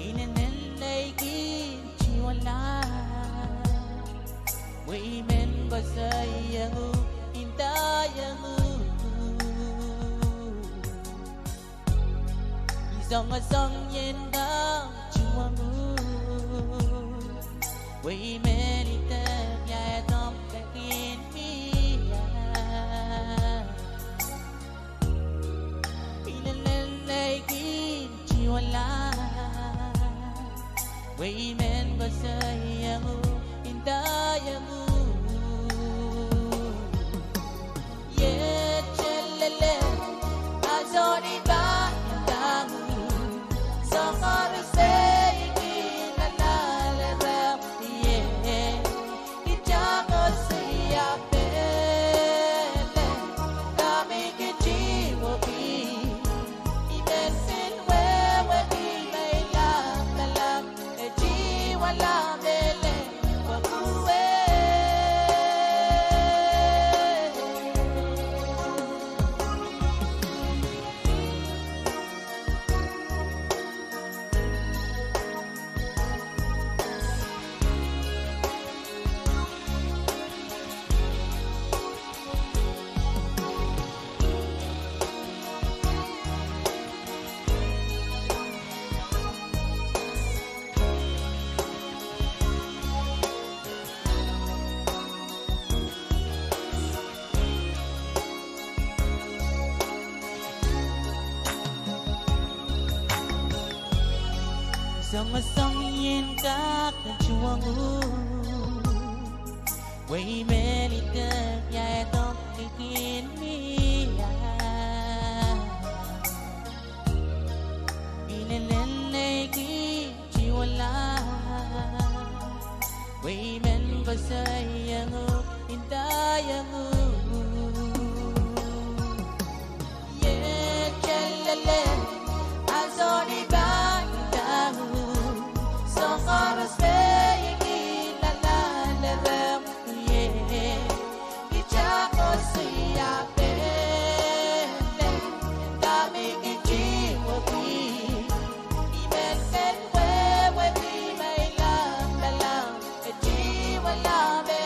Inenen lei kin tiwala, wehi men koasoiong uhk, indaiong uhk. Songosong ien kak tuhwong uhk, wehi men idek iadohng likin mie. Inenen lei kin tiwala, wehi men koasoiong uhk, indaiong uhk. Iet lel lel, ansou ni pahn inda uhk, soang koaros lei kin lalalereng ie. Kita koasoia pene, dahme I ketiwehki, I men wehwehki me I lamalam, e tiwala mehlel wehwehki. Songosong ien kak en tuhwong uhk, wehi men idek iadohng likin mie. Inenen lei kin tiwala, wehi men koasoiong uhk, indaiong uhk. Iet lel lel, ansou ni pahn inda uhk, soang koaros lei kin lalalereng ie. Kita koasoia pene, dahme I ketiwehki, I men wehwehki me I lamalam, e tiwala me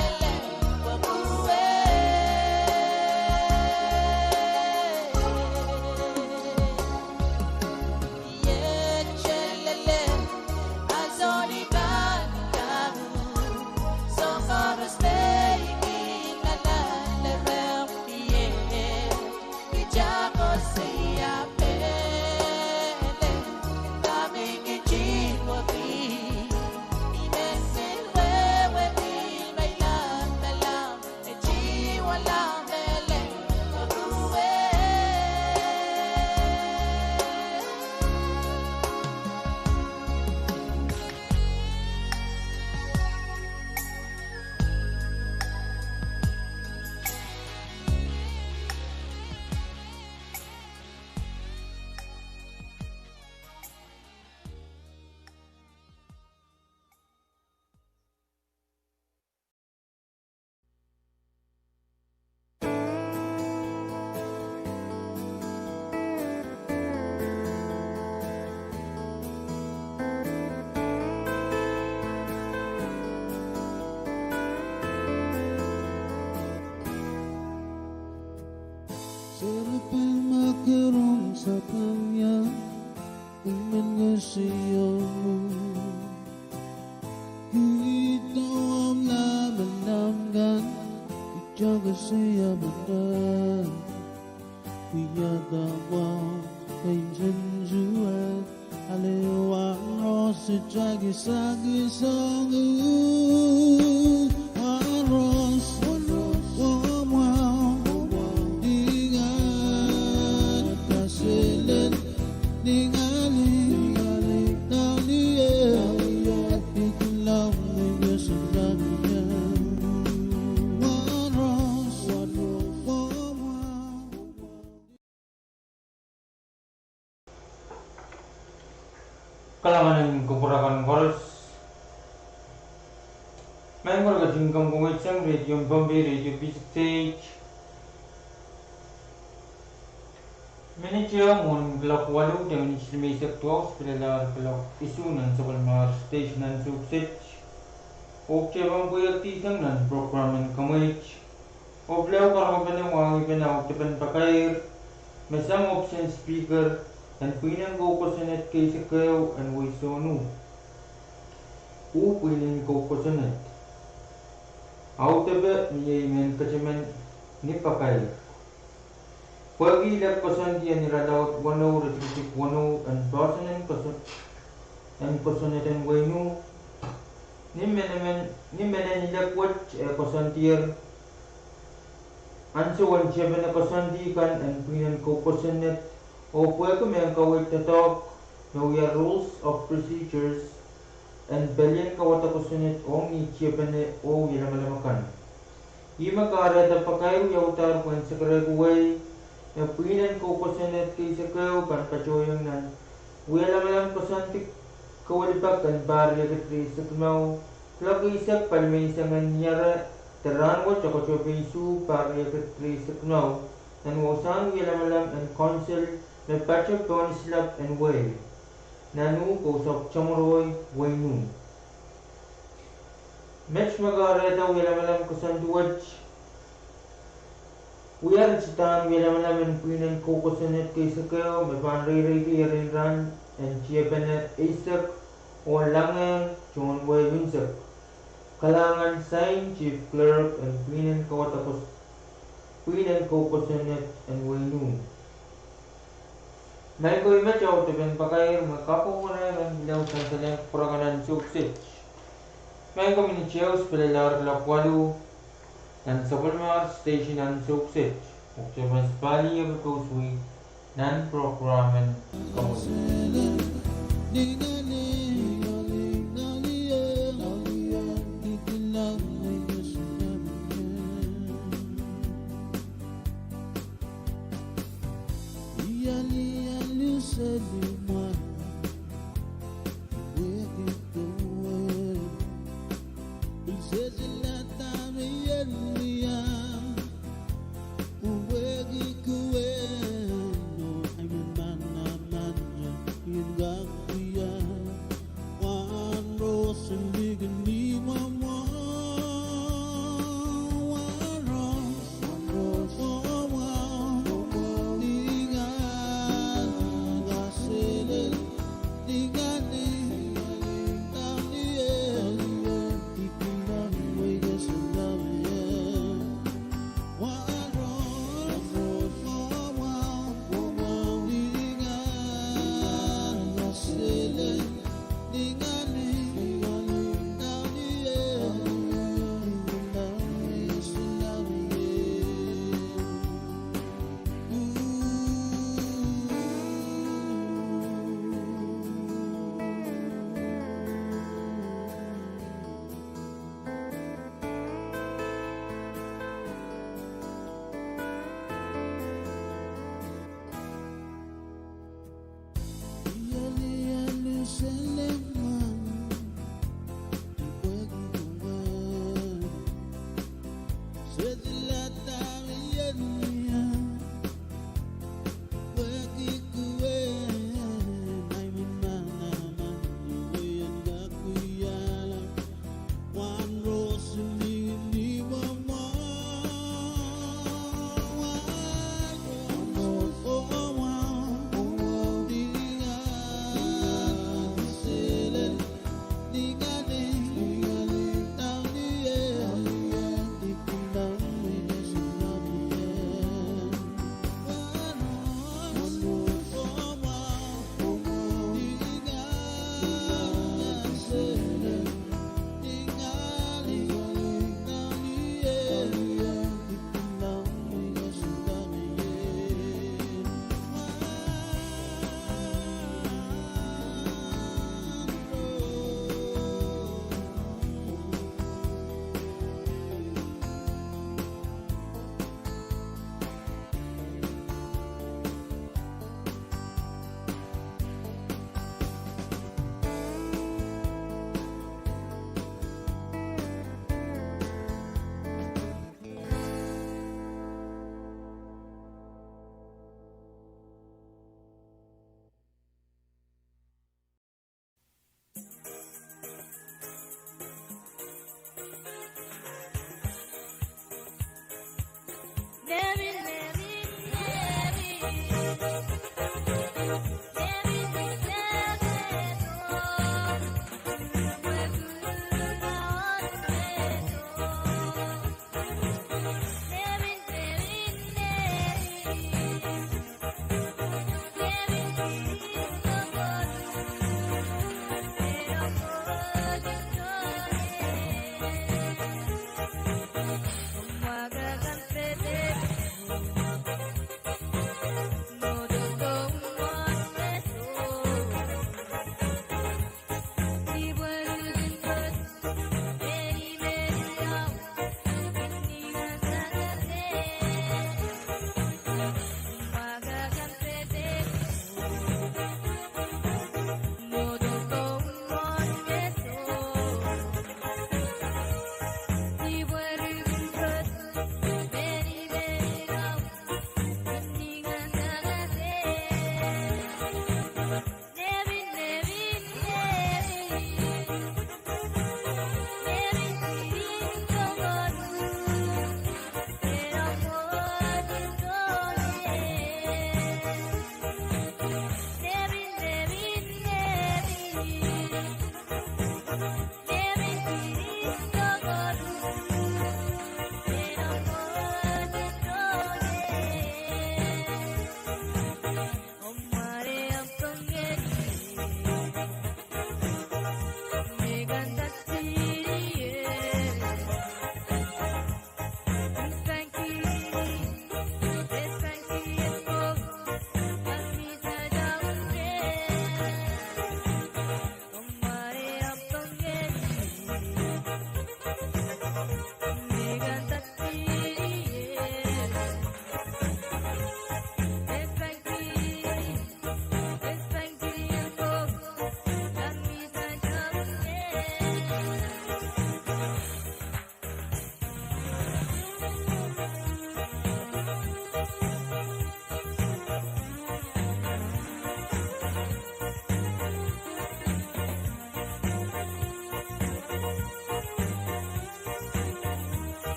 Kalahngan en kupwur akan koaros. Maing ko, ketin komw komoit sang Radio Pohnpei, Radio Pacific. Minit ehu mwohn kuloak waluh de minit limeisek duwau, pil lel kuloak isuh nan sapwellimomwi station nan Sukset. Oh kitail pahn pweiekdi sang nan program en Kamweit. Oh pil karakapene mwahngih pene audepen pakair me sang option speaker en pwihnen kou kosonned keisekeu en wehi sohn uh. Uh pwihnen kou kosonned. Audepe mie I men ketemen ni pakair. Pwehki ilek koasoandi en irelaud weneu iretikitik weneu en poahsoan en koasoan, en kosonned en wehin uh. Ni menen, ni menen ilek wet e koasoandier ansou en tiepene koasoandi kan en pwihnen kou kosonned, oh pwehki mehn kaweid doadoahk me wia rules of procedures en pelien kauwada kosonned ong ni tiepene oh wialamalam akan. Ih me kahrehda pakair wiaudahr pwehn sekerehki wehi me pwihnen kou kosonned keisekeu pahn patohiong nan wialamalam koasoandi kawelipak en pahr riekid rieisek limau, kuloak eisek palimeisek en Niare, de rahnwet Okotope isuh pahr riekid rieisek limau, nan wasahn wialamalam en Council me patoh pohn Islap en wehi, nan uh Coast of Chamoroi, wehin uh. Met me kahrehda wialamalam koasoandi wet wia ritidahn wialamalam en pwihnen kou kosonned keisekeu me pahn reireidi erein rahn en tiepene eisek oh langehng tohn wehi unsek. Kalahngan, sign, Chief Clerk en pwihnen kauwada kos-, pwihnen kou kosonned en wehin uh. Maing ko, ih met audepen pakair me kapwung wene men pil sansalehng kupwur akan nan Sukset. Maing ko, minit ehu pil lel kuloak waluh nan sapwellimomwi station nan Sukset. Oh kitail pahn pali e kousoi nan program en Kamweit.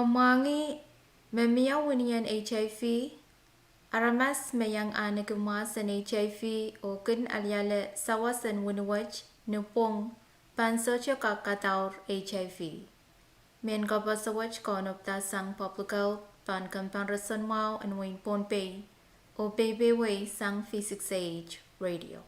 Mwahngih me mie wini en H I V. Aramas me iang ahneki mwahs en H I V oh kin aliale sawas en wini wet ni pwung pahn sohte kak kadaur H I V. Mehn koaposo wet kaunopada sang Public Health pahn kempoakepahn roson mwahu en wehin Pohnpei oh peipeiewi sang V six A H Radio.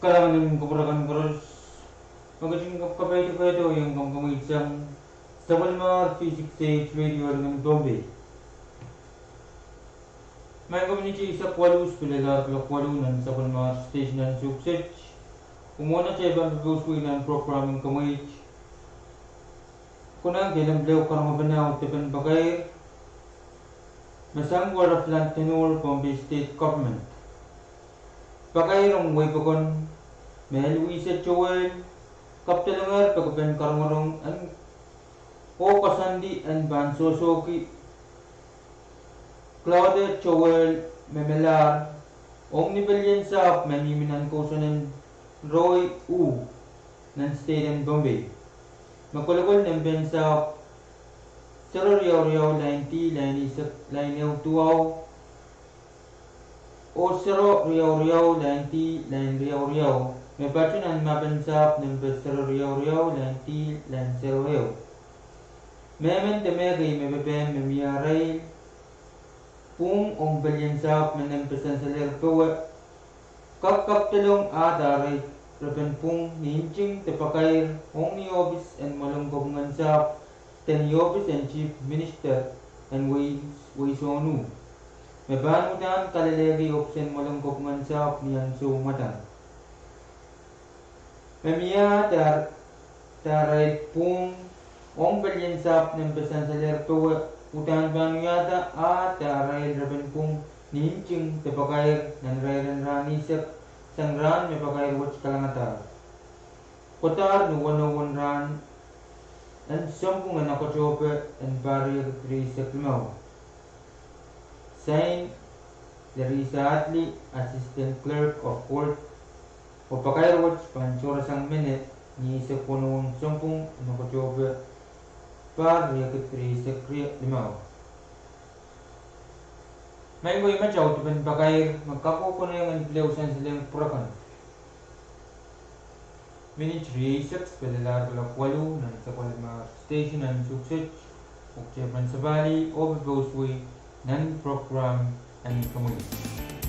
Kalahngan en kupwuramwail koaros, me ketin kapkapaiada pwehdo iang komw kamweid sang sapwellimar V six H Radio Eringen Pohnpei. Maing komw ni teisak waluh, pil lalahr kuloak waluh nan sapwellimar station en Sukset. Kumwail pahn pepehswei nan program en kamweid. Konehng kehlail pil karonge pene audepen pakair me sang werek en Tenor, Pohnpei State Government. Pakair ong wehi pokon me Louisa Joel, kapdolongehr peki pen karongorong en oh koasoandi en pahn sohsohki Claude Joel me melahr ong ni pelien sahpw me mihmi nan kousoan en Roy U nan state en Pohnpei. Me kolokol nempe en sahpw sero riau riau lain D, lain eisek, lain ehu duwau, oh sero riau riau lain D, lain riau riau, me patohwan map en sahpw nempe sero riau riau lain D, lain sero ehu. Mehmen de mehkei me pepehm me mie arail pwung ong pelien sahpw me nempe sansalehr powe, kak kapdolong ahd arail repen pwung ni nting de pakair ong ni ohpis en mwoalen kopwung en sahpw de ni ohpis en Chief Minister en wehi, wehi Sonu, me pahn uhdahn kalelehki ohpis en mwoalen kopwung en sahpw ni ansou mwadang. Me mie ahd ar-, de arail pwung ong pelien sahpw nempe sansalehr powe uhdahn pahn wiahda ahd arail repen pwung ni nting de pakair nan irair en rahn eisek sang rahn me pakair wet kalangadahr. Kohdahr ni weneu en rahn en sounpwong en Okotohpe en pahr riekid rieisek limau. Sain, Larissa Adley, Assistant Clerk of Court, oh pakair wet pahn sohrasang mene ni eisek weneu en sounpwong en Okotohpe, pahr riekid rieisek rie-, limau. Maing ko, iet audepen pakair me kak konehng en pil sansalehng pwurehkan. Minit rieisek pil lel kuloak waluh nan sapwellimar station en Tuksej, oh kitail pahn sapahl oh pepousoai nan prokram en Kumwail.